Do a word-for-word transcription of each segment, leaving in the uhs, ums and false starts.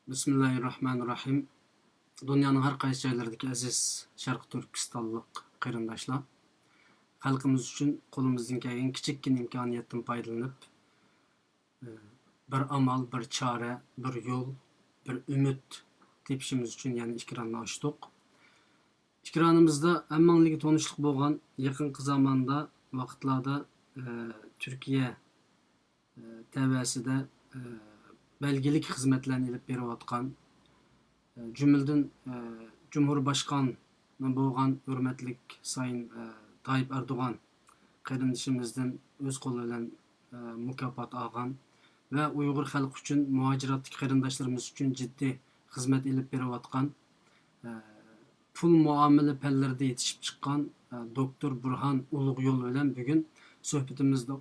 بىسمىللاھىررەھمانىررەھىم. دۇنيانىڭ ھەر قايسى جايلىرىدىكى ئەزىز شەرقىي تۈركىستانلىق قېرىنداشلار، خەلقىمىز ئۈچۈن قولىمىزدىن كەلگەن كىچىككىنە ئىمكانىيەتتىن پايدىلىنىپ، بىر ئامال، بىر چارە، بىر يول، بىر ئۈمىد تېپىشىمىز ئۈچۈن يەنە ئېكراننى ئاچتۇق. ئېكرانىمىزدا ھەممىڭلارغا تونۇشلۇق بولغان يېقىنقى زاماندا، ۋاقىتلاردا، ئە، تۈركىيە، ئە، تەۋەسىدە، ئە، بەلگىلىك خىزمەتلەرنى ئېلىپ بېرىۋاتقان، ئە، جۈملىدىن، ئە، جۇمھۇر باشقانى بولغان ھۆرمەتلىك سايىن، ئە، تايىپ ئەردوغان قېرىندىشىمىزدىن ئۆز قولى بىلەن، ئە، مۇكاپات ئالغان ۋە ئۇيغۇر خەلقى ئۈچۈن، مۇھاجىراتتىكى قېرىنداشلىرىمىز ئۈچۈن جىددىي خىزمەت ئېلىپ بېرىۋاتقان، ئە، پۇل مۇئامىلە پەنلىرىدە يېتىشىپ چىققان، ئە، دوكتور بۇرھان ئۇلۇغ يول بىلەن بۈگۈن سۆھبىتىمىزنى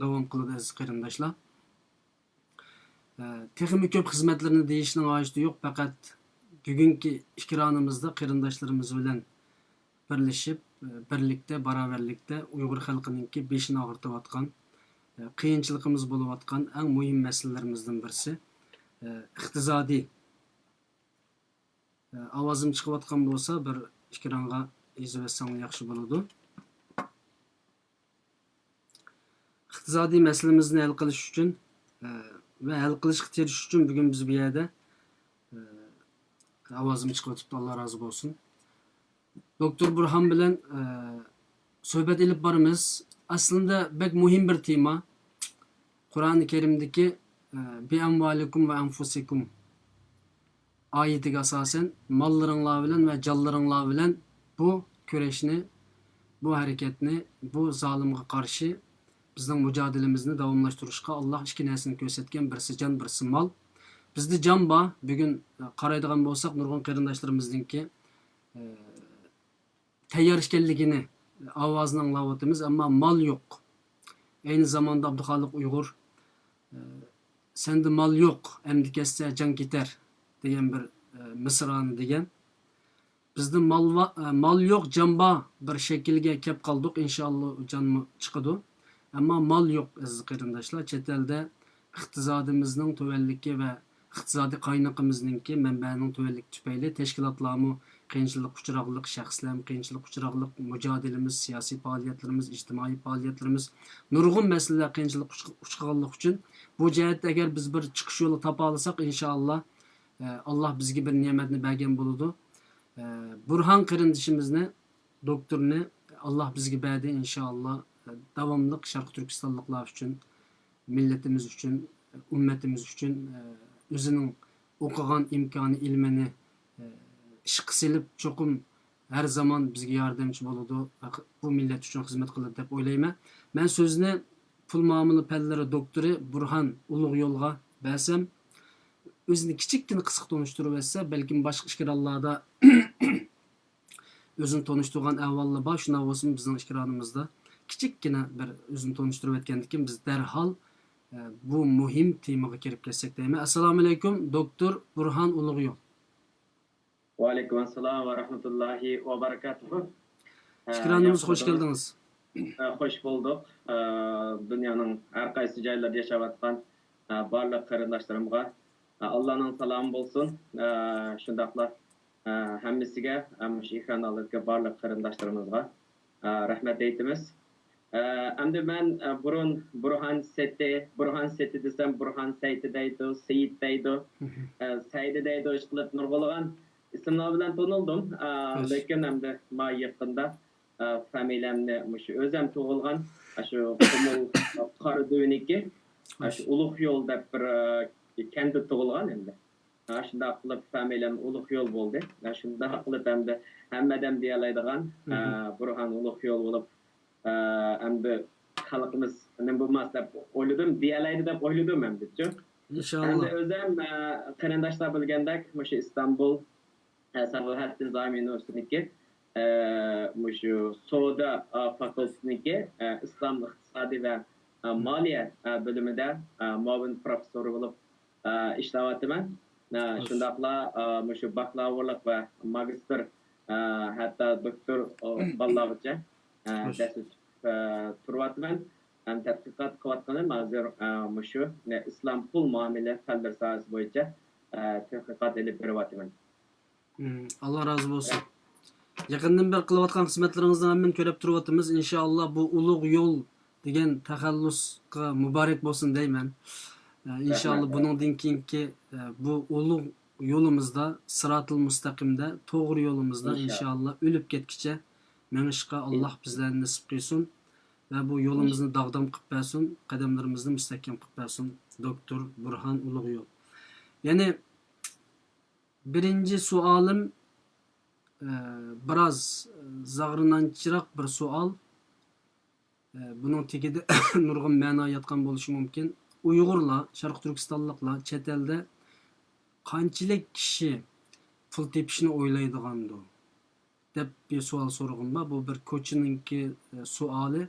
داۋام قىلىدۇ، ئەزىز قېرىنداشلار. ئە، تېخىمۇ كۆپ خىزمەتلىرىنى دېيىشنىڭ ھاجىتى يوق، پەقەت بۈگۈنكى ئېكرانىمىزدا قېرىنداشلىرىمىز بىلەن بىرلىشىپ، ئە، بىرلىكتە، باراۋەرلىكتە ئۇيغۇر خەلقىنىڭكى بېشىنى ئاغرىتىۋاتقان، ئە، قىيىنچىلىقىمىز بولۇۋاتقان ئەڭ مۇھىم مەسىلىلىرىمىزدىن بىرسى، ئە، ئىقتىسادىي، ئاۋازىم چىقىۋاتقان بولسا، بىر ئېكرانغا يېزىۋەتسەڭلار ياخشى بولىدۇ. ئىقتىسادىي مەسىلىمىزنى ھەل قىلىش ئۈچۈن، ئە، ۋە ھەل قىلىشقا تىرىشىش ئۈچۈن بۈگۈن بىز بۇ يەردە، ئە، ئاۋازىم چىقىۋېتىپتۇ، ئاللا رازى بولسۇن. دوكتور بۇرھان بىلەن، ئە، سۆھبەت ئېلىپ بارىمىز. ئەسلىندە بەك مۇھىم بىر تېما. قۇرئانى كەرىمدىكى، ئە، بىئەمۋالىكۇم ۋە ئەنفۇسىكۇم ئايىتىگە ئاساسەن، ماللىرىڭلار بىلەن ۋە جانلىرىڭلار بىلەن بۇ كۈرەشنى، بۇ ھەرىكەتنى، بۇ زالىمغا قارشى بىزنىڭ مۇجادىلىمىزنى داۋاملاشتۇرۇشقا ئاللا ئىككى نەرسىنى كۆرسەتكەن، بىرسى جان، بىرسى مال. بىزدە جان بار. بۈگۈن، ئە، قارايدىغان بولساق، نۇرغۇن قېرىنداشلىرىمىزنىڭكى، ئە، تەييار ئىكەنلىكىنى، ئاۋازىنى ئاڭلاۋاتىمىز، ئەمما مال يوق. ئەينى زاماندا ئابدۇخالىق ئۇيغۇر، ئە، «سەندە مال يوق، ئەمدى كەتسە جان كېتەر» دېگەن بىر، ئە، مىسرانى دېگەن. بىزدە مال ۋا-، ئە، مال يوق، جان بار بىر شەكىلگە كەپ قالدۇق. ئىنشائاللا، جانمۇ چىقىدۇ. ئەمما مال يوق، ئەزىز قېرىنداشلار. چەت ئەلدە ئىقتىسادىمىزنىڭ تۆۋەنلىكى ۋە ئىقتىسادىي قاينىقىمىزنىڭكى مەنبەنىڭ تۆۋەنلىكى تۈپەيلى تەشكىلاتلارمۇ قىيىنچىلىققا ئۇچراقلىق، شەخسلەرمۇ قىيىنچىلىققا ئۇچراقلىق، مۇجادىلىمىز، سىياسىي پائالىيەتلىرىمىز، ئىجتىمائىي پائالىيەتلىرىمىز، نۇرغۇن مەسىلىلەر قىيىنچىلىققا ئۇچ-، ئۇچرىغانلىقى ئۈچۈن، بۇ جەھەتتە ئەگەر بىز بىر چىقىش يولى تاپالىساق، ئىنشائاللا، ئە، ئاللا بىزگە بىر نېمەتنى بەرگەن بولىدۇ. ئە، بۇرھان قېرىندىشىمىزنى، دوكتورنى ئاللا بىزگە بەردى، ئىنشائاللا، ئە، داۋاملىق شەرقىي تۈركىستانلىقلار ئۈچۈن، مىللىتىمىز ئۈچۈن، ئۈممىتىمىز ئۈچۈن، ئە، ئۆزىنىڭ ئوقۇغان ئىمكانى، ئىلمىنى، ئە، ئىشقا سېلىپ، چوقۇم ھەر زامان بىزگە ياردەمچى بولىدۇ، بۇ مىللەت ئۈچۈن خىزمەت قىلىدۇ دەپ ئويلايمەن. مەن سۆزنى پۇل مۇئامىلە پەنلىرى دوكتورى بۇرھان ئۇلۇغ يولغا بەرسەم، ئۆزىنى كىچىككىنە قىسقا تونۇشتۇرۇۋەتسە، بەلكىم باشقا ئېكرانلاردا ئۆزىنى تونۇشتۇرغان ئەھۋاللار بار، شۇنداق بولسىمۇ بىزنىڭ ئېكرانىمىزدا كىچىككىنە بىر ئۆزىنى تونۇشتۇرۇۋەتكەندىن كېيىن بىز دەرھال، ئە، بۇ مۇھىم تېمىغا كىرىپ كەتسەك دەيمەن. ئەسسالامۇئەلەيكۇم، دوكتور بۇرھان ئۇلۇغيول. ۋەئەلەيكۇم ئەسسالام ۋە رەھمەتۇللاھى ۋە بەرىكاتۇھۇ. ئە، ئېكرانىمىزغا خوش ياخشىمۇ؟ كەلدىڭىز. ئە، خوش بولدۇق. ئە، دۇنيانىڭ ھەر قايسى جايلىرىدا ياشاۋاتقان، ئە، بارلىق قېرىنداشلىرىمغا، ئە، ئاللانىڭ سالامى بولسۇن. ئە، شۇنداقلا، ئە، ھەممىسىگە، ئە، مۇشۇ ئېكران ئالدىدىكى بارلىق قېرىنداشلىرىمىزغا، ئە، رەھمەت ئېيتىمىز. ئە، ئەمدى مەن، ئە، بۇرۇن بۇرھان سېتى، بۇرھان سېتى دېسەم، بۇرھان سەيتى دەيدۇ، سېيىت دەيدۇ، ئە، سەيدى دەيدۇ، ئىشقىلىپ نۇرغۇنلىغان ئىسىملار بىلەن تونۇلدۇم. ئە، لېكىن ئەمدى ما يېقىندا، ئە، فامىلەمنى مۇشۇ ئۆزۈم تۇغۇلغان، ئاشۇ قۇمۇل قارادۆۋىنىكى، ئاشۇ ئۇلۇغ يول دەپ بىر، ئە، كەنتتە تۇغۇلغان ئەمدى. ھە، شۇنداق قىلىپ فامىلەم ئۇلۇغ يول بولدى. ھە، شۇنداق قىلىپ ئەمدى ھەممە ئادەم دېيەلەيدىغان، ھە، بۇرھان ئۇلۇغ يول بولۇپ، ھە، ئەمدى خەلقىمىز نېمە بولماس دەپ ئويلىدىم، دېيەلەيدۇ دەپ ئويلىدىم ئەمدىچۇ. ئىنشاللا. ئەمدى ئۆزۈم، ھە، قېرىنداشلار بىلگەندەك، مۇشۇ ئىستانبۇل، ھە، سالاھەددىن زايى ئۇنىۋېرسىتېتىنىڭكى، ھە، مۇشۇ سودا، ھە، فاكۇلتېتىنىڭكى، ھە، ئىسلام ئىقتىسادى ۋە، ھە، مالىيە، ھە، بۆلۈمىدە، ھە، مۇئاۋىن پروفېسسور بولۇپ، ئە، ئىشلەۋاتىمەن. ئە، خوش. شۇنداقلا، ئە، مۇشۇ باكلاۋۇرلۇق ۋە ماگىستىر، ئە، ھەتتا دوكتور، ئۇ، بالىلارغىچە، ئە، خوش. دەرس ئۆتۈپ، ئە، تۇرۇۋاتىمەن. مەن تەتقىقات قىلىۋاتقىنىم ھازىر، ئە، مۇشۇ، ئە، ئىسلام پۇل مۇئامىلە پەنلىرى ساھەسى بويىچە، ئە، تەتقىقات ئېلىپ بېرىۋاتىمەن. مم، ئاللا رازى بولسۇن. يېقىندىن بېرى قىلىۋاتقان خىزمەتلىرىڭىزنىڭ ھەممىنى كۆرۈپ تۇرۇۋاتىمىز. ئىنشائاللا بۇ ئۇلۇغ يول دېگەن تەخەللۇسقا مۇبارەك بولسۇن دەيمەن. ئە، ئىنشائاللا رەھمەت. بۇنىڭدىن كېيىنكى، ئە، بۇ ئۇلۇغ يولىمىزدا، سىراتىل مۇستەقىمدە، توغرا يولىمىزدا ئىنشائاللا. ئىنشائاللا ئۆلۈپ كەتكىچە مېڭىشقا ئاللا ئىنشائاللا. بىزلەرنى نېسىپ قىلسۇن ۋە بۇ يولىمىزنى داغدام قىلىپ بەرسۇن، قەدەملىرىمىزنى مۇستەھكەم قىلىپ بەرسۇن، دوكتور بۇرھان ئۇلۇغ يول. يەنى بىرىنچى سوئالىم، ئە، بىراز زاغرىنانچىراق بىر سوئال. ئە، بۇنىڭ تېگىدە نۇرغۇن مەنا ياتقان بولۇشى مۇمكىن. ئۇيغۇرلار، شەرقىي تۈركىستانلىقلار چەت ئەلدە قانچىلىك كىشى پۇل تېپىشنى ئويلايدىغاندۇ؟ دەپ بىر سوئال سورىغىنىم بار. بۇ بىر كوچىنىڭكى، ئە، سوئالى.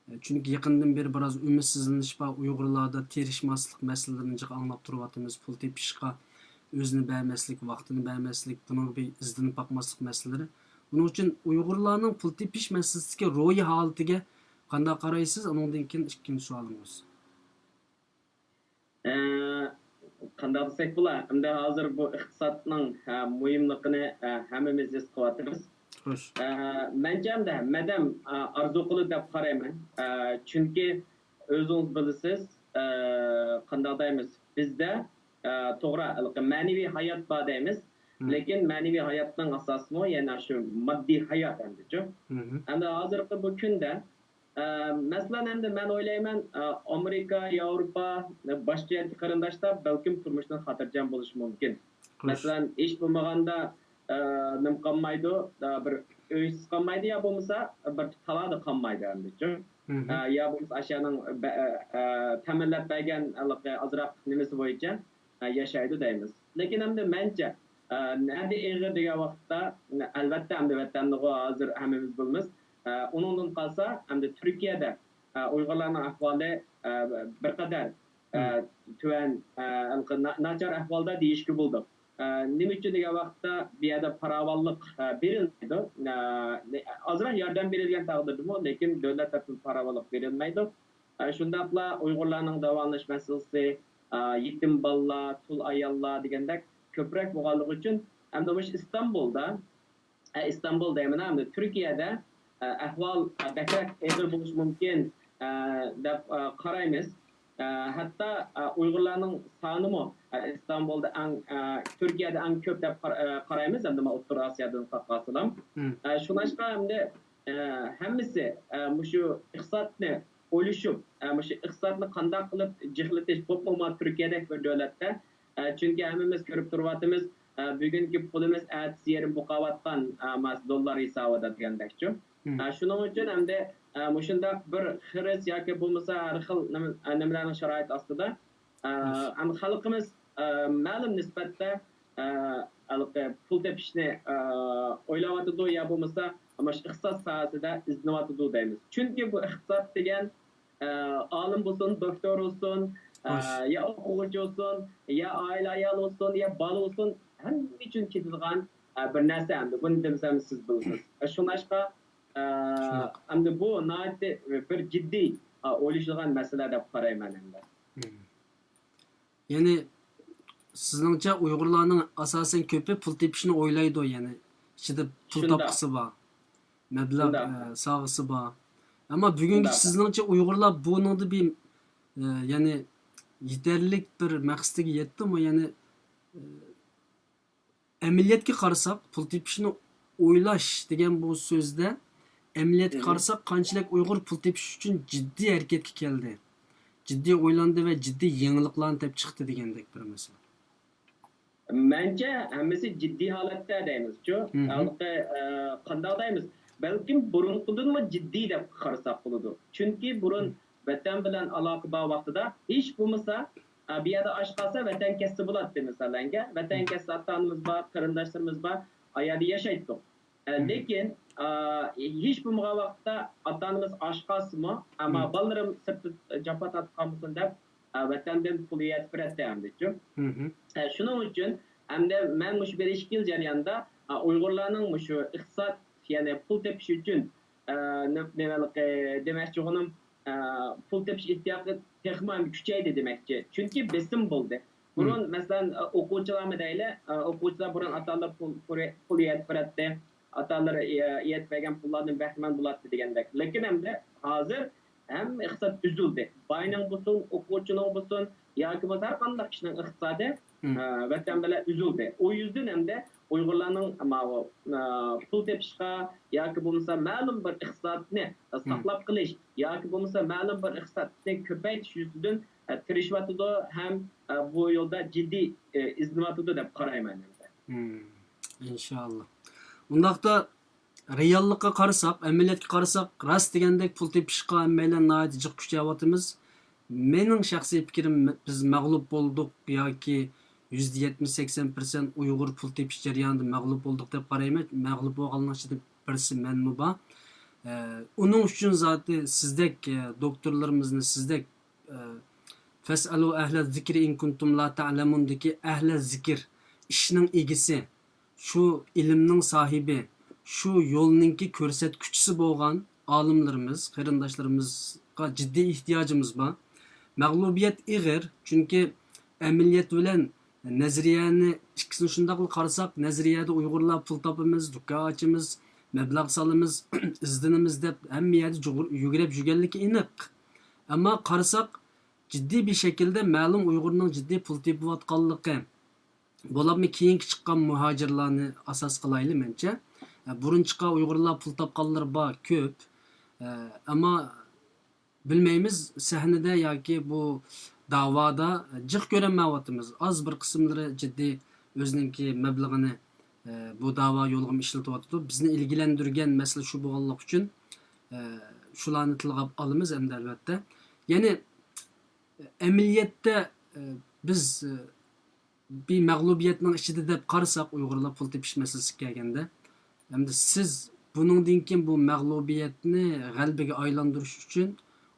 ئە، چۈنكى يېقىندىن بېرى بىراز ئۈمىدسىزلىنىش بار. ئۇيغۇرلاردا تىرىشماسلىق مەسىلىلىرىنى جىق ئاڭلاپ تۇرۇۋاتىمىز. پۇل تېپىشقا ئۆزىنى بەرمەسلىك، ۋاقتىنى بەرمەسلىك، بۇنىڭغا بىر ئىزدىنىپ باقماسلىق مەسىلىلىرى. بۇنىڭ ئۈچۈن ئۇيغۇرلارنىڭ پۇل تېپىش مەسىلىسىدىكى روھىي ھالىتىگە قانداق قارايسىز؟ ئۇنىڭدىن كېيىن ئىككىنچى سوئالىڭىز. ئە، قانداق دېسەك بولا، ئەمدى ھازىر بۇ ئىقتىسادنىڭ، ئە، مۇھىملىقىنى، ئە، ھەممىمىز ھېس قىلىۋاتىمىز. خوش. ئە، مەنچە ئەمدى ھەممە ئادەم، ئە، ئارزۇ قىلىدۇ دەپ قارايمەن. ئە، چۈنكى ئۆزىڭىز بىلىسىز، ئە، قانداق دەيمىز، بىزدە، ئە، توغرا، ھېلىقى مەنىۋى ھايات بار دەيمىز. مم. لېكىن مەنىۋى ھاياتنىڭ ئاساسىمۇ يەنە شۇ ماددىي ھايات ئەمدىچۇ. مم. ئەمدى ھازىرقى بۇ كۈندە ئە، مەسىلەن، ئەمدى مەن ئويلايمەن، ئە، ئامېرىكا، ياۋروپا، ئە، باشقا يەردىكى قېرىنداشلار بەلكىم تۇرمۇشتىن خاتىرجەم بولۇشى مۇمكىن. خوش. مەسىلەن، ھېچ بولمىغاندا، ئە، نېمە قالمايدۇ، ئە، بىر ئۆيسىز قالمايدۇ يا بولمىسا بىر تالادا قالمايدۇ ئەمدىچۇ. مم. ئە، يا بولمىسا ئاشۇنىڭ بە-، ئە، ئە، تەمىنلەپ بەرگەن ھېلىقى ئازراق نېمىسى بويىچە ئە، ياشايدۇ دەيمىز. لېكىن ئەمدى مەنچە، ئە، نەدە ئېغىر دېگەن ۋاقىتتا، ئەلۋەتتە، ئەمدى ۋەتەننىغۇ ھازىر ھەممىمىز بىلىمىز. ئە، ئۇنىڭدىن قالسا، ئەمدى تۈركىيەدە، ئە، ئۇيغۇرلارنىڭ ئەھۋالى، ئە، بىر قەدەر، ئە، مم. تۆۋەن، ئە، ھېلىقى نا-، ناچار ئەھۋالدا دېيىشكە بولىدۇ. ئە، نېمە ئۈچۈن دېگەن ۋاقىتتا، بۇ يەردە پاراۋانلىق، ئە، بېرىلمەيدۇ. ئە، ئازراق ياردەم بېرىلگەن تەقدىردىمۇ، لېكىن دۆلەت تەرىپىدىن پاراۋانلىق بېرىلمەيدۇ. ئە، شۇنداقلا ئۇيغۇرلارنىڭ داۋالىنىش مەسىلىسى، ئە، يېتىم بالىلار، تۇل ئاياللار دېگەندەك كۆپرەك بولغانلىقى ئۈچۈن، ئەمدى مۇشۇ ئىستانبۇلدا، ئە، ئىستانبۇل دەيمەن، ئەمدى تۈركىيەدە، ئە، ئەھۋال، ئە، بەكرەك ئېغىر بولۇشى مۇمكىن، ئە، دەپ، ئە، قارايمىز. ئە، ھەتتا، ئە، ئۇيغۇرلارنىڭ سانىمۇ، ئە، ئىستانبۇلدا ئەڭ، ئە، تۈركىيەدە ئەڭ كۆپ دەپ قار-، ئە، قارايمىز، ئەمدى مانا ئوتتۇرا ئاسىيادىن قالسىلا. مم. ئە، شۇڭلاشقا ئەمدى ئە، ھەممىسى، ئە، مۇشۇ ئىقتىسادنى ئويلىشىپ، ئە، مۇشۇ ئىقتىسادنى قانداق قىلىپ جىقلىتىش، بولۇپمۇ مانا تۈركىيەدەك بىر دۆلەتتە، ئە، چۈنكى ھەممىمىز كۆرۈپ تۇرۇۋاتىمىز، ئە، بۈگۈنكى پۇلىمىز ئەتىسى يېرىم بولۇپ قېلىۋاتقان، ئە، ماس دوللار ھېسابىدا دېگەندەكچۇ. مم. ئە، شۇنىڭ ئۈچۈن ئەمدى، ئە، مۇشۇنداق بىر خىرىس ياكى بولمىسا ھەر خىل نېمە-، ئە، نېمىلەرنىڭ شارائىتى ئاستىدا، ئە، مم. ئەمدى خەلقىمىز، ئە، مەلۇم نىسبەتتە ئە، ھېلىقى پۇل تېپىشنى، ئە، ئويلاۋاتىدۇ يا بولمىسا مۇشۇ ئىقتىساد ساھەسىدە ئىزدىنىۋاتىدۇ دەيمىز. چۈنكى بۇ ئىقتىساد دېگەن، ئە، ئالىم بولسۇن، دوكتور بولسۇن، ئە، خوش. يا ئوقۇغۇچى بولسۇن، يا ئائىلە ئايال بولسۇن، يا بالا بولسۇن، ھەممە ئۈچۈن كېتىدىغان، ئە، بىر نەرسە ئەمدى. بۇنى دېمىسەم سىز بىلىسىز. ئە، شۇڭلاشقا، ئە، شۇنداق. ئەمدى بۇ ناھايىتى بىر جىددىي، ئە، ئويلىشىدىغان مەسىلە دەپ قارايمەن ئەمدى. مم. يەنى سىزنىڭچە ئۇيغۇرلارنىڭ ئاساسەن كۆپى پۇل تېپىشنى ئويلايدۇ، يەنى ئىچىدە پۇل شۇنداق. تاپقۇسى بار، مەبلەغ، شۇنداق. ئە، سالغۇسى بار. ئەمما بۈگۈنگىچە شۇنداق. سىزنىڭچە ئۇيغۇرلار بۇنىڭدا بىر، ئە، يەنى يېتەرلىك بىر مەقسىتىگە يەتتىمۇ؟ يەنى، ئە، ئەمەلىيەتكە قارىساق، پۇل تېپىشنى ئويلاش دېگەن بۇ سۆزدە، ئەمەلىيەتكە مم. قارىساق، قانچىلىك ئۇيغۇر پۇل تېپىش ئۈچۈن جىددىي ھەرىكەتكە كەلدى، جىددىي ئويلاندى ۋە جىددىي يېڭىلىقلارنى تېپىپ چىقتى دېگەندەك بىر مەسىلە. مەنچە، ھەممىسى جىددىي ھالەتتە دەيمىزچۇ. مم. ھېلىقى، ئە، قانداق دەيمىز؟ بەلكىم بۇرۇنقىدىنمۇ جىددىي دەپ قارىساق بولىدۇ. چۈنكى بۇرۇن مم. ۋەتەن بىلەن ئالاقە بار ۋاقتىدا ھېچ بولمىسا، ئە، بۇ يەردە ئاش قالسا، ۋەتەن كەتسە بولاتتى، مەسىلەنگە. ۋەتەن مم. كەتسە، ئاتا-ئانىمىز بار، قېرىنداشلىرىمىز بار، ئايەردە ياشايتتۇق. ئە، مم. لېكىن، ئە، ھېچ بولمىغان ۋاقىتتا ئاتا-ئانىمىز ئاچ قالسىمۇ، ئەمما مم. بالىلىرىم سىرتتا جاپا تارتىپ قالمىسۇن دەپ، ئە، ۋەتەندىن پۇل يېتىپ بېرەتتى ئەمدىچۇ. مم. ئە، شۇنىڭ ئۈچۈن ئەمدى مەن مۇشۇ بىر ئىككى يىل جەريانىدا، ئە، ئۇيغۇرلارنىڭ مۇشۇ ئىقتىساد، يەنى پۇل تېپىش ئۈچۈن، ئە، نېمە، نېمە، دېمەكچى بولغىنىم، ئە، پۇل تېپىش ئېھتىياجى تېخىمۇ ھەم كۈچەيدى دېمەكچى. چۈنكى بېسىم بولدى. بۇرۇن، مەسىلەن، ئە، ئوقۇغۇچىلارمۇ دەيلى، ئە، ئوقۇغۇچىلار بۇرۇن ئاتا-ئانىلار پۇل، پۇل، پۇل يېتىپ بېرەتتى. ئاتا-ئانىلىرى، ئە، يېتىپ بەرگەن پۇللاردىن بەھرىمەن بولاتتى دېگەندەك. لېكىن ئەمدى ھازىر ھەممە ئىقتىساد ئۈزۈلدى. باينىڭ بولسۇن، ئوقۇغۇچىنىڭ بولسۇن ياكى بولمىسا ھەر قانداق كىشىنىڭ ئىقتىسادى، ئە، ۋەتەن بىلەن ئۈزۈلدى. ئۇ يۈزدىن ئەمدى ئۇيغۇرلارنىڭ ماۋۇ، ئە، پۇل تېپىشقا ياكى بولمىسا مەلۇم بىر ئىقتىسادنى ساقلاپ قېلىش ياكى بولمىسا مەلۇم بىر ئىقتىسادنى كۆپەيتىش يۈزىسىدىن، ئە، تىرىشىۋاتىدۇ ھەم، ئە، بۇ يولدا جىددىي، ئە، ئىزدىنىۋاتىدۇ دەپ قارايمەن مەن. مم، ئىنشاللا. ئۇنداقتا رېئاللىققا قارىساق، ئەمەلىيەتكە قارىساق، راست دېگەندەك پۇل تېپىشقا ھەممەيلەن ناھايىتى جىق كۈچەۋاتىمىز. مېنىڭ شەخسىي پىكرىم، بىز مەغلۇپ بولدۇق ياكى يۈزدە يەتمىش سەكسەن پىرسەنت ئۇيغۇر پۇل تېپىش جەريانىدا مەغلۇپ بولدۇق دەپ قارايمەن. مەغلۇپ بولغانلارنىڭ ئىچىدە بىرسى مەنمۇ بار. ئە، ئۇنىڭ ئۈچۈن زادى سىزدەك، ئە، دوكتورلىرىمىزنى، سىزدەك، ئە، «فەسئەلۇ ئەھلە زىكرى ئىن كۇنتۇم لا تەئلەمۇن» دىكى ئەھلە زىكىر، ئىشنىڭ ئىگىسى، شۇ ئىلىمنىڭ ساھىبى، شۇ يولنىڭكى كۆرسەتكۈچىسى بولغان ئالىملىرىمىز، قېرىنداشلىرىمىزغا جىددىي ئېھتىياجىمىز بار. مەغلۇبىيەت ئېغىر، چۈنكى ئەمەلىيەت بىلەن نەزەرىيەنى ئىككىسىنى شۇنداقلا قارىساق، نەزەرىيەدە ئۇيغۇرلار پۇل تاپىمىز، دۇكان ئاچىمىز، مەبلەغ سالىمىز، ئىزدىنىمىز دەپ ھەممە يەردە جۇغۇر-، يۈگرەپ يۈرگەنلىكى ئېنىق. ئەمما قارىساق، جىددىي بىر شەكىلدە مەلۇم ئۇيغۇرنىڭ جىددىي پۇل تېپىۋاتقانلىقى، بولۇپمۇ كېيىنكى چىققان مۇھاجىرلارنى ئاساس قىلايلى، مەنچە. بۇرۇن چىققان ئۇيغۇرلار پۇل تاپقانلىرى بار، كۆپ. ئەمما بىلمەيمىز، سەھنىدە ياكى بۇ داۋادا جىق كۆرەلمەيۋاتىمىز. ئاز بىر قىسىملىرى جىددىي ئۆزىنىڭكى مەبلىغىنى، ئە، بۇ داۋا يولىغا ئىشلىتىۋاتىدۇ. بىزنى ئىلگىلەندۈرگەن مەسىلە شۇ بولغانلىقى ئۈچۈن، ئە، شۇلارنى تىلغا ئالىمىز ئەمدى ئەلۋەتتە. يەنى، ئەمەلىيەتتە، ئە، بىز، ئە، بىر مەغلۇبىيەتنىڭ ئىچىدە دەپ قارىساق، ئۇيغۇرلار پۇل تېپىش مەسىلىسىگە كەلگەندە، ئەمدى سىز بۇنىڭدىن كېيىن بۇ مەغلۇبىيەتنى غەلىبىگە ئايلاندۇرۇش ئۈچۈن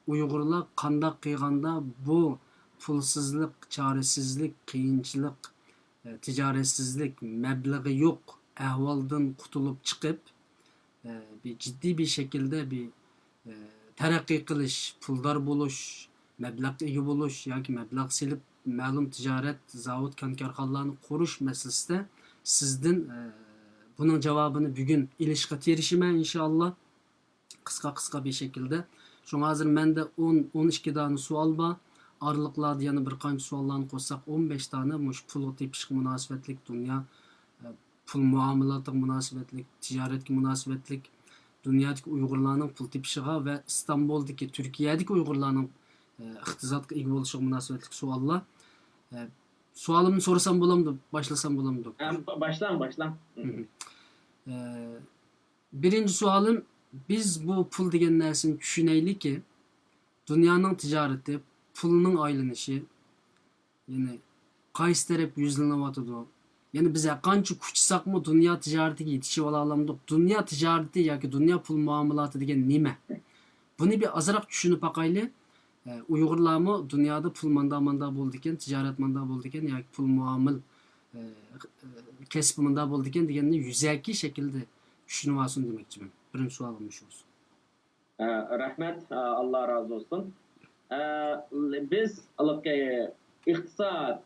ئۇيغۇرلار قانداق قىلغاندا بۇ پۇلسىزلىق، چارىسىزلىك، قىيىنچىلىق، ئە، تىجارەتسىزلىك، مەبلىغى يوق ئەھۋالدىن قۇتۇلۇپ چىقىپ، ئە، بىر جىددىي بىر شەكىلدە بىر، ئە، تەرەققىي قىلىش، پۇلدار بولۇش، مەبلەغقە ئىگە بولۇش ياكى مەبلەغ سېلىپ مەلۇم تىجارەت، زاۋۇت، كان-كارخانىلارنى قۇرۇش مەسىلىسىدە سىزدىن، ئە، بۇنىڭ جاۋابىنى بۈگۈن ئېلىشقا تىرىشىمەن، ئىنشائاللا. قىسقا-قىسقا بىر شەكىلدە. شۇڭا ھازىر مەندە ئون، ئون ئىككى دانە سوئال بار. ئارىلىقلاردا يەنە بىر قانچە سوئاللارنى قوشساق، ئون بەش دانە مۇشۇ پۇل تېپىشقا مۇناسىۋەتلىك دۇنيا، ئە، پۇل مۇئامىلاتىغا مۇناسىۋەتلىك، تىجارەتكە مۇناسىۋەتلىك، دۇنيادىكى ئۇيغۇرلارنىڭ پۇل تېپىشىغا ۋە ئىستانبۇلدىكى، تۈركىيەدىكى ئۇيغۇرلارنىڭ، ئە، ئىقتىسادقا ئىگە بولۇشىغا مۇناسىۋەتلىك سوئاللار. ئە، سوئالىمنى سورىسام بولامدۇ؟ باشلىسام بولامدۇ، دوكتور؟ ئە، با-، باشلاڭ، باشلاڭ. مم. ئە، بىرىنچى سوئالىم، بىز بۇ پۇل دېگەن نەرسىنى چۈشىنەيلىكى، دۇنيانىڭ تىجارىتى، پۇلنىڭ ئايلىنىشى، يەنى قايسى تەرەپكە يۈزلىنىۋاتىدۇ؟ يەنى بىز ھەرقانچە كۈچىساقمۇ دۇنيا تىجارىتىگە يېتىشىۋالالامدۇق؟ دۇنيا تىجارىتى ياكى دۇنيا پۇل مۇئامىلاتى دېگەن نېمە؟ بۇنى بىر ئازراق چۈشىنىپ باقايلى. ئە، ئۇيغۇرلارمۇ دۇنيادا پۇل ماندا ماندا بولىدىكەن، تىجارەت ماندا بولىدىكەن ياكى پۇل مۇئامىل، ئە، ئە، كەسپى ماندا بولىدىكەن دېگەننى يۈزەكى شەكىلدە چۈشىنىۋالسۇن دېمەكچىمەن. بىرىنچى سوئالىم مۇشۇ بولسۇن. ئە، رەھمەت، ئە، ئاللا رازى بولسۇن. ئە، بىز ھېلىقى ئىقتىساد،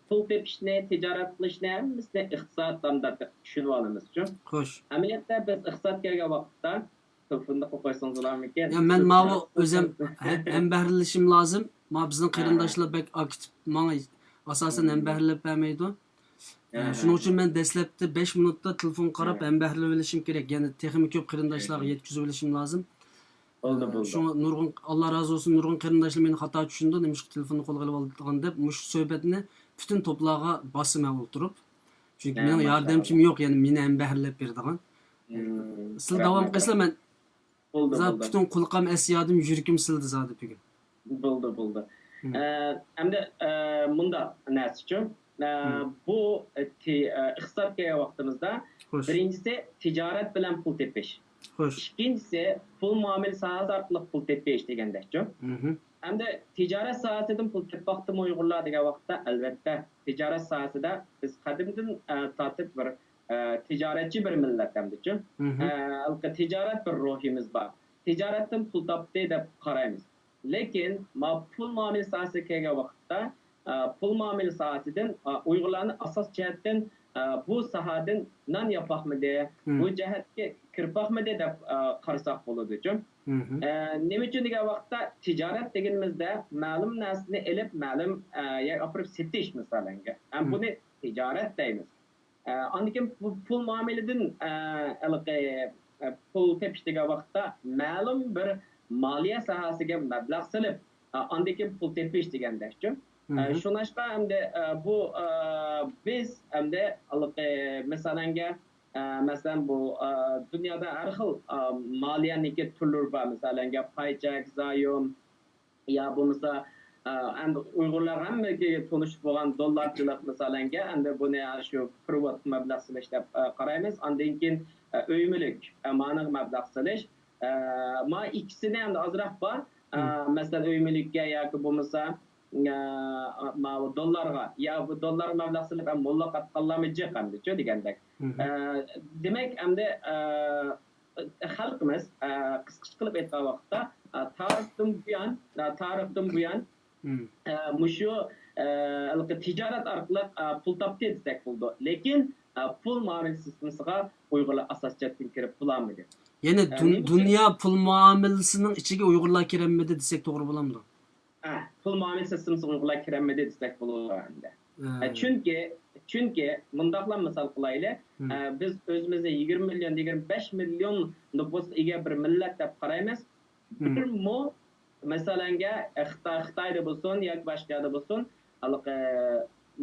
پۇل تېپىشنى، تىجارەت قىلىشنى، ھەممىسىنى ئىقتىساد نامدا چۈشىنىۋالىمىزچۇ؟ خوش. ئەمەلىيەتتە بىز ئىقتىساد كەلگەن ۋاقىتتا، تېلېفوندا قويۇپ قويسىڭىزلارمىكىن؟ يا، مەن ماۋۇ ئۆزۈم ھە-، ھەمبەھىرلىشىم لازىم. ما بىزنىڭ قېرىنداشلار بەك ئاكتىپ، ماڭا ئاساسەن ھەمبەھىرلەپ بەرمەيدۇ. ئە، شۇنىڭ ئۈچۈن مەن دەسلەپتە بەش مىنۇتتا تېلېفون قاراپ ھەمبەھىرلىۋېلىشىم كېرەك. يەنى تېخىمۇ كۆپ قېرىنداشلارغا يەتكۈزۈۋېلىشىم لازىم. بولدى، ئە، بولدى. شۇڭا نۇرغۇن، ئاللا رازى بولسۇن، نۇرغۇن قېرىنداشلار مېنى خاتا چۈشىنىدۇ، نېمىشقا تېلېفوننى قولغا ئېلىۋالغان دەپ، مۇشۇ سۆھبەتنى پۈتۈن توپلارغا باسىمەن ئولتۇرۇپ. چۈنكى ئە، مېنىڭ ياردەمچىم يوق، يەنى مېنى ھەمبەھىرلەپ بېرىدىغان. سىلەر داۋام قىلسىلەر، مەن بولدى، زادى بولدى. پۈتۈن قۇلىقىم، ئەس يادىم، يۈرىكىم سىلىدى زادى بۈگۈن. بولدى، بولدى. ئە، ئەمدى، ئە، مۇنداق نەرسىچۇ. ئە، بۇ، ئە، تى-، ئە، ئىقتىساد دېگەن ۋاقتىمىزدا، بىرىنچىسى تىجارەت بىلەن پۇل تېپىش. ئىككىنچىسى پۇل مۇئامىلە ساھەسى ئارقىلىق پۇل تېپىش دېگەندەكچۇ. ئەمدى تىجارەت ساھەسىدىن پۇل تېپىۋاتتىمۇ ئۇيغۇرلار دېگەن ۋاقىتتا، ئەلۋەتتە، تىجارەت ساھەسىدە بىز قەدىمدىن، ئە، تارتىپ بىر ئە، تىجارەتچى بىر مىللەت ئەمدىچۇ. ئە، ھېلىقى تىجارەت بىر روھىمىز بار. تىجارەتتىن پۇل تاپتى دەپ قارايمىز. لېكىن ما پۇل مۇئامىلە ساھەسىگە كەلگەن ۋاقىتتا، ئا، پۇل مۇئامىلە ساھەسىدىن، ئا، ئۇيغۇرلارنى ئاساس جەھەتتىن، ئا، بۇ ساھەدىن نان ياپاقمىدى، مم. بۇ جەھەتكە كىرىپ باقمىدى دەپ، ئا، قارىساق بولىدۇچۇ. مم. ئە، نېمە ئۈچۈن دېگەن ۋاقىتتا تىجارەت دېگىنىمىزدە مەلۇم نەرسىنى ئېلىپ، مەلۇم، ئە، يەرگە ئاپىرىپ سېتىش، مىسالەنگە. ئە، مم. بۇنى تىجارەت دەيمىز. ئە، ئاندىن كېيىن پۇ-، پۇل مۇئامىلىدىن، ئە، ھېلىقى، ئە، پۇل تېپىش دېگەن ۋاقىتتا مەلۇم بىر مالىيە ساھەسىگە مەبلەغ سېلىپ، ئە، ئاندىن كېيىن پۇل تېپىش دېگەندەكچۇ. ئە، مم. شۇڭلاشقا ئەمدى، ئە، بۇ، ئە، بىز ئەمدى ھېلىقى مىسالەنگە، ئە، مەسىلەن، بۇ، ئە، دۇنيادا ھەر خىل، ئە، مالىيەنىڭكى تۈرلىرى بار. مىسالەنگە، پاي چەك، زايوم، يا بولمىسا، ئە، ئەمدى ئۇيغۇرلار ھەممىگە تونۇش بولغان دوللارچىلىق، مىسالەنگە، ئەمدى بۇنى شۇ پىرىۋات مەبلەغ سېلىش دەپ، ئە، قارايمىز. ئاندىن كېيىن، ئە، ئۆي مۈلۈك، ئە، مانىڭغا مەبلەغ سېلىش. ئە، ما ئىككىسىنى ئەمدى ئازراق بار. ئە، مم. مەسىلەن، ئۆي مۈلۈككە ياكى بولمىسا، ئە، ماۋۇ دوللارغا، يا بۇ دوللارغا مەبلەغ سېلىپ، ئە، موللاق ئاتقانلارمۇ جىق ئەمدىچۇ دېگەندەك. مم. ئە، دېمەك، ئەمدى، ئە، خەلقىمىز، ئە، قىسقىچە قىلىپ ئېيتقان ۋاقىتتا، ئە، تارىختىن بۇيان، ئە، تارىختىن بۇيان، مم. ئە، مۇشۇ، ئە، ھېلىقى تىجارەت ئارقىلىق، ئە، پۇل تاپتى دېسەك بولىدۇ. لېكىن، ئە، پۇل مۇئامىلە سىستېمىسىغا ئۇيغۇرلار ئاساسىي جەھەتتىن كىرىپ بولالمىدى. يەنى ئە، دۇن-، نېمە ئۈچۈن؟ دۇنيا پۇل مۇئامىلىسىنىڭ ئىچىگە ئۇيغۇرلار كىرەلمىدى دېسەك توغرا بولامدۇ؟ ئە، پۇل مۇئامىلە سىستېمىسىغا ئۇيغۇرلار كىرەلمىدى دېسەك بولىدۇ ئەمدى. ئە. ئە، چۈنكى، چۈنكى مۇنداقلا مىسال قىلايلى. مم. ئە، بىز ئۆزىمىزنى يىگىرمە مىليون، يىگىرمە بەش مىليون نوپۇسقا ئىگە بىر مىللەت دەپ قارايمىز. مم. بىرمۇ، مەسىلەنگە، ئە، خىتاي، خىتايدا بولسۇن ياكى باشقا يەردە بولسۇن، ھېلىقى،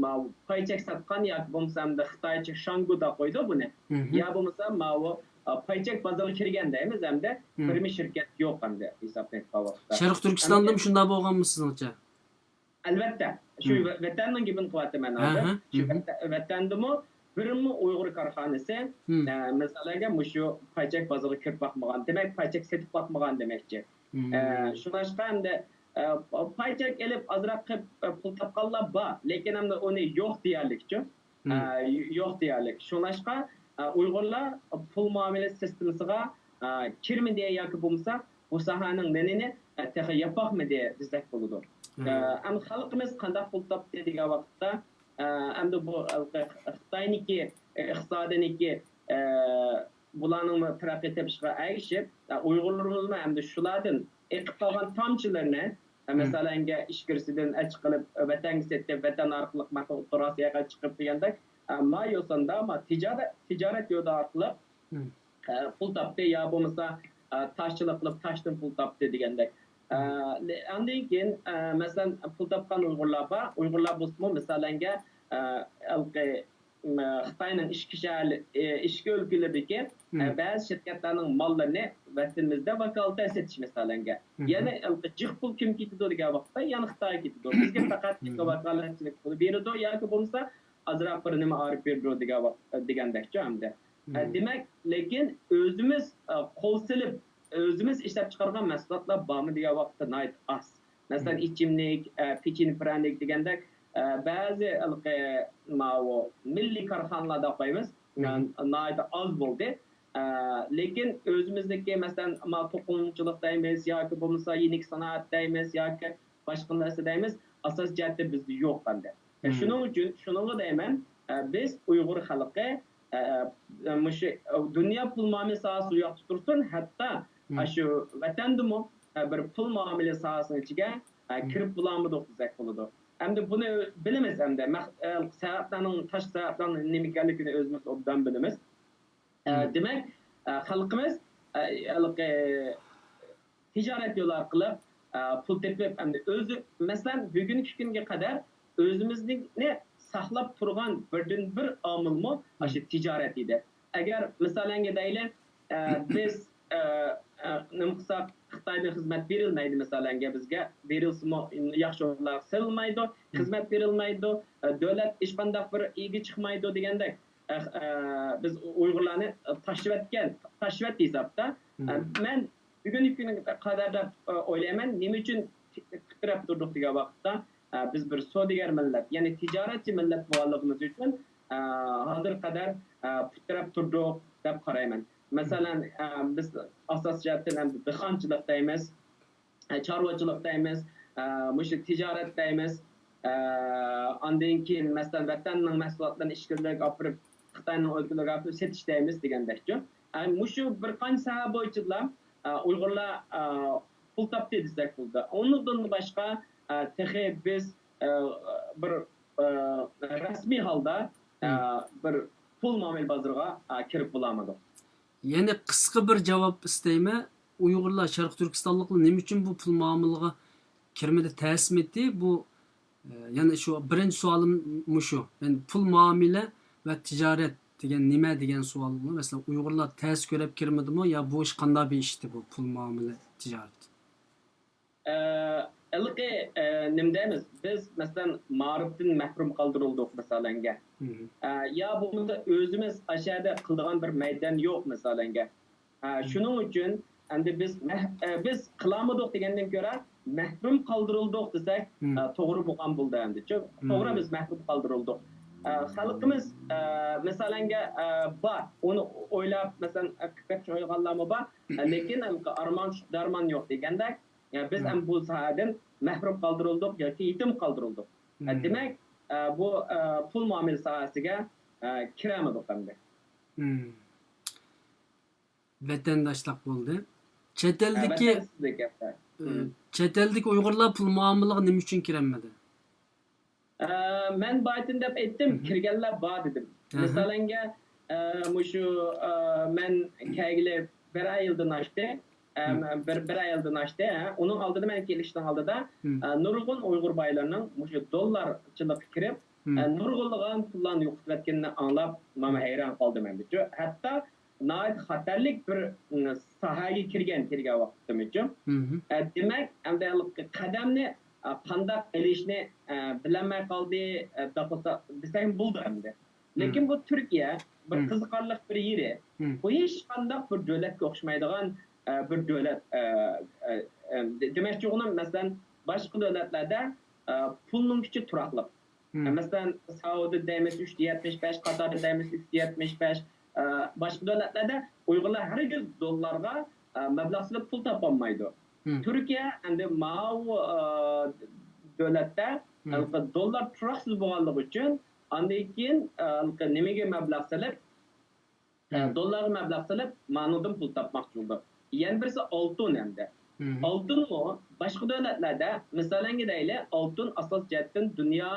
ماۋۇ پاي چەك ساتقان ياكى بولمىسا ئەمدى خىتايچە شاڭگۇ دەپ قويىدۇ بۇنى. مم. يا بولمىسا ماۋۇ، ئە، پاي چەك بازىرىغا كىرگەن دەيمىز ئەمدى. مم. بىرمۇ شىركەت يوق ئەمدى ھېسابنى ئېيتقان ۋاقىتتا. شەرقىي تۈركىستاندىمۇ ئەمدى شۇنداق بولغانمۇ سىزنىڭچە؟ ئەلۋەتتە، شۇ مم. ۋە-، ۋەتەننىڭ گېپىنى قىلىۋاتىمەن ھە، ھازىر. ھە. شۇ مم. ۋەتە-، ۋەتەندىمۇ بىرمۇ ئۇيغۇر كارخانىسى، مم. ئە، مىسالەنگە مۇشۇ پاي چەك بازىرىغا كىرىپ باقمىغان، دېمەك، پاي چەك سېتىپ باقمىغان دېمەكچى. مم. ئە، شۇڭلاشقا ئەمدى، ئە، پاي چەك ئېلىپ ئازراق قىلىپ، ئە، پۇل تاپقانلار بار، لېكىن ئەمدى ئۇنى يوق دېيەرلىكچۇ. مم. ئە، يوق دېيەرلىك. شۇڭلاشقا، ئە، ئۇيغۇرلار پۇل مۇئامىلە سىستېمىسىغا، ئە، كىرمىدى ياكى بولمىسا بۇ ساھەنىڭ نېنىنى، ئە، تېخى ياپاقمىدى دېسەك بولىدۇ. مم. ئە، ئەمدى خەلقىمىز قانداق پۇل تاپتى دېگەن ۋاقىتتا، ئە، ئەمدى بۇ، ئە، خىتاينىڭكى، ئە، ئىقتىسادىنىڭكى، ئە، بۇلارنىڭمۇ تەرەققىي تېپىشىغا ئەگىشىپ، ئە، ئۇيغۇرلىرىمىزمۇ ئەمدى شۇلاردىن ئېقىپ قالغان تامچىلىرىنى، ئە، مم. مەسىلەنگە، ئىچكىرىسىدىن ئەچىقىلىپ، ۋەتەنگە سېتىپ، ۋەتەن ئارقىلىق مانا ئوتتۇرا ئاسىياغا چىقىپ دېگەندەك، ئە، ما يوساندا، ما تىجارەت، تىجارەت يولى ئارقىلىق، مم. ئە، پۇل تاپتى، يا بولمىسا، ئە، تاشچىلىق قىلىپ تاشتىن پۇل تاپتى دېگەندەك. ئە، مم. لې-، ئاندىن كېيىن، ئە، مەسىلەن، پۇل تاپقان ئۇيغۇرلار بار. ئۇيغۇرلار بولسىمۇ، مىسالەنگە، ئە، ھېلىقى، ئە، خىتاينىڭ ئىچكى شەھەر، ئە، ئىچكى ئۆلكىلىرىدىكى، ئە، مم. بەزى شىركەتلەرنىڭ ماللىرىنى ۋەتىنىمىزدە ۋاكالىتەن سېتىش، مىسالەنگە. مم. يەنە ھېلىقى جىق پۇل كىم كېتىدۇ دېگەن ۋاقىتتا، يەنە خىتايغا كېتىدۇ. بىزگە پەقەت مم. ۋاكالەتچىلىك پۇلى بېرىدۇ ياكى بولمىسا ئازراق بىر نېمە ئايرىپ بېرىدۇ دېگەن ۋاق-، دېگەندەكچۇ ئەمدى. ئە، مم. دېمەك، لېكىن ئۆزىمىز، ئە، قول سېلىپ، ئۆزىمىز ئىشلەپچىقارغان مەھسۇلاتلار بارمۇ دېگەن ۋاقىتتا ناھايىتى ئاز. مەسىلەن، مم. ئىچىملىك، ئە، پېچىنە پىرەنىك دېگەندەك، ئە، بەزى ھېلىقى ماۋۇ مىللىي كارخانىلار دەپ قويىمىز، مم. ناھايىتى ئاز بولدى. ئە، لېكىن ئۆزىمىزنىڭكى، مەسىلەن، ما توقۇمىچىلىق دەيمىز ياكى بولمىسا يېنىك سانائەت دەيمىز ياكى باشقا نەرسە دەيمىز، ئاساسىي جەھەتتە بىزدە يوق ئەمدى. مم. شۇنىڭ ئۈچۈن، شۇنىڭغا دەيمەن، ئە، بىز ئۇيغۇر خەلقى، ئە، ئە، مۇشۇ، ئە، دۇنيا پۇل مۇئامىلە ساھەسى ئۇ ياقتا تۇرسۇن، ھەتتا، مم. ئە، شۇ ۋەتەندىمۇ، ئە، بىر پۇل مۇئامىلە ساھەسىنىڭ ئىچىگە، ئە، مم. كىرىپ بولالمىدۇق دېسەك بولىدۇ. ئەمدى بۇنى بىلىمىز ئەمدى. مەخ-، ئە، سەۋەبلەرنىڭ، تاشقى سەۋەبلەرنىڭ نېمە ئىكەنلىكىنى ئۆزىمىز ئوبدان بىلىمىز. ئە، مم. دېمەك، ئە، خەلقىمىز، ئە، ھېلىقى تىجارەت يولى ئارقىلىق، ئە، پۇل تېپىپ، ئەمدى ئۆزى، مەسىلەن، بۈگۈنكى كۈنگە قەدەر ئۆزىمىزنى ساقلاپ تۇرغان بىردىنبىر ئامىلمۇ ئاشۇ تىجارەت ئىدى. ئەگەر مىسالەنگە دەيلى، ئە، بىز، ئە، ئە، نېمە قىلساق، خىتايدىن خىزمەت بېرىلمەيدۇ، مىسالەنگە بىزگە بېرىلسىمۇ ياخشى ئورۇنلارغا سېلىنمايدۇ، خىزمەت بېرىلمەيدۇ، ئە، دۆلەت ھېچقانداق بىر ئىگە چىقمايدۇ دېگەندەك، ئە، ئە، بىز ئۇيغۇرلارنى تاشلىۋەتكەن، تاشلىۋەتتى ھېسابتا. ئە، مەن بۈگۈنكى كۈنگە قەدەر دەپ، ئە، ئويلايمەن، نېمە ئۈچۈن پۇت تىرەپ تۇردۇق دېگەن ۋاقىتتا، ئە، بىز بىر سودىگەر مىللەت، يەنى تىجارەتچى مىللەت بولغانلىقىمىز ئۈچۈن، ئە، ھازىرغا قەدەر، ئە، پۇت تىرەپ تۇردۇق دەپ قارايمەن. مەسىلەن، ئە، بىز ئاساسىي جەھەتتىن ئەمدى دېھقانچىلىق دەيمىز. ئە، چارۋىچىلىق دەيمىز، ئە، مۇشۇ تىجارەت دەيمىز، ئە، ئاندىن كېيىن، مەسىلەن، ۋەتەننىڭ مەھسۇلاتلىرىنى ئىچكىرىلەرگە ئاپىرىپ، خىتاينىڭ ئۆلكىلىرىگە ئاپىرىپ سېتىش دەيمىز دېگەندەكچۇ. ئە، مۇشۇ بىر قانچە ساھە بويىچىلا، ئە، ئۇيغۇرلار، ئە، پۇل تاپتى دېسەك بولىدۇ. ئۇنىڭدىن باشقا، ئە، تېخى بىز، ئە، بىر، ئە، رەسمىي ھالدا، ئە، بىر پۇل مۇئامىلە بازىرىغا، ئە، كىرىپ بولالمىدۇق. يەنە قىسقا بىر جاۋاب ئىستەيمەن. ئۇيغۇرلار، شەرقىي تۈركىستانلىقلار نېمە ئۈچۈن بۇ پۇل مۇئامىلىگە كىرمىدى، تەسمىتى؟ بۇ، ئە، يەنە شۇ بىرىنچى سوئالىم مۇشۇ. يەنى پۇل مۇئامىلە ۋە تىجارەت دېگەن نېمە دېگەن سوئالغا، مەسىلەن، ئۇيغۇرلار تەس كۆرۈپ كىرمىدىمۇ يا بۇ ئىش قانداق بىر ئىشتى بۇ پۇل مۇئامىلە تىجارىتى؟ ئە، ھېلىقى، ئە، نېمە دەيمىز؟ بىز، مەسىلەن، مائارىپتىن مەھرۇم قالدۇرۇلدۇق، مىسالەنگە. ئە، يا بولمىسا ئۆزىمىز ئاشۇ يەردە قىلىدىغان بىر مەيدان يوق، مىسالەنگە. ئە، شۇنىڭ ئۈچۈن ئەمدى بىز مەھ-، ئە، بىز قىلالمىدۇق دېگەندىن كۆرە مەھرۇم قالدۇرۇلدۇق دېسەك، ئە، توغرا بولغان بولدى ئەمدى. چۈ-، توغرا، بىز مەھرۇم قالدۇرۇلدۇق. ئە، خەلقىمىز، ئە، مىسالەنگە، ئە، بار، ئۇنى ئويلاپ، مەسىلەن، ئە، قىلىپ بېقىشنى ئويلىغانلارمۇ بار. ئە، لېكىن ھېلىقى ئارمان ئۇچۇپ دارمان يوق دېگەندەك، يا بىز ھەم بۇ ساھەدىن مەھرۇم قالدۇرۇلدۇق ياكى يېتىم قالدۇرۇلدۇق. ئە، دېمەك، ئە، بۇ، ئە، پۇل مۇئامىلە ساھەسىگە، ئە، كىرەلمىدۇق ئەمدى. ۋەتەنداشلىق بولدى. چەت ئەلدىكى، ۋەتەنسىزلىك ھەتتا. ئى، چەت ئەلدىكى ئۇيغۇرلار پۇل مۇئامىلىگە نېمە ئۈچۈن كىرەلمىدى؟ ئە، مەن بايىتىن دەپ ئېيتتىم، كىرگەنلەر بار دېدىم. مىسالەنگە، ئە، مۇشۇ، ئە، مەن كەلگىلى بىر ئايدىن ئاشتى. ئە، بىر، بىر ئايدىن ئاشتى، ھە. ئۇنىڭ ئالدىدا، مەن كېلىشنىڭ ئالدىدا، ئە، نۇرغۇن ئۇيغۇر بايلارنىڭ مۇشۇ دوللارچىلىققا كىرىپ، ئە، نۇرغۇنلىغان پۇللارنى يوقىتىۋەتكىنىنى ئاڭلاپ، مانا ھەيران قالدىم ئەمدىچۇ. ھەتتا ناھايىتى خەتەرلىك بىر، م، ساھەگە كىرگەن، كىرگەن ۋاقتىمچۇ. ئە، دېمەك، ئەمدى ھېلىقى قەدەمنى، ئە، قانداق ئېلىشنى، ئە، بىلەلمەي قالدى، ئە، دەپ قالسا دېسەك بولىدۇ ئەمدى. لېكىن بۇ تۈركىيە بىر قىزىقارلىق بىر يېرى. بۇ ھېچقانداق بىر دۆلەتكە ئوخشىمايدىغان، ئە، بىر دۆلەت. ئە، ئە، ئە، دېمەكچى بولغىنىم، مەسىلەن، باشقا دۆلەتلەردە، ئە، پۇلنىڭ كۈچى تۇراقلىق. مەسىلەن، سائۇدىدا دەيمىز ئۈچ يۈز يەتمىش بەش، قاتاردا دەيمىز ئۈچ يۈز يەتمىش بەش. ئە، باشقا دۆلەتلەردە ئۇيغۇرلار ھەرگىز دوللارغا، ئە، مەبلەغ سېلىپ پۇل تاپالمايدۇ. تۈركىيە ئەمدى ماۋۇ، ئە، دۆلەتتە ھېلىقى دوللار تۇراقسىز بولغانلىقى ئۈچۈن، ئاندىن كېيىن، ئە، ھېلىقى نېمىگە مەبلەغ سېلىپ، ئە، دوللارغا مەبلەغ سېلىپ، مانىڭدىن پۇل تاپماقچى بولدۇق. يەنە بىرسى ئالتۇن ئەمدى. ئالتۇنمۇ باشقا دۆلەتلەردە، مىسالەنگە دەيلى، ئالتۇن ئاساس جەھەتتىن دۇنيا،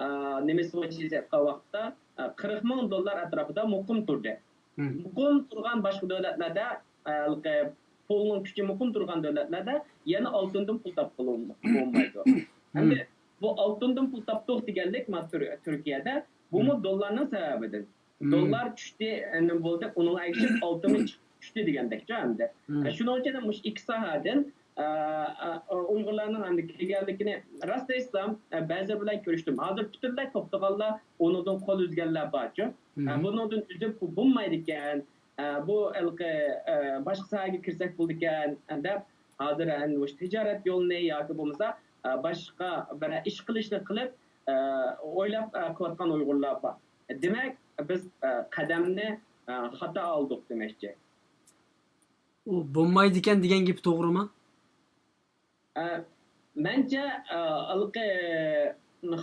ئە، نېمىسى بويىچە ھېساب قىلغان ۋاقىتتا، ئە، قىرىق مىڭ دوللار ئەتراپىدا مۇقىم تۇردى. مۇقىم تۇرغان باشقا دۆلەتلەردە، ئە، ھېلىقى پۇلنىڭ كۈچى مۇقىم تۇرغان دۆلەتلەردە يەنە ئالتۇندىن پۇل تاپقىلى بولمايدۇ. ئەمدى بۇ ئالتۇندىن پۇل تاپتۇق دېگەنلىك، مانا تۈر-، تۈركىيەدە، بۇمۇ دوللارنىڭ سەۋەبىدىن. دوللار چۈشتى، ئەمدى بولدى، ئۇنىڭغا ئەگىشىپ ئالتۇنمۇ چۈشتى دېگەندەكچۇ ئەمدى. شۇنىڭ ئۈچۈن مۇشۇ ئىككى ساھەدىن، ئە، ئە، ئۇيغۇرلارنىڭ ئەمدى كىرگەنلىكىنى راست ئېيتسام، ئە، بەزىلەر بىلەن كۆرۈشتۈم. ھازىر پۈتۈنلەي توختىغانلار، ئۇنىڭدىن قول ئۈزگەنلەر بارچۇ. ئە، بۇنىڭدىن ئۈزۈپ بولمايدىكەن. ئە، بۇ ھېلىقى، ئە، باشقا ساھەگە كىرسەك بولىدىكەن، دەپ، ھازىر ئەنە مۇشۇ تىجارەت يولىنى ياكى بولمىسا، ئە، باشقا بىر ئىش قىلىشنى قىلىپ، ئە، ئويلاپ، ئە، قىلىۋاتقان ئۇيغۇرلار بار. دېمەك، بىز، ئە، قەدەمنى، ئە، خاتا ئالدۇق دېمەكچى. ئۇ بولمايدىكەن دېگەن گېپى توغرىمۇ؟ ئە، مەنچە، ئە، ھېلىقى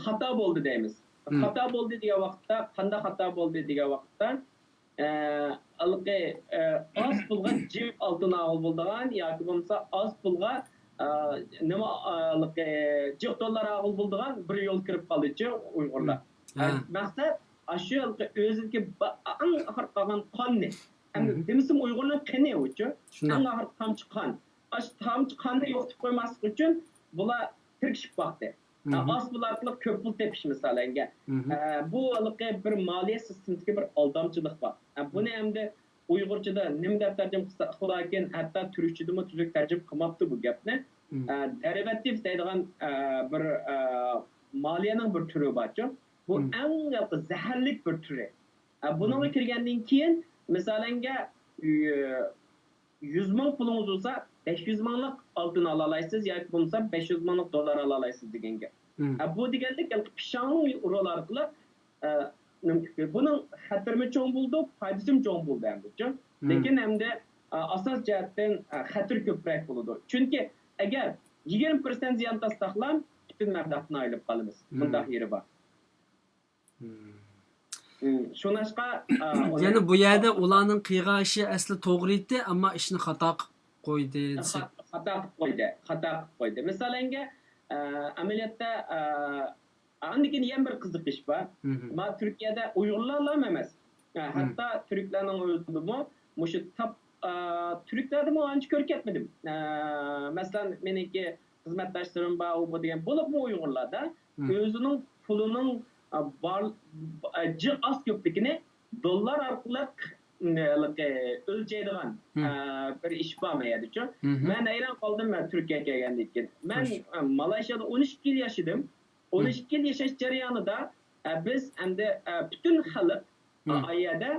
خاتا بولدى دەيمىز. خاتا بولدى دېگەن ۋاقىتتا، قانداق خاتا بولدى دېگەن ۋاقىتتا، ئە، ھېلىقى، ئە، ئاز پۇلغا جىق ئالتۇن ئالغىلى بولىدىغان ياكى بولمىسا ئاز پۇلغا، ئە، نېمە، ئە، ھېلىقى جىق دوللار ئالغىلى بولىدىغان بىر يول كىرىپ قالدىچۇ ئۇيغۇرلار. ئە، مەقسەت ئاشۇ ھېلىقى ئۆزىدىكى با-، ئەڭ ئاخىرقى قالغان قاننى، ئەمدى دېمىسىمۇ ئۇيغۇرنىڭ قېنى ئۇچۇ، ئەڭ ئاخىرقى تامچە قان. ئاشۇ تامچە قاننى يوقىتىپ قويماسلىق ئۈچۈن بۇلار تىركىشىپ باقتى. ئاز پۇل ئارقىلىق كۆپ پۇل تېپىش مىسالى ئەنگە. ئە، بۇ ھېلىقى بىر مالىيە سىستېمىسىدىكى بىر ئالدامچىلىق بار. ئە، بۇنى ئەمدى ئۇيغۇرچىدا نېمە دەپ تەرجىمە قىلسا، خۇداكىن ھەتتا تۈركچىدىمۇ تۈزۈك تەرجىمە قىلماپتۇ بۇ گەپنى. ئە، دېرىۋاتىپ دەيدىغان، ئە، بىر، ئە، مالىيەنىڭ بىر تۈرى بارچۇ. بۇ ئەڭ ھېلىقى زەھەرلىك بىر تۈرى. ئە، بۇنىڭغا كىرگەندىن كېيىن، مىسالەنگە، ئۈ-، يۈز مىڭ پۇلىڭىز بولسا، بەش يۈز مىڭلىق ئالتۇن ئالالايسىز ياكى بولمىسا بەش يۈز مىڭلىق دوللار ئالالايسىز دېگەن گەپ. ئە، بۇ دېگەنلىك ھېلىقى پىشاڭلىق رول ئارقىلىق، ئە، نېمە، بۇنىڭ خەتىرىمۇ چوڭ بولىدۇ، پايدىسىمۇ چوڭ بولىدۇ ئەمدىچۇ. لېكىن ئەمدى، ئە، ئاساس جەھەتتىن، ئە، خەتىرى كۆپرەك بولىدۇ. چۈنكى ئەگەر يىگىرمە پىرسەنت زىيان تارتساقلا، پۈتۈن مەبلەغدىن ئايرىلىپ قالىمىز. مۇنداق يېرى بار. مم. مم. شۇڭلاشقا، ئا، يەنى بۇ يەردە ئۇلارنىڭ قىلغان ئىشى ئەسلى توغرا ئىدى، ئەمما ئىشنى خاتا قىلىپ قويدى دېسەك. خا-، خاتا قىلىپ قويدى، خاتا قىلىپ قويدى. مىسالەنگە، ئا، ئەمەلىيەتتە، ئا، ئاندىن كېيىن يەنە بىر قىزىق ئىش بار. مم. ما تۈركىيەدە ئۇيغۇرلارلا ئەمەس، ئا، مم. ھەتتا تۈركلەرنىڭ ئۆزىدىمۇ مۇشۇ تاپ-، ئا، تۈركلەردىمۇ ئانچە كۆرۈپ كەتمىدىم. ئا، مەسىلەن، مېنىڭكى خىزمەتداشلىرىم بار، ئۇ بۇ دېگەن، بولۇپمۇ ئۇيغۇرلاردا مم. ئۆزىنىڭ پۇلىنىڭ، ئا، بار، ئا، جىق ئاز كۆپلۈكىنى دوللار ئارقىلىق، م، ھېلىقى ئۆلچەيدىغان، مم. ئا، بىر ئىش بار ما يەردىچۇ. مم. مەن ھەيران قالدىم، مەن تۈركىيەگە كەلگەندىن كېيىن. مەن، خوش. ئا، مالايشىيادا ئون ئىككى يىل ياشىدىم. ئون ئىككى يىل ياشاش جەريانىدا، ئا، بىز ئەمدى، ئا، پۈتۈن خەلق، ئا، مم. ئا يەردە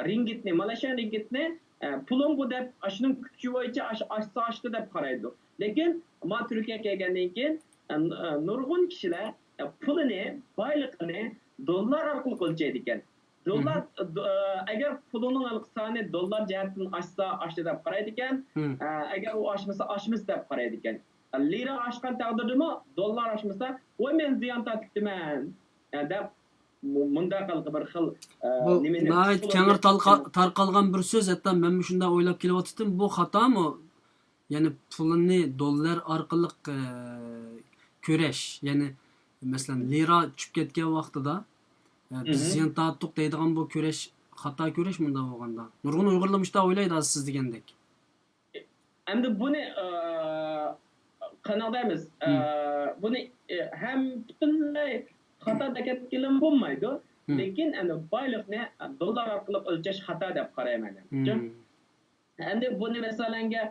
رىنگىتنى، مالايشىيا رىنگىتنى، ئا، پۇلۇڭ بۇ دەپ، ئاشۇنىڭ كۈچى بويىچە ئاش-، ئاشسا ئاشتى دەپ قارايدۇ. لېكىن ما تۈركىيەگە كەلگەندىن كېيىن، ئا، ن-، ئا، نۇرغۇن كىشىلەر، ئا، پۇلىنى، بايلىقىنى دوللار ئارقىلىق ئۆلچەيدىكەن. دوللار، دو-، ئا، ئەگەر پۇلىنىڭ ھېلىقى سانى دوللار جەھەتتىن ئاشسا ئاشتى دەپ قارايدىكەن. مم. ئا، ئەگەر ئۇ ئاشمىسا ئاشمىسا دەپ قارايدىكەن. لىرا ئاشقان تەقدىردىمۇ دوللار ئاشمىسا، ۋاي، مەن زىيان تارتىپتىمەن، ئا، دەپ مۇ-، مۇنداق ھېلىقى بىر خىل، ئا، بۇ نېمىنى ناھايىتى پسىخولوگىيە كەڭرى تارقا-، سىستېما. تارقالغان بىر سۆز، ھەتتا مەنمۇ شۇنداق ئويلاپ كېلىۋاتىتتىم، بۇ خاتامۇ؟ يەنى پۇلنى دوللار ئارقىلىق، ئە، كۈرەش، يەنى مەسىلەن، لىرا چۈشۈپ كەتكەن ۋاقتىدا، ئە، بىز مم. زىيان تارتتۇق دەيدىغان بۇ كۈرەش خاتا كۈرەش مۇنداق بولغاندا. نۇرغۇن ئۇيغۇرلار مۇشۇنداق ئويلايدۇ ھازىر سىز دېگەندەك. ئەمدى بۇنى، ئا، قانداق دەيمىز، ئا، مم. بۇنى، ئە، ھەم پۈتۈنلەي خاتا دەكەتكىلىمۇ بولمايدۇ. مم. لېكىن ئەمدى بايلىقنى دوللار ئارقىلىق ئۆلچەش خاتا دەپ قارايمەن. مم. ئەمدى بۇنى مەسىلەنگە،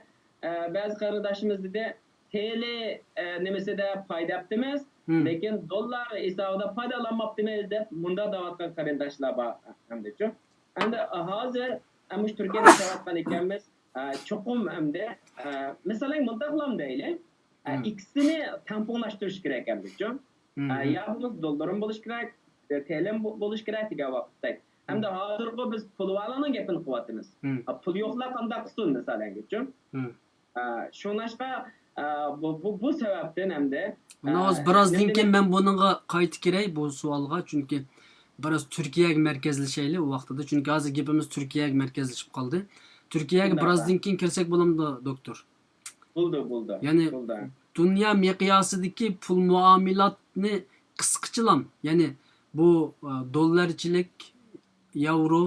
ئە، بەزى قېرىنداشىمىز دېدى، تېلى، ئە، نېمىسىدە پايدا تاپتىمىز، مم. لېكىن دوللار ھېسابىدا پايدىلانماپتىمىز دەپ مۇنداق دەۋاتقان قېرىنداشلار بار ئەمدىچۇ. ئەمدى ھازىر، ئە، مۇشۇ تۈركىيەدە ياشاۋاتقان ئىكەنمىز، ئە، چوقۇم ئەمدى، ئە، مەسىلەن، مۇنداقلام دەيلى، ئە، مم. ئىككىسىنى تەڭپۇڭلاشتۇرۇش كېرەك ئەمدىچۇ. مم. ئە، يا بولمىسا دوللىرىمۇ بولۇش كېرەك، تېلىمۇ بو-، بولۇش كېرەك دېگەن ۋاقىتتەك. ئەمدى ھازىرغۇ بىز پۇل بارلارنىڭ گېپىنى قىلىۋاتىمىز. مم. ئە، پۇل يوقلار قانداق قىلسۇن، مەسىلەنگىچۇ؟ مم. ئە، شۇڭلاشقا، ئە، بۇ، بۇ، بۇ سەۋەبتىن ئەمدى، ئە، ئۇنىڭ ھازىر بىراز دىن نېمە كېيىن دېمەك؟ مەن بۇنىڭغا قايتا كىرەي، بۇ سوئالغا، چۈنكى بىراز تۈركىيەگە مەركەزلىشەيلى ئۇ ۋاقتىدا، چۈنكى ھازىر گېپىمىز تۈركىيەگە مەركەزلىشىپ قالدى. تۈركىيەگە شۇنداق. بىراز دىن كېيىن كىرسەك بولامدۇ، دوكتور؟ بولدى، بولدى. يەنى بولدى. دۇنيا مىقياسىدىكى پۇل مۇئامىلاتنى قىسقىچىلام، يەنى بۇ، ئە، دوللارچىلىك، ياۋرو،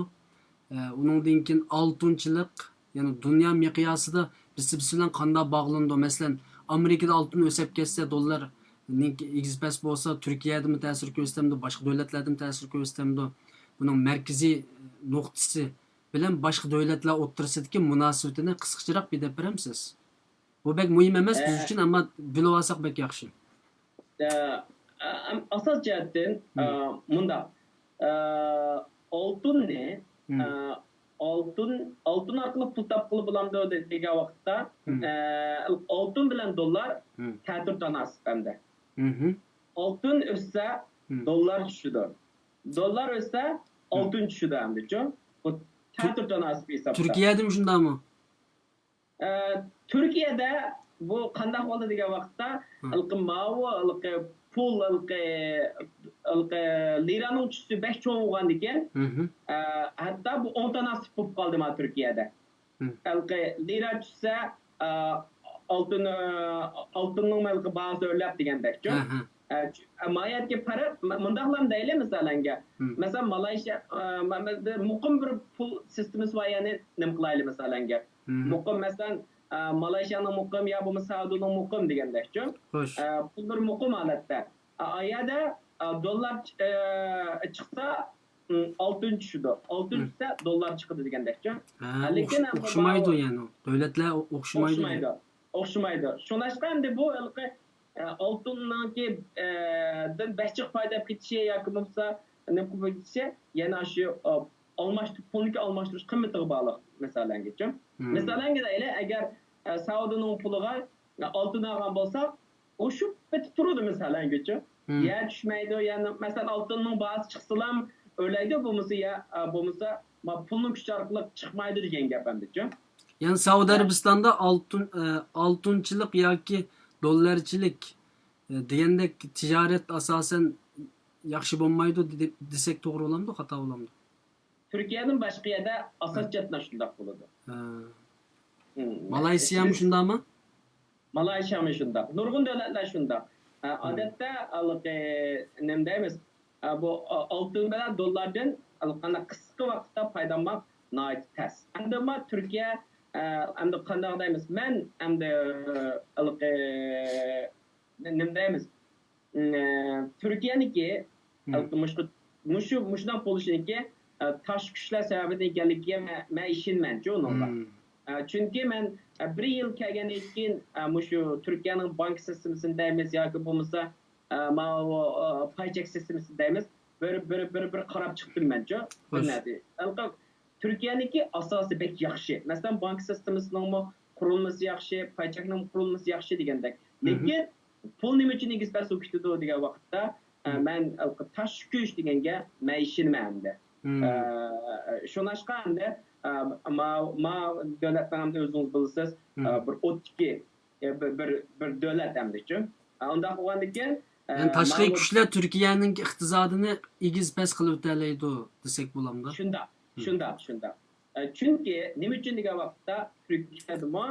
ئە، ئۇنىڭدىن كېيىن ئالتۇنچىلىق، يەنى دۇنيا مىقياسىدا بىرسى بىرسى بىلەن قانداق باغلىنىدۇ؟ مەسىلەن، ئامېرىكىدا ئالتۇن ئۆسۈپ كەتسە، دوللار ئېگىز پەس بولسا، تۈركىيەدىمۇ تەسىر كۆرسىتەمدۇ، باشقا دۆلەتلەردىمۇ تەسىر كۆرسىتەمدۇ؟ بۇنىڭ مەركىزىي نۇقتىسى بىلەن باشقا دۆلەتلەر ئوتتۇرىسىدىكى مۇناسىۋىتىنى قىسقىچىراق بىر دەپ بېرەمسىز؟ بۇ بەك مۇھىم ئەمەس، بىز ئۈچۈن، ئەمما بىلىۋالساق بەك ياخشى. ئە، ئە، ئاساس جەھەتتىن، ئە، مۇنداق. ئە، ئالتۇننى، ئە، ئالتۇن، ئالتۇن ئارقىلىق پۇل تاپقىلى بولامدۇ دېگەن ۋاقىتتا، ئە، ئالتۇن بىلەن دوللار تەتۈر تاناسىپ ئەمدى. ئالتۇن ئۆسسە، دوللار چۈشىدۇ. دوللار ئۆسسە، ئالتۇن چۈشىدۇ ئەمدىچۇ. بۇ تەتۈر تاناسىپ ھېسابتا. تۈركىيەدىمۇ شۇنداقمۇ؟ ئە، تۈركىيەدە بۇ قانداق بولدى دېگەن ۋاقىتتا، ھېلىقى ماۋۇ، ھېلىقى پۇل، ھېلىقى، ھېلىقى لىرانىڭ چۈشۈشى بەك چوڭ بولغاندىكىن، ئە، ھەتتا بۇ ئوڭ تاناسىپ بولۇپ قالدى ما تۈركىيەدە. ھېلىقى لىرا چۈشسە، ئە، ئالتۇن، ئە، ئالتۇننىڭ ھېلىقى باھاسى ئۆرلەپ دېگەندەكچۇ. ئە، چۈ-، ئە، ما يەردىكى پەرق، م-، مۇنداقلام دەيلى، مىسالەنگە. مەسىلەن، مالايشىيا، ئە، مە-، مە-، بىر مۇقىم بىر پۇل سىستېمىسى بار، يەنى نېمە قىلايلى، مىسالەنگە. مۇقىم، مەسىلەن، ئە، مالايشىيانىڭ مۇقىم يا بولمىسا سەئۇدىنىڭ مۇقىم دېگەندەكچۇ. ئە، پۇل بىر مۇقىم ھالەتتە. ئە، ئا يەردە، ئە، دوللار، ئە، چىقسا، ئالتۇن چۈشىدۇ. ئالتۇن چۈشسە، دوللار چىقىدۇ دېگەندەكچۇ. ھە، لېكىن ئەمما ئوخشىمايدۇ، يەنى دۆلەتلەر ئوخشىمايدۇ. ئوخشىمايدۇ. ئوخشىمايدۇ. شۇڭلاشقا ئەمدى بۇ ھېلىقى، ئە، ئالتۇننىڭكى، ئە، دىن بەك جىق پايدا ئېلىپ كېتىشى ياكى بولمىسا نېمە قىلىپ كېتىشى، يەنە شۇ، ئە، ئالماشتۇرۇش، پۇلنىڭكى ئالماشتۇرۇش قىممىتىغا باغلىق، مىسالەنگىچۇ. مىسالەنگە دەيلى، ئەگەر، ئە، سەئۇدىنىڭ پۇلىغا، ئە، ئالتۇن ئالغان بولساق، ئۇ شۇ پېتى تۇرىدۇ، مىسالەنگىچۇ. يەنە چۈشمەيدۇ، يەنە، مەسىلەن، ئالتۇننىڭ باھاسى چىقسىلام ئۆرلەيدۇ، بولمىسا يا، ئە، بولمىسا، ما، پۇلنىڭ كۈچى ئارقىلىق چىقمايدۇ دېگەن گەپ ئەمدىچۇ. يەنى سەئۇدى ئەرەبىستاندا ئالتۇن، ئە، ئالتۇنچىلىق ياكى دوللارچىلىك، ئە، دېگەندەك تىجارەت ئاساسەن ياخشى بولمايدۇ دېدى-، دېسەك توغرا بولامدۇ، خاتا بولامدۇ؟ تۈركىيەدىن باشقا يەردە ئاساسىي جەھەتتىن شۇنداق بولىدۇ. ھە. مالايسىيامۇ شۇنداقمۇ؟ مالايسىيامۇ شۇنداق. نۇرغۇن دۆلەتلەر شۇنداق. ئادەتتە ھېلىقى نېمە دەيمىز؟ بۇ ئالتۇن بىلەن دوللاردىن قانداق قىسقا ۋاقىتتا پايدىلانماق ناھايىتى تەس. ئەمدى ما تۈركىيە، ئەمدى قانداق دەيمىز؟ مەن ئەمدى ھېلىقى نېمە دەيمىز؟ تۈركىيەنىڭكى مۇشۇ مۇشۇ مۇشۇنداق بولۇشىنىڭكى تاشقى كۈچلەر سەۋەبىدىن ئىكەنلىكىگە مەن ئىشىنىمەنچۇ ئۇنىڭغا. چۈنكى مەن بىر يىل كەلگەندىن كېيىن مۇشۇ تۈركىيەنىڭ بانكا سىستېمىسىنى دەيمىز ياكى بولمىسا ماۋۇ پاي چەك سىستېمىسىنى دەيمىز، بىر بىر بىر بىر قاراپ چىقتىم مەنچۇ. بىر نەرسە تۈركىيەنىڭكى ئاساسى بەك ياخشى. مەسىلەن، بانكا سىستېمىسىنىڭمۇ قۇرۇلمىسى ياخشى، پاي چەكنىڭمۇ قۇرۇلمىسى ياخشى دېگەندەك. لېكىن پۇل نېمە ئۈچۈن ئېگىز پەس بولۇپ كېتىدۇ دېگەن ۋاقىتتا، مەن تاشقى كۈچ دېگەنگە مەن ئىشىنىمەن ئەمدى. شۇڭلاشقا ئەمدى ما دۆلەتنىڭ ئەمدى ئۆزىڭىز بىلىسىز، بىر ئوتتىكى بىر بىر دۆلەت ئەمدىچۇ. ئۇنداق بولغاندىكىن، يەنى تاشقى كۈچلەر تۈركىيەنىڭ ئىقتىسادىنى ئېگىز پەس قىلىۋېتەلەيدۇ دېسەك بولامدۇ؟ شۇنداق، شۇنداق، شۇنداق. چۈنكى نېمە ئۈچۈن دېگەن ۋاقىتتا تۈركىيەدىمۇ،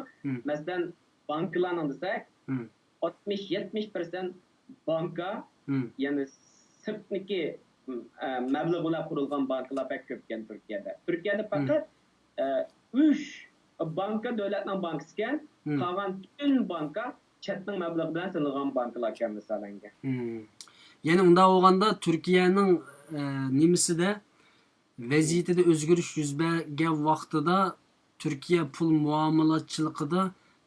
مەسىلەن، بانكىلارنىڭ دېسەك، ئاتمىش يەتمىش پىرسەنت بانكا، يەنى سىرتنىكى مەبلەغ بىلەن قۇرۇلغان بانكىلار بەك كۆپكەن تۈركىيەدە. تۈركىيەدە پەقەت ئۈچ بانكا دۆلەتنىڭ بانكىسىكەن، قالغان پۈتۈن بانكا چەتنىڭ مەبلىغى بىلەن سېلىنغان بانكىلاركەن مىسالەنگە. يەنى ئۇنداق بولغاندا تۈركىيەنىڭ نېمىسىدە، ۋەزىيىتىدە ئۆزگىرىش يۈز بەرگەن ۋاقتىدا تۈركىيە پۇل مۇئامىلاتچىلىقىدا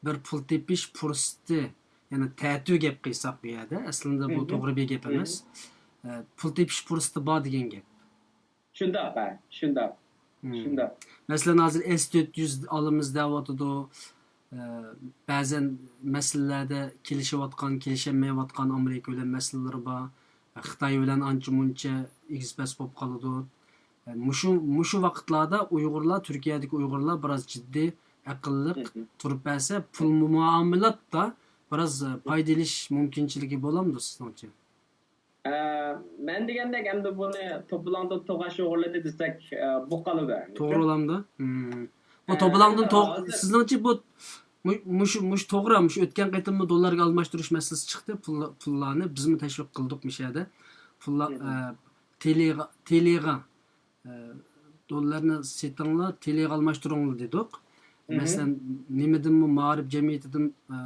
بىر پۇل تېپىش پۇرسىتى، يەنى تەتۈ گەپ قىلساق بۇ يەردە، ئەسلىدە بۇ توغرا بىر گەپ ئەمەس. پۇل تېپىش پۇرسىتى بار دېگەن گەپ. شۇنداق، ھە، شۇنداق. شۇنداق. مەسىلەن، ھازىر ئېس تۆت يۈز ئالىمىز دەۋاتىدۇ. بەزەن مەسىلىلەردە كېلىشىۋاتقان، كېلىشەلمەيۋاتقان ئامېرىكا بىلەن مەسىلىلىرى بار. خىتاي بىلەن ئانچە مۇنچە ئېگىز پەس بولۇپ قالىدۇ. مۇشۇ، مۇشۇ ۋاقىتلاردا ئۇيغۇرلار، تۈركىيەدىكى ئۇيغۇرلار بىراز جىددىي، ئەقىللىق تۇرۇپ بەرسە، پۇل مۇئامىلاتتا بىراز پايدا ئېلىش مۇمكىنچىلىكى بولامدۇ سىزنىڭچە؟ مەن دېگەندەك ئەمدى بۇنى توپىلاڭدىن توغاچ ئوغرىلىدى دېسەك، بۇ قالىدۇ ئەمدى. توغرا بولامدۇ؟ بۇ توپىلاڭدىن توغ-، سىزنىڭچە بۇ مۇ-، مۇشۇ، مۇشۇ توغرا، مۇشۇ ئۆتكەن قېتىممۇ دوللارغا ئالماشتۇرۇش مەسىلىسى چىقتى. پۇل، پۇللارنى بىزمۇ تەشۋىق قىلدۇق مۇشۇ يەردە. پۇللار، ئە، تېلېغا، تېلېغا، ئە، دوللارنى سېتىڭلار، تېلېغا ئالماشتۇرۇڭلار دېدۇق. مەسىلەن، نېمىدىنمۇ، مائارىپ جەمئىيىتىدىن، ئە،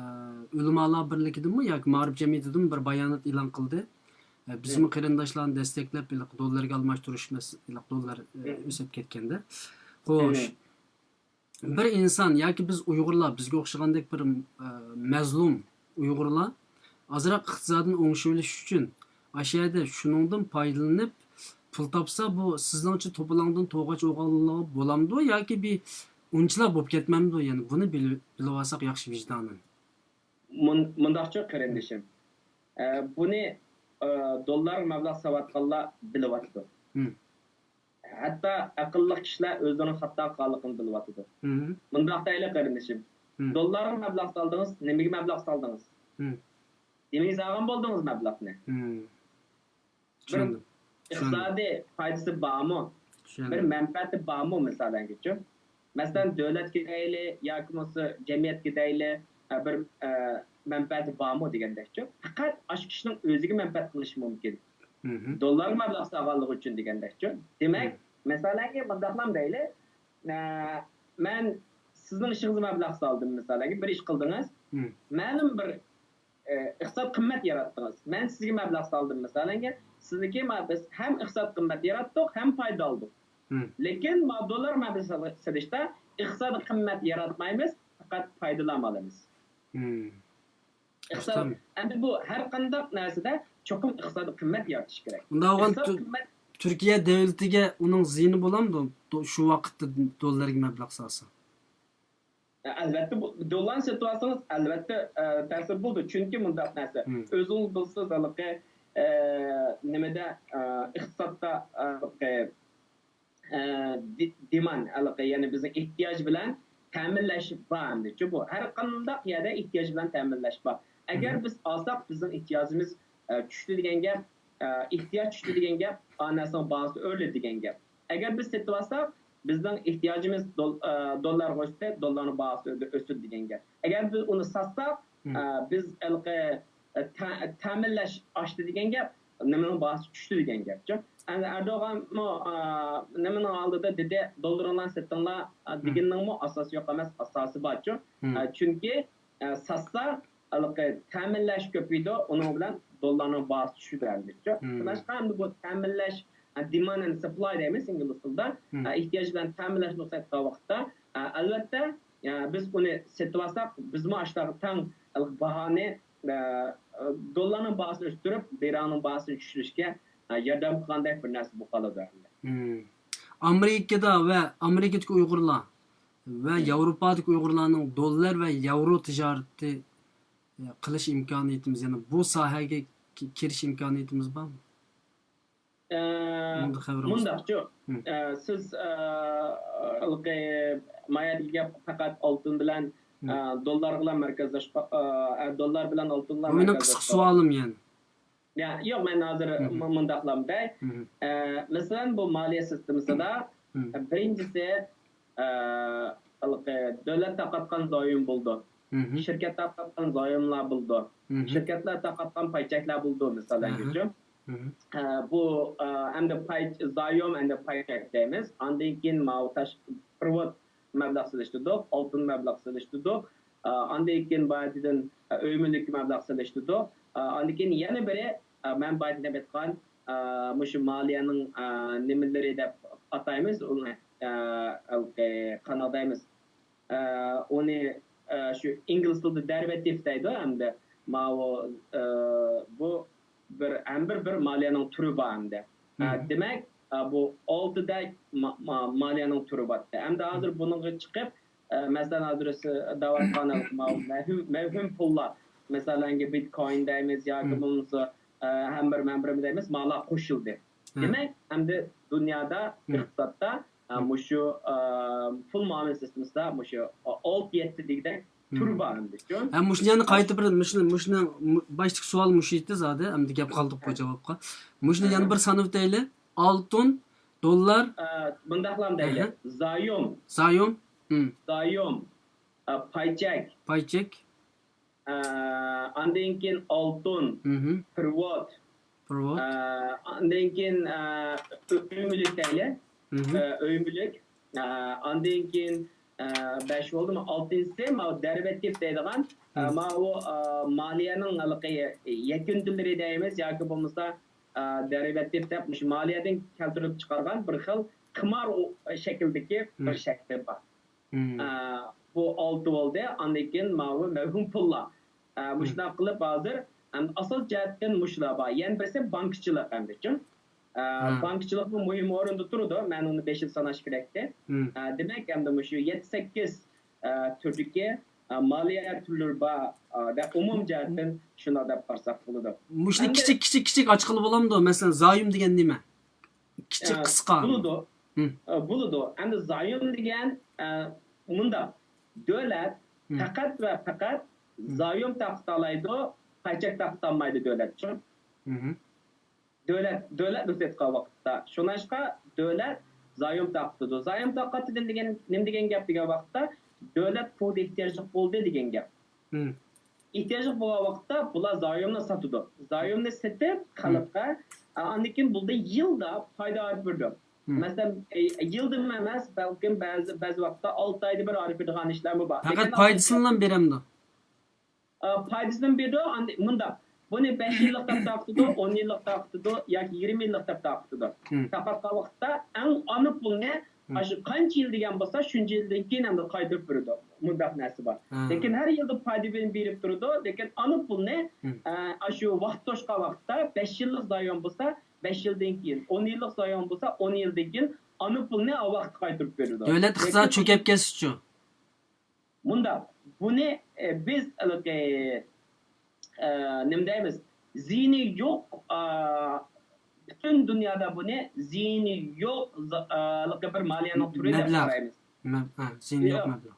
ئۆلىمالار بىرلىكىدىنمۇ ياكى مائارىپ جەمئىيىتىدىنمۇ بىر بايانات ئېلان قىلدى. ئە، بىزمۇ قېرىنداشلارنى دەستەكلەپ، ھېلىقى دوللارغا ئالماشتۇرۇش مەس-، ھېلىقى دوللار، ئە، ئۆسۈپ كەتكەندە. خوش. بىر ئىنسان ياكى بىز ئۇيغۇرلار، بىزگە ئوخشىغاندەك بىر، ئە، مەزلۇم ئۇيغۇرلار ئازراق ئىقتىسادىنى ئوڭشىۋېلىش ئۈچۈن ئاشۇ يەردە شۇنىڭدىن پايدىلىنىپ پۇل تاپسا، بۇ سىزنىڭچە توپىلاڭدىن توغاچ ئوغرىلىغان بولامدۇ ياكى بىر ئۇنچىلا بولۇپ كەتمەمدۇ؟ يەنى بۇنى بىل-، بىلىۋالساق ياخشى ۋىجدانەن. مۇن-، مۇنداقچۇ قېرىندىشىم، ئە، بۇنى، ئە، دوللارغا مەبلەغ سالىۋاتقانلار بىلىۋاتىدۇ. ھەتتا ئەقىللىق كىشىلەر ئۆزلىرىنىڭ خاتا قىلغانلىقىنى بىلىۋاتىدۇ. مۇنداق دەيلى قېرىندىشىم. دوللارغا مەبلەغ سالدىڭىز، نېمىگە مەبلەغ سالدىڭىز؟ نېمىگە سالغان بولدىڭىز مەبلەغنى؟ بىر ئىقتىسادىي پايدىسى بارمۇ؟ بىر مەنپەئەتى بارمۇ مىسالەنگىچۇ؟ مەسىلەن، دۆلەتكە دەيلى ياكى بولمىسا جەمئىيەتكە دەيلى، ئە، بىر، ئە، مەنپەئەتى بارمۇ دېگەندەكچۇ؟ پەقەت ئاشۇ كىشىنىڭ ئۆزىگە مەنپەئەت قىلىشى مۇمكىن. دوللارغا مەبلەغ سالغانلىقى ئۈچۈن دېگەندەكچۇ؟ دېمەك، مەسىلەنگە مۇنداقلام دەيلى، ئە، مەن سىزنىڭ ئىشىڭىزغا مەبلەغ سالدىم، مىسالەنگە بىر ئىش قىلدىڭىز، مەلۇم بىر ئىقتىساد قىممەت ياراتتىڭىز. مەن سىزگە مەبلەغ سالدىم، مىسالەنگە، سىزنىڭكى ما بىز ھەم ئىقتىساد قىممەت ياراتتۇق، ھەم پايدا ئالدۇق. لېكىن ما دوللار مەبلەغ سېلىشتا ئىقتىساد قىممەت ياراتمايمىز، پەقەت پايدىلام ئالىمىز. ئىقتىساد، ئەمدى بۇ ھەر قانداق نەرسىدە چوقۇم ئىقتىساد قىممەت يارىتىش كېرەك. ئۇنداق بولغان تۈركىيە دۆلىتىگە ئۇنىڭ زىيىنى بولامدۇ؟ شۇ ۋاقىتتا دوللارغا مەبلەغ سالسا. ئەلۋەتتە، بۇ دوللارنى سېتىۋالسىڭىز، ئەلۋەتتە، ئە، تەسىر بولىدۇ. چۈنكى مۇنداق نەرسە، ئۆزىڭىز بىلىسىز، ھېلىقى، ئە، نېمىدە، ئە، ئىقتىسادتا، ئە، ھېلىقى، ئە، دى-، دېماند، ھېلىقى، يەنى بىزنىڭ ئېھتىياج بىلەن تەمىنلەش بار ئەمدىچۇ بۇ. ھەر قانداق يەردە ئېھتىياج بىلەن تەمىنلەش بار. ئەگەر بىز ئالساق، بىزنىڭ ئېھتىياجىمىز، ئە، چۈشتى دېگەن گەپ، ئە، ئېھتىياج چۈشتى دېگەن گەپ، ئا نەرسىنىڭ باھاسى ئۆرلىدى دېگەن گەپ. ئەگەر بىز سېتىۋالساق، بىزنىڭ ئېھتىياجىمىز دول-، ئە، دوللارغا ئۆستى، دوللارنىڭ باھاسى ئۆ-، ئۆسىدۇ دېگەن گەپ. ئەگەر بىز ئۇنى ساتساق، ئە، بىز ھېلىقى، ئە، تە-، تەمىنلەش ئاشتى دېگەن گەپ، نېمىنىڭ باھاسى چۈشتى دېگەن گەپچۇ. ئەمدى ئەردوغانمۇ، ئە، نېمىنىڭ ئالدىدا دېدى، دوللىرىڭلارنى سېتىڭلار، ئە، دېگىنىنىڭمۇ ئاساسى يوق ئەمەس، ئاساسى بارچۇ. ئە، چۈنكى، ئە، ساتسا، ھېلىقى تەمىنلەش كۆپىيىدۇ، ئۇنىڭ بىلەن دوللارنىڭ باھاسى چۈشىدۇ ئەمدىچۇ. شۇڭلاشقا ئەمدى بۇ تەمىنلەش، ئە، demand and supply دەيمىز ئىنگلىز تىلىدا. ئە، ئېھتىياج بىلەن تەمىنلەش نۇقتىسىدىن ئېيتقان ۋاقىتتا، ئە، ئەلۋەتتە، ئە، بىز ئۇنى سېتىۋالساق، بىزمۇ ئاشۇنداق تەڭ ھېلىقى باھانى، ئە، دوللارنىڭ باھاسىنى ئۆستۈرۈپ، لىرانىڭ باھاسىنى چۈشۈرۈشكە، ئە، ياردەم قىلغاندەك بىر نەرسە بولۇپ قالىدۇ ئەمدى. ئامېرىكىدا ۋە ئامېرىكىدىكى ئۇيغۇرلار ۋە ياۋروپادىكى ئۇيغۇرلارنىڭ دوللار ۋە ياۋرو تىجارىتى، ئە، قىلىش ئىمكانىيىتىمىز، يەنى بۇ ساھەگە كى-، كىرىش ئىمكانىيىتىمىز بارمۇ؟ ئە، مۇنداق خەۋىرىڭىز؟ مۇنداقچۇ، مم. ئە، سىز، ئە، ھېلىقى ما يەردىكى گەپ پەقەت ئالتۇن بىلەن، مم. ئە، دوللارغىلا مەركەزلەشكەن، ئە، دوللار بىلەن ئالتۇنغا بۇ مېنىڭ قىسقا سوئالىم يەنى. يا، يوق، مەن ھازىر مم. مۇ-، مۇنداقلام دەي. مم. ئە، مەسىلەن، بۇ مالىيە سىستېمىسىدا، مم. ئە، بىرىنچىسى، ئە، ھېلىقى دۆلەت تارقاتقان زايوم بولىدۇ. مم. شىركەت تارقاتقان زايوملار بولىدۇ. مم. شىركەتلەر تارقاتقان پاي چەكلەر بولىدۇ، مىسال ئەلگىچۇ. مم. ئە، بۇ، ئە، ئەمدى پاي، زايوم، ئەمدى پاي چەك دەيمىز. ئاندىن كېيىن ماۋۇ تاش، پېرېۋوت مەبلەغ سېلىشتۇردۇق، ئالتۇن مەبلەغ سېلىشتۇردۇق. ئە، ئاندىن كېيىن بايىدىن، ئە، ئۆي مۈلۈك مەبلەغ سېلىشتۇردۇق. ئە، ئاندىن كېيىن يەنە بىرى، ئە، مەن بايىدىن دەپ ئېيتقان، ئە، مۇشۇ مالىيەنىڭ، ئە، نېمىلىرى دەپ ئاتايمىز ئۇنى، ئە، ھېلىقى قانداق دەيمىز؟ ئە، ئۇنى، ئە، شۇ ئىنگلىز تىلىدا دېرىۋېتىپ دەيدۇ ئەمدى. ماۋۇ، ئە، بۇ بىر، ھەم بىر، بىر مالىيەنىڭ تۈرى بار ئەمدى. ئە، دېمەك، ئە، بۇ ئالتىدەك ما-، ما-، مالىيەنىڭ تۈرى بار. ئەمدى ھازىر بۇنىڭغا چىقىپ، ئە، مەسىلەن، ھازىر سىز دەۋاتقان ماۋۇ مەۋھۇم، مەۋھۇم پۇللار، مەسىلەن، بىتكوين دەيمىز ياكى بولمىسا، ئە، ھەم بىر، مەن بىر دەيمىز، مالا قوشۇلدى. دېمەك، ئەمدى دۇنيادا، ئىقتىسادتا، ئە، مۇشۇ، ئە، پۇل مۇئامىلە سىستېمىسىدا مۇشۇ ئالتە يەتتە دېگۈدەك تۈر بار ئەمدى. ھە، مۇشۇنى يەنە قايتا بىر، مۇشۇنى، مۇشۇنى، مۇ-، باشتىكى سوئال مۇشۇ ئىدى زادى، ئەمدى گەپ قالدۇق بۇ جاۋابقا. مۇشۇنى يەنە بىر سانىۋېتەيلى. ئالتۇن، دوللار. ئە، مۇنداقلام دەيلى. زايوم. زايوم. زايوم. ئە، پاي چەك. پاي چەك. ئە، ئاندىن كېيىن ئالتۇن، پېرېۋوت. پېرېۋوت. ئە، ئاندىن كېيىن، ئە، ئۆ-، ئۆي مۈلۈك دەيلى. ئە، ئۆي مۈلۈك. ئە، ئاندىن كېيىن، ئە، بەش بولدىمۇ؟ ئالتىنچىسى ماۋۇ دېرىۋېتىپ دەيدىغان، ئە، ماۋۇ، ئە، مالىيەنىڭ ھېلىقى يەكۈندىلىرى دەيمىز ياكى بولمىسا، ئە، دېرىۋېتىپ دەپ مۇشۇ مالىيەدىن كەلتۈرۈپ چىقارغان بىر خىل قىمار ئو-، شەكلىدىكى بىر شەكلى بار. ئە، بۇ ئالتە بولدى. ئاندىن كېيىن ماۋۇ مەۋھۇم پۇللار. ئە، مۇشۇنداق قىلىپ ھازىر، ئەم، ئاساس جەھەتتىن مۇشۇلار بار. يەنە بىرسى بانكىچىلىق ئەمدىچۇ. ئە، بانكىچىلىقمۇ مۇھىم ئورۇندا تۇرىدۇ. مەن ئۇنى بېشىدا ساناش كېرەكتى. ئە، دېمەك، ئەمدى مۇشۇ يەتتە سەككىز، ئە، تۈردىكى، ئە، مالىيە تۈرلىرى بار، ئە، دە ئومۇم جەھەتتىن شۇنداق دەپ قارىساق بولىدۇ. مۇشۇنى ئەمدى كىچىك، كىچىك، كىچىك ئاچقىلى بولامدۇ؟ مەسىلەن، زايوم دېگەن نېمە؟ كىچىك، ئە، قىسقا. بولىدۇ. ئە، بولىدۇ. ئەمدى زايوم دېگەن، ئە، مۇنداق، دۆلەت پەقەت ۋە پەقەت زايوم تارقىتالايدۇ، پاي چەك تارقىتالمايدۇ دۆلەتچۇ. دۆلەت، دۆلەت نۇقتىسى ئېيتقان ۋاقىتتا. شۇڭلاشقا دۆلەت زايوم تارقىتىدۇ. زايوم تارقىتىدۇ دېگەن نېمە دېگەن گەپ دېگەن ۋاقىتتا، دۆلەت پۇلغا ئېھتىياجلىق بولدى دېگەن گەپ. ئېھتىياجلىق بولغان ۋاقىتتا بۇلار زايومنى ساتىدۇ. زايومنى سېتىپ خەلققە، ئا، ئاندىن كېيىن بۇلدا يىلدا پايدا ئېلىپ بېرىدۇ. مەسىلەن، ئە، يىلدىمۇ ئەمەس، بەلكىم بەزى، بەزى ۋاقىتتا ئالتە ئايدا بىر ئېلىپ بېرىدىغان ئىشلارمۇ بار. پەقەت پايدىسىنىلا بېرەمدۇ؟ ئا، پايدىسىنى بېرىدۇ، ئاندىن مۇنداق. بۇنى بەش يىللىق دەپ تارقىتىدۇ، ئون يىللىق تارقىتىدۇ ياكى يىگىرمە يىللىق دەپ تارقىتىدۇ. تارقاتقان ۋاقىتتا ئەڭ ئانا پۇلنى ئاشۇ قانچە يىل دېگەن بولسا، شۇنچە يىلدىن كېيىن ئەمدى قايتۇرۇپ بېرىدۇ. مۇنداق نەرسە بار. لېكىن ھەر يىلدا پايدا بىلەن بېرىپ تۇرىدۇ، لېكىن ئانا پۇلنى، ئە، ئاشۇ ۋاقىت توشقان ۋاقىتتا بەش يىللىق زايوم بولسا، بەش يىلدىن كېيىن، ئون يىللىق زايوم بولسا، ئون يىلدىن كېيىن ئانا پۇلنى ئا ۋاقىتتا قايتۇرۇپ بېرىدۇ. دۆلەت ئىقتىسادى چۆكۈپ كەتسىچۇ؟ مۇنداق، بۇنى، ئە، بىز ھېلىقى، ئە، نېمە دەيمىز؟ زىيىنى يوق، ئا، پۈتۈن دۇنيادا بۇنى زىيىنى يوق، ز-، ئا، ھېلىقى بىر مالىيەنىڭ تۈرى دەپ قارايمىز. مەبلەغ. مەب-، ھە، زىيىنى يوق مەبلەغ.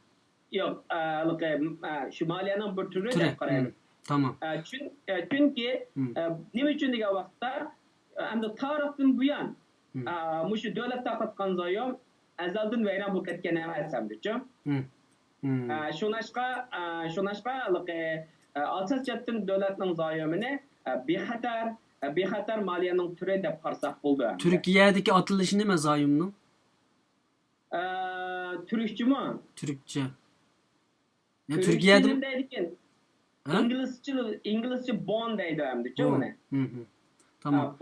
يوق، ئە، ھېلىقى، ئە، شۇ مالىيەنىڭ بىر تۈرى دەپ قارايمىز. تامام. ئە، چۈن-، ئە، چۈنكى، ئە، نېمە ئۈچۈن دېگەن ۋاقىتتا، ئە، ئەمدى تارىختىن بۇيان، ئە، مۇشۇ دۆلەت تارقاتقان زايوم ئەزەلدىن ۋەيران بولۇپ كەتكەن ئەمەس ئەمدىچۇ. ئە، شۇڭلاشقا، ئە، شۇڭلاشقا ھېلىقى، ئە، ئاساس جەھەتتىن دۆلەتنىڭ زايومىنى، ئە، بىخەتەر، ئە، بىخەتەر مالىيەنىڭ تۈرى دەپ قارىساق بولىدۇ ئەمدى. تۈركىيەدىكى ئاتىلىشى نېمە زايومنىڭ؟ ئە، تۈركچىمۇ؟ تۈركچە. يا تۈركىيەدە نېمە دەيدىكەن؟ ھە؟ ئىنگلىزچە، ئىنگلىزچە بون دەيدۇ ئەمدىچۇ بۇنى. تامام.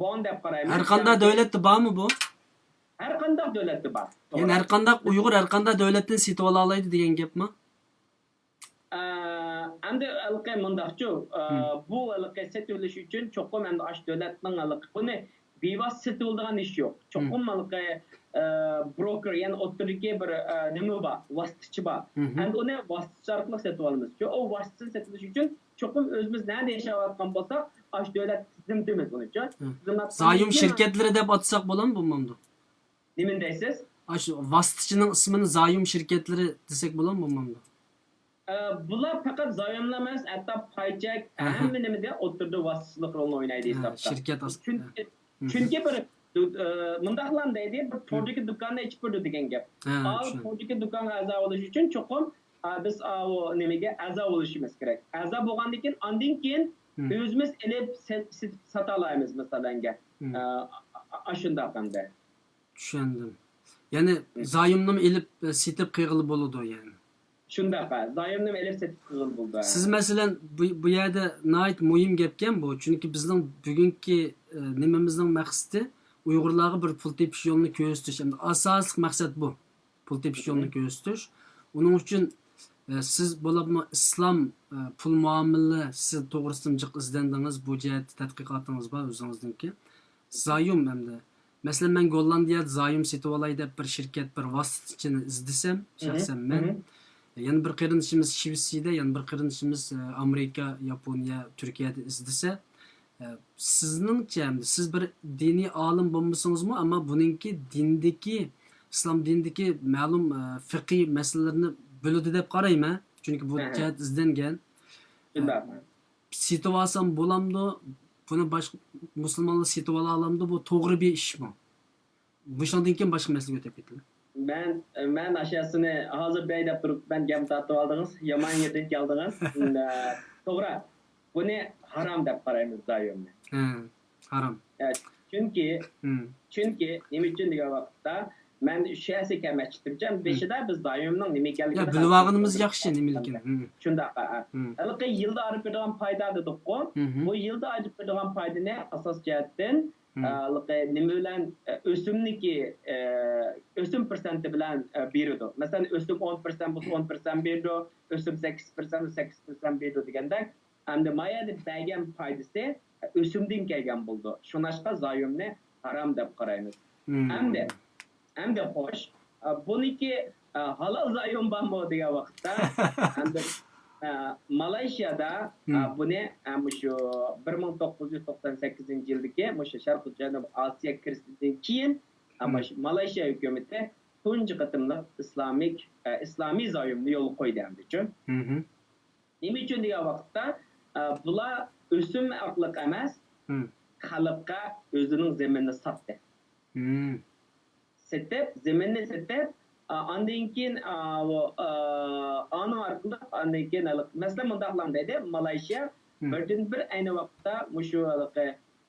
بون دەپ قارايمىز. ھەر قانداق دۆلەتتە بارمۇ بۇ؟ ھەر قانداق دۆلەتتە بار. يەنى ھەر قانداق ئۇيغۇر ھەر قانداق دۆلەتتىن سېتىۋالالايدۇ دېگەن گەپمۇ؟ ئە، ئەمدى ھېلىقى مۇنداقچۇ، ئە، بۇ ھېلىقى سېتىۋېلىش ئۈچۈن چوقۇم ئەمدى ئاشۇ دۆلەتنىڭ ھېلىقى بۇنى بىۋاسىتە سېتىۋالىدىغان ئىش يوق. چوقۇم ھېلىقى، ئە، بروكېر، يەنى ئوتتۇرىدىكى بىر، ئە، نېمە بار، ۋاسىتىچى بار. ئەمدى ئۇنى ۋاسىتىچى ئارقىلىق سېتىۋالىمىز. شۇ، ئۇ ۋاسىتىسىنى سېتىۋېلىش ئۈچۈن چوقۇم ئۆزىمىز نەدە ياشاۋاتقان بولساق، ئاشۇ دۆلەتكە تىزىملىتىمىز ئۇنىچۇ. تىزىملاپ زايوم شىركەتلىرى دەپ ئاتىساق بولامدۇ، بولمامدۇ؟ نېمىنى دەيسىز؟ ئاشۇ ۋاسىتىچىنىڭ ئىسمىنى زايوم شىركەتلىرى دېسەك بولامدۇ، بولمامدۇ؟ ئە، بۇلار پەقەت زايوملا ئەمەس، ھەتتا پاي چەك، ھەممە نېمىدە ئوتتۇرىدا ۋاسىتىچىلىق رولىنى ئوينايدۇ ھېسابتا. شىركەت ئاس-، چۈنكى، چۈنكى بىر، ئە، مۇنداقلام دەيدۇ، بىر توردىكى دۇكاننى ئېچىپ بېرىدۇ دېگەن گەپ. ئا، توردىكى دۇكانغا ئەزا بولۇش ئۈچۈن چوقۇم، ئا، بىز، ئا، ئۇ نېمىگە ئەزا بولۇشىمىز كېرەك. ئەزا بولغاندىن كېيىن، ئاندىن كېيىن ئۆزىمىز ئېلىپ سېت-، سېتىپ ساتالايمىز، مەسىلەنگە. ئا، ئا، ئا، ئاشۇنداق ئەمدى. چۈشەندىم. يەنى زايومنىمۇ ئېلىپ، ئە، سېتىپ قىلغىلى بولىدۇ، يەنى. شۇنداق، ھە. زايومنىمۇ ئېلىپ سېتىپ قىلغىلى بولىدۇ، ھە. سىز، مەسىلەن، بۇ، بۇ يەردە ناھايىتى مۇھىم گەپكەن بۇ. چۈنكى بىزنىڭ بۈگۈنكى، ئە، نېمىمىزنىڭ مەقسىتى ئۇيغۇرلارغا بىر پۇل تېپىش يولىنى كۆرسىتىش. ئەمدى ئاساسلىق مەقسەت بۇ. پۇل تېپىش يولىنى كۆرسىتىش. ئۇنىڭ ئۈچۈن، ئە، سىز بولۇپمۇ ئىسلام، ئە، پۇل مۇئامىلىسى توغرىسىدىمۇ جىق ئىزدەندىڭىز، بۇ جەھەتتە تەتقىقاتىڭىز بار ئۆزىڭىزنىڭكى. زايوم ئەمدى. مەسىلەن، مەن گوللاندىيەدە زايوم سېتىۋالاي دەپ بىر شىركەت، بىر ۋاسىتىچىنى ئىزدىسەم، شەخسەن مەن، يەنە بىر قېرىندىشىمىز شىۋېتسىيەدە، يەنە بىر قېرىندىشىمىز، ئە، ئامېرىكا، ياپونىيە، تۈركىيەدە ئىزدىسە، ئە، سىزنىڭچە، ئەمدى سىز بىر دىنىي ئالىم بولمىسىڭىزمۇ، ئەمما بۇنىڭكى دىندىكى، ئىسلام دىنىدىكى مەلۇم، ئە، فىقھىي مەسىلىلەرنى بىلىدۇ دەپ قارايمەن. چۈنكى بۇ جەھەت ئىزدەنگەن. شۇنداق. سېتىۋالسام بولامدۇ؟ بۇنى باشقا مۇسۇلمانلار سېتىۋالالامدۇ؟ بۇ توغرا بىر ئىشمۇ؟ مۇشۇنىڭدىن كېيىن باشقا مەسىلىگە ئۆتۈپ كېتىلى. مەن، مەن ئاشۇ يەرسىنى ھازىر دەي دەپ تۇرۇپ، مەن گەپ تارتىۋالدىڭىز، يامان يېرىدىن كەلدىڭىز. ئە، توغرا، بۇنى ھارام دەپ قارايمىز زايومنى. ھە، ھارام. ئە، چۈنكى، چۈنكى نېمە ئۈچۈن دېگەن ۋاقىتتا، مەن شۇ يەرسىگە كەلمەكچى ئىدىمچە، بېشىدا بىز زايومنىڭ نېمە ئىكەنلىكىنى يا، بىلىۋالغىنىمىز ياخشى، نېمىلىكىنى. شۇنداق، ھە. ھېلىقى يىلدا ئايرىپ بېرىدىغان پايدا دېدۇققۇ، بۇ يىلدا ئايرىپ بېرىدىغان پايدىنى ئاساس جەھەتتىن، ئە، ھېلىقى نېمە بىلەن، ئە، ئۆسۈمنىكى، ئە، ئۆسۈم پىرسەنتى بىلەن، ئە، بېرىدۇ. مەسىلەن، ئۆسۈم ئون پىرسەنت بولسا، ئون پىرسەنت بېرىدۇ، ئۆسۈم سەككىز پىرسەنت بولسا، سەككىز پىرسەنت بېرىدۇ دېگەندەك، ئەمدى ما يەردە بەرگەن پايدىسى، ئە، ئۆسۈمدىن كەلگەن بولىدۇ. شۇڭلاشقا زايومنى ھارام دەپ قارايمىز. ئەمدى ئەمدى خوش، ئە، بۇنىڭكى، ئە، ھالال زايوم بارمۇ دېگەن ۋاقىتتا، ئەمدى، ئە، مالايشىيادا، ئە، بۇنى، ئە، مۇشۇ بىر مىڭ توققۇز يۈز توقسان سەككىزىنچى يىلدىكى مۇشۇ شەرقىي جەنۇب ئاسىيا كىرىزىسىدىن كېيىن، ئە، مۇشۇ مالايشىيا ھۆكۈمىتى تۇنجى قېتىملىق ئىسلامىك، ئە، ئىسلامىي زايومنى يولغا قويدى ئەمدىچۇ. نېمە ئۈچۈن دېگەن ۋاقىتتا، ئە، بۇلار ئۆسۈم ئارقىلىق ئەمەس، خەلققە ئۆزىنىڭ زېمىنىنى ساتتى. سېتىپ، زېمىننى سېتىپ، ئا، ئاندىن كېيىن، ئا، ئۇ، ئا، ئانىڭ ئارقىلىق، ئاندىن كېيىن ھېلىقى، مەسىلەن، مۇنداقلام دەيدۇ، مالايشىيا بىردىنبىر ئەينى ۋاقىتتا مۇشۇ ھېلىقى،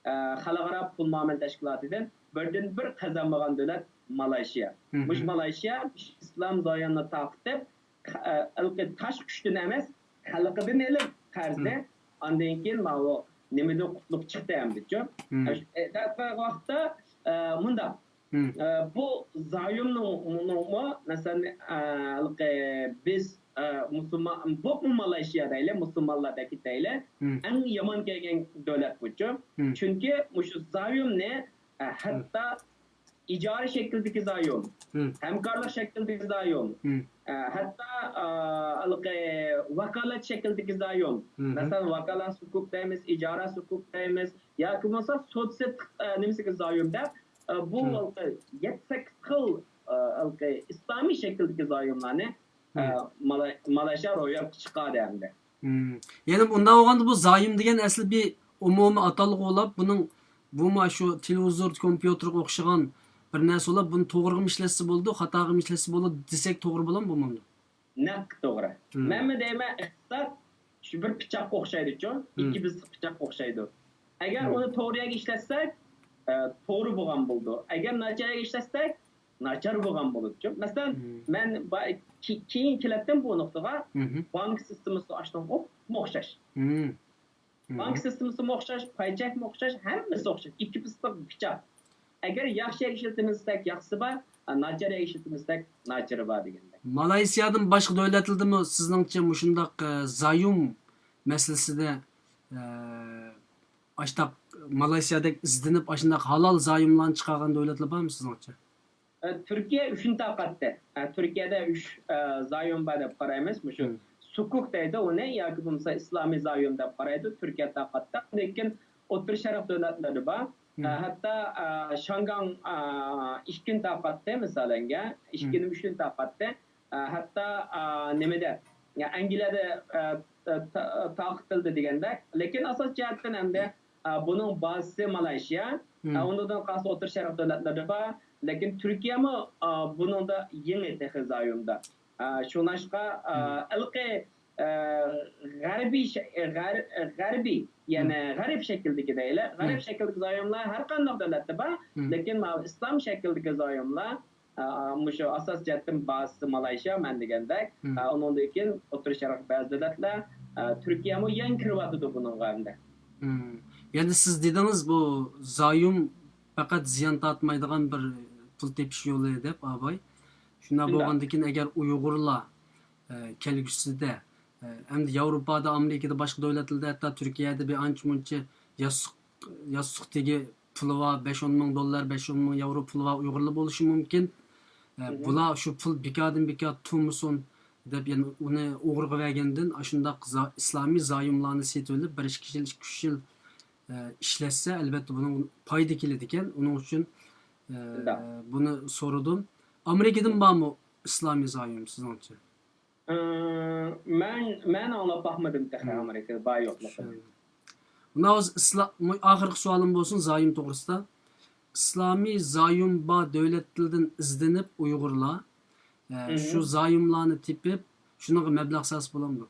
ئا، خەلقئارا پۇل مۇئامىلە تەشكىلاتىدىن بىردىنبىر قازانمىغان دۆلەت مالايشىيا. مۇشۇ مالايشىيا ئىسلام زايومنى تارقىتىپ، ئە، ھېلىقى تاشقى كۈچتىن ئەمەس، خەلقىدىن ئېلىپ قەرزنى، ئاندىن كېيىن ماۋۇ نېمىدىن قۇتۇلۇپ چىقتى ئەمدىچۇ. ئە، دەپ ۋاقىتتا، ئە، مۇنداق. ئە، بۇ زايومنىڭ، مۇنىڭمۇ، مەسىلەن، ئە، ھېلىقى بىز، ئە، مۇسۇلمان، بولۇپمۇ مالايشىيا دەيلى، مۇسۇلمانلار دەكىت دەيلى، ئەڭ يامان كەلگەن دۆلەت بۇچۇ. چۈنكى مۇشۇ زايومنى، ئە، ھەتتا ئىجارە شەكلىدىكى زايوم، ھەمكارلىق شەكلىدىكى زايوم، ئە، ھەتتا، ئە، ھېلىقى ۋاكالەت شەكلىدىكى زايوم. مەسىلەن، ۋاكالەت سۇكۇك دەيمىز، ئىجارە سۇكۇك دەيمىز، ياكى بولمىسا سودا سېتىق، ئە، نېمىسىگە زايوم دەپ، ئە، بۇ ھېلىقى يەتتە سەككىز خىل، ئە، ھېلىقى ئىسلامىي شەكىلدىكى زايوملارنى، ئە، مالاي-، مالايشىيا روياپقا چىقاردى ئەمدى. مم. يەنى ئۇنداق بولغاندا بۇ زايوم دېگەن ئەسلى بىر ئومۇمىي ئاتالغۇ بولاپ، بۇنىڭ بۇمۇ شۇ تېلېۋىزور، كومپيۇتېرغا ئوخشىغان بىر نەرسە بولاپ، بۇنى توغرىغىمۇ ئىشلەتسە بولىدۇ، خاتاغىمۇ ئىشلەتسە بولىدۇ دېسەك توغرا بولامدۇ؟ نەق توغرا. مم. مەنمۇ دەيمەن، ئىقتىساد شۇ بىر پىچاققا ئوخشايدۇچۇ، مم. ئىككى بىسلىق پىچاققا ئوخشايدۇ. ئەگەر مم. ئۇنى توغرا يەرگە ئىشلەتسەك، ئە، توغرا بولغان بولىدۇ. ئەگەر ناچار يەرگە ئىشلەتسەك، ناچار بولغان بولىدۇچۇ. مەسىلەن، مم. مەن با-، كي-، كېيىن كېلەتتىم بۇ نۇقتىغا، مم. بانك سىستېمىسى ئاشۇنىڭغا ئوخشاش. مم. مم. بانك سىستېمىسىمۇ ئوخشاش، پاي چەكمۇ ئوخشاش، ھەممىسى ئوخشاش. ئىككى پىستىق پىچاق. ئەگەر ياخشى يەرگە ئىشلىتىمىز دېسەك ياخشىسى بار، ناچار يەرگە ئىشلىتىمىز دېسەك ناچىرى بار دېگەندەك. مالايسىيادىن باشقا دۆلەتلەردىمۇ سىزنىڭچە مۇشۇنداق، ئە، زايوم مەسىلىسىدە، ئە، ئاشتاق مالايسىيادەك ئىزدىنىپ ئاشۇنداق ھالال زايوملارنى چىقارغان دۆلەتلەر بارمۇ سىزنىڭچە؟ ئە، تۈركىيە ئۈچىنى تارقاتتى. ئە، تۈركىيەدە ئۈچ، ئە، زايوم بار دەپ قارايمىز. مۇشۇ مم. سۇكۇك دەيدۇ ئۇنى، ياكى بولمىسا ئىسلامىي زايوم دەپ قارايدۇ. تۈركىيە تارقاتتى. لېكىن ئوتتۇرا شەرق دۆلەتلىرى بار. مم. ئە، ھەتتا، ئە، شياڭگاڭ، ئە، ئىككىنى تارقاتتى، مىسالەنگە. ئىككىنى، مم. ئۈچنى تارقاتتى. ئە، ھەتتا، ئە، نېمىدە، يا، ئەنگلىيەدە، ئە، ئە، تا-، تارقىتىلدى دېگەندەك. لېكىن ئاساس جەھەتتىن ئەمدى، ئە، بۇنىڭ بازىسى مالايشىيا. مم. ئە، ئۇنىڭدىن قالسا ئوتتۇرا شەرق دۆلەتلىرى بار. لېكىن تۈركىيەمۇ، ئە، بۇنىڭدا يېڭى تېخى زايومدا. ئە، شۇڭلاشقا، ئە، مم. ھېلىقى، ئە، غەربىي شە-، غەر-، غەربىي، يەنى مم. غەرب شەكلىدىكى دەيلى. غەرب مم. شەكلىدىكى زايوملار ھەر قانداق دۆلەتتە بار. مم. لېكىن ماۋۇ ئىسلام شەكلىدىكى زايوملار ئا، مۇشۇ ئاساس جەھەتتىن بازىسى مالايشىيا، مەن دېگەندەك. مم. ئا، ئۇنىڭدىن كېيىن ئوتتۇرا شەرق بەزى دۆلەتلەر، ئا، تۈركىيەمۇ يەنە كىرىۋاتىدۇ بۇنىڭغا ئەمدى. مم. يەنى سىز دېدىڭىز، بۇ زايوم پەقەت زىيان تارتمايدىغان بىر پۇل تېپىش يولى دەپ، ئاباي. شۇنداق شۇنداق. بولغاندىكىن، ئەگەر ئۇيغۇرلار، ئە، كەلگۈسىدە، ئە، ئەمدى ياۋروپادا، ئامېرىكىدا، باشقا دۆلەتلەردە، ھەتتا تۈركىيەدە بىر ئانچە مۇنچە ياستۇق، ياستۇق تېگى پۇلى بار، بەش ئون مىڭ دوللار، بەش ئون مىڭ ياۋرو پۇلى بار ئۇيغۇرلار بولۇشى مۇمكىن. ئە، مم. بۇلار شۇ پۇل بىكاردىن بىكار تۇرمىسۇن دەپ، يەنە ئۇنى ئوغرىغا بەرگەندىن، ئاشۇنداق زا-، ئىسلامىي زايوملارنى سېتىۋېلىپ، بىر ئىككى يىل، ئىككى ئۈچ يىل، ئە، ئىشلەتسە، ئەلۋەتتە بۇنىڭ پايدا كېلىدىكەن. ئۇنىڭ ئۈچۈن، ئە، شۇنداق. بۇنى سورىدىم. ئامېرىكىدىن بارمۇ ئىسلامىي زايوم سىزنىڭچە؟ ئىم، مەن، مەن ئاڭلاپ باقمىدىم تېخى مم. ئامېرىكىدا بار يوقلۇقىنى. شۇ. مۇنداق بولسا ئىسلا-، مۇ-، ئاخىرقى سوئالىم بولسۇن زايوم توغرىسىدا. ئىسلامىي زايوم بار دۆلەتلەردىن ئىزدىنىپ ئۇيغۇرلار، ئە، مم. شۇ زايوملارنى تېپىپ، شۇنىڭغا مەبلەغ سالسا بولامدۇ؟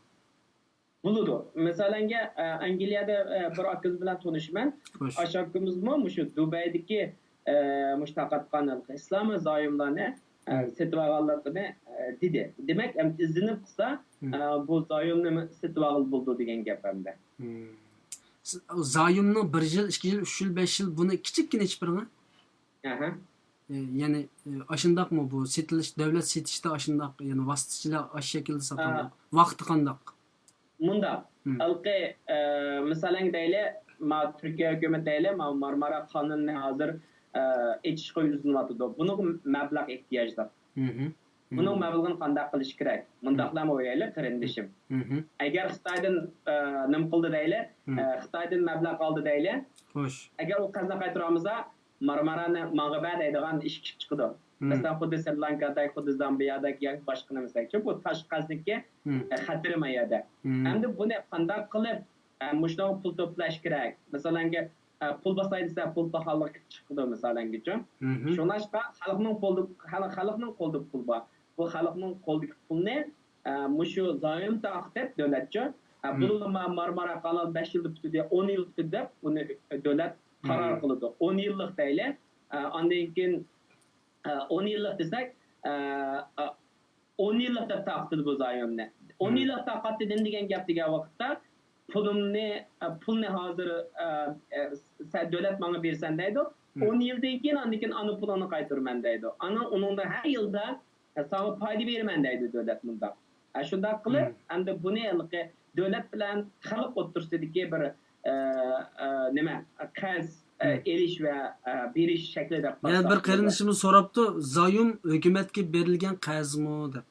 بولىدۇ. مىسالەنگە، ئە، ئەنگلىيەدە، ئە، بىر ئاكىمىز بىلەن تونۇشىمەن. خوش. ئاشۇ ئاكىمىزمۇ مۇشۇ دۇبەيدىكى، ئە، مۇشۇ تارقاتقان ھېلىقى ئىسلامىي زايوملارنى، ئە، مم. سېتىۋالغانلىقىنى، ئە، دېدى. دېمەك، ئەمدى ئىزدىنىپ قىلسا، مم. ئە، بۇ زايومنى سېتىۋالغىلى بولىدۇ دېگەن گەپ ئەمدى. مم. س-، زايومنىڭ بىر يىل، ئىككى يىل، ئۈچ يىل، بەش يىل، بۇنى كىچىككىنە ئېچىپ بېرىڭە. ئەھە. ئە، يەنى، ئە، ئاشۇنداقمۇ بۇ سېتىلىش، دۆلەت سېتىشتا ئاشۇنداق، يەنى ۋاسىتىچىلەر ئاشۇ شەكىلدە ساتامدۇ؟ ھە. ۋاقتى قانداق؟ مۇنداق، مم. ھېلىقى، ئە، مىسالەن دەيلى، ما تۈركىيە ھۆكۈمىتى دەيلى، ما مارمارا قانىلىنى ھازىر، ئە، ئېچىشقا يۈزلىنىۋاتىدۇ. بۇنىڭغا مەبلەغ ئېھتىياجلىق. مم. بۇنىڭ مم. مەبلىغىنى قانداق قىلىش كېرەك؟ مۇنداقلارمۇ ئويلايلى، قېرىندىشىم. مم. ئەگەر خىتايدىن، ئە، نېمە قىلدى دەيلى، مم. ئە، خىتايدىن مەبلەغ ئالدى دەيلى. خوش. ئەگەر ئۇ قەرزنى قايتۇرالمىسا، مارمارانى ماڭا بەر دەيدىغان ئىش كېلىپ چىقىدۇ. مم. مەسىلەن، خۇددى سرى لانكادەك، خۇددى زامبىيادەك ياكى باشقا نېمىسىدەك. چۈنكى بۇ تاشقى قەرزنىڭكى، مم. ئە، خەتىرى ما يەردە. مم. ئەمدى بۇنى قانداق قىلىپ، ئە، مۇشۇنىڭغا پۇل توپلاش كېرەك؟ مىسالەنگە، ئە، پۇل باساي دېسە، پۇل پاخاللىق چىقىدۇ، مىسالەنگىچۇ. مم. شۇڭلاشقا خەلقنىڭ قولىدا، خەلق، خەلقنىڭ قولىدا پۇل بار. بۇ خەلقنىڭ قولىدىكى پۇلنى، ئە، مۇشۇ زايوم تارقىتىپ دۆلەتچۇ، ئە، مم. بۇنىڭغا ما-، مارمارا قانال بەش يىلدا پۈتىدۇ، ئون يىلدا پۈتىدۇ دەپ، بۇنى دۆلەت قارار مم. قىلىدۇ. ئون يىللىق دەيلى. ئە، ئاندىن كېيىن، ئە، ئون يىللىق دېسەك، ئە، ئە، ئون يىللىق دەپ تارقىتىدۇ بۇ زايومنى. ئون مم. يىللىق تارقاتتى نېمە دېگەن گەپ دېگەن ۋاقىتتا، پۇلۇمنى، ئە، پۇلنى ھازىر، ئە، ئە، سە-، دۆلەت ماڭا بېرىسەن دەيدۇ. مم. ئون يىلدىن كېيىن، ئاندىن كېيىن ئانا پۇلۇڭنى قايتۇرىمەن دەيدۇ. ئانا ئۇنىڭدا ھەر يىلدا ساڭا پايدا بېرىمەن دەيدۇ دۆلەت مۇنداق. ئە، شۇنداق قىلىپ، مم. ئەمدى بۇنى ھېلىقى دۆلەت بىلەن خەلق ئوتتۇرىسىدىكى بىر، ئە، ئە، نېمە، قەرز، ئە، مم. ئېلىش ۋە، ئە، بېرىش شەكلى دەپ يەنە بىر قارىساق بولىدۇ. قېرىندىشىمىز سوراپتۇ، زايوم ھۆكۈمەتكە بېرىلگەن قەرزمۇ دەپ.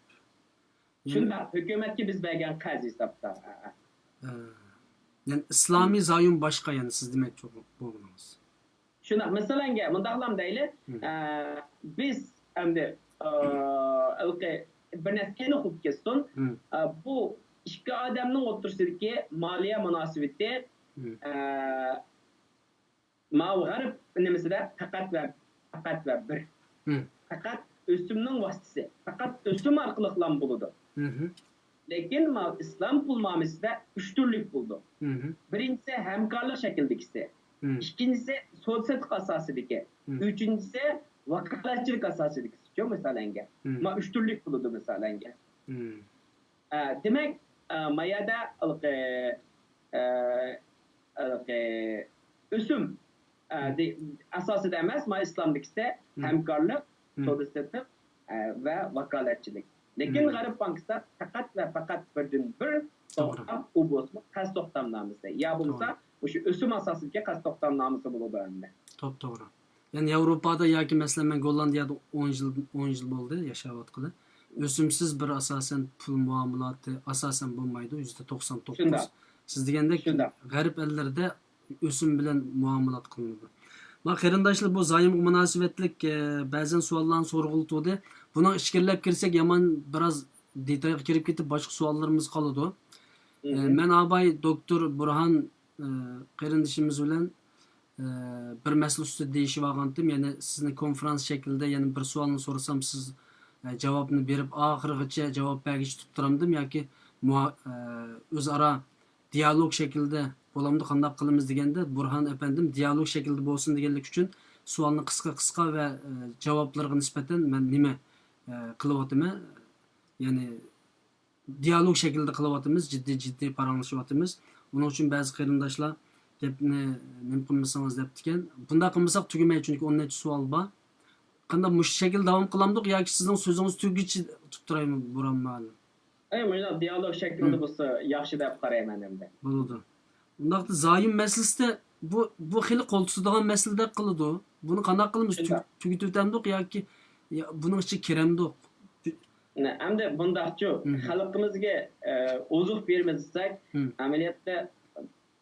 يەنە شۇنداق، ھۆكۈمەتكە بىز بەرگەن قەرز ھېسابتا. ئە، ئە. ئە. يەنى ئىسلامىي مم. زايوم باشقا، يەنى سىز دېمەكچى بولغىنىڭىز. شۇنداق، مەسىلەنگە مۇنداقلام دەيلى، مم. ئە، بىز ئەمدى، ئە، ھېلىقى بىر نەرسە ئېنىق بولۇپ كەتسۇن. مم. ئە، بۇ ئىككى ئادەمنىڭ ئوتتۇرىسىدىكى مالىيە مۇناسىۋىتى، مم. ئە، ماۋۇ غەرب نېمىسىدە پەقەت ۋە، پەقەت ۋە بىر. مم. پەقەت ئۆسۈمنىڭ ۋاسىتىسى. پەقەت ئۆسۈم ئارقىلىقلا بولىدۇ. مم. لېكىن ماۋۇ ئىسلام پۇل مۇئامىلىسىدە ئۈچ تۈرلۈك بولىدۇ. مم. بىرىنچىسى ھەمكارلىق شەكلىدىكىسى. مم. ئىككىنچىسى سودا سېتىق ئاساسىدىكى. مم. ئۈچىنچىسى ۋاكالەتچىلىك ئاساسىدىكىسى. شۇ مىسالەنگە. مم. ما ئۈچ تۈرلۈك بولىدۇ مىسالەنگە. مم. ئە، دېمەك، ئە، ما يەردە ھېلىقى، ئە، ھېلىقى ئۆسۈم، ئە، مم. دې-، ئاساسىدا ئەمەس، ما ئىسلامدىكىسى مم. ھەمكارلىق، مم. سودا سېتىق، ئە، ۋە ۋاكالەتچىلىك. لېكىن مم. غەرب بانكىسىدا پەقەت ۋە پەقەت بىردىن بىر توغرا. توختام، ئۇ بولسىمۇ قەرز توختامنامىسى. يا بولمىسا توغرا. مۇشۇ ئۆسۈم ئاساسىدىكى قەرز توختامنامىسى بولىدۇ ئەمدى. توپتوغرا. يەنى ياۋروپادا ياكى مەسىلەن مەن گوللاندىيەدە ئون يىل، ئون يىل بولدى ياشاۋاتقىلى. ئۆسۈمسىز بىر ئاساسەن پۇل مۇئامىلاتى ئاساسەن بولمايدۇ، يۈزدە توقسان توققۇز. شۇنداق. سىز دېگەندەك شۇنداق. غەرب ئەللىرىدە ئۆسۈم بىلەن مۇئامىلات قىلىنىدۇ. ما قېرىنداشلار بۇ زايومغا مۇناسىۋەتلىك، ئە، بەزەن سوئاللارنى سورىغىلى تۇردى. بۇنىڭ ئىچكىرىلەپ كىرسەك يامان بىراز دېتالغا كىرىپ كېتىپ باشقا سوئاللىرىمىز قالىدۇ. ئە، مم. مەن ئاباي دوكتور بۇرھان، ئە، قېرىندىشىمىز بىلەن ئە، بىر مەسىلە ئۈستىدە دېيىشىۋالغانتىم. يەنى سىزنى كونفرانس شەكلىدە يەنە بىر سوئالنى سورىسام، سىز، ئە، جاۋابنى بېرىپ، ئاخىرغىچە جاۋاب بەرگۈچە تۇتۇپ تۇرامدىم ياكى مۇھا-، ئە، ئۆزئارا دىيالوگ شەكلىدە بولامدۇ، قانداق قىلىمىز دېگەندە، بۇرھان ئەپەندىم دىيالوگ شەكلىدە بولسۇن دېگەنلىكى ئۈچۈن سوئالنى قىسقا، قىسقا ۋە، ئە، جاۋابلىرىغا نىسبەتەن مەن نېمە، ئە، قىلىۋاتىمەن؟ يەنى دىيالوگ شەكلىدە قىلىۋاتىمىز، جىددىي، جىددىي پاراڭلىشىۋاتىمىز. ئۇنىڭ ئۈچۈن بەزى قېرىنداشلار گەپنى نېمە قىلمىسىڭىز دەپتىكەن. بۇنداق قىلمىساق تۈگىمەيدۇ، چۈنكى ئون نەچچە سوئال بار. قانداق، مۇشۇ شەكىلدە داۋام قىلامدۇق ياكى سىزنىڭ سۆزىڭىز تۈگىگىچە تۇتۇپ تۇرايمۇ، بۇرھان مۇئەللىم؟ ئەي، مۇشۇنداق دىيالوگ شەكلىدە مم. بولسا ياخشى دەپ قارايمەن ئەمدى. بولىدۇ. ئۇنداقتا زايوم مەسىلىسىدە بۇ، بۇ خېلى قول تۇتىدىغان مەسىلىدەك قىلىدۇ. بۇنى قانداق قىلىمىز؟ تۈگ-، شۇنداق. تۈگىتىۋېتەمدۇق ياكى، يا، بۇنىڭ ئىچىگە كىرەمدۇق؟ نە، ئەمدى بۇنداقچۇ، مم. خەلقىمىزگە، ئە، ئوزۇق بېرىمىز دېسەك، مم. ئەمەلىيەتتە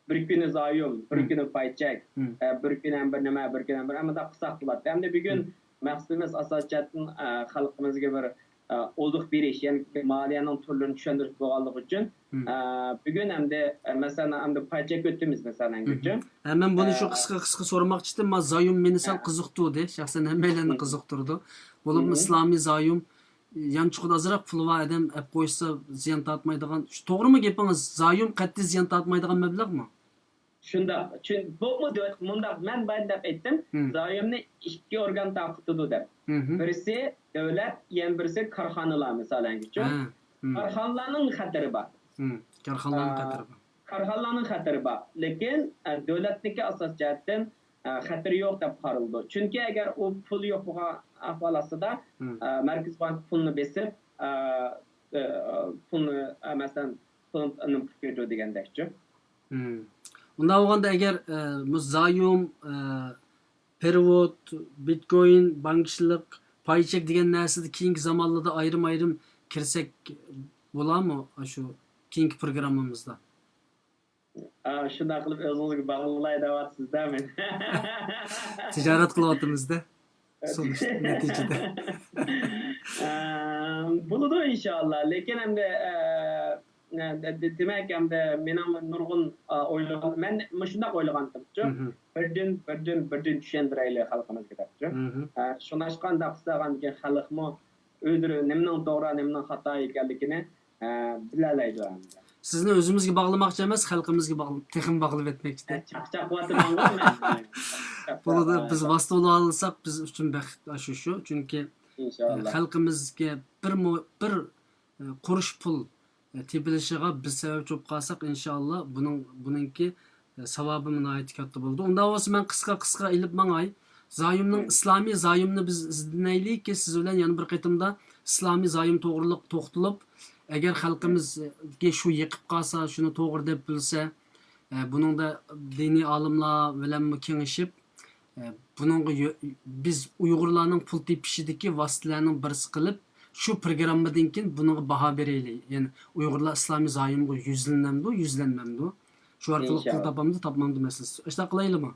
بىر كۈنى زايوم، بىر مم. كۈنى پاي چەك، مم. ئە، بىر كۈنى ھەم بىر نېمە، بىر كۈنى ھەم بىر، ئەمدى قىلساق بولاتتى. ئەمدى بۈگۈن مم. مەقسىتىمىز ئاساسىي جەھەتتىن، ئە، خەلقىمىزگە بىر، ئە، ئوزۇق بېرىش، يەنى مالىيەنىڭ تۈرلىرىنى چۈشەندۈرۈش بولغانلىقى ئۈچۈن، مم. ئە، بۈگۈن ئەمدى، ئە، مەسىلەن، ئەمدى پاي چەك ئۆتىمىز، مەسىلەن، مم. ئۈچۈن. ھە، مەن بۇنى شۇ ئە، قىسقا، قىسقا سورىماقچى ئىدىم. ما زايوم مېنى سەل ھە. قىزىقتۇردى. شەخسەن ھەممەيلەننى مم. قىزىقتۇرىدۇ. بولۇپمۇ مم. ئىسلامىي زايوم يانچۇقىدا ئازراق پۇلى بار ئادەم ئەپ قويسا زىيان تارتمايدىغان، شۇ توغرىمۇ گېپىڭىز؟ زايوم قەتئىي زىيان تارتمايدىغان مەبلەغمۇ؟ شۇنداق. چۈن-، بولۇپمۇ دۆ-، مۇنداق، مەن بايا دەپ ئېيتتىم، مم. زايومنى ئىككى ئورگان تارقىتىدۇ دەپ. مم. بىرسى دۆلەت، يەنە بىرسى كارخانىلار، مىسالەنگە ئۈچۈن. ھە. مم. كارخانىلارنىڭ خەتىرى بار. مم. كارخانىلارنىڭ ئا، خەتىرى بار. كارخانىلارنىڭ خەتىرى بار. لېكىن، ئە، دۆلەتنىڭكى ئاساسىي جەھەتتىن، ئە، خەتىرى يوق دەپ قارىلىدۇ. چۈنكى ئەگەر ئۇ پۇل يوق بولغان ئەھۋال ئاستىدا، مم. ئە، مەركىزىي بانك پۇلنى بېسىپ، ئە، ئە، پۇلنى، ئە، مەسىلەن، پۇلنى پۇت كۆتۈرىدۇ دېگەندەكچۇ. مم. ئۇنداق بولغاندا ئەگەر، ئە، مۇ-، زايوم، ئە، پېرېۋوت، بىتكوين، بانكىچىلىق، پاي چەك دېگەن نەرسىدە كېيىنكى زامانلاردا ئايرىم-ئايرىم كىرسەك بولارمۇ؟ ئاشۇ كېيىنكى پروگراممىمىزدا. ئا، شۇنداق قىلىپ ئۆزىڭىزگە باغلاي دەۋاتىسىز-دە مېنى. تىجارەت قىلىۋاتىمىز-دە. سونۇشتا، نەتىجىدە. ئە، بولىدۇ ئىنشائاللا. لېكىن ئەمدى، ئە، ئە، دە-، دە-، دېمەك، ئەمدى مېنىڭ نۇرغۇن، ئە، ئويلىغان، مەن مۇشۇنداق ئويلىغانتىمچۇ. مھم. بىردىن، بىردىن، بىردىن چۈشەندۈرەيلى خەلقىمىزگە دەپچۇ. مھم. ئە، شۇڭلاشقا ئۇنداق قىلساق ئاندىن كېيىن خەلقمۇ ئۆزلىرى نېمىنىڭ توغرا، نېمىنىڭ خاتا ئىكەنلىكىنى، ئە، بىلەلەيدۇ ئەمدى. سىزنى ئۆزىمىزگە باغلىماقچى ئەمەس، خەلقىمىزگە باغل-، تېخىمۇ باغلىۋەتمەكچىدە. ئە، چاقچاقلىۋاتىمەنغۇ مەن. بولىدۇ، بىز ۋاسىتە بولۇۋالساق، بىز ئۈچۈن بەخت ئاشۇ شۇ. چۈنكى، ئىنشائاللا. ئە، خەلقىمىزگە بىر مو-، بىر، ئە، قۇرۇش پۇل، ئە، تېپىلىشىغا بىز سەۋەبچى بولۇپ قالساق، ئىنشائاللا، بۇنىڭ، بۇنىڭكى ئە، ساۋابىمۇ ناھايىتى كاتتا بولىدۇ. ئۇنداق بولسا مەن قىسقا، قىسقا ئېلىپ ماڭاي. زايومنىڭ، مم. ئىسلامىي زايومنى بىز ئىزدىنەيلىكى، سىز بىلەن يەنە بىر قېتىمدا ئىسلامىي زايوم توغرىلىق توختىلىپ، ئەگەر خەلقىمىزگە شۇ يېقىپ قالسا، شۇنى توغرا دەپ بىلسە، ئە، بۇنىڭدا دىنىي ئالىملار بىلەنمۇ كېڭىشىپ، ئە، بۇنىڭغا يۆ-، بىز ئۇيغۇرلارنىڭ پۇل تېپىشىدىكى ۋاسىتىلەرنىڭ بىرسى قىلىپ، شۇ پروگراممىدىن كېيىن بۇنىڭغا باھا بېرەيلى. يەنى ئۇيغۇرلار ئىسلامىي زايومغا يۈزلىنەمدۇ، يۈزلەنمەمدۇ؟ شۇ ئارقىلىق پۇل ئىنشائاللا. تاپامدۇ، تاپمامدۇ مەسىلىسى. ئاشۇنداق قىلايلىمۇ؟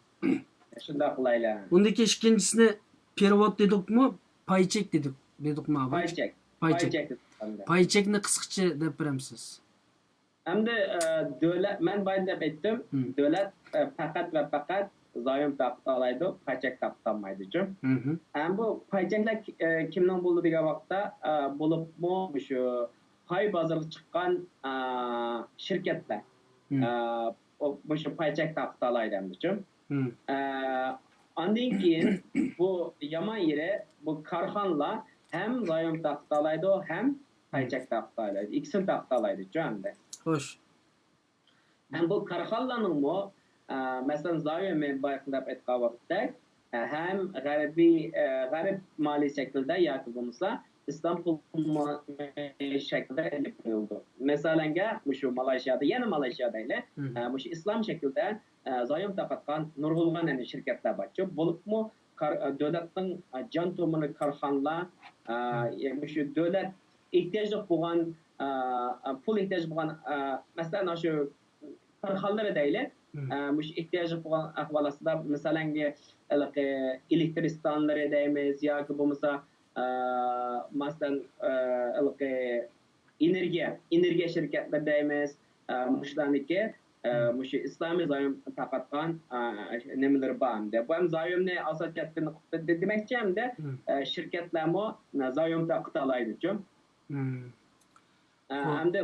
شۇنداق قىلايلى. ئۇندىن كېيىن ئىككىنچىسىنى پېرېۋوت دېدۇقمۇ، پاي چېك دېدۇق، دېدۇقمۇ ئاباي؟ پاي چېك. پاي پاي چېك. چېك دېدۇق ئەمدى. پاي چېكنى قىسقىچە دەپ بېرەمسىز؟ ئەمدى، ئە، دۆلەت، مەن بايا دەپ ئېيتتىم، مم. دۆلەت، ئە، پەقەت ۋە پەقەت زايوم تارقىتالايدۇ، پاي چەك تارقىتالمايدۇچۇ. مم. ئەمدى بۇ پاي چەكلەر، ئە، كىمنىڭ بولىدۇ دېگەن ۋاقىتتا، ئە، بولۇپمۇ مۇشۇ پاي بازىرىغا چىققان، ئە، شىركەتلەر، مم. ئە، ئو-، مۇشۇ پاي چەك تارقىتالايدۇ ئەمدىچۇ. مم. ئە، ئاندىن كېيىن بۇ يامان يېرى، بۇ كارخانىلار ھەم زايوم تارقىتالايدۇ، ھەم پاي مم. چەك تارقىتالايدۇ. ئىككىسىنى تارقىتالايدۇچۇ ئەمدى. خوش. ھەم بۇ كارخانىلارنىڭمۇ، ئە، مەسىلەن، زايومى بايىقى دەپ ئېيتقان ۋاقىتتەك، ئە، ھەم غەربىي، ئە، غەرب مالىيە شەكلىدە ياكى بولمىسا ئىسلام پۇل مالى شەكلىدە ئېلىپ بېرىلىدۇ. مىسالەنگە، مۇشۇ مالايشىيادا، يەنە مالايشىيا دەيلى، مم. ئە، مۇشۇ ئىسلام شەكلىدە، ئە، زايوم تارقاتقان نۇرغۇنلىغان ئەنە شىركەتلەر بارچۇ. بولۇپمۇ كار-، ئە، دۆلەتنىڭ، ئە، جان تومۇرلۇق كارخانىلار، ئە، مم. يە-، مۇشۇ دۆلەت ئېھتىياجلىق بولغان، ئە، ئە، پۇل ئېھتىياجى بولغان، ئە، مەسىلەن، ئاشۇ كارخانىلىرى دەيلى، مم. ئە، مۇشۇ ئېھتىياجلىق بولغان ئەھۋال ئاستىدا، مىسالەنگە، ھېلىقى ئېلېكتر ئىستانلىرى دەيمىز ياكى بولمىسا، ئە، مەسىلەن، ئە، ھېلىقى ئېنېرگىيە، ئېنېرگىيە شىركەتلىرى دەيمىز، ئە، مۇشۇلارنىڭكى، ئە، مم. مۇشۇ ئىسلامىي زايوم تارقاتقان، ئە، نېمىلىرى بار ئەمدى. بۇ ھەم زايومنى ئاساس جەھەتتىن دېمەكچى ئەمدى، مم. ئە، شىركەتلەرمۇ زايوم تارقىتالايدۇچۇ. مم. ئە، خوپ. ئەمدى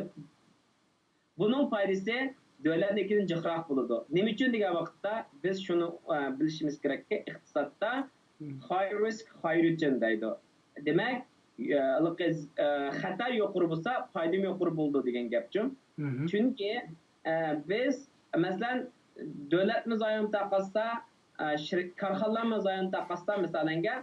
بۇنىڭ پايدىسى دۆلەتنىڭكىدىن جىقراق بولىدۇ. نېمە ئۈچۈن دېگەن ۋاقىتتا، بىز شۇنى، ئە، بىلىشىمىز كېرەككى، ئىقتىسادتا مم. ھاي رىسك، ھاي رىتيرن دەيدۇ. دېمەك، ئە، ھېلىقى، ئە، خەتەر يۇقىرى بولسا، پايدىمۇ يۇقىرى بولىدۇ دېگەن گەپچۇ. مم. چۈنكى، ئە، بىز، مەسىلەن، دۆلەتمۇ زايوم تارقاتسا، ئە، شىر-، كارخانىلارمۇ زايوم تارقاتسا، مىسالەنگە،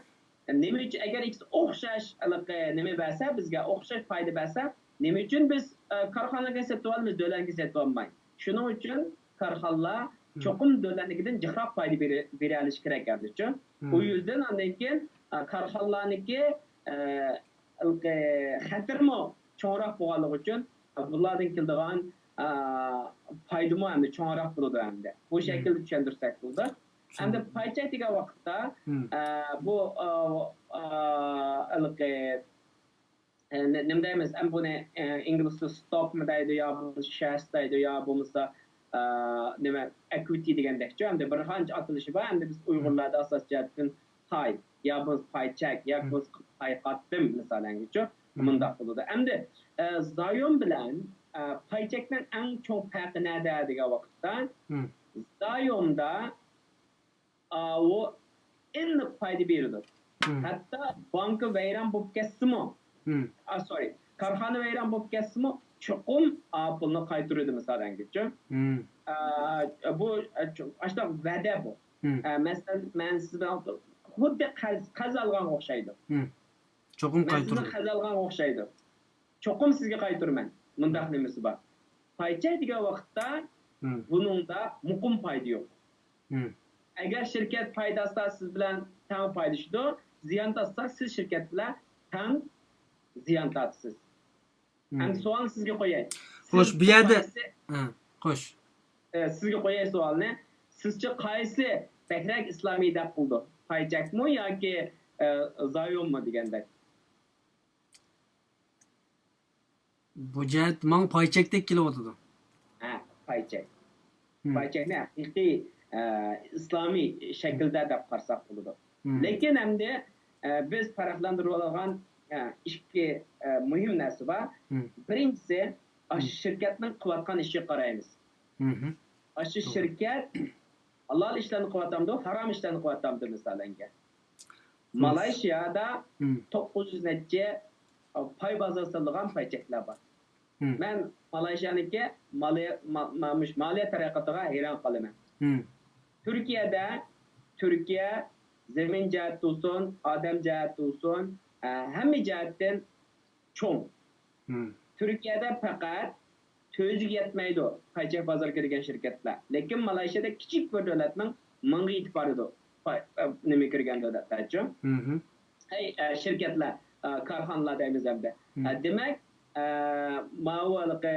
نېمە ئۈچۈن، ئەگەر ئىككىسى ئوخشاش ھېلىقى نېمە بەرسە، بىزگە ئوخشاش پايدا بەرسە، نېمە ئۈچۈن بىز، ئە، كارخانىلارغا سېتىۋالىمىز، دۆلەتكە سېتىۋالماي؟ شۇنىڭ ئۈچۈن كارخانىلار مم. چوقۇم دۆلەتنىڭكىدىن جىقراق پايدا بېرە-، بېرەلىشى كېرەك ئەمدىچۇ. مم. ئۇ يۈزدىن ئاندىن كېيىن، ئە، كارخانىلارنىڭكى، ئە، ھېلىقى خەتىرىمۇ چوڭراق بولغانلىقى ئۈچۈن، بۇلاردىن كېلىدىغان، ئە، پايدىمۇ ئەمدى چوڭراق بولىدۇ ئەمدى. بۇ مم. شەكىلدە چۈشەندۈرسەك بولىدۇ. ئەمدى چۈشەندۈردۈم. پاي چەك دېگەن ۋاقىتتا، مم. ئە، بۇ، ئە، ئە، ھېلىقى، ئە، نە-، نېمە دەيمىز؟ ئەمدى بۇنى، ئە، ئىنگلىزچە ستوكمۇ دەيدۇ، يا بولمىسا شېرس دەيدۇ، يا بولمىسا، ئە، نېمە، ئېكۋىتى دېگەندەكچۇ. ئەمدى بىر قانچە ئاتىلىشى بار. ئەمدى بىز مم. ئۇيغۇرلاردا ئاساسىي جەھەتتىن پاي، يا بولمىسا پاي چەك، يا مم. بولمىسا پاي قاتتىم، مىسالەنگىچۇ. مم. مۇنداق بولىدۇ. ئەمدى، ئە، زايوم بىلەن، ئە، پاي چەكنىڭ ئەڭ چوڭ پەرقى نەدە دېگەن ۋاقىتتا، مم. زايومدا ئاۋۇ ئېنىق پايدا بېرىدۇ. مم. ھەتتا بانكا ۋەيران بولۇپ كەتسىمۇ، مم. ئا، سورى، كارخانا ۋەيران بولۇپ كەتسىمۇ، چوقۇم ئا پۇلنى قايتۇرىدۇ، مىسالەنگىچۇ. مم. ئا، بۇ، ئا، چو-، ئاشۇنداق ۋەدە بۇ. مم. ئا، مەسىلەن، مەن سىز بىلەن خۇددى قەرز، قەرز ئالغانغا ئوخشايدۇ. مم. چوقۇم مەن سىزدىن قايتۇرىدۇ. قەرز ئالغانغا ئوخشايدۇ. چوقۇم سىزگە قايتۇرىمەن. مۇنداق نېمىسى بار. پاي چەك دېگەن ۋاقىتتا مم. بۇنىڭدا مۇقىم پايدا يوق. مم. ئەگەر شىركەت پايدا ئالسا، سىز بىلەن تەڭ پايدىلىشىدۇ. زىيان تارتسا، سىز شىركەت بىلەن تەڭ زىيان تارتىسىز. مم. ئەمدى سوئالنى سىزگە قوياي. سىز خوش، بۇ يەردە، قايسى، ھە، خوش. ئە، سىزگە قوياي سوئالنى. سىزچە قايسى بەكرەك ئىسلامىي دەپ قىلىدۇ؟ پاي چەكمۇ ياكى، ئە، زايوممۇ دېگەندەك؟ بۇ جەھەت ماڭا پاي چەكتەك كېلىۋاتىدۇ. ھە، پاي چەك. مم. پاي چەكنى ھەقىقىي، ئە، ئىسلامىي شەكىلدە دەپ قارىساق بولىدۇ. مم. لېكىن ئەمدى، ئە، بىز پەرقلەندۈرۈۋالىدىغان، ئە، ئىككى، ئە، مۇھىم نەرسە بار. مم. بىرىنچىسى، ئاشۇ مم. شىركەتنىڭ قىلىۋاتقان ئىشىغا قارايمىز. مم. ئاشۇ توغرا. شىركەت ھالال ئىشلارنى قىلىۋاتامدۇ، ھارام ئىشلارنى قىلىۋاتامدۇ، مىسالەنگە. مم. مالايشىيادا مم. توققۇز يۈز نەچچە پاي بازىرى سېلىدىغان پاي چەكلەر بار. مم. مەن مالايشىيانىڭكى مالىيە، ما-، ما-، مۇش-، مالىيە تەرەققىياتىغا ھەيران قالىمەن. مم. تۈركىيەدە، تۈركىيە زېمىن جەھەتتە بولسۇن، ئادەم جەھەتتە بولسۇن، ئە، ھەممە جەھەتتىن چوڭ. مم. تۈركىيەدە پەقەت تۆت يۈزگە يەتمەيدۇ پاي چەك بازىرىغا كىرگەن شىركەتلەر. لېكىن مالايشىيادا كىچىك بىر دۆلەتنىڭ مىڭغا يېتىپ بارىدۇ. پاي-، ئە، نېمە كىرگەن دۆلەتلەرچۇ؟ مم. ئەي، ئە، شىركەتلەر، ئە، كارخانىلار دەيمىز ئەمدى. مم. ئە، دېمەك، ئە، ماۋۇ ھېلىقى،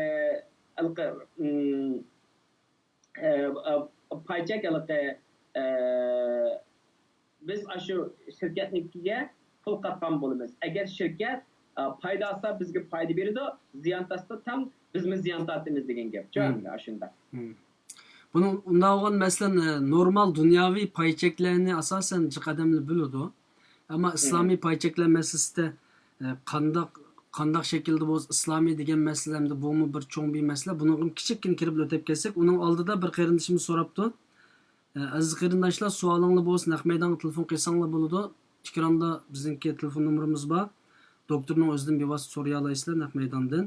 ھېلىقى، مم، ئە، ئە، پاي چەك ھېلىقى، ئە، بىز ئاشۇ شىركەتنىڭكىگە پۇل قاتقان بولىمىز. ئەگەر شىركەت، ئە، پايدا ئالسا، بىزگە پايدا بېرىدۇ، زىيان تارتسا، تەڭ بىزمۇ زىيان تارتىمىز دېگەن گەپچۇ، ئاشۇنداق. بۇنىڭ ئۇنداق بولغان، مەسىلەن، نورمال دۇنياۋى پاي چەكلەرنى ئاساسەن جىق ئادەملەر بىلىدۇ. ئەمما ئىسلامىي پاي چەكلەر مەسىلىسىدە، ئە، قانداق، قانداق شەكىلدە بولسا ئىسلامىي دېگەن مەسىلە، ئەمدى بۇمۇ بىر چوڭ بىر مەسىلە. بۇنىڭغا كىچىككىنە كىرىپ ئۆتۈپ كەتسەك، ئۇنىڭ ئالدىدا بىر قېرىندىشىمىز سوراپتۇ. ئە، ئەزىز قېرىنداشلار، سوئالىڭلار بولسا نەق مەيدانغا تېلېفون قىلساڭلار بولىدۇ. ئېكراندا بىزنىڭكى تېلېفون نومۇرىمىز بار. دوكتورنىڭ ئۆزىدىن بىۋاسىتە سورىيالايسىلەر نەق مەيداندىن.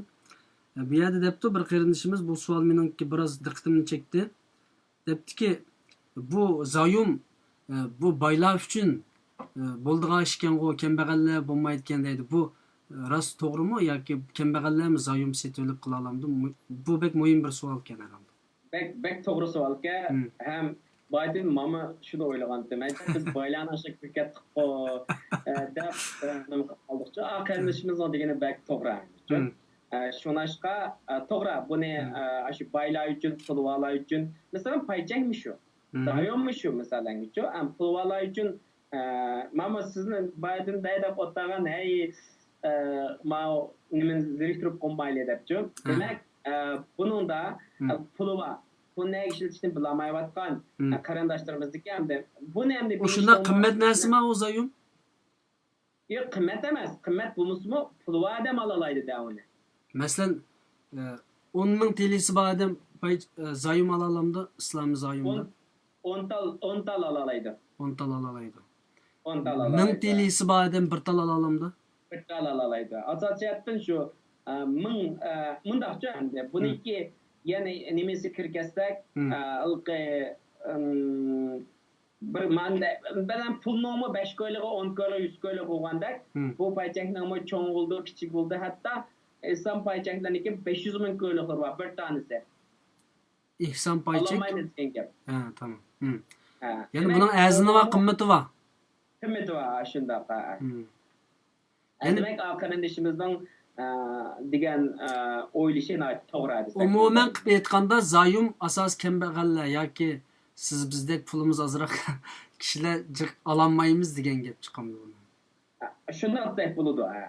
ئە، بۇ يەردە دەپتۇ بىر قېرىندىشىمىز، بۇ سوئال مېنىڭكى بىراز دىققىتىمنى چەكتى. دەپتىكى، بۇ زايوم، ئە، بۇ بايلار ئۈچۈن، ئە، بولىدىغان ئىش ئىكەنغۇ، كەمبەغەللەر بولمايدىكەن دەيدۇ. بۇ، ئە، راست توغرىمۇ ياكى كەمبەغەللەرمۇ زايوم سېتىۋېلىپ قىلالامدۇ؟ مۇ-، بۇ بەك مۇھىم بىر سوئالكەن ھەرھالدا. بەك، بەك توغرا سوئالكەن. ھەم بايدىن ماما شۇنى ئويلىغانتى. مەن بىز بايلارنىڭ ئىشىغا كىرىپ كەتتۇققۇ، ئە، دەپ، ئە، نېمە قىلىپ قالدۇقچۇ. ئا، قېرىندىشىمىزنىڭ دېگىنى بەك توغرا. ئە، شۇڭلاشقا، ئە، توغرا، بۇنى، ئە، ئاشۇ بايلار ئۈچۈن، پۇلۋالار ئۈچۈن، مەسىلەن، پاي چەكمۇ شۇ، زايوممۇ شۇ، مەسىلەنگىچۇ، ئەم، پۇلۋالار ئۈچۈن، ئە، ماما سىزنى بايدىن دەي دەپ ئولتۇرغان، ھەي، ئە، ماۋۇ نېمىنى زېرىكتۈرۈپ قويمايلى دەپچۇ. دېمەك، ئە، بۇنىڭدا، ئە، پۇلۋا، پۇلنى نەگە ئىشلىتىشنى بىلالمايۋاتقان، ئە، قېرىنداشلىرىمىزدىكى ئەمدى بۇنى ئەمدى ئۇ شۇنداق قىممەت نەرسىمۇ ئۇ زايوم؟ ياق، قىممەت ئەمەس. قىممەت بولمىسىمۇ، پۇلۋا ئادەم ئالالايدۇ دە ئۇنى. مەسىلەن، ئە، ئون مىڭ تىلىسى بار ئادەم پاي-، ئە، زايوم ئالالامدۇ؟ ئىسلامىي زايومدا. ئون، ئون تال، ئون تال ئالالايدۇ. ئون تال ئالالايدۇ. ئون تال ئالالايدۇ. مىڭ تىلىسى بار ئادەم بىر تال ئالالامدۇ؟ بىر تال ئالالايدۇ. ئاساسىي جەھەتتىن شۇ، ئە، مىڭ، ئە، مۇنداقچۇ ئەمدى. بۇنىڭكى يەنە نېمىسى كىرگەزسەك، ئە، ھېلىقى، ئىم، بىر مانا، مەسىلەن، پۇلنىڭمۇ بەش كويلۇقى، ئون كويلۇق، يۈز كويلۇق بولغاندەك، بۇ پاي چەكنىڭمۇ چوڭ بولىدۇ، كىچىك بولىدۇ، ھەتتا ئىسلام پاي چەكلىرىنىڭكى بەش يۈز مىڭ كويلۇقلىرى بار، بىر دانىسى. ئېھسان پاي چەك؟ ئالالمايمىز دېگەن گەپ. ھە، تامام. ھە. يەنى بۇنىڭ ئەرزىنى بار، قىممىتى بار. قىممىتى بار، شۇنداق، ھە. ئەمدى دېمەك، قېرىندىشىمىزنىڭ، ئە، دېگەن، ئە، ئويلىشى ناھايىتى توغرا دېسەك. ئومۇمەن قىلىپ ئېيتقاندا، زايوم ئاساسىي كەمبەغەللەر ياكى سىز بىزدەك پۇلىمىز ئازراق كىشىلەر جىق ئالالمايمىز دېگەن گەپ چىقامدۇ بۇنىڭ؟ شۇنداق دېسەك بولىدۇ، ھە.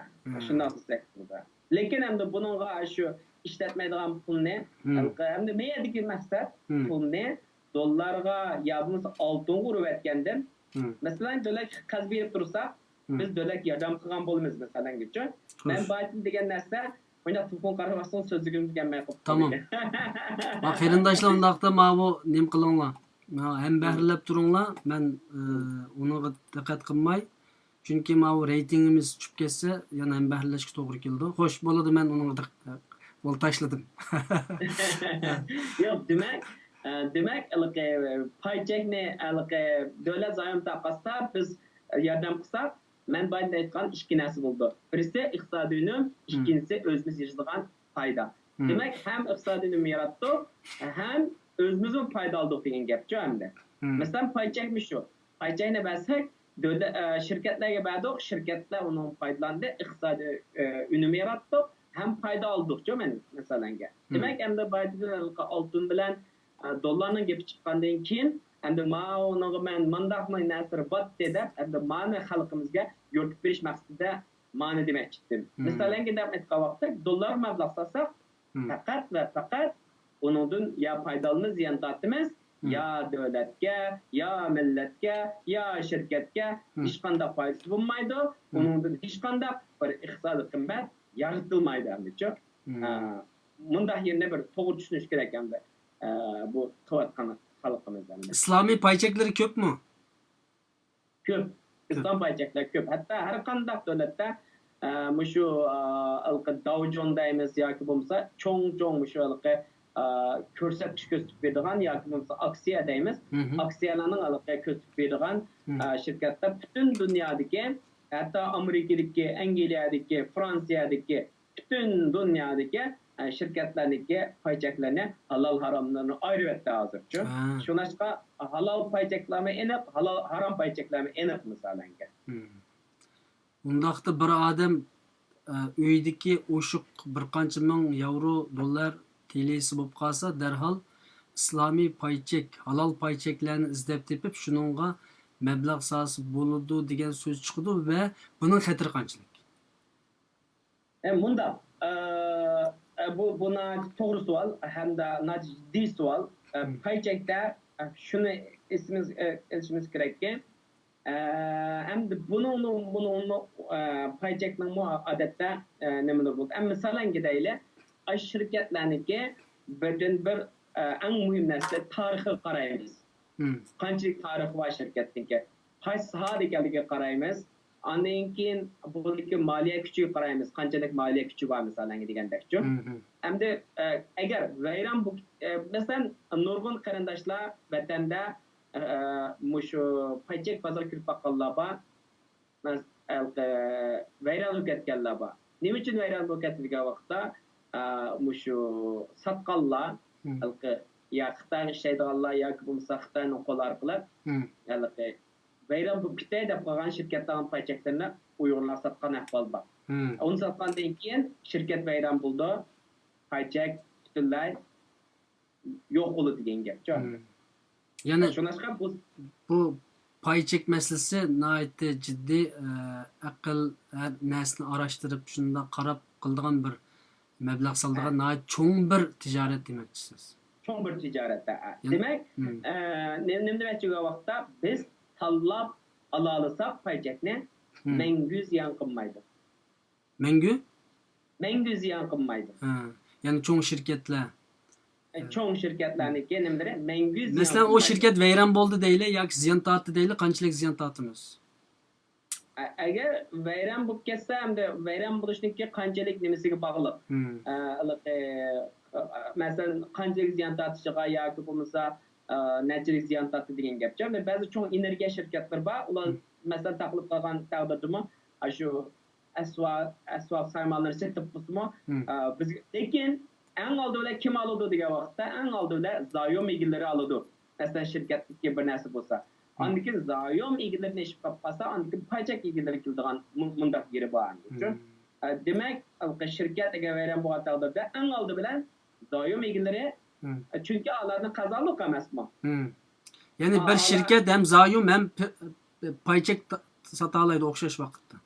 شۇنداق دېسەك بولىدۇ. لېكىن ئەمدى بۇنىڭغا شۇ ئىشلەتمەيدىغان پۇلنى، ئەمدى مەيەردىكى مەقسەت پۇلنى دوللارغا يا بولمىسا ئالتۇنغا ئۇرۇۋەتكەندىن، مەسىلەن، دۆلەتكە قەرز بېرىپ تۇرساق، بىز دۆلەتكە ياردەم قىلغان بولىمىز، مەسىلەنگىچۇ. مەن بايدىن دېگەن نەرسە، مۇنداق تېلېفون قاراۋاتسىڭىز سۆزلىگۈمىز كەلمەي قاپتۇ. تامام. ھە، قېرىنداشلار، ئۇنداقتا ماۋۇ نېمە قىلىڭلار. ھەمبەھىرلەپ تۇرۇڭلار. مەن، ئە، ئۇنىڭغا دىققەت قىلماي. چۈنكى ماۋۇ رېيتىنگىمىز چۈشۈپ كەتسە، يەنە ھەمبەھىرلەشكە توغرا كېلىدۇ. خوش، بولىدۇ، مەن ئۇنىڭغا دىق-، ئە، بولدى، تاشلىدىم. ياق، دېمەك، ئە، دېمەك، ھېلىقى پاي چەكنى، ھېلىقى دۆلەت زايوم تارقاتسا، بىز ياردەم قىلساق، مەن بايدىن ئېيتقان ئىككى نەرسە بولىدۇ. بىرسى ئىقتىسادىي ئۈنۈم، ئىككىنچىسى ئۆزىمىز يېتىدىغان پايدا. دېمەك، ھەم ئىقتىسادىي ئۈنۈم ياراتتۇق، ھەم ئۆزىمىزمۇ پايدا ئالدۇق دېگەن گەپچۇ ئەمدى. مەسىلەن، پاي چەكمۇ شۇ. پاي چەكنى بەرسەك، دۆلە-، ئە، شىركەتلەرگە بەردۇق، شىركەتلەر ئۇنىڭ پايدىلاندى، ئىقتىسادىي، ئە، ئۈنۈم ياراتتۇق، ھەم پايدا ئالدۇقچۇ مەن-، مەسىلەنگە. دېمەك، ئەمدى بايدىن ھېلىقى ئالتۇن بىلەن، ئە، دوللارنىڭ گېپى چىققاندىن كېيىن، ئەمدى ماۋۇنىڭغا مەن مانداقمۇ نەرسىلەر باتتى دەپ، ئەمدى مانى خەلقىمىزگە يورۇتۇپ بېرىش مەقسىتىدە مانى دېمەكچىدىم. مىسالەنگە دەپ ئېيتقان ۋاقىتتا، دوللارغا مەبلەغ سالساق، پەقەت ۋە پەقەت ئۇنىڭدىن يا پايدىلىنىمىز، زىيان تارتىمىز، يا دۆلەتكە، يا مىللەتكە، يا شىركەتكە ھېچقانداق پايدىسى بولمايدۇ. ئۇنىڭدىن ھېچقانداق بىر ئىقتىسادىي قىممەت يارىتىلمايدۇ ئەمدىچۇ. ھە، مۇنداق يېرىنى بىر توغرا چۈشىنىش كېرەك ئەمدى. ئە، بۇ قىلىۋاتقان خەلقىمىز ئەمدى. ئىسلامىي پاي چەكلىرى كۆپمۇ؟ كۆپ. كۆپ. ئىسلام پاي چەكلىرى كۆپ. ھەتتا ھەر قانداق دۆلەتتە، ئە، مۇشۇ، ئە، ھېلىقى داۋ جون دەيمىز ياكى بولمىسا چوڭ-چوڭ مۇشۇ ھېلىقى، ئە، كۆرسەتكۈچ كۆرسىتىپ بېرىدىغان ياكى بولمىسا ئاكسىيە دەيمىز. ئاكسىيەلەرنىڭ ھېلىقى كۆرسىتىپ بېرىدىغان، ئە، شىركەتلەر پۈتۈن دۇنيادىكى، ھەتتا ئامېرىكىدىكى، ئەنگلىيەدىكى، فرانسىيەدىكى، پۈتۈن دۇنيادىكى، ئە، شىركەتلەرنىڭكى پاي چەكلىرىنى، ھالال ھاراملىرىنى ئايرىۋەتتى ھازىرچۇ. شۇڭلاشقا ھالال پاي چەكلەرمۇ ئېنىق، ھالال، ھارام پاي چەكلەرمۇ ئېنىق مىسالەنگە. ئۇنداقتا بىر ئادەم، ئە، ئۆيدىكى ئوشۇق بىر قانچە مىڭ ياۋرو، دوللار، تىلىسى بولۇپ قالسا، دەرھال ئىسلامىي پاي چەك، ھالال پاي چەكلەرنى ئىزدەپ تېپىپ، شۇنىڭغا مەبلەغ سالسا بولىدۇ دېگەن سۆز چىقىدۇ ۋە بۇنىڭ خەتىرى قانچىلىك؟ ئە، مۇنداق، ئە، بۇ، بۇ ناھايىتى توغرا سوئال ھەمدە ناھايىتى جىددىي سوئال. ئە، پاي چەكتە، ئە، شۇنى ئېسىمىز-، ئە، ئېلىشىمىز كېرەككى، ئە، ئەمدى بۇنىڭمۇ، بۇنىڭمۇ، ئە، پاي چەكنىڭمۇ ئادەتتە، ئە، نېمىلىرى بولىدۇ. ئەمما مىسالەنگە دەيلى، ئاشۇ شىركەتلەرنىڭكى بىردىنبىر، ئە، ئەڭ مۇھىم نەرسە تارىخىغا قارايمىز. قانچىلىك تارىخى بار شىركەتنىڭكى، قايسى ساھەدە ئىكەنلىكىگە قارايمىز. ئاندىن كېيىن بۇنىڭكى مالىيە كۈچىگە قارايمىز، قانچىلىك مالىيە كۈچى بار مىسالەنگە دېگەندەكچۇ. ئەمدى، ئە، ئەگەر ۋەيران بۇ، ئە، مەسىلەن، نۇرغۇن قېرىنداشلار ۋەتەندە، ئە، مۇشۇ پاي چەك بازىرىغا كىرىپ باققانلار بار. مەس-، ھېلىقى ۋەيران بولۇپ كەتكەنلەر بار. نېمە ئۈچۈن ۋەيران بولۇپ كەتتى دېگەن ۋاقىتتا، ئا، مۇشۇ ساتقانلار، ھېلىقى يا خىتايغا ئىشلەيدىغانلار ياكى بولمىسا خىتاينىڭ قولى ئارقىلىق ھېلىقى ۋەيران بولۇپ كېتەي دەپ قالغان شىركەتلەرنىڭ پاي چەكلىرىنى ئۇيغۇرلار ساتقان ئەھۋال بار. ئۇنى ساتقاندىن كېيىن شىركەت ۋەيران بولىدۇ، پاي چەك پۈتۈنلەي يوق بولىدۇ دېگەن گەپچۇ. يەنە شۇڭلاشقا بۇ بۇ پاي چەك مەسىلىسى ناھايىتى جىددىي، ئە، ئەقىل ھەر نەرسىنى ئاراشتۇرۇپ، شۇنداق قاراپ قىلىدىغان بىر مەبلەغ سالىدىغان ناھايىتى چوڭ بىر تىجارەت دېمەكچىسىز. چوڭ بىر تىجارەت. دېمەك، ئە، نېمە، نېمە دېمەكچى بولغان ۋاقىتتا، بىز تاللاپ ئالالىساق پاي چەكنى، مەڭگۈ زىيان قىلمايدۇ. مەڭگۈ؟ مەڭگۈ زىيان قىلمايدۇ. ھە. يەنى چوڭ شىركەتلەر. ئە، چوڭ شىركەتلەرنىڭكى نېمىلىرى مەڭگۈ زىيان قىلمايدۇ. مەسىلەن، ئۇ شىركەت ۋەيران بولدى دەيلى ياكى زىيان تارتتى دەيلى، قانچىلىك زىيان تارتىمىز؟ ئە-، ئەگەر ۋەيران بولۇپ كەتسە، ئەمدى ۋەيران بولۇشنىڭكى قانچىلىك نېمىسىگە باغلىق. ئە، ھېلىقى، ئە، مەسىلەن، قانچىلىك زىيان تارتىشىغا ياكى بولمىسا، ئە، نەچچىلىك زىيان تارتتى دېگەن گەپچۇ. ئەمدى بەزى چوڭ ئېنېرگىيە شىركەتلىرى بار، ئۇلار، مەسىلەن، تاقىلىپ قالغان تەقدىردىمۇ، ئاشۇ ئەسۋا-، ئەسۋاب سامانلىرى سېتىپ بولسىمۇ، ئە، بىزگە، لېكىن ئەڭ ئالدى بىلەن كىم ئالىدۇ دېگەن ۋاقىتتا، ئەڭ ئالدى بىلەن زايوم ئىگىلىرى ئالىدۇ. مەسىلەن، شىركەتتىكى بىر نەرسە بولسا. ئاندىن كېيىن زايوم ئىگىلىرىنى ئېشىپ قاپ قالسا، ئاندىن كېيىن پاي چەك ئىگىلىرىگە كېلىدىغان مۇ-، مۇنداق يېرى بار ئەمدىچۇ. ئە، دېمەك، شىركەت ئەگەر ۋەيران بولغان تەقدىردە، ئەڭ ئالدى بىلەن زايوم ئىگىلىرى، ئە، چۈنكى ئالارنىڭ قازانلىقى ئەمەسمۇ. يەنى بىر شىركەت ھەم زايوم ھەم پ-، پ-، پاي چەك تا-، ساتالايدۇ ئوخشاش ۋاقىتتا.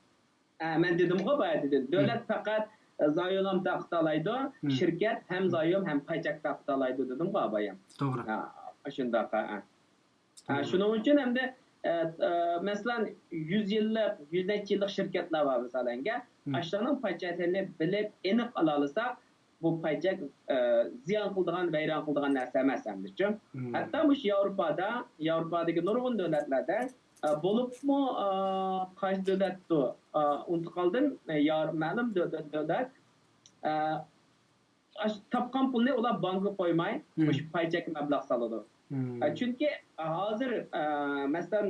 ئە، مەن دېدىمغۇ بايا دېدىم. دۆلەت پەقەت، ئە، زايوم تارقىتالايدۇ، شىركەت ھەم زايوم ھەم پاي چەك تارقىتالايدۇ دېدىمغۇ بايا. توغرا. ئە، شۇنداق، ئە. ئە، شۇنىڭ ئۈچۈن ئەمدى، ئە، ئە، مەسىلەن، يۈز يىللىق، يۈز نەچچە يىللىق شىركەتلەر بار مىسالەنگە. ئاشۇلارنىڭ پاي چەكلىرىنى بىلىپ، ئېنىق ئالالىساق، بۇ پاي چەك، ئە، زىيان قىلىدىغان، ۋەيران قىلىدىغان نەرسە ئەمەس ئەمدىچۇ. ھەتتا مۇشۇ ياۋروپادا، ياۋروپادىكى نۇرغۇن دۆلەتلەردە، ئە، بولۇپمۇ، ئە، قايسى دۆلەتتۇ؟ ئە، ئۇنتۇپ قالدىم. ئە، يار-، مەلۇم دۆ-، دۆ-، دۆلەت، ئە، ئاشۇ تاپقان پۇلنى ئۇلار بانكىغا قويماي، مۇشۇ پاي چەككە مەبلەغ سالىدۇ. ئە، چۈنكى ھازىر، ئە، مەسىلەن،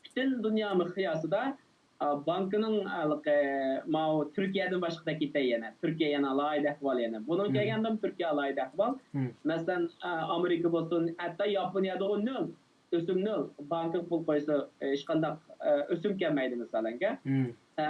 پۈتۈن دۇنيا مىقياسىدا، ئا، بانكىنىڭ ھېلىقى ماۋۇ تۈركىيەدىن باشقىدەك كېتەي يەنە. تۈركىيە يەنە ئالاھىدە ئەھۋال يەنە. بۇنىڭ كەلگەندىن تۈركىيە ئالاھىدە ئەھۋال. مەسىلەن، ئا، ئامېرىكا بولسۇن، ھەتتا ياپونىيەدىغۇ نۆل. ئۆسۈم نۆل. بانكىغا پۇل قويسا، ئە، ھېچقانداق، ئە، ئۆسۈم كەلمەيدۇ مىسالەنگە. ئە،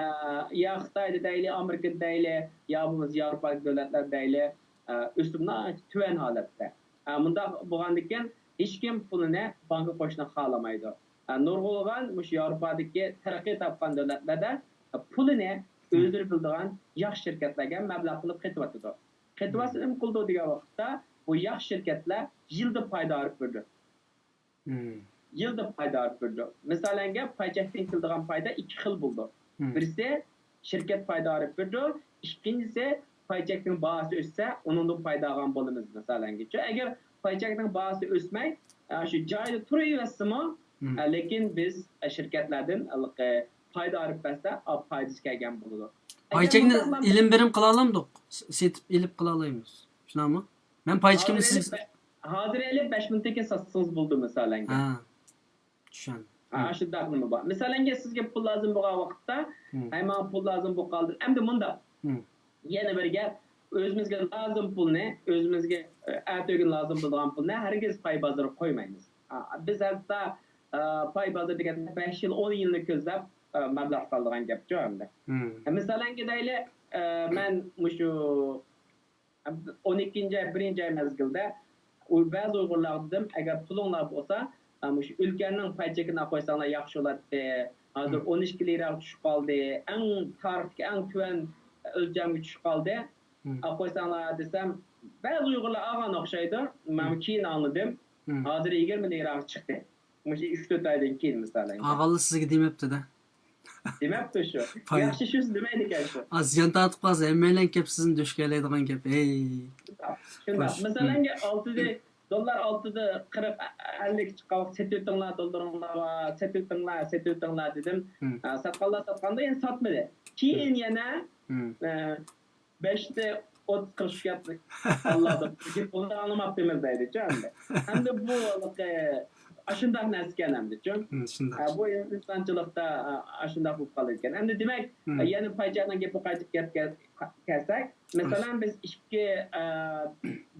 يا خىتايدا دەيلى، ئامېرىكىدا دەيلى، يا بولمىسا ياۋروپادىكى دۆلەتلەر دەيلى، ئە، ئۆسۈم ناھايىتى تۆۋەن ھالەتتە. ئە، مۇنداق بولغاندىكىن ھېچكىم پۇلىنى بانكىغا قويۇشنى خالىمايدۇ. ئە، نۇرغۇنلىغان مۇشۇ ياۋروپادىكى تەرەققىي تاپقان دۆلەتلەردە، ئە، پۇلىنى ئۆزلىرى بىلىدىغان ياخشى شىركەتلەرگە مەبلەغ قىلىپ قېتىۋاتىدۇ. قېتىۋاتسا نېمە قىلىدۇ دېگەن ۋاقىتتا، بۇ ياخشى شىركەتلەر يىلدا پايدا ئېلىپ بېرىدۇ. يىلدا پايدا ئېلىپ بېرىدۇ. مىسالەنگە، پاي چەكتىن كېلىدىغان پايدا ئىككى خىل بولىدۇ. بىرسى، شىركەت پايدا ئېلىپ بېرىدۇ، ئىككىنچىسى، پاي چەكنىڭ باھاسى ئۆسسە، ئۇنىڭدىن پايدا ئالغان بولىمىز، مىسالەنگىچۇ. ئەگەر پاي چەكنىڭ باھاسى ئۆسمەي، ئە، شۇ جايىدا تۇرۇۋەرسىمۇ، ئە، لېكىن بىز، ئە، شىركەتلەردىن ھېلىقى پايدا ئېلىپ بەرسە، ئا، پايدىسى كەلگەن بولىدۇ. پاي چەكنى ئېلىم بېرىم قىلالامدۇق؟ س-، سېتىپ ئېلىپ قىلالايمىز. شۇنداقمۇ؟ مەن پاي چېكىمنى سىز ھازىر ئېلىپ، بەش مىڭ تېكە ساتسىڭىز بولىدۇ، مىسالەنگە. ھە. چۈشەندىم. ھە، ئاشۇنداق نېمە بار. مىسالەنگە، سىزگە پۇل لازىم بولغان ۋاقىتتا، ھەي، ماڭا پۇل لازىم بولۇپ قالدى. ئەمدى مۇنداق. يەنە بىر گەپ، ئۆزىمىزگە لازىم پۇلنى، ئۆزىمىزگە، ئە، ئەتىگۈن لازىم بولىدىغان پۇلنى ھەرگىز پاي بازىرىغا قويمايمىز. ئا، بىز ھەتتا، ئا، پاي بازىرى دېگەندە بەش يىل، ئون يىلنى كۆزلەپ، ئا، مەبلەغ سالىدىغان گەپچۇ ئەمدى. مىسالەنگە دەيلى، ئا، مەن مۇشۇ ئون ئىككىنچى ئاي، بىرىنچى ئاي مەزگىلدە ئۇ بەزى ئۇيغۇرلارغا دېدىم، ئەگەر پۇلۇڭلار بولسا، ئە، مۇشۇ ئۈلكەننىڭ پاي چېكىنى ئاپ قويساڭلار ياخشى بولاتتى. ھازىر ئون ئىككى لىراغا چۈشۈپ قالدى. ئەڭ تارىختىكى ئەڭ تۆۋەن ئۆلچەمگە چۈشۈپ قالدى. ئاپ قويساڭلار دېسەم، بەزى ئۇيغۇرلار ئالغان ئوخشايدۇ. مەن كېيىن ئاڭلىدىم. ھازىر يىگىرمە لىراغا چىقتى. مۇشۇ ئۈچ تۆت ئايدىن كېيىن، مىسالەن. ئالغانلار سىزگە دېمەپتۇ-دە. دېمەپتۇ شۇ. ياخشى شۇ دېمەيدىكەن شۇ. ئا، زىيان تارتىپ قالسا، ھەممەيلەن كەپ سىزنى دۆشكەلەيدىغان گەپ. ھەي. شۇنداق. مىسالەنگە، ئالتىدە، دوللار ئالتىدە قىرىق، ئەللىككە چىققان ۋاقىت سېتىۋېتىڭلار، دوللىرىڭلار بار، سېتىۋېتىڭلار، سېتىۋېتىڭلار دېدىم. ئا، ساتقانلار ساتقاندا، يەنە ساتمىدى. كېيىن يەنە، ئە، بەشتە ئوتتۇز قىرىق چۈشۈپ كەتتى. ئاللادا گېپىڭلارنى ئاڭلىماپتىمىز دەيدىچۇ ئەمدى. ئەمدى بۇ ھېلىقى ئاشۇنداق نەرسىكەن ئەمدىچۇ. ھە، بۇ ئىنسانچىلىقتا، ئا، ئاشۇنداق بولۇپ قالىدىكەن. ئەمدى دېمەك، يەنە پاي چەكنىڭ گېپىگە قايتىپ كەپ-، كەلسەك، مەسىلەن، بىز ئىككى، ئا،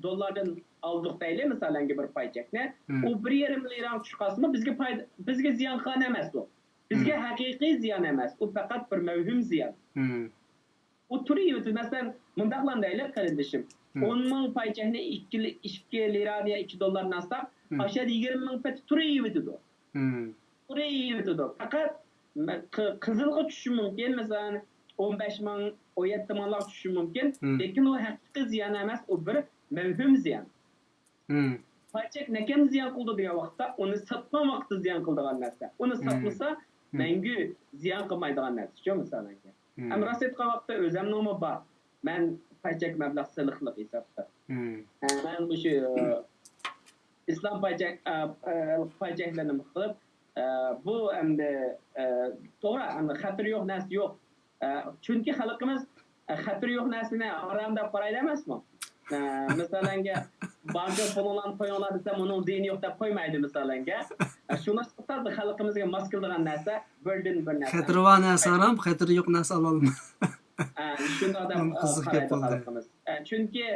دوللاردىن ئالدۇق دەيلى، مىسالەنگە بىر پاي چەكنى. ئۇ بىر يېرىم لىراغا چۈشۈپ قالسىمۇ، بىزگە پايدا، بىزگە زىيانخان ئەمەس ئۇ. بىزگە ھەقىقىي زىيان ئەمەس. ئۇ پەقەت بىر مەۋھۇم زىيان. ئۇ تۇرۇۋېتىدۇ. مەسىلەن، مۇنداقلا دەيلى، قېرىندىشىم. ئون مىڭ پاي چەكنى ئىككى، ئىككى لىرا يا ئىككى دوللاردىن ئالساق، ئاشۇ يەردە يىگىرمە مىڭ پېتى تۇرۇۋېتىدۇ. تۇرۇۋېتىدۇ. پەقەت مە-، قى-، قىزىلغا چۈشۈشى مۇمكىن، مەسىلەن، ئون بەش مىڭ، ئون يەتتە مىڭلارغا چۈشۈشى مۇمكىن. لېكىن ئۇ ھەقىقىي زىيان ئەمەس، ئۇ بىر مەۋھۇم زىيان. پاي چەك نەكەم زىيان قىلىدۇ دېگەن ۋاقىتتا، ئۇنى ساتقان ۋاقىتتا زىيان قىلىدىغان نەرسە. ئۇنى ساتمىسا، مەڭگۈ زىيان قىلمايدىغان نەرسىچۇ، مىسالەنكى. ھەم راست ئېيتقان ۋاقىتتا ئۆزەمنىڭمۇ بار. مەن پاي چەك مەبلەغ سېلىقلىق ھېسابتا. ھە، مەن مۇشۇ، ئىسلام پاي چەك، ئە، ئە، پاي چەكلىرىنى قىلىپ، ئە، بۇ ئەمدى، ئە، توغرا، ئەمدى خەتىرى يوق نەرسە يوق. ئە، چۈنكى خەلقىمىز، ئە، خەتىرى يوق نەرسىنى ھارام دەپ قارايدۇ ئەمەسمۇ؟ ئە، مىسالەنگە، بانكا پۇلۇڭلارنى قويۇڭلار دېسەم، ئۇنىڭ زىيىنى يوق دەپ قويمايدۇ، مىسالەنگە. ئە، شۇڭلاشقا تازا خەلقىمىزگە ماس كېلىدىغان نەرسە، بىردىن بىر نەرسە. خەتىرى بار نەرسە ھارام، خەتىرى يوق نەرسە ھالالمۇ؟ ئە، شۇنداق دەپ، ئە، قارايدۇ خەلقىمىز. ئە، چۈنكى،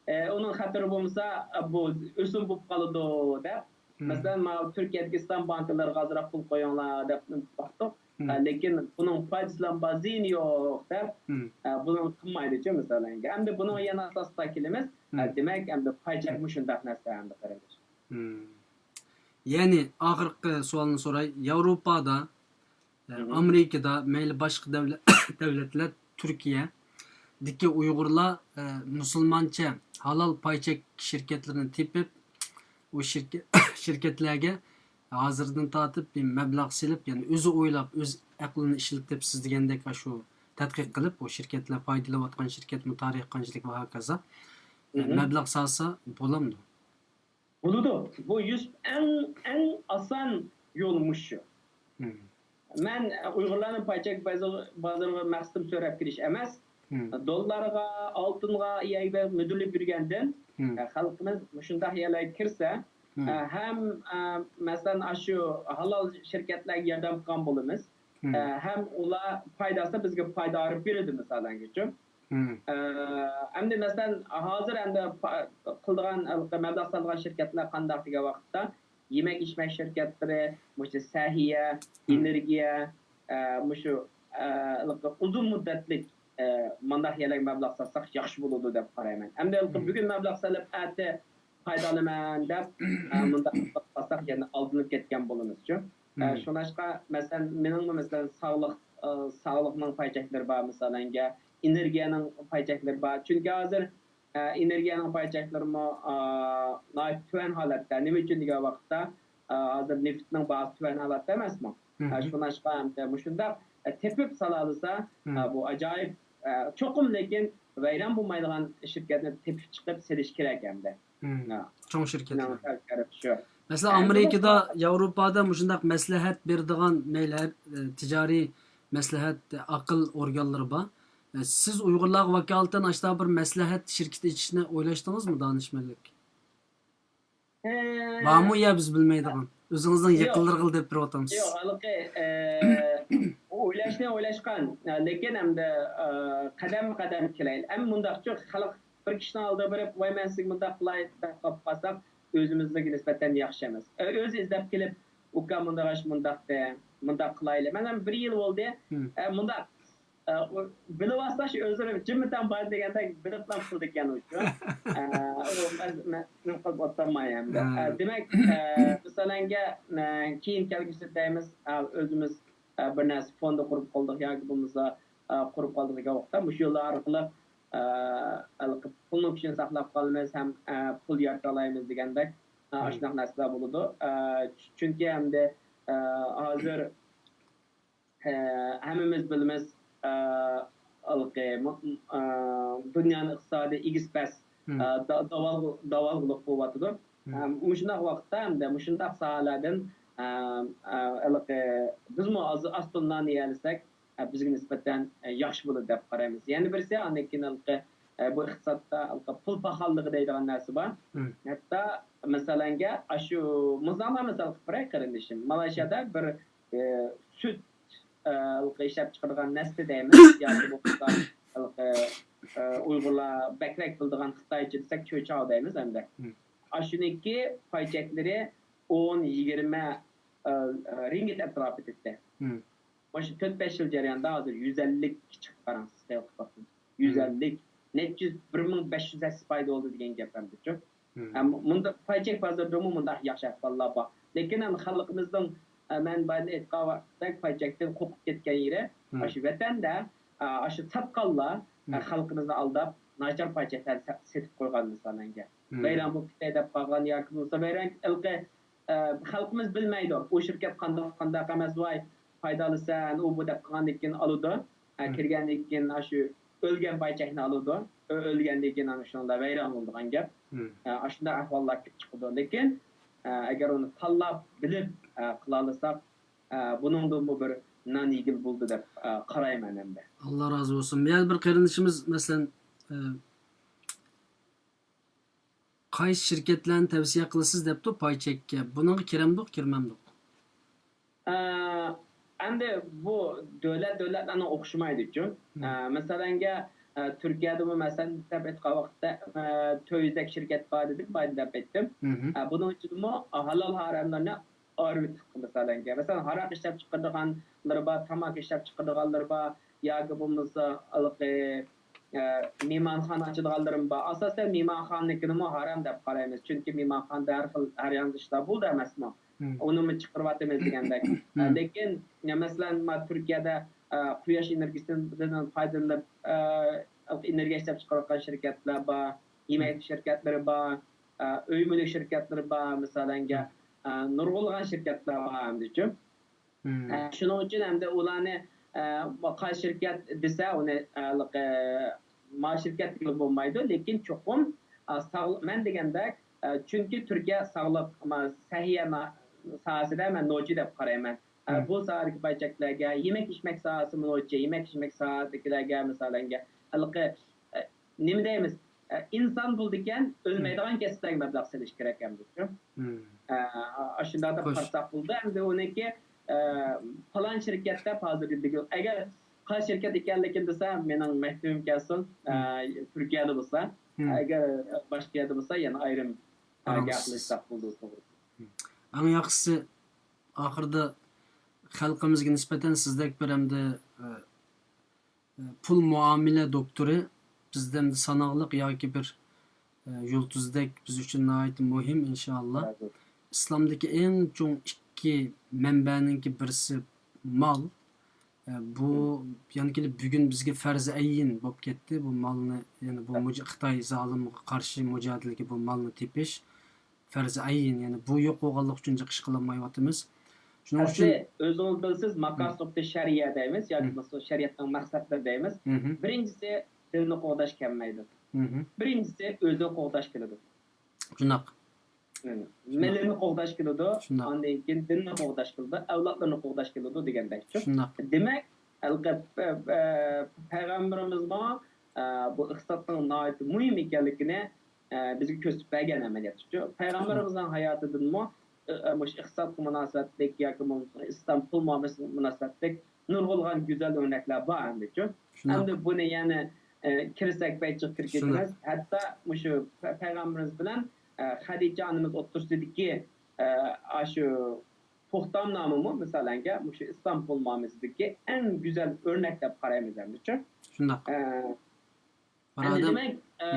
ئە، ئۇنىڭ خەتىرى بولمىسا، ئە، بۇ ئۆسۈم بولۇپ قالىدۇ دەپ. مەسىلەن، ماۋۇ تۈركىيەدىكى ئىسلام بانكىلىرىغا ئازراق پۇل قويۇڭلار دەپ باقتۇق. ئە، لېكىن بۇنىڭ پايدىسىلا بار، زىيىنى يوق دەپ، ئە، بۇنى قىلمايدىچۇ، مىسالەن. ئەمدى بۇنىڭغا يەنە ئاساستا كېلىمىز. ئە، دېمەك، ئەمدى پاي چەك مۇشۇنداق نەرسە ئەمدى، قېرىنداش. يەنى ئاخىرقى سوئالنى سوراي. ياۋروپادا، ئە، ئامېرىكىدا، مەيلى باشقا دەۋلەت، دەۋلەتلەر، تۈركىيەدىكى ئۇيغۇرلار، ئە، مۇسۇلمانچە ھالال پاي چەك شىركەتلىرىنى تېپىپ، ئۇ شىركە-، شىركەتلەرگە ھازىردىن تارتىپ بىر مەبلەغ سېلىپ، يەنى ئۆزى ئويلاپ، ئۆز ئەقلىنى ئىشلىتىپ، سىز دېگەندەك ئاشۇ تەتقىق قىلىپ، ئۇ شىركەتلەر پايدىلىنىۋاتقان شىركەتمۇ، تارىخى قانچىلىك ۋە ھاكازا، ئە، مەبلەغ سالسا بولامدۇ؟ بولىدۇ. بۇ يۈز، ئەڭ، ئەڭ ئاسان يول مۇشۇ. مەن ئۇيغۇرلارنىڭ پاي چەك بازىرىغا مەقسىتىم سۆرەپ كىرىش ئەمەس. دوللارغا، ئالتۇنغا يەرگە مۈدۈرلەپ يۈرگەندىن، خەلقىمىز مۇشۇنداق يەرلەرگە كىرسە، ھەم، مەسىلەن، ئاشۇ ھالال شىركەتلەرگە ياردەم قىلغان بولىمىز. ھەم ئۇلار پايدا ئالسا، بىزگە پايدا ئېلىپ بېرىدۇ، مىسالەنگىچۇ. ئە، ئەمدى مەسىلەن، ھازىر ئەمدى پا-، قىلىدىغان، ھېلىقى مەبلەغ سالىدىغان شىركەتلەر قانداق دېگەن ۋاقىتتا، يېمەك-ئىچمەك شىركەتلىرى، مۇشۇ سەھىيە، ئېنېرگىيە، ئە، مۇشۇ، ئە، ھېلىقى ئۇزۇن مۇددەتلىك، ئە، مانداق يەرلەرگە مەبلەغ سالساق ياخشى بولىدۇ دەپ قارايمەن. ئەمدى ھېلىقى بۈگۈن مەبلەغ سېلىپ، ئەتە پايدا ئالىمەن دەپ، ئە، مۇنداق قىلساق يەنە ئالدىنىپ كەتكەن بولىمىزچۇ. ئە، شۇڭلاشقا، مەسىلەن، مېنىڭمۇ، مەسىلەن، ساغلىق، ئە، ساغلىقنىڭ پاي چەكلىرى بار، مىسالەنگە، ئېنېرگىيەنىڭ پاي چەكلىرى بار. چۈنكى ھازىر، ئە، ئېنېرگىيەنىڭ پاي چەكلىرىمۇ، ئە، ناھايىتى تۆۋەن ھالەتتە. نېمە ئۈچۈن دېگەن ۋاقىتتا، ئە، ھازىر نېفىتنىڭ باھاسى تۆۋەن ھالەتتە ئەمەسمۇ؟ ئە، شۇڭلاشقا، ئە، مۇشۇنداق، ئە، تېپىپ سالالىسا، ئە، بۇ ئاجايىپ، ئە، چوقۇم، لېكىن ۋەيران بولمايدىغان شىركەتنى تېپىپ چىقىپ سېلىش كېرەك ئەمدى. ھە. چوڭ شىركەتلەر. مەسىلەن، ئە، ئامېرىكىدا، ياۋروپادا مۇشۇنداق مەسلىھەت بېرىدىغان، مەيلى، ئە، تىجارىي مەسلىھەت، ئاقىل ئورگانلىرى بار. ئە، سىز ئۇيغۇرلارغا ۋاكالىتەن ئاشۇنداق بىر مەسلىھەت شىركىتى ئېچىشنى ئويلاشتىڭىزمۇ، دانىشمەنلىك؟ ئە، بارمۇ يا بىز بىلمەيدىغان؟ ئۆزىڭىزنىڭ يېقىنلىرىغىلا دەپ بېرىۋاتامسىز. يوق، ھېلىقى، ئە، ئويلاشنى ئويلاشقان، لېكىن ئەمدى، ئە، قەدەممۇ قەدەم كېلەيلى. ئەمما مۇنداقچۇ، خەلق بىر كىشىنىڭ ئالدىغا بېرىپ، ۋاي، مەن سىزگە مۇنداق قىلاي دەپ قاپقالساق، ئۆزىمىزگە نىسبەتەن ياخشى ئەمەس. ئۆزى ئىزدەپ كېلىپ، ئۇكا، مۇنداق ئىش مۇنداق دە، مۇنداق قىلايلى. مەن ھەم بىر يىل بولدى. ئە، مۇنداق، ئە، ئۇ بىلىۋالسا شۇ ئۆزلىرى جىممىتەڭ بار دېگەندەك بىلىپلا قىلىدىكەن ئۇ شۇ. ئە، ئۇ مەن، مەن نېمە قىلىپ ئولتۇرماي ئەمدى. ئە، دېمەك، ئە، مىسالەنگە، ئە، كېيىن كەلگۈسىدە دەيمىز، ئە، ئۆزىمىز، ئە، بىر نەرسە فوندى قۇرۇپ قالدۇق ياكى بولمىسا، ئە، قۇرۇپ قالدۇق دېگەن ۋاقىتتا مۇشۇ يوللار ئارقىلىق ئە، ھېلىقى پۇلنىڭ كۈچىنى ساقلاپ قالىمىز ھەم، ئە، پۇل يارىتالايمىز دېگەندەك، ئە، مم. ئاشۇنداق نەرسىلەر بولىدۇ. ئە، چۈ-، چۈنكى ئەمدى، ئە، ھازىر، ئە، ھەممىمىز بىلىمىز، ئە، ھېلىقى، مۇ-، ئە، دۇنيانىڭ ئىقتىسادى ئېگىز پەس، مم. ئە، دا-، داۋال-، داۋالغۇلۇق بولۇۋاتىدۇ. مم. ھەم مۇشۇنداق ۋاقىتتا ئەمدى مۇشۇنداق ساھەلەردىن، ئە، ئە، ھېلىقى بىزمۇ ئاز، ئاز تولا نان يېيەلىسەك، ئە، بىزگە نىسبەتەن، ئە، ياخشى بولىدۇ دەپ قارايمىز. يەنە بىرسى، ئاندىن كېيىن ھېلىقى، ئە، بۇ ئىقتىسادتا ھېلىقى پۇل پاخاللىقى دەيدىغان نەرسە بار. مم. ھەتتا مەسىلەنگە، ئاشۇ مۇزاڭلار مىسال قىلىپ بېرەي، قېرىندىشىم. مالايشىيادا بىر، ئە، سۈت، ئە، ھېلىقى ئىشلەپ چىقىرىدىغان نەستە دەيمىز، ياكى بولمىسا ھېلىقى، ئە، ئۇيغۇرلار بەكرەك بىلىدىغان خىتايچە دېسەك، چۆچاۋ دەيمىز ئەمدى. مم. ئاشۇنىڭكى پاي چەكلىرى ئون، يىگىرمە، ئە، ئە، رىنگىت ئەتراپىدا ئىدى. مم. مانا شۇ تۆت، بەش يىل جەريانىدا ھازىر يۈز ئەللىككە چىقىپ قاراڭ سىز خەيال قىلىپ باققىن. يۈز ئەللىك، نەچچە يۈز، بىر مىڭ بەش يۈز ھەسسە پايدا بولدى دېگەن گەپ ئەمدىچۇ. مم. ئەم، مۇنداق پاي چەك بازىرىدىمۇ مۇنداق ياخشى ئەھۋاللار بار. لېكىن ئەمدى خەلقىمىزنىڭ، ئە، مەن بايىدىن ئېيتقان ۋاقىتتەك پاي چەكتىن قورقۇپ كەتكەن يېرى، مم. ئاشۇ ۋەتەندە، ئە، ئاشۇ ساتقانلار، ئە، مم. خەلقىمىزنى ئالداپ، ناچار پاي چەكلەرنى سا-، سېتىپ قويغان مىسالەنگە. مم. ۋەيران بولۇپ كېتەي دەپ قالغان ياكى بولمىسا ۋەيران، ھېلىقى، ئە، خەلقىمىز بىلمەيدۇ. ئۇ شىركەت قانداق، قانداق ئەمەس، ۋاي، پايدالىسەن، ئۇ بۇ دەپ قالغاندىن كېيىن ئالىدۇ. ئە، مم. كىرگەندىن كېيىن ئاشۇ ئۆلگەن پاي چەكنى ئالىدۇ. ئۆ-، ئۆلگەندىن كېيىن ئانا شۇنىڭدا ۋەيران بولىدىغان گەپ. مم. ئە، ئاشۇنداق ئەھۋاللار كېلىپ چىقىدۇ. لېكىن، ئە، ئەگەر ئۇنى تاللاپ، بىلىپ، ئە، قىلالىساق، ئە، بۇنىڭدىنمۇ بىر نان يېگىلى بولىدۇ دەپ، ئە، قارايمەن ئەمدى. ئاللا رازى بولسۇن. يەنە بىر قېرىندىشىمىز، مەسىلەن، ئە، قايسى شىركەتلەرنى تەۋسىيە قىلىسىز دەپتۇ پاي چەككە. بۇنىڭغا كىرەمدۇق، كىرمەمدۇق؟ ئە، ئەمدى بۇ دۆلەت دۆلەتلەرنىڭ ئوخشىمايدۇچۇ. مم. ئە، مەسىلەنگە، ئە، تۈركىيەدىمۇ مەسىلەن دەپ ئېيتقان ۋاقىتتا، ئە، تۆت يۈزدەك شىركەت بار دېدىم، بايىن دەپ ئېيتتىم. مم. ئە، بۇنىڭ ئىچىدىمۇ ھالال ھاراملارنى ئايرىۋېتىپتۇ مەسىلەنگە. مەسىلەن، ھاراق ئىشلەپ چىقىرىدىغانلىرى بار، تاماكا ئىشلەپ چىقىرىدىغانلىرى بار، ياكى بولمىسا ھېلىقى، ئە، مېھمانخانا ئاچىدىغانلىرىمۇ بار. ئاساسەن مېھمانخانىنىڭكىنىمۇ ھارام دەپ قارايمىز. چۈنكى مېھمانخانىدا ھەر خىل، ھەر ياندا ئىشلار بولىدۇ ئەمەسمۇ؟ مم. ئۇنىمۇ چىقىرىۋاتىمىز دېگەندەك. مم. لېكىن، مەسىلەن، ما تۈركىيەدە، ئە، قۇياش ئېنېرگىيەسىدىن پايدىلىنىپ، ئە، ئېنېرگىيە ئىشلەپ چىقىرىۋاتقان شىركەتلەر بار، يېمەك شىركەتلىرى بار، ئە، ئۆي مۈلۈك شىركەتلىرى بار، مىسالەنگە، ئە، نۇرغۇنلىغان شىركەتلەر بار ئەمدىچۇ. مم. ئە، شۇنىڭ ئۈچۈن ئەمدى ئۇلارنى، ئە، قايسى شىركەت دېسە، ئۇنى، ئە، ھېلىقى، ما شىركەت دېگىلى بولمايدۇ، لېكىن چوقۇم، ئە، ساغ-، مەن دېگەندەك، ئە، چۈنكى تۈركىيە ساغلىق، ما، سەھىيە ما-، ساھەسىدە مەن نوچى دەپ قارايمەن. ئە، مم. بۇ ساھەدىكى پاي چەكلەرگە، يېمەك ئىچمەك ساھەسىمۇ نوچى، يېمەك ئىچمەك ساھەسىدىكىلەرگە، مىسالەنگە، ھېلىقى، ئە، نېمە دەيمىز؟ ئە، ئىنسان بولىدىكەن، ئۆلمەيدىغان كەسىپلەرگە مەبلەغ سېلىش كېرەك ئەمدى. مم. ئە، ئاشۇنداق دەپ خوش. قارىساق بولىدۇ. ئەمدى ئۇنىڭكى، ئە، پالان شىركەت دەپ ھازىر دېگۈ-، ئەگەر قايسى شىركەت ئىكەنلىكىنى دېسە، مېنىڭ مەكتۇبۇم كەلسۇن، ئە، تۈركىيەدە بولسا. ئەگەر باشقا يەردە بولسا، يەنە ئايرىم، ئە، گەپ قىلىشساق بولىدۇ، توغرىسى. ئەڭ ياخشىسى، ئاخىرىدا خەلقىمىزگە نىسبەتەن سىزدەك بىر ئەمدى، ئە، پۇل مۇئامىلە دوكتورى، بىزدە ئەمدى ساناقلىق ياكى بىر، ئە، يۇلتۇزدەك بىز ئۈچۈن ناھايىتى مۇھىم، ئىنشائاللا. ئىسلامدىكى ئەڭ چوڭ ئىككى مەنبەنىڭكى بىرسى مال. ئە، بۇ، يەنى كېلىپ بۈگۈن بىزگە پەرزى ئەيىن بولۇپ كەتتى. بۇ مالنى، يەنى بۇ مۇج-، خىتاي زالىمغا قارشى مۇجادىلىگە بۇ مالنى تېپىش پەرزى ئەيىن، يەنى بۇ يوق بولغانلىقى ئۈچۈن جىق ئىش قىلالمايۋاتىمىز. شۇنىڭ ئۈچۈن ئەسلى ئۆزىڭىز بىلىسىز، ماقاسىدى شەرىئە دەيمىز ياكى بولمىسا شەرىئەتنىڭ مەقسەتلىرى دەيمىز. بىرىنچىسى دىننى قوغداش كەلمەيدۇ. بىرىنچىسى ئۆزىنى قوغداش كېلىدۇ. شۇنداق. مىللىتىنى قوغداش كېلىدۇ، شۇنداق. ئاندىن كېيىن دىننى قوغداش كېلىدۇ، ئەۋلادلىرىنى قوغداش كېلىدۇ دېگەندەكچۇ. شۇنداق. دېمەك، ھېلىقى، ئە، ئە، پەيغەمبىرىمىزمۇ، ئە، بۇ ئىقتىسادنىڭ ناھايىتى مۇھىم ئىكەنلىكىنى، ئە، بىزگە كۆرسىتىپ بەرگەن ئەمەلىيەتتىچۇ. پەيغەمبىرىمىزنىڭ ھاياتىدىنمۇ، ئە، ئە، مۇشۇ ئىقتىسادقا مۇناسىۋەتلىك ياكى بولمىسا ئىسلام پۇل مۇئامىلىسىگە مۇناسىۋەتلىك نۇرغۇنلىغان گۈزەل ئۆرنەكلەر بار ئەمدىچۇ. شۇنداق. ئەمدى بۇنى يەنە، ئە، كىرسەك بەك جىق كىرىپ كېتىمىز. ھەتتا مۇشۇ پە-، پەيغەمبىرىمىز بىلەن، ئە، خەدىچە ئانىمىز ئوتتۇرىسىدىكى، ئە، ئاشۇ توختامنامىمۇ، مىسالەنگە، مۇشۇ ئىسلام پۇل مۇئامىلىسىدىكى ئەڭ گۈزەل ئۆرنەك دەپ قارايمىز ئەمدىچۇ. شۇنداق. ئە، ئەمدى دېمەك، ئە،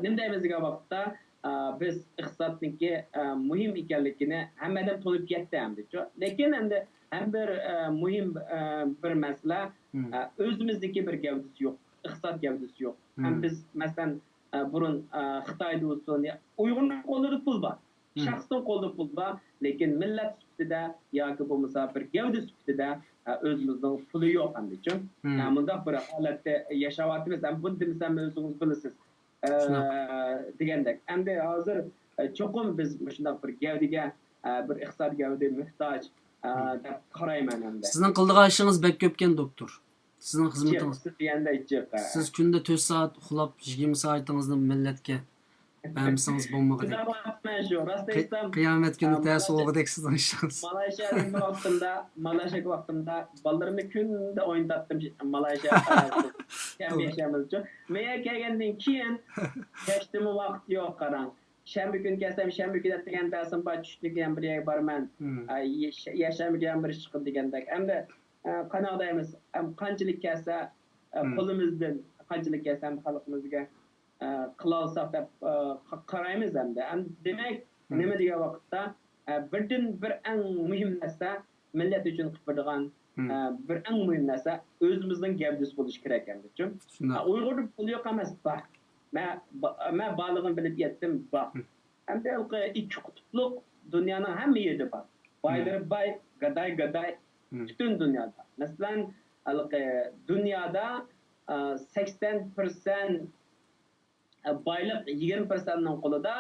نېمە دەيمىز دېگەن ۋاقىتتا، ئە، بىز ئىقتىسادنىڭكى، ئە، مۇھىم ئىكەنلىكىنى ھەممە ئادەم تونۇپ يەتتى ئەمدىچۇ. لېكىن ئەمدى ھەم بىر، ئە، مۇھىم، ئە، بىر مەسىلە، ئە، ئۆزىمىزدىكى بىر گەۋدىسى يوق. ئىقتىساد گەۋدىسى يوق. ھەم بىز، مەسىلەن، ئە، بۇرۇن، ئە، خىتايدا بولسۇن، يا ئۇيغۇرنىڭ قولىدا پۇل بار. شەخسنىڭ قولىدا پۇل بار، لېكىن مىللەت سۈپىتىدە ياكى بولمىسا بىر گەۋدە سۈپىتىدە، ئە، ئۆزىمىزنىڭ پۇلى يوق ئەمدىچۇ. ئە، مۇنداق بىر ھالەتتە ياشاۋاتىمىز. ھەم بۇنى دېمىسەم ئۆزىڭىز بىلىسىز. ئە، دېگەندەك. ئەمدى ھازىر، ئە، چوقۇم بىز مۇشۇنداق بىر گەۋدىگە، ئە، بىر ئىقتىساد گەۋدە موھتاج، ئە، دەپ قارايمەن ئەمدى. سىزنىڭ قىلىدىغان ئىشىڭىز بەك كۆپكەن، دوكتور. سىزنىڭ خىزمىتىڭىز. جىق، سىز دېگەندە جىق، ھە. سىز كۈندە تۆت سائەت ئۇخلاپ، يىگىرمە سائىتىڭىزنى مىللەتكە بەرمىسىڭىز بولمىغۇدەك. شۇنداق ۋاقىتمەن شۇ، راست قى-، ئېيتسام، قىيامەت كۈنى ئە، تەس مالايشىيا، بولغۇدەك سىزنىڭ ئىشىڭىز. مالايشىيادا يەتكەن ۋاقتىمدا، مالايشىيادا ۋاقتىمدا بالىلىرىمنى كۈندە ئوينىتاتتىم، مالايشىيا كەمپتە ياشايمىزچۇ. مەيەر كەلگەندىن كېيىن كەچتىمۇ ۋاقىت يوق، قاراڭ. شەنبە كۈنى كەلسەم، شەنبە كۈنى ئەتىگەن دەرسىم بار، چۈشتىن كېيىن بىر يەرگە بارىمەن. ئە، يەش-، يەشەنبە كۈنى بىر ئىش چىقىدۇ دېگەندەك. ئەمدى، ئە، قانداق دەيمىز، ئەم، قانچىلىك كەلسە، ئە، قولىمىزدىن، قانچىلىك كەلسە ئەمدى خەلقىمىزگە، ئە، قىلالىساق دەپ، ئە، قا-، قارايمىز ئەمدى. ئەمدى دېمەك، نېمە دېگەن ۋاقىتتا، ئە، بىردىن بىر ئەڭ مۇھىم نەرسە، مىللەت ئۈچۈن قىلىپ بېرىدىغان، ئە، بىر ئەڭ مۇھىم نەرسە ئۆزىمىزنىڭ گەۋدىسى بولۇشى كېرەك ئەمدىچۇ. شۇنداق. ئە، ئۇيغۇردا پۇل يوق ئەمەس، بار. مەن، با-، مەن بارلىقىنى بىلىپ يەتتىم، بار. ئەمدى ھېلىقى ئىككى قۇتۇپلۇق دۇنيانىڭ ھەممە يېرىدە بار. بايلىرى باي، گاداي گاداي، پۈتۈن دۇنيادا. مەسىلەن، ھېلىقى دۇنيادا، ئە، سەكسەن پىرسەنت، ئە، بايلىق يىگىرمە پىرسەنتنىڭ قولىدا،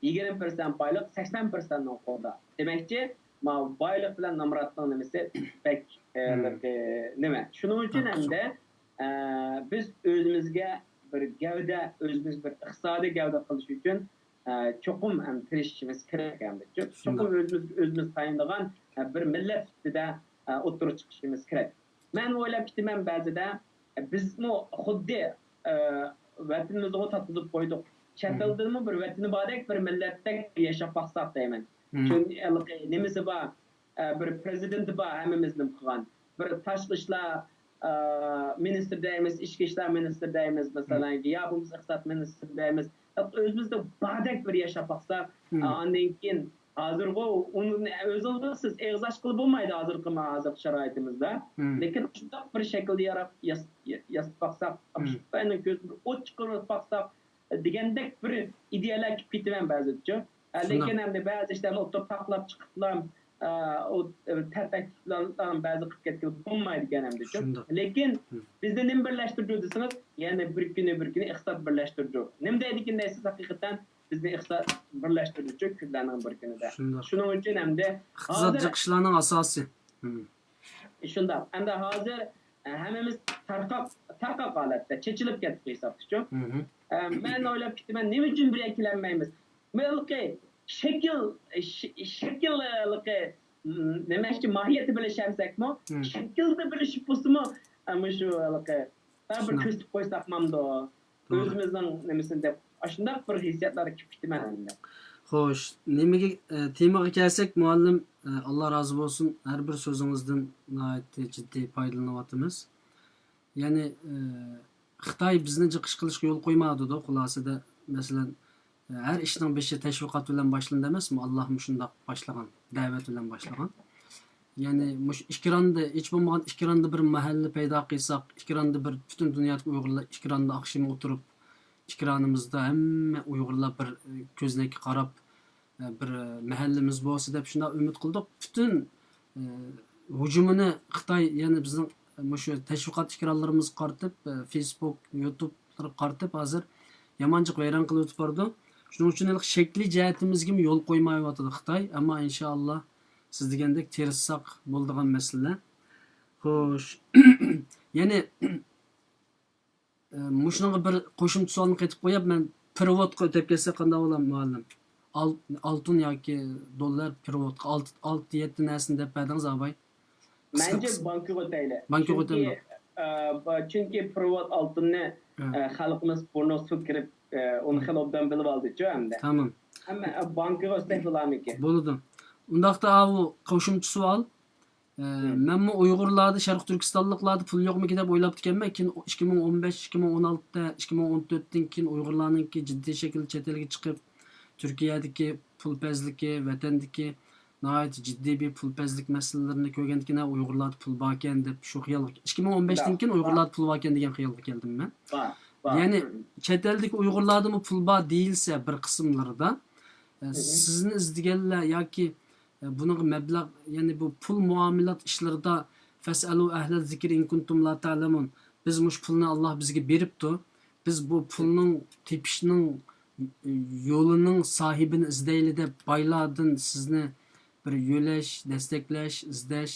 يىگىرمە پىرسەنت بايلىق سەكسەن پىرسەنتنىڭ قولىدا. دېمەكچى، ماۋۇ بايلىق بىلەن نامراتنىڭ نېمىسى بەك، ئە، ھېلىقى نېمە. شۇنىڭ ئۈچۈن ئەمدى، ئە، بىز ئۆزىمىزگە بىر گەۋدە، ئۆزىمىز بىر ئىقتىسادىي گەۋدە قىلىش ئۈچۈن، ئە، چوقۇم ھەم تىرىشىشىمىز كېرەك ئەمدى. چوقۇم ئۆزىمىز، ئۆزىمىز تايىنىدىغان، ئە، بىر مىللەت سۈپىتىدە، ئە، ئوتتۇرىغا چىقىشىمىز كېرەك. مەن ئويلاپ كېتىمەن بەزىدە، بىزمۇ خۇددى، ئە، ۋەتىنىمىزغا تاتىلىپ قويدۇق. چەت ئەلدىمۇ بىر ۋەتىنى باردەك، بىر مىللەتتەك ياشاپ باقساق دەيمەن. چۈنكى ھېلىقى نېمىسى بار، ئە، بىر پرېزىدېنتى بار، ھەممىمىزنىڭ قىلغان. بىر تاشقى ئىشلار، ئە، مىنىستىرى دەيمىز، ئىچكى ئىشلار مىنىستىرى دەيمىز، مەسىلەن، يا بولمىسا ئىقتىساد مىنىستىرى دەيمىز. ئۆزىمىزدە باردەك بىر ياشاپ باقسا، ئە، ئاندىن كېيىن ھازىرغۇ ئۇنى ئۆزىڭىز بىلىسىز، ئېغىز ئاچقىلى بولمايدۇ ھازىرقى، ھازىرقى شارائىتىمىزدا. لېكىن شۇنداق بىر شەكىلدە ياراپ، ياس-، يا-، ياساپ باقساق، خىتاينىڭ كۆزىدىن بىر ئوت چىقىرىپ باقساق، دېگەندەك بىر ئىدىيەلەر كېلىپ كېتىمەن بەزىدىچۇ. لېكىن ئەمدى بەزى ئىشلارنى ئوتتۇرىغا تاقلاپ چىقىپلا، ئە، ئۇ، ئە، تەرتەكلىكلەرنى بەزى قىلىپ كەتكىلى بولمايدىكەن ئەمدىچۇ. لېكىن بىزنى نېمە بىرلەشتۈرىدۇ دېسىڭىز، يەنە بىر كۈنى، بىر كۈنى ئىقتىساد بىرلەشتۈرىدۇ. نېمە دەيدىكىن دەيسىز، ھەقىقەتەن بىزنى ئىقتىساد بىرلەشتۈرىدۇچۇ كۈنلەرنىڭ بىر كۈنىدە. شۇنداق. شۇنىڭ ئۈچۈن ئەمدى ئىقتىساد ھازىر جىق ئىشلارنىڭ ئاساسى. شۇنداق. ئەمدى ھازىر، ئە، ھەممىمىز تارقاق، تارقاق ھالەتتە، چېچىلىپ كەتتۇق ھېسابتىچۇ. ئە، مەن ئويلاپ كېتىمەن، نېمە ئۈچۈن بىر يەرگە كېلەلمەيمىز؟ ھېلىقى شەكىل، ش-، شەكىل ھېلىقى، م، نېمە ئىشتى، ماھىيەتتە بىرلىشەلمىسەكمۇ، شەكىلدە بىرلىشىپ بولسىمۇ، ئە، مۇشۇ ھېلىقى، بىر كۆرسىتىپ قويساق مامدۇ؟ ئۆزىمىزنىڭ نېمىسىنى دەپ، ئاشۇنداق بىر ھېسسىياتلاردا كېلىپ كېتىمەن ئەمدى. خوش، نېمىگە، ئە، تېمىغا كەلسەك، مۇئەللىم، ئە، ئاللا رازى بولسۇن، ھەر بىر سۆزىڭىزدىن ناھايىتى جىددىي پايدىلىنىۋاتىمىز. يەنى، ئە، خىتاي بىزنى جىق ئىش قىلىشقا يول قويمايدۇ، خۇلاسىدە، مەسىلەن، ئە، ھەر ئىشنىڭ بېشى تەشۋىقات بىلەن باشلىنىدۇ ئەمەسمۇ؟ ئاللا مۇشۇنداق باشلىغان، دەۋەت بىلەن باشلىغان. يەنى مۇشۇ ئېكراندا، ھېچ بولمىغاندا ئېكراندا بىر مەھەللە پەيدا قىلساق، ئېكراندا بىر پۈتۈن دۇنيادىكى ئۇيغۇرلار ئېكراندا ئاخشىمى ئۆتۈرۈپ، ئېكرانىمىزدا ھەممە ئۇيغۇرلار بىر، ئە، كۆزنەككە قاراپ، ئە، بىر، ئە، مەھەللىمىز بولسا دەپ شۇنداق ئۈمىد قىلدۇق. پۈتۈن، ئە، ھۇجۇمىنى خىتاي يەنە بىزنىڭ مۇشۇ تەشۋىقات ئېكرانلىرىمىزغا قارىتىپ، ئە، فېيسبۇك، يۇتۇبلارغا قارىتىپ ھازىر يامان جىق ۋەيران قىلىۋېتىپ بارىدۇ. شۇنىڭ ئۈچۈن ھېلىقى شەكلىي جەھەتتىمىزگىمۇ يول قويمايۋاتىدۇ خىتاي. ئەمما ئىنشائاللا سىز دېگەندەك تىرىشساق بولىدىغان مەسىلە. خوش. يەنى، ئە، مۇشۇنىڭغا بىر قوشۇمچە سوئالنى قېتىپ قويۇپ، مەن پېرېۋودقا ئۆتۈپ كەتسەك قانداق بولار، مۇئەللىم؟ ئال-، ئالتۇن ياكى دوللار پېرېۋودقا، ئالتە، ئالتە، يەتتە نەرسىنى دەپ بەردىڭىز، ئاباي. قىسقا، مەنچە قىسقا. بانكىغا ئۆتەيلى. بانكىغا چۈنكى، ئۆتەيلى. ئە، با-، چۈنكى پېرېۋود ئالتۇننى، ئە، خەلقىمىز بۇرنىغا سۇ كىرىپ، ئە، ئۇنى خېلى ئوبدان بىلىۋالدىچۇ ئەمدى. تامام. ئەمما، ئە، بانكىغا ئۆتسەك بولارمىكىن؟ بولىدۇ. ئۇنداقتا ئاۋۇ قوشۇمچە سوئال. ئە، مەنمۇ ئۇيغۇرلاردا، شەرقىي تۈركىستانلىقلاردا پۇل يوقمىكىن دەپ ئويلاپتىكەنمەن. كېيىن ئىككى مىڭ ئون بەش، ئىككى مىڭ ئون ئالتە، ئىككى مىڭ ئون تۆتتىن كېيىن ئۇيغۇرلارنىڭكى جىددىي شەكىلدە چەت ئەلگە چىقىپ، تۈركىيەدىكى پۇل پەزلىكى، ۋەتەندىكى ناھايىتى جىددىي بىر پۇلپەزلىك مەسىلىلىرىنى كۆرگەندىكىن، ھە، ئۇيغۇرلاردا پۇل باركەن دەپ شۇ خىيالغا، ئىككى مىڭ ئون بەشتىن كېيىن ئۇيغۇرلاردا پۇل باركەن دېگەن خىيالغا كەلدىم مەن. بار، بار. يەنى چەت ئەلدىكى ئۇيغۇرلاردىمۇ پۇل بار دېيىلسە بىر قىسىملىرىدا، ئە، سىزنى ئىزدىگەنلەر ياكى، ئە، بۇنىڭغا مەبلەغ، يەنى بۇ پۇل مۇئامىلات ئىشلىرىدا فەسئەلۇ ئەھلە زىكرى ئىن كۇنتۇم لا تەلەمۇن. بىز مۇشۇ پۇلنى ئاللاھ بىزگە بېرىپتۇ. بىز بۇ پۇلنىڭ تېپىشنىڭ يولىنىڭ ساھىبىنى ئىزدەيلى دەپ بايلاردىن سىزنى بىر يۆلەش، دەستەكلەش، ئىزدەش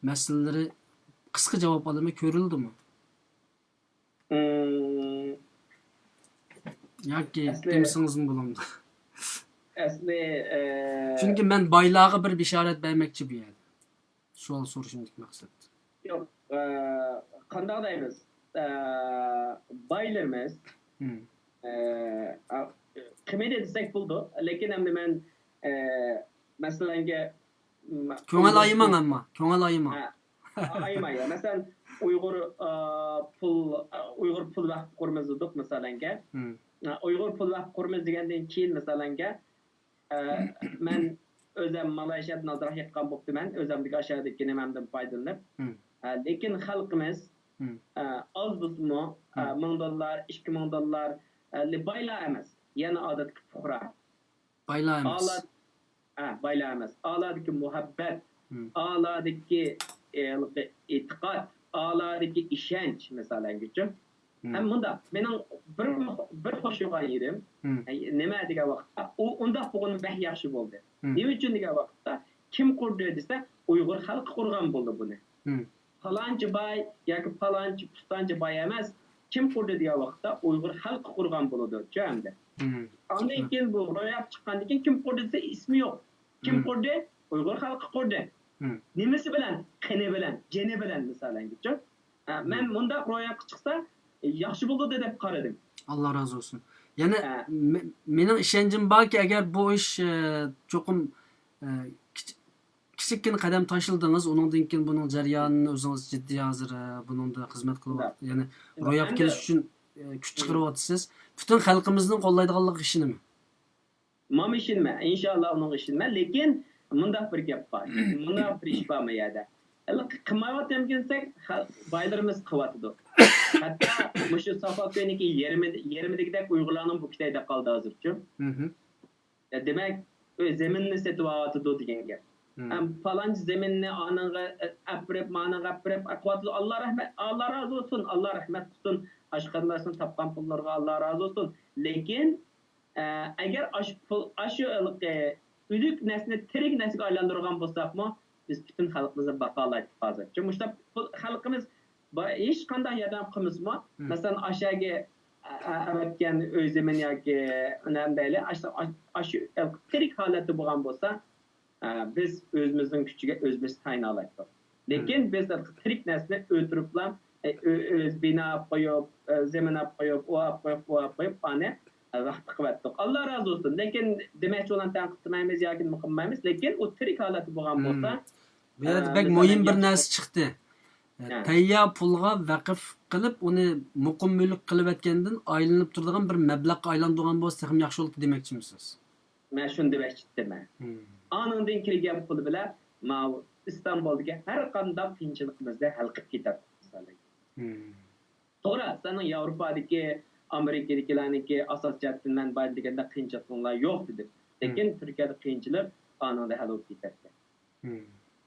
مەسىلىلىرى قىسقا جاۋاب ئالىمەن، كۆرۈلدىمۇ؟ مم. ياكى ئەسلى دېمىسىڭىزمۇ بولامدۇ؟ ئەسلى، ئە، چۈنكى مەن بايلارغا بىر بېشارەت بەرمەكچى بۇ يەردە. سوئال سورىشىمدىكى مەقسەت. يوق، ئە، قانداق دەيمىز؟ ئە، بايلىرىمىز، مم. ئە، ئا، قىمىدى دېسەك بولىدۇ. لېكىن ئەمدى مەن، ئە، مەسىلەنگە، م-، كۆڭۈل ئۇيغۇر ئايىماڭ پۇل ئەمما، كۆڭۈل ئايىماڭ. ھە، ئايىماي. مەسىلەن، ئۇيغۇر، ئا، پۇل، ئا، ئۇيغۇر پۇل ۋەقىپ قۇرۇمىمىز دېدۇق، مەسىلەنگە. مم. ئا، ئۇيغۇر پۇل ۋەقىپ قۇرۇمىمىز دېگەندىن كېيىن، مەسىلەنگە، ئە، مەن ئۆزەم مالايشىيادىن ئازراق يىغقان بوپتىمەن، ئۆزەمدىكى ئاشۇ يەردىكى نېمەمدىن پايدىلىنىپ. مم. ئە، لېكىن خەلقىمىز، مم. ئە، ئاز بولسىمۇ، ئە، مم. مىڭ دوللار، ئىككى مىڭ دوللار، ئە، لى-، بايلار ئەمەس، يەنە ئادەتتىكى پۇقرا. بايلار ئەمەس. ئالا-، ئە، بايلار ئەمەس. ئالادىكى مۇھەببەت، مم. ئالادىكى، ئە، ئېتىقاد، ئالادىكى ئىشەنچ، مىسالەنگىچۇ. مم. ھەم مۇنداق، مېنىڭ بىر، بىر خوشلىغان يېرىم، مم. ئە، نېمە دېگەن ۋاقىتتا، ئۇ ئۇنداق بولغىنى بەك ياخشى بولدى. مم. نېمە ئۈچۈن دېگەن ۋاقىتتا، كىم قۇردى دېسە، ئۇيغۇر خەلقى قۇرغان بولدى بۇنى. مم. پالانچى باي ياكى پالانچى، پۇستانچى باي ئەمەس، كىم قۇردى دېگەن ۋاقىتتا، ئۇيغۇر خەلقى قۇرغان بولىدۇ، چۈشەندى. مم. ئاندىن كېيىن بۇ روياپقا چىققاندىن كېيىن كىم قۇردى دېسە، ئىسمى يوق. كىم مم. قۇردى؟ ئۇيغۇر خەلقى قۇردى. مم. نېمىسى بىلەن؟ قېنى بىلەن، جېنى بىلەن، مىسالەنگىچۇ. ھە، مم. مەن مۇنداق روياپقا چىقسا، ياخشى بولىدۇ دەپ قارىدىم. ئاللا رازى بولسۇن. يەنە ھە. مې-، مېنىڭ ئىشەنچىم باركى، ئەگەر بۇ ئىش، ئە، چوقۇم، ئە، كىچ-، كىچىككىنە قەدەم تاشلىدىڭىز، ئۇنىڭدىن كېيىن بۇنىڭ جەريانىنى ئۆزىڭىز جىددىي ھازىر، ئە، بۇنىڭدا خىزمەت قىلىۋاتىسىز. يەنى روياپقا كېلىش ئۈچۈن، ئە، كۈچ چىقىرىۋاتىسىز. پۈتۈن خەلقىمىزنىڭ قوللايدىغانلىقىغا ئىشىنىمەن. مانا ئىشىنىمەن، ئىنشاللا ئۇنىڭغا ئىشىنىمەن. لېكىن مۇنداق بىر گەپ بار. مۇنداق بىر ئىش بار ما يەردە. ھېلىقى قىلمايۋاتامكەنسەك، خە-، بايلىرىمىز قىلىۋاتىدۇ. ھەتتا مۇشۇ سافاكۆينىڭكى يېرىمى-، يېرىمىدىكىدەك ئۇيغۇرلارنىڭ بۇ كېتەيدە قالدى ھازىرچۇ. مم. يا دېمەك، ئۆي زېمىننى سېتىۋالىۋاتىدۇ دېگەن گەپ. مم. ھەم پالانچى زېمىننى ئانىڭغا ئەپىرىپ، مانىڭغا ئەپىرىپ، ئەقىۋاتىدۇ. ئاللا رەھمەت، ئاللا رازى بولسۇن، ئاللا رەھمەت قىلسۇن. ئاشۇ قېرىنداشنىڭ تاپقان پۇللىرىغا ئاللا رازى بولسۇن. لېكىن، ئە، ئەگەر ئاشۇ پۇل، ئاشۇ ھېلىقى ئۆلۈك نەرسىنى تىرىك نەرسىگە ئايلاندۇرغان بولساقمۇ، بىز پۈتۈن خەلقىمىزنى باقالايتتۇق ھازىر. چۈنكى مۇشۇنداق پۇل خەلقىمىز با-، ھېچقانداق ياردەم قىلمىسىمۇ، مم. مەسىلەن، ئاشۇ يەرگە ئە-، ئە-، ئەۋەتكەن ئۆي زېمىن ياكى نېمە دەيلى، ئاشۇ، ئاشۇ تىرىك ھالەتتە بولغان بولسا، ئە، بىز ئۆزىمىزنىڭ كۈچىگە ئۆزىمىز تايىنالايتتۇق. لېكىن مم. بىز تىرىك نەرسىنى ئۆلتۈرۈپلا، ئۆ-، ئۆ-، ئۆز بىنا ئېلىپ قويۇپ، ئۆ، زېمىن ئېلىپ قويۇپ، ئۇ ئېلىپ قويۇپ، بۇ ئېلىپ قويۇپ، ئانى ۋاقتى قىلىۋەتتۇق. ئاللا رازى بولسۇن. لېكىن دېمەكچى بولغان تەنقىد قىلمايمىز ياكى نېمە قىلمايمىز. لېكىن ئۇ تىرىك ھالەتتە بولغان مم. بولسا، بۇ يەردە ئە، بەك مۇھىم بىر نەرسە چىقتى. ھە. تەييار پۇلغا ۋەقىف قىلىپ، ئۇنى مۇقىم مۈلۈك قىلىۋەتكەندىن ئايلىنىپ تۇرىدىغان بىر مەبلەغقە ئايلاندۇرغان بولسا تېخىمۇ ياخشى بولاتتى دېمەكچىمىسىز؟ مەن شۇنى دېمەكچى ئىدىم. مم. ئانىڭدىن كەلگەن پۇل بىلەن ماۋۇ ئىستانبۇلدىكى ھەر قانداق قىيىنچىلىقىمىزنى ھەل قىلىپ كېتەتتۇق، مىسالەن. مم. توغرا، سىلەرنىڭ ياۋروپادىكى، ئامېرىكىدىكىلەرنىڭكى ئاساسىي جەھەتتىن مەن بايان دېگەندەك قىيىنچىلىقىڭلار يوق دېدىم. لېكىن مم. تۈركىيەدە قىيىنچىلىق ئانىڭدا ھەل بولۇپ كېتەتتى. مم.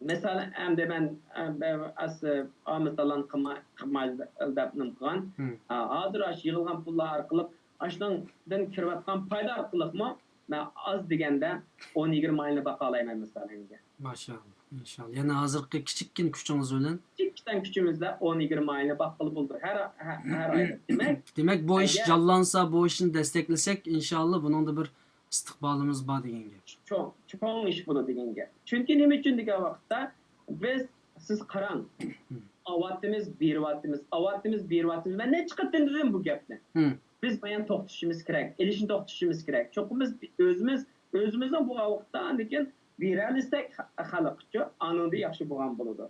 مىسال، ئەمدى مەن، ئە، ئەس-، ئامىتالان قىلما-، قىلمايلى دەپ نېمە قىلغان. مم. ئا، ھازىر ئاشۇ يىغىلغان پۇللار ئارقىلىق ئاشۇنىڭدىن كىرىۋاتقان پايدا ئارقىلىقمۇ مەن ئاز دېگەندە ئون يىگىرمە ئائىلىنى باقالايمەن، مىسالەنگە. ماشائاللا، ئىنشائاللا. يەنە ھازىرقى كىچىككىنە كۈچىڭىز بىلەن. كىچىككىنە كۈچىمىزدە ئون يىگىرمە ئائىلىنى باققىلى بولىدۇ. ھەر، ھە-، ھەر ئايدا. دېمەك، دېمەك، بۇ ئىش ئەگەر جانلانسا، بۇ ئىشنى دەستەكلىسەك، ئىنشائاللا، بۇنىڭدا بىر ئىستىقبالىمىز بار دېگەن گەپ. چوڭ، چوڭ ئىش بولىدۇ دېگەن گەپ. چۈنكى نېمە ئۈچۈن دېگەن ۋاقىتتا، بىز، سىز قاراڭ، ئاۋاتىمىز، بېرىۋاتىمىز، ئاۋاتىمىز، بېرىۋاتىمىز. مەن نەچچە قېتىم دېدىم بۇ گەپنى. مم. بىز بايان توختىشىمىز كېرەك، ئېلىشنى توختىتىشىمىز كېرەك. چوقۇم بىز ئۆزىمىز، ئۆزىمىزنىڭ بۇ ۋاقىتتا ئاندىن كېيىن بېرەلىسەك خەلققىچۇ، ئانىڭدا ياخشى بولغان بولىدۇ.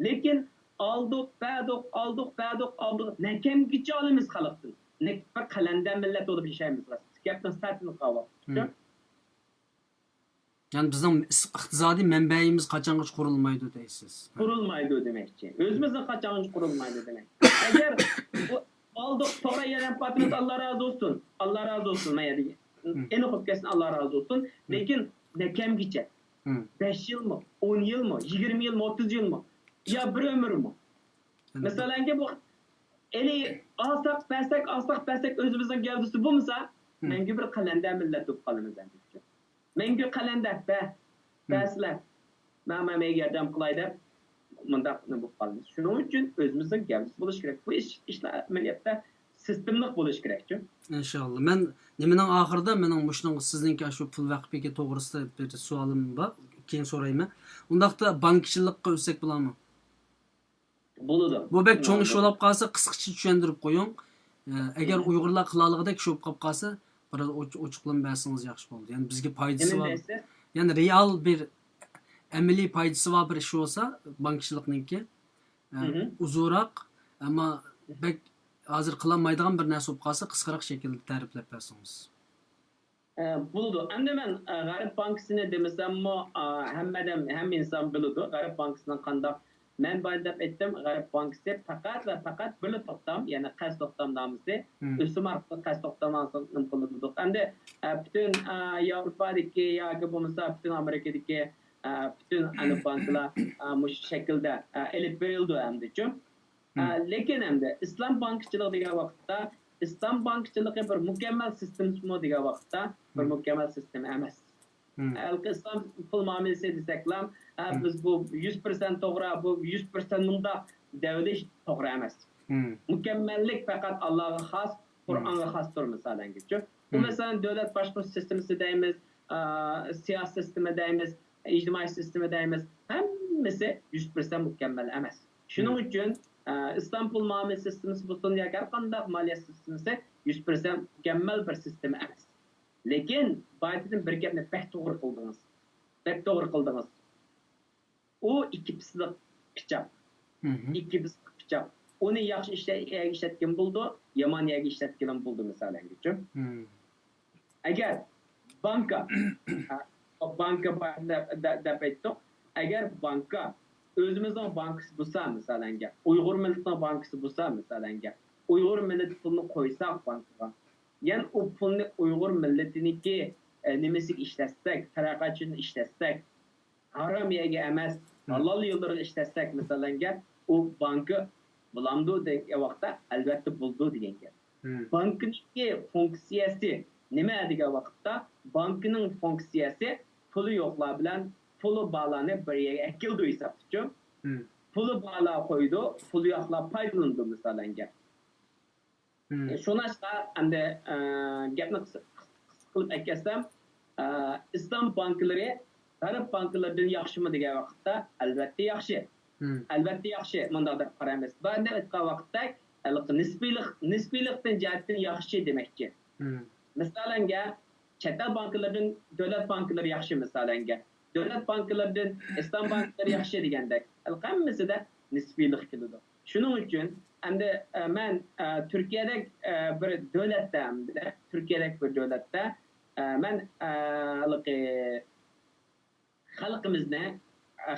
لېكىن ئالدۇق، بەردۇق، ئالدۇق، بەردۇق، ئالدۇق. نەكەمگىچە ئالىمىز خەلقتىن؟ نەك-، بىر قەلەندەر مىللەت بولۇپ ياشايمىز. گەپنىڭ سىرتىنى قىلىۋاتىمىز. مم. يەنى بىزنىڭ ئىس-، ئىقتىسادىي مەنبەيىمىز قاچانغىچە قۇرۇلمايدۇ دەيسىز؟ قۇرۇلمايدۇ دېمەكچى. ئۆزىمىزنىڭ قاچانغىچە قۇرۇلمايدۇ دېمەكچى. ئەگەر بۇ ئالدۇق توغرا يەنە پاتىمىز، ئاللا رازى بولسۇن. ئاللا رازى بولسۇن. مەن يەنە ئېنىق بولۇپ كەتسۇن، ئاللا رازى بولسۇن. لېكىن نەكەمگىچە؟ بەش يىلمۇ، ئون يىلمۇ، يىگىرمە يىلمۇ، ئوتتۇز يىلمۇ؟ يا بىر ئۆمۈرمۇ؟ مىسالەنگە بۇ ئېلى ئالساق بەرسەك، ئالساق بەرسەك ئۆزىمىزنىڭ گەۋدىسى بولمىسا، مەڭگۈ بىر قەلەندەر مىللەت بولۇپ قالىمىز ئەمدى. مەڭگۈ قەلەندەر، بە، بەرسىلە، مەن، مەن ياردەم قىلاي دەپ مۇنداق بولۇپ قالىمىز. شۇنىڭ ئۈچۈن ئۆزىمىزنىڭ گەۋدىسى بولۇش كېرەك. بۇ ئىش، ئىشلار ئەمەلىيەتتە سىستېمىلىق بولۇش كېرەكچۇ. ئىنشاللا. مەن نېمىنىڭ ئاخىرىدا مېنىڭ مۇشۇنىڭ سىزنىڭكى شۇ پۇل ۋەقپىكى توغرىسىدا بىر سوئالىم بار. كېيىن سورايمەن. ئۇنداقتا بانكىچىلىققا ئۆتسەك بولامۇ؟ بولىدۇ. بۇ بەك چوڭ ئىش بولۇپ قالسا، قىسقىچە چۈشەندۈرۈپ قويۇڭ. ئە، ئەگەر ئۇيغۇرلار قىلالىغۇدەك ئىش بولۇپ قاپ قالسا، بىر ئوچ-، ئوچۇقلىما بەرسىڭىز ياخشى بولىدۇ. يەنى بىزگە پايدىسى بار. يەنى رېئال بىر ئەمەلىي پايدىسى بار بىر ئىش بولسا، بانكىچىلىقنىڭكى، ئە، ئۇزۇنراق، ئەمما بەك ھازىر قىلالمايدىغان بىر نەرسە بولۇپ قالسا، قىسقىراق شەكىلدە تەرىپلەپ بەرسىڭىز. ئە، بولىدۇ. ئەمدى مەن، ئە، غەرب بانكىسىنى دېمىسەممۇ، ئە، ھەممە ئادەم، ھەممە ئىنسان بىلىدۇ غەرب بانكىسىنىڭ قانداق. مەن بايا دەپ ئېيتتىم، غەرب بانكىسى پەقەت ۋە پەقەت بىرلا توختام، يەنى قەرز توختامنامىسى، ئۆسۈم ئارقىلىق قەرز توختامنامىسىنى نېمە قىلىدۇق. ئەمدى، ئە، پۈتۈن، ئە، ياۋروپادىكى ياكى بولمىسا پۈتۈن ئامېرىكىدىكى، ئە، پۈتۈن ئەنە بانكىلار، ئە، مۇشۇ شەكىلدە، ئە، ئېلىپ بېرىلىدۇ ئەمدىچۇ. ئە، لېكىن ئەمدى ئىسلام بانكىچىلىقى دېگەن ۋاقىتتا، ئىسلام بانكىچىلىقى بىر مۇكەممەل سىستېمىمۇ دېگەن ۋاقىتتا، بىر مۇكەممەل سىستېما ئەمەس. ھېلىقى ئىسلام پۇل مۇئامىلىسى دېسەكلا، ھە، بىز بۇ يۈز پىرسەنت توغرا، بۇ يۈز پىرسەنت مۇنداق دەۋېلىش توغرا ئەمەس. مۇكەممەللىك پەقەت ئاللاغا خاس، قۇرئانغا خاستۇر، مىسالەنگىچۇ. بۇ، مەسىلەن، دۆلەت باشقۇرۇش سىستېمىسى دەيمىز، ئا، سىياسىي سىستېما دەيمىز، ئىجتىمائىي سىستېما دەيمىز، ھەممىسى يۈز پىرسەنت مۇكەممەل ئەمەس. شۇنىڭ ئۈچۈن، ئە، ئىسلام پۇل مۇئامىلە سىستېمىسى بولسۇن ياكى ھەر قانداق مالىيە سىستېمىسى يۈز پىرسەنت مۇكەممەل بىر سىستېما ئەمەس. لېكىن بايىتىدىن بىر گەپنى بەك توغرا قىلدىڭىز. بەك توغرا قىلدىڭىز. ئۇ ئىككى پىسلىق پىچاق. ئىككى پىسلىق پىچاق. ئۇنى ياخشى ئىشلە-، يەرگە ئىشلەتكىنىمۇ بولىدۇ، يامان يەرگە ئىشلەتكىنىمۇ بولىدۇ، مىسالەنگىچۇ. ئەگەر بانكا، ھە، بانكا بار دەپ، دە-، دەپ ئېيتتۇق. ئەگەر بانكا ئۆزىمىزنىڭ بانكىسى بولسا، مىسالەنگە، ئۇيغۇر مىللىتىنىڭ بانكىسى بولسا، مىسالەنگە، ئۇيغۇر مىللىتى پۇلنى قويساق بانكىغا، يەنى ئۇ پۇلنى ئۇيغۇر مىللىتىنىڭكى، ئە، نېمىسىگە ئىشلەتسەك، تەرەققىيات ئۈچۈن ئىشلەتسەك، ھارام يەرگە ئەمەس، ھالال يوللارغا ئىشلەتسەك، مىسالەنگە، ئۇ بانكا بولامدۇ دېگەن ۋاقىتتا، ئەلۋەتتە بولىدۇ دېگەن گەپ. بانكىنىڭكى فۇنكسىيەسى نېمە دېگەن ۋاقىتتا، بانكىنىڭ فۇنكسىيەسى پۇلى يوقلار بىلەن پۇلى بارلارنى بىر يەرگە ئەكېلىدۇ ھېسابتىچۇ. پۇلى بارلار قويىدۇ، پۇلى يوقلار پايدىلىنىدۇ، مىسالەنگە. شۇڭلاشقا ئەمدى، ئە، گەپنى قىس-، قىس-، قىسقا قىلىپ ئەكەتسەم، ئە، ئىسلام بانكىلىرى غەرب بانكىلىرىدىن ياخشىمۇ دېگەن ۋاقىتتا، ئەلۋەتتە ياخشى. ئەلۋەتتە ياخشى، مۇنداق دەپ قارايمىز. بۇ ئەمدى ئېيتقان ۋاقىتتەك، ھېلىقى نىسپىيلىق، نىسپىيلىقتىن جەھەتتىن ياخشى دېمەكچى. مىسالەنگە، چەت ئەل بانكىلىرىدىن دۆلەت بانكىلىرى ياخشى، مىسالەنگە. دۆلەت بانكىلىرىدىن ئىسلام بانكىلىرى ياخشى دېگەندەك. ھېلىقى ھەممىسىدە نىسپىيلىق كېلىدۇ. شۇنىڭ ئۈچۈن ئەمدى، ئە، مەن، ئە، تۈركىيەدەك، ئە، بىر دۆلەتتە، ئەمدى تۈركىيەدەك بىر دۆلەتتە، ئە، مەن، ئە، ھېلىقى خەلقىمىزنى،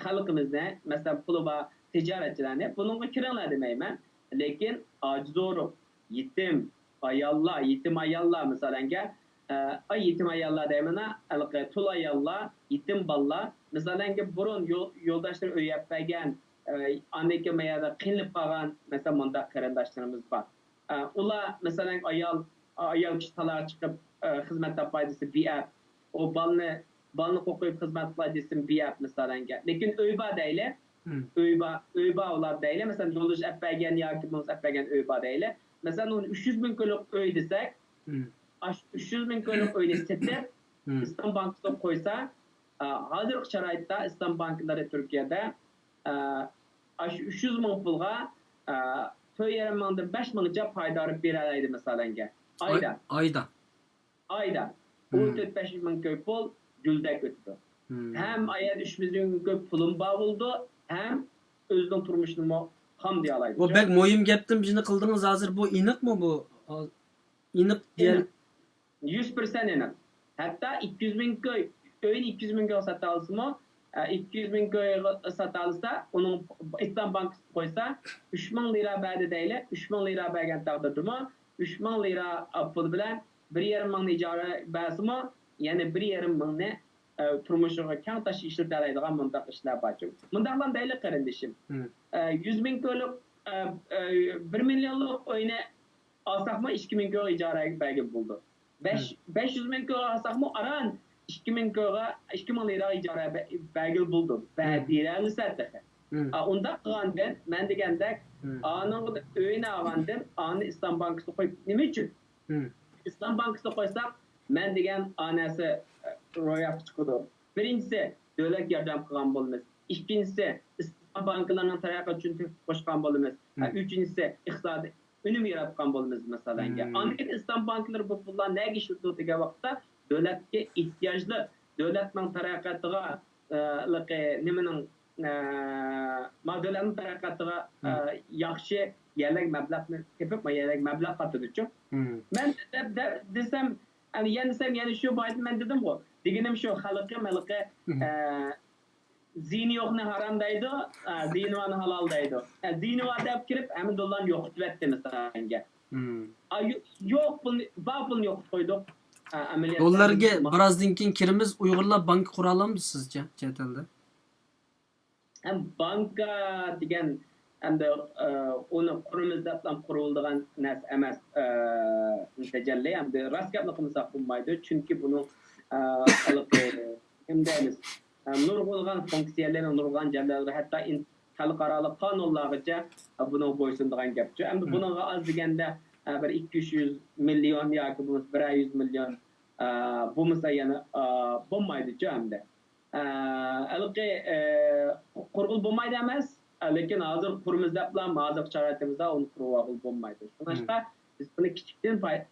خەلقىمىزنى، مەسىلەن، پۇلى بار تىجارەتچىلەرنى بۇنىڭغا كىرىڭلار دېمەيمەن. لېكىن ئاجىز-ئورۇق، يېتىم ئاياللار، يېتىم ئاياللار، مىسالەنگە، ئە، ئاي، يېتىم ئاياللار دەيمەن، ھېلىقى تۇل ئاياللار، يېتىم بالىلار، مىسالەنگە، بۇرۇن يول-، يولداشلىرى ئۆي ئەپ بەرگەن، ئە، ئاندىن كېيىن ما يەردە قىينىلىپ قالغان، مەسىلەن، مۇنداق قېرىنداشلىرىمىز بار. ئە، ئۇلار، مەسىلەن، ئايال، ئايال كىشى تالاغا چىقىپ، ئە، خىزمەت تاپاي دېسە، بىئەپ. ئۇ بالىنى، بالىنى قوقۇپ خىزمەت قىلاي دېسىمۇ بىئەپ، مىسالەنگە. لېكىن ئۆي بار دەيلى. ئۆي بار، ئۆي بار ئۇلار دەيلى. مەسىلەن، يولدىشى ئەپ بەرگەن ياكى بولمىسا ئەپ بەرگەن ئۆي بار دەيلى. مەسىلەن، ئۇنى ئۈچ يۈز مىڭ كويلۇق ئۆي دېسەك، ئاشۇ ئۈچ يۈز مىڭ كويلۇق ئۆينى سېتىپ، ئىسلام بانكىسىغا قويسا، ئا، ھازىرقى شارائىتتا ئىسلام بانكىلىرى تۈركىيەدە، ئا، ئاشۇ ئۈچ يۈز مىڭ پۇلغا، ئا، تۆت يېرىم مىڭدىن بەش مىڭغىچە پايدا ئېلىپ بېرەلەيدۇ، مىسالەنگە. ئاي-، ئايدا. ئايدا. ئايدا. ئۇ تۆت بەش يۈز مىڭ كوي پۇل گۈلدەك ئۆتىدۇ. ھەم ئايەت ئۈچ يۈز مىڭ كوي پۇلۇم بار بولىدۇ، ھەم ئۆزىنىڭ تۇرمۇشىنىمۇ قامدىيالايدۇ. بۇ بەك مۇھىم گەپتىن بىرنى قىلدىڭىز ھازىر. بۇ ئېنىقمۇ بۇ؟ ئېنىق دېيەل-، ئېنىق. يۈز پىرسەنت ئېنىق. ھەتتا ئىككى يۈز مىڭ كوي، ئۆينى ئىككى يۈز مىڭ كويغا ساتالىسىمۇ، ئىككى يۈز مىڭ كويغا ساتالىسا، ئۇنىڭ ئىسلام بانكىسىغا قويسا، ئۈچ مىڭ لىرا بەردى دەيلى. ئۈچ مىڭ لىرا بەرگەن تەقدىردىمۇ، ئۈچ مىڭ لىرا پۇل بىلەن بىر يېرىم مىڭنى ئىجارە بەرسىمۇ، يەنە بىر يېرىم مىڭنى، ئە، تۇرمۇشىغا كەڭ تاشقا ئىشلىتەلەيدىغان مۇنداق ئىشلار بارچۇ. مۇنداقلام دەيلى، قېرىندىشىم. ئە، يۈز مىڭ كويلۇق، ئە، ئە، بىر مىليونلۇق ئۆينى ئالساقمۇ، ئىككى مىڭ كويغا ئىجارە بەرگىلى بولىدۇ. بەش، بەش يۈز مىڭ كويغا ئالساقمۇ، ئاران ئىككى مىڭ كويغا، ئىككى مىڭ لىرا ئىجارە بە-، بەرگىلى بولىدۇ. بە-، بېرەلىسە تېخى. ئا، ئۇنداق قىلغاندىن، مەن دېگەندەك، ئانىڭ ئۆيىنى ئالغاندىن، ئانى ئىسلام بانكىسىغا قويۇپ، نېمە ئۈچۈن؟ ئىسلام بانكىسىغا قويساق، مەن دېگەن ئا نەرسە، ئە، روياپقا چىقىدۇ. بىرىنچىسى، دۆلەتكە ياردەم قىلغان بولىمىز. ئىككىنچىسى، ئىسلام بانكىلىرىنىڭ تەرەققىياتى ئۈچۈن تۆھپە قوشقان بولىمىز. ئۈچىنچىسى، ئىقتىسادىي ئۈنۈم ياراتقان بولىمىز، مەسىلەنگە. ئاندىن كېيىن ئىسلام بانكىلىرى بۇ پۇللار نەگە ئىشلىتىدۇ دېگەن ۋاقىتتا، دۆلەتكە ئېھتىياجلىق، دۆلەتنىڭ تەرەققىياتىغا، ئە، نېمىنىڭ، ئە، ما دۆلەتنىڭ تەرەققىياتىغا، ئە، ياخشى يەرلەرگە مەبلەغنى تېپىپ، ما يەرلەرگە مەبلەغ قاتىدۇچۇ. مەن دەپ، دەپ دېسەم، ئەنە يەنە دېسەم، يەنە شۇ بايىدا مەن دېدىمغۇ، دېگىنىم شۇ، خەلقىم ھېلىقى، ئە، زىيىنى يوقنى ھارام دەيدۇ، ئە، زىيىنى بارنى ھالال دەيدۇ. ئە، زىيىنى بار دەپ كىرىپ، ھەممە دوللارنى يوقىتىۋەتتى، مىسالەنگە. ئا، يو-، يوق پۇلنى، بار پۇلنى يوقىتىپ قويدۇق. ئە، ئەمەلىيەتتە دوللارگە بىر ئازدىن كېيىن كىرىمىز، ئۇيغۇرلار بانكا قۇرالامدۇ سىزچە چەت ئەلدە؟ ھەم بانكا دېگەن، ئەمدى، ئە، ئۇنى قۇرىمىز دەپلا قۇرۇلىدىغان نەرسە ئەمەس. ئە، تەجەللى، ئەمدى راست گەپنى قىلمىساق بولمايدۇ. چۈنكى بۇنىڭ، ئە، ھېلىقى، نېمە دەيمىز، ئە، نۇرغۇنلىغان فۇنكسىيەلىرى، نۇرغۇنلىغان جەھەتلەردە، ھەتتا ئىن-، خەلقئارالىق قانۇنلارغىچە، ئە، بۇنىڭغا بويسۇنىدىغان گەپچۇ. ئەمدى بۇنىڭغا ئاز دېگەندە، ئە، بىر ئىككى، ئۈچ يۈز مىليون ياكى بولمىسا بىرەر يۈز مىليون، ئە، بولمىسا يەنە، ئە، بولمايدۇچۇ ئەمدى. ئە، ھېلىقى، ئە، قۇرغىلى بولمايدۇ ئەمەس، ئە، لېكىن ھازىر قۇرىمىز دەپلا، ھازىرقى شارائىتىمىزدا ئۇنى قۇرۇۋالغىلى بولمايدۇ. شۇڭلاشقا بىز بۇنى كىچىكتىن پاي-،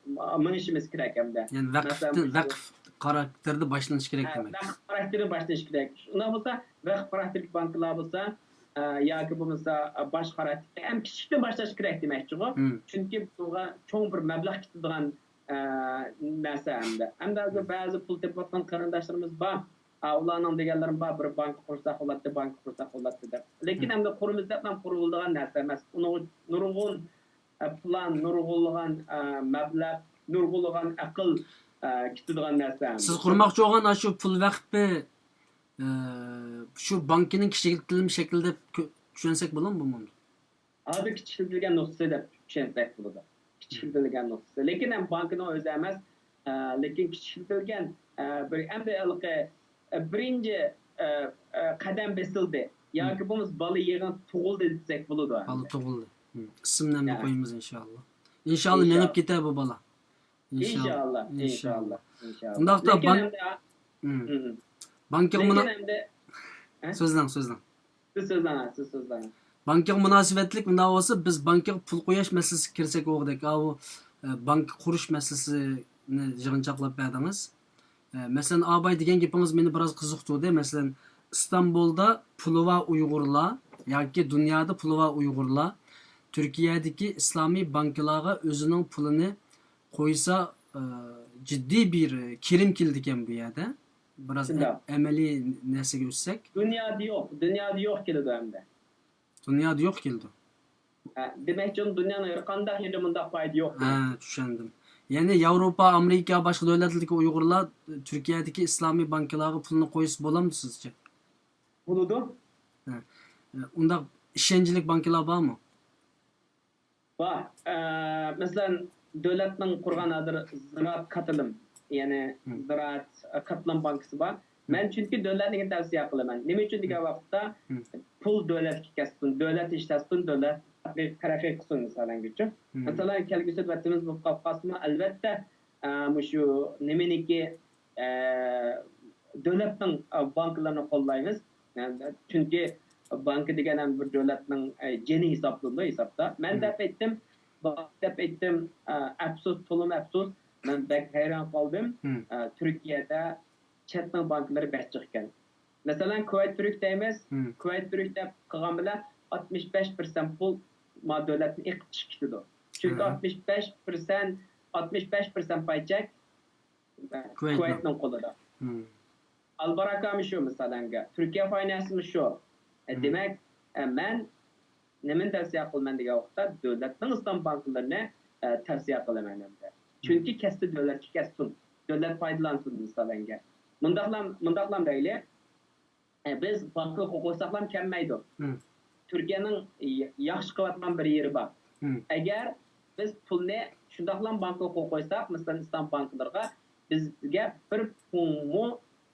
مېڭىشىمىز كېرەك ئەمدى. يەنى ۋەقىفتىن، مۇشۇ ۋەقىف خاراكتېرىدە باشلىنىشى كېرەك ھە، دېمەك. ۋەقىف خاراكتېرىدە باشلىنىشى كېرەك. ئۇنداق بولسا، ۋەقىف خاراكتېرلىك بانكىلار بولسا، ئە، ياكى بولمىسا، ئە، باشقا خاراكتېر، ھەم كىچىكتىن باشلاش كېرەك دېمەكچىغۇ. چۈنكى بۇنىڭغا چوڭ بىر مەبلەغ كېتىدىغان ئە، نەرسە ئەمدى. ئەمدى ھازىر بەزى پۇل تېپىۋاتقان قېرىنداشلىرىمىز بار. ئا، ئۇلارنىڭ دېگەنلىرىمۇ بار، بىر بانكا قۇرساق بولاتتى، بانكا قۇرساق بولاتتى دەپ. لېكىن ئەمدى قۇرىمىز دەپلا قۇرۇلىدىغان نەرسە ئەمەس. ئۇنىڭغا نۇرغۇن، ئە، پىلان، نۇرغۇنلىغان، ئە، مەبلەغ، نۇرغۇنلىغان ئەقىل، ئە، كېتىدىغان نەرسە ئەمدى. سىز قۇرماقچى بولغان ئاشۇ پۇل ۋەقپى، ئە، شۇ بانكىنىڭ كىچىكلىتىلمە شەكلى دەپ كۆ-، چۈشەنسەك بولامدۇ بۇنى؟ ھازىر كىچىكلىتىلگەن نۇسخىسى دەپ چۈشەنسەك بولىدۇ. كىچىكلىتىلگەن نۇسخىسى. لېكىن ھەم بانكىنىڭ ئۆزى ئەمەس، ئە، لېكىن كىچىكلىتىلگەن، ئە، بىر، ئەمدى ھېلىقى، ئە، بىرىنچى، ئە، ئە، قەدەم بېسىلدى. ياكى بولمىسا بالا يېڭى تۇغۇلدى دېسەك بولىدۇ ئەمدى. بالا تۇغۇلدى. ئىسىمنى ئەمدى قويىمىز ئىنشاللا. ئىنشاللا مېڭىپ كېتەر بۇ بالا. ئىنشاللا، ئىنشاللا، ئىنشاللا. ئۇنداقتا لېكىن بانك-، ئەمدى، ھىم. بانكىغا لېكىن مۇنا-، ئەمدى، ھە؟ سۆزلەڭ، سۆزلەڭ. سىز سۆزلەڭ، سىز سۆزلەڭ. بانكىغا مۇناسىۋەتلىك مۇنداق بولسا، بىز بانكىغا پۇل قويۇش مەسىلىسىگە كىرسەك بولغۇدەك. ئاۋۇ، ئە، بانكا قۇرۇش مەسىلىسىنى يىغىنچاقلاپ بەردىڭىز. ئە، مەسىلەن، ئاباي دېگەن گېپىڭىز مېنى بىراز قىزىقتۇردى. مەسىلەن، ئىستانبۇلدا پۇلى بار ئۇيغۇرلار ياكى دۇنيادا پۇلى بار ئۇيغۇرلار تۈركىيەدىكى ئىسلامىي بانكىلارغا ئۆزىنىڭ پۇلىنى قويسا، ئە، جىددىي بىر كىرىم كېلىدىكەن بۇ يەردە. بىراز ئە-، شۇنداق. ئەمەلىي نەرسىگە ئۆتسەك. دۇنيادا يوق، دۇنيادا يوق كېلىدۇ ئەمدى. دۇنيادا يوق كېلىدۇ. ھە، دېمەكچى، دۇنيانىڭ ھەر قانداق يېرىدە مۇنداق پايدا يوق. ھە، چۈشەندىم. يەنى ياۋروپا، ئامېرىكا، باشقا دۆلەتلەردىكى ئۇيغۇرلار تۈركىيەدىكى ئىسلامىي بانكىلارغا پۇلنى قويسا بولامدۇ سىزچە؟ بولىدۇ. ھە. ئۇنداق ئىشەنچلىك بانكىلار بارمۇ؟ بار. ئە، مەسىلەن، دۆلەتنىڭ قۇرغان ھازىر زىرائەت كاتىلىم، يەنى زىرائەت، ئە، كاتىلىم بانكىسى بار. مەن چۈنكى دۆلەتنىڭكىنى تەۋسىيە قىلىمەن. نېمە ئۈچۈن دېگەن ۋاقىتتا، پۇل دۆلەتكە كەتسۇن، دۆلەت ئىشلەتسۇن، دۆلەت تەرەققىي، تەرەققىي قىلسۇن، مىسالەنگىچۇ. مەسىلەن، كەلگۈسىدە ۋەتىنىمىز بولۇپ قالىپ قالسىمۇ، ئەلۋەتتە، ئە، مۇشۇ نېمىنىكى، ئە، دۆلەتنىڭ، ئە، بانكىلىرىنى قوللايمىز. چۈنكى بانكا دېگەن ھەم بىر دۆلەتنىڭ، ئە، جېنى ھېسابلىنىدۇ ھېسابتا. مەن دەپ ئېيتتىم، دەپ ئېيتتىم، ئە، ئەپسۇس، تولىمۇ ئەپسۇس. مەن بەك ھەيران قالدىم. ئە، تۈركىيەدە چەتنىڭ بانكىلىرى بەك جىق ئىكەن. مەسىلەن، كۇۋەيت تۈرك دەيمىز. كۇۋەيت تۈرك دەپ قىلغان بىلەن ئاتمىش بەش پىرسەنت پۇل ما دۆلەتتىن ئېقىپ چىقىپ كېتىدۇ. چۈنكى ئاتمىش بەش پىرسەنت، ئاتمىش بەش پىرسەنت پاي چەك كۇۋەيتنىڭ. كۇۋەيتنىڭ قولىدا. ئالباراكامۇ شۇ، مىسالەنگە، تۈركىيە فاينانسمۇ شۇ. ئە، دېمەك، ئە، مەن نېمىنى تەۋسىيە قىلىمەن دېگەن ۋاقىتتا، دۆلەتنىڭ ئىسلام بانكىلىرىنى، ئە، تەۋسىيە قىلىمەن ئەمدى. چۈنكى كەتسە دۆلەتكە كەتسۇن، دۆلەت پايدىلانسۇن، مىسالەنگە. مۇنداقلام، مۇنداقلام دەيلى، ئە، بىز بانكىغا قويساقلام كەلمەيدۇ. تۈركىيەنىڭ ي-، ياخشى قىلىۋاتقان بىر يېرى بار. ئەگەر بىز پۇلنى شۇنداقلام بانكىغا قويساق، مىسالەن، ئىسلام بانكىلىرىغا، بىزگە بىر پۇڭمۇ،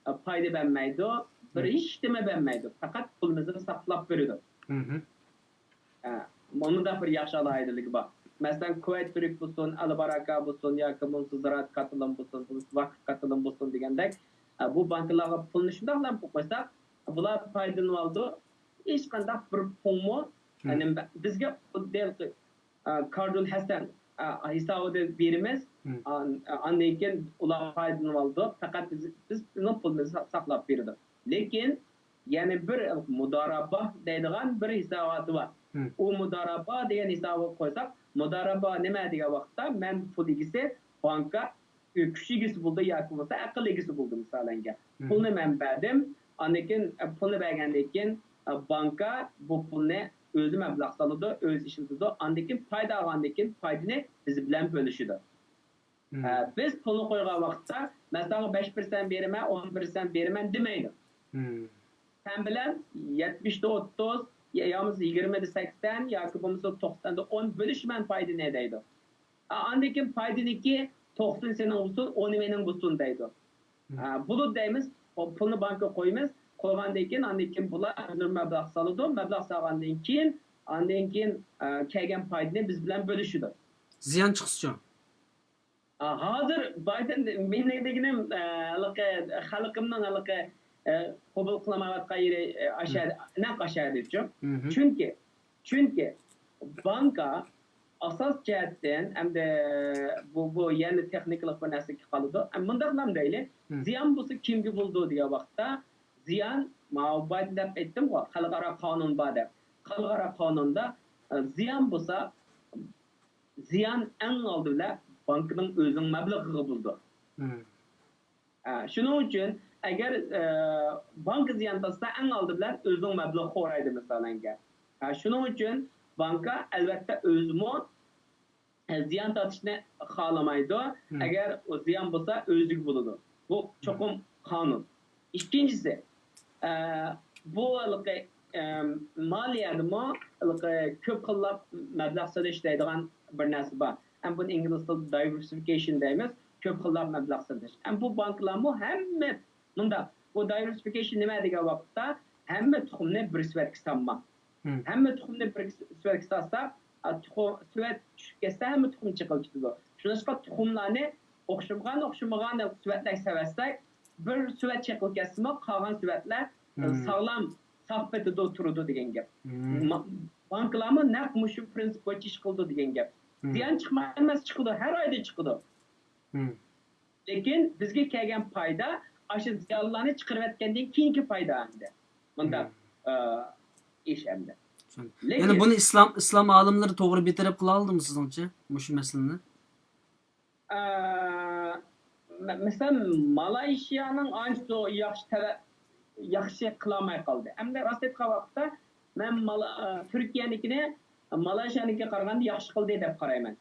ئە، پايدا بەرمەيدۇ، بىر ھېچنېمە بەرمەيدۇ. پەقەت پۇلىمىزنى ساقلاپ بېرىدۇ. ئە، مۇنداق بىر ياخشى ئالاھىدىلىكى بار. مەسىلەن، كۇۋەيت تۈرك بولسۇن، ئەلباراكا بولسۇن ياكى بولمىسا زىرائەت كاتىلىن بولسۇن، بولمىسا ۋاقىپ كاتىلىن بولسۇن دېگەندەك، ئە، بۇ بانكىلارغا پۇلنى شۇنداقلا قويۇپ قويساق، بۇلار پايدىلىنىۋالىدۇ. ھېچقانداق بىر پۇڭمۇ، يەنى بىزگە خۇددى ھېلىقى، ئە، كاردۇل ھەسەن، ئە، ھېسابىدا بېرىمىز. ئان-، ئاندىن كېيىن ئۇلار پايدىلىنىۋالىدۇ. پەقەت بىز، بىز بىزنىڭ پۇلىمىزنى سا-، ساقلاپ بېرىدۇ. لېكىن يەنە بىر مۇدارابا دەيدىغان بىر ھېساباتى بار. ئۇ مۇدارابا دېگەن ھېسابىغا قويساق، مۇدارابا نېمە دېگەن ۋاقىتتا، مەن پۇل ئىگىسى، بانكا كۈچ ئىگىسى بولدى ياكى بولمىسا ئەقىل ئىگىسى بولدى، مىسالەنگە. پۇلنى مەن بەردىم، ئاندىن كېيىن، ئە، پۇلنى بەرگەندىن كېيىن، ئە، بانكا بۇ پۇلنى ئۆزى مەبلەغ سالىدۇ، ئۆزى ئىشلىتىدۇ، ئاندىن كېيىن پايدا ئالغاندىن كېيىن پايدىنى بىز بىلەن بۆلۈشىدۇ. ئە، بىز پۇلنى قويغان ۋاقىتتا، مەن ساڭا بەش پىرسەنت بېرىمەن، ئون پىرسەنت بېرىمەن دېمەيدۇ. سەن بىلەن يەتمىشتە ئوتتۇز، يا، يا بولمىسا يىگىرمىدە سەكسەن ياكى بولمىسا توقساندا ئون بۆلۈشىمەن پايدىنى دەيدۇ. ئا، ئاندىن كېيىن پايدىنىڭكى توقسىنى سېنىڭ بولسۇن، ئونى مېنىڭ بولسۇن دەيدۇ. ئا، بولىدۇ دەيمىز، پۇلنى بانكىغا قويىمىز، قويغاندىن كېيىن ئاندىن كېيىن بۇلار ئۆزلىرى مەبلەغ سالىدۇ، مەبلەغ سالغاندىن كېيىن، ئاندىن كېيىن، ئا، كەلگەن پايدىنى بىز بىلەن بۆلۈشىدۇ. زىيان چىقسىچۇ؟ ئا، ھازىر بايدىن، مېنىڭ دېگىنىم، ئە، ھېلىقى خەلقىمنىڭ ھېلىقى، ئە، قوبۇل قىلالمايۋاتقان يېرى، ئە، ئاشۇ يەردە، نەق ئاشۇ يەردە. چۈنكى، چۈنكى بانكا ئاساس جەھەتتىن، ئەمدى بۇ، بۇ يەنە تېخنىكىلىق بىر نەرسىگە قالىدۇ. ئە، مۇنداقلام دەيلى، زىيان بولسا كىمگە بولىدۇ دېگەن ۋاقىتتا، زىيان، ماۋۇ بايدىن دەپ ئېيتتىمغۇ، خەلقئارا قانۇن بار دەپ. خەلقئارا قانۇندا، ئە، زىيان بولسا، زىيان ئەڭ ئالدى بىلەن بانكىنىڭ ئۆزىنىڭ مەبلىغىغا بولىدۇ. ھە، شۇنىڭ ئۈچۈن ئەگەر، ئە، بانكا زىيان تارتسا، ئەڭ ئالدى بىلەن ئۆزىنىڭ مەبلىغىنى خورايدۇ، مىسالەنگە. ھە، شۇنىڭ ئۈچۈن بانكا ئەلۋەتتە ئۆزىمۇ، ئە، زىيان تارتىشنى خالىمايدۇ. ئەگەر ئۇ زىيان بولسا، ئۆزىگە بولىدۇ. بۇ چوقۇم قانۇن. ئىككىنچىسى، ئە، بۇ ھېلىقى، ئە، مالىيەدىمۇ ھېلىقى كۆپ خىللاپ مەبلەغ سېلىش دەيدىغان بىر نەرسە بار. ھەم بۇنى ئىنگلىز تىلىدا دايۋېرسىفىكېيشن دەيمىز. كۆپ خىللاپ مەبلەغ سېلىش. ھەم بۇ بانكىلارمۇ ھەممە مۇنداق. بۇ دايۋېرسىفىكېيشن نېمە دېگەن ۋاقىتتا، ھەممە تۇخۇمنى بىر سېۋەتكە سالما. ھەممە تۇخۇمنى بىر سېۋەتكە سالساق، ئا، تۇخۇم، سېۋەت چۈشۈپ كەتسە، ھەممە تۇخۇم چېقىلىپ كېتىدۇ. شۇڭلاشقا تۇخۇملارنى ئوخشىمىغان، ئوخشىمىغان سېۋەتلەرگە سېۋەتسەك، بىر سېۋەت چېقىلىپ كەتسىمۇ، قالغان سېۋەتلەر، ئا، ساغلام، ساق پېتىدە تۇرىدۇ دېگەن گەپ. ما-، بانكىلارمۇ نەق مۇشۇ پىرىنسىپ بويىچە ئىش قىلىدۇ دېگەن گەپ. زىيان چىقماي ئەمەس چىقىدۇ، ھەر ئايدا چىقىدۇ. لېكىن بىزگە كەلگەن پايدا ئاشۇ زىيانلارنى چىقىرىۋەتكەندىن كېيىنكى پايدا ئەمدى. مۇنداق، ئە، ئىش ئەمدى. چۈشەندىم. لېكىن يەنى بۇنى ئىسلام، ئىسلام ئالىملىرى توغرا بىر تەرەپ قىلالدىمۇ سىزنىڭچە مۇشۇ مەسىلىنى؟ ئە، مە-، مەسىلەن، مالايشىيانىڭ ئانچە ياخشى تەرە-، ياخشى قىلالماي قالدى. ئەمدى راست ئېيتقان ۋاقىتتا مەن مالا-، ئە، تۈركىيەنىڭكىنى مالايشىيانىڭكىگە قارىغاندا ياخشى قىلدى دەپ قارايمەن.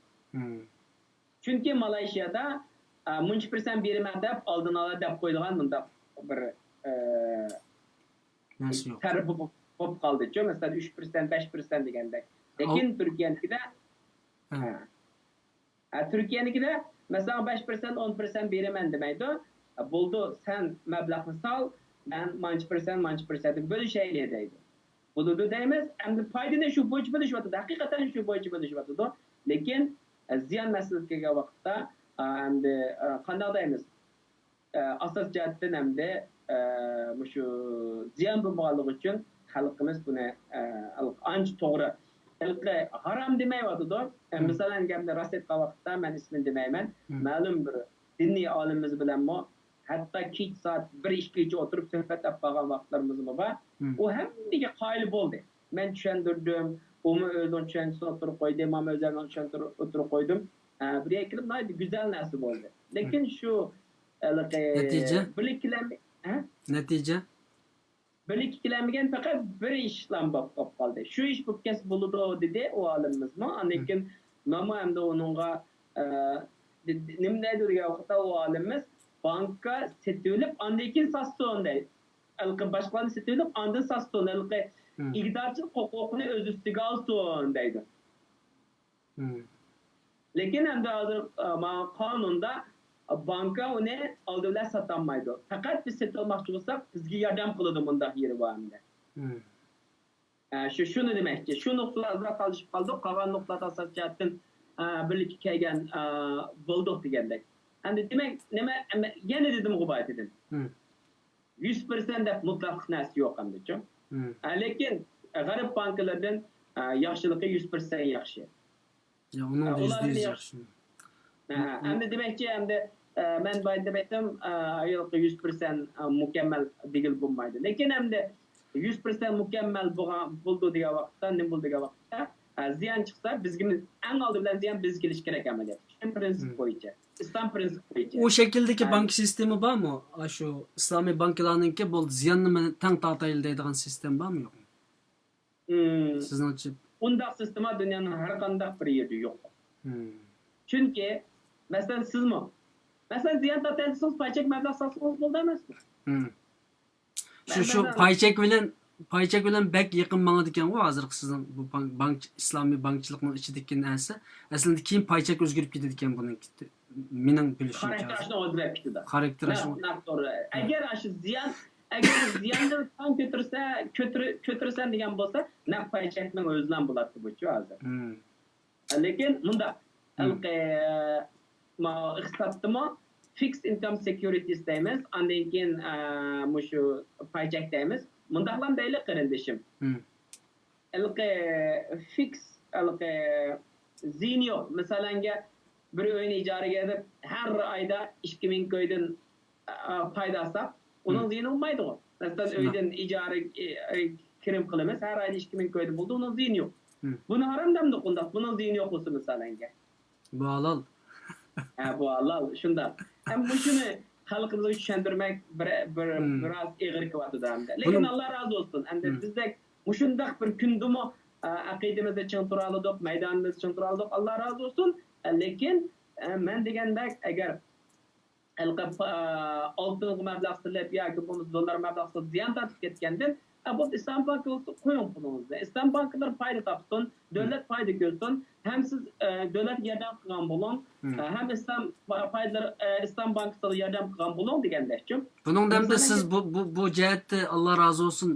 چۈنكى مالايشىيادا، ئە، مۇنچە پىرسەنت بېرىمەن دەپ ئالدىن ئالا دەپ قويىدىغان مۇنداق بىر، ئە، نەرسە يوق. تەرىپى بولۇپ، بولۇپ قالدىچۇ، مەسىلەن، ئۈچ پىرسەنت، بەش پىرسەنت دېگەندەك. لېكىن تۈركىيەنىڭكىدە، ھە. ھە. ھە، تۈركىيەنىڭكىدە، مەسىلەن، بەش پىرسەنت، ئون پىرسەنت بېرىمەن دېمەيدۇ. بولدى، سەن مەبلەغنى سال، مەن مانچە پىرسەنت، مانچە پىرسەنتنى بۆلۈشەيلى دەيدۇ. بولىدۇ دەيمىز، ئەمدى پايدىنى شۇ بويىچە بۆلۈشۈۋاتىدۇ، ھەقىقەتەن شۇ بويىچە بۆلۈشۈۋاتىدۇ. لېكىن، ئە، زىيان مەسىلىسىگە كەلگەن ۋاقىتتا، ئە، ئەمدى، ئە، قانداق دەيمىز؟ ئە، ئاساس جەھەتتىن ئەمدى، ئە، مۇشۇ زىيان بولمىغانلىقى ئۈچۈن خەلقىمىز بۇنى، ئە، ئانچە توغرا، ھېلىقى ھارام دېمەيۋاتىدۇ. ئە، مىسالەن، گەپنى راست ئېيتقان ۋاقىتتا مەن ئىسمىنى دېمەيمەن. مەلۇم بىر دىنىي ئالىمىمىز بىلەنمۇ ھەتتا كېچە سائەت بىر، ئىككىگىچە ئولتۇرۇپ سۆھبەت ئېلىپ بارغان ۋاقىتلىرىمىزمۇ بار. ئۇ ھەممىگە قايىل بولدى. مەن چۈشەندۈردۈم، ئۇمۇ ئۆزىنىڭ چۈشەنچىسىنى ئوتتۇرىغا قويدى، مانا ئۆزۈمنىڭ چۈشەنچىسىنى ئوتتۇرىغا قويدۇم. ئە، بىر يەرگە كېلىپ ناھايىتى گۈزەل نەرسە بولدى. لېكىن شۇ، ھېلىقى، نەتىجە؟ بىرلىكلەرنى، ھە؟ نەتىجە؟ بىرلىككە كېلەلمىگەن، پەقەت بىر ئىشلا بولۇپ قالدى. شۇ ئىش بولۇپ كەتسە بولىدۇ، دېدى ئۇ ئالىمىمىزمۇ. ئاندىن كېيىن مەنمۇ ئەمدى ئۇنىڭغا، ئە، دې-، دې-، نېمە دەيدۇ دېگەن ۋاقىتتا ئۇ ئالىمىمىز، بانكا سېتىۋېلىپ، ئاندىن كېيىن ساتسۇن دەيدۇ. ھېلىقى باشقىلارنى سېتىۋېلىپ، ئاندىن ساتسۇن. ھېلىقى ئىگىدارچىلىق ھوقۇقىنى ئۆز ئۈستىگە ئالسۇن دەيدۇ. لېكىن ئەمدى ھازىر، ئە، مانا قانۇندا بانكا ئۇنى ئالدى بىلەن ساتالمايدۇ. پەقەت بىز سېتىۋالماقچى بولساق، بىزگە ياردەم قىلىدۇ، مۇنداق يېرى بار ئەمدى. ئە، شۇ، شۇنى دېمەكچى. شۇ نۇقتىلار ئازراق تالىشىپ قالدۇق. قالغان نۇقتىلاردا ئاساسىي جەھەتتىن، ئە، بىرلىككە كەلگەن، ئە، بولدۇق دېگەندەك. ئەمدى دېمەك، نېمە، ئەمدى يەنە دېدىمغۇ بايا دېدىم. يۈز پىرسەنت دەپ مۇتلەقلىق نەرسە يوق ئەمدىچۇ. ئە، لېكىن، ئە، غەرب بانكىلىرىدىن، ئە، ياخشىلىقى يۈز پىرسەنت ياخشى. يا، ئۇنىڭدا يۈزدە يۈز ياخشى. ئەمدى دېمەكچى، ئەمدى، ئە، مەن بايا دەپ ئېيتتىم، ئە، ھېلىقى يۈز پىرسەنت، ئە، مۇكەممەل دېگىلى بولمايدۇ. لېكىن ئەمدى يۈز پىرسەنت مۇكەممەل بولغان، بولىدۇ دېگەن ۋاقىتتا، نېمە بولىدۇ دېگەن ۋاقىتتا، ئە، زىيان چىقسا، بىزگە، ئەڭ ئالدى بىلەن زىيان بىزگە كېلىشى كېرەك ئەمەلىيەتتە. پرىنسىپ بويىچە، ئىسلام پرىنسىپى بويىچە. ئۇ شەكىلدىكى بانكا سىستېما بارمۇ؟ ئاشۇ ئىسلامىي بانكىلارنىڭكى، بولدى، زىياننى مانا تەڭ تارتايلى دەيدىغان سىستېما بارمۇ، يوقمۇ؟ سىزنىڭچە؟ ئۇنداق سىستېما دۇنيانىڭ ھەر قانداق بىر يېرىدە يوق. چۈنكى، مەسىلەن، سىزمۇ، مەسىلەن، زىيان تارتايلى دېسىڭىز، پاي چەك مەبلەغ سالسىڭىز بولىدۇ ئەمەسمۇ؟ شۇ، شۇ پاي چەك بىلەن، پاي چەك بىلەن بەك يېقىن ماڭىدىكەنغۇ ھازىرقى سىزنىڭ بۇ بانك، بانك، ئىسلامىي بانكىچىلىقنىڭ ئىچىدىكى نەرسە. ئەسلىندە كېيىن پاي چەك ئۆزگىرىپ كېتىدىكەن بۇنىڭ، مېنىڭ بىلىشىمچە. خاراكتېر ئاشۇنداق ئۆزگىرىپ كېتىدۇ. خاراكتېر ئاشۇنداق. ئەگەر ئاشۇ زىيان، ئەگەر زىياننى تەڭ كۆتۈرسە، كۆتۈر-، كۆتۈرسەم دېگەن بولسا، نەق پاي چەكنىڭ ئۆزىلا بولاتتى بۇچۇ ھازىر. لېكىن مۇنداق، ھېلىقى، ماۋۇ ئىقتىسادتىمۇ fixed income securities دەيمىز، ئاندىن كېيىن، ئە، مۇشۇ پاي چەك دەيمىز. مۇنداقلام دەيلى، قېرىندىشىم. ھېلىقى فىكس، ھېلىقى زىيىنى يوق. مىسالەنگە، بىر ئۆينى ئىجارىگە ئېلىپ، ھەر ئايدا ئىككى مىڭ كويدىن، ئە، پايدا ئالساق، ئۇنىڭ زىيىنى بولمايدىغۇ. مەسىلەن، ئۆيدىن ئىجارە، ئە، ئە، كىرىم قىلىمىز، ھەر ئايدا ئىككى مىڭ كويدىن بولىدۇ، ئۇنىڭ زىيىنى يوق. بۇنى ھارام دەمدۇق ئۇنداق، بۇنىڭ زىيىنى يوق بولسا، مىسالەنگە. بۇ ھالال. ھە، بۇ ھالال، شۇنداق. ھەم مۇشۇنى خەلقىمىزگە چۈشەندۈرمەك بىر، بىر، بىراز ئېغىر كېلىۋاتىدۇ ئەمدى. لېكىن ئاللا رازى بولسۇن. ئەمدى بىزدەك مۇشۇنداق بىر كۈندىمۇ، ئە، ئەقىدىمىزنى چىڭ تۇرالىدۇق، مەيدانىمىزنى چىڭ تۇرالىدۇق. ئاللا رازى بولسۇن. ئە، لېكىن، ئە، مەن دېگەندەك، ئەگەر ھېلىقى، ئە، ئالتۇنغا مەبلەغ سېلىپ ياكى بولمىسا دوللارغا مەبلەغ سېلىپ زىيان تارتىپ كەتكەندىن، ئە، بولدى، ئىسلام بانكا بولسا قويۇڭ پۇلىڭىزنى. ئىسلام بانكىلىرى پايدا تاپسۇن، دۆلەت پايدا كۆرسۇن، ھەم سىز، ئە، دۆلەتكە ياردەم قىلغان بولۇڭ، ئە، ھەم ئىسلام پايدىلىرى، ئە، ئىسلام بانكىسىغا ياردەم قىلغان بولۇڭ دېگەندەكچۇ. بۇنىڭدا ئەمدى سىز بۇ، بۇ، بۇ جەھەتتە، ئاللا رازى بولسۇن،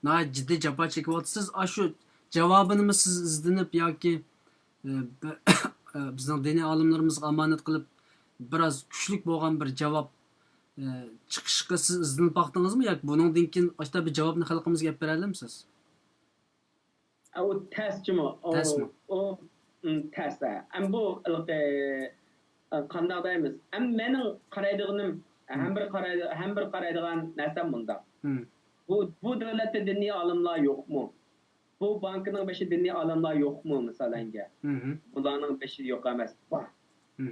ناھايىتى جىددىي جاپا چېكىۋاتىسىز. ئاشۇ جاۋابىنىمۇ سىز ئىزدىنىپ ياكى، ئە، بىزنىڭ دىنىي ئالىملىرىمىزغا ئامانەت قىلىپ، بىراز كۈچلۈك بولغان بىر جاۋاب، ئە، چىقىشىغا سىز ئىزدىنىپ باقتىڭىزمۇ ياكى بۇنىڭدىن كېيىن ئاشۇنداق بىر جاۋابنى خەلقىمىزگە ئېلىپ بېرەلەمسىز؟ ئە، ئۇ تەسچىمۇ؟ ئۇ، تەسمۇ؟ ئۇ، ئۇم، تەس، ھە. ئەمما بۇ ھېلىقى، ئە، قانداق دەيمىز؟ ئەمما مېنىڭ قارايدىغىنىم، ھەم بىر قارايدۇ-، ھەم بىر قارايدىغان نەرسەم مۇنداق. بۇ، بۇ دۆلەتتە دىنىي ئالىملار يوقمۇ؟ بۇ بانكىنىڭ بېشىدا دىنىي ئالىملار يوقمۇ، مىسالەنگە؟ بۇلارنىڭ بېشىدا يوق ئەمەس، بار.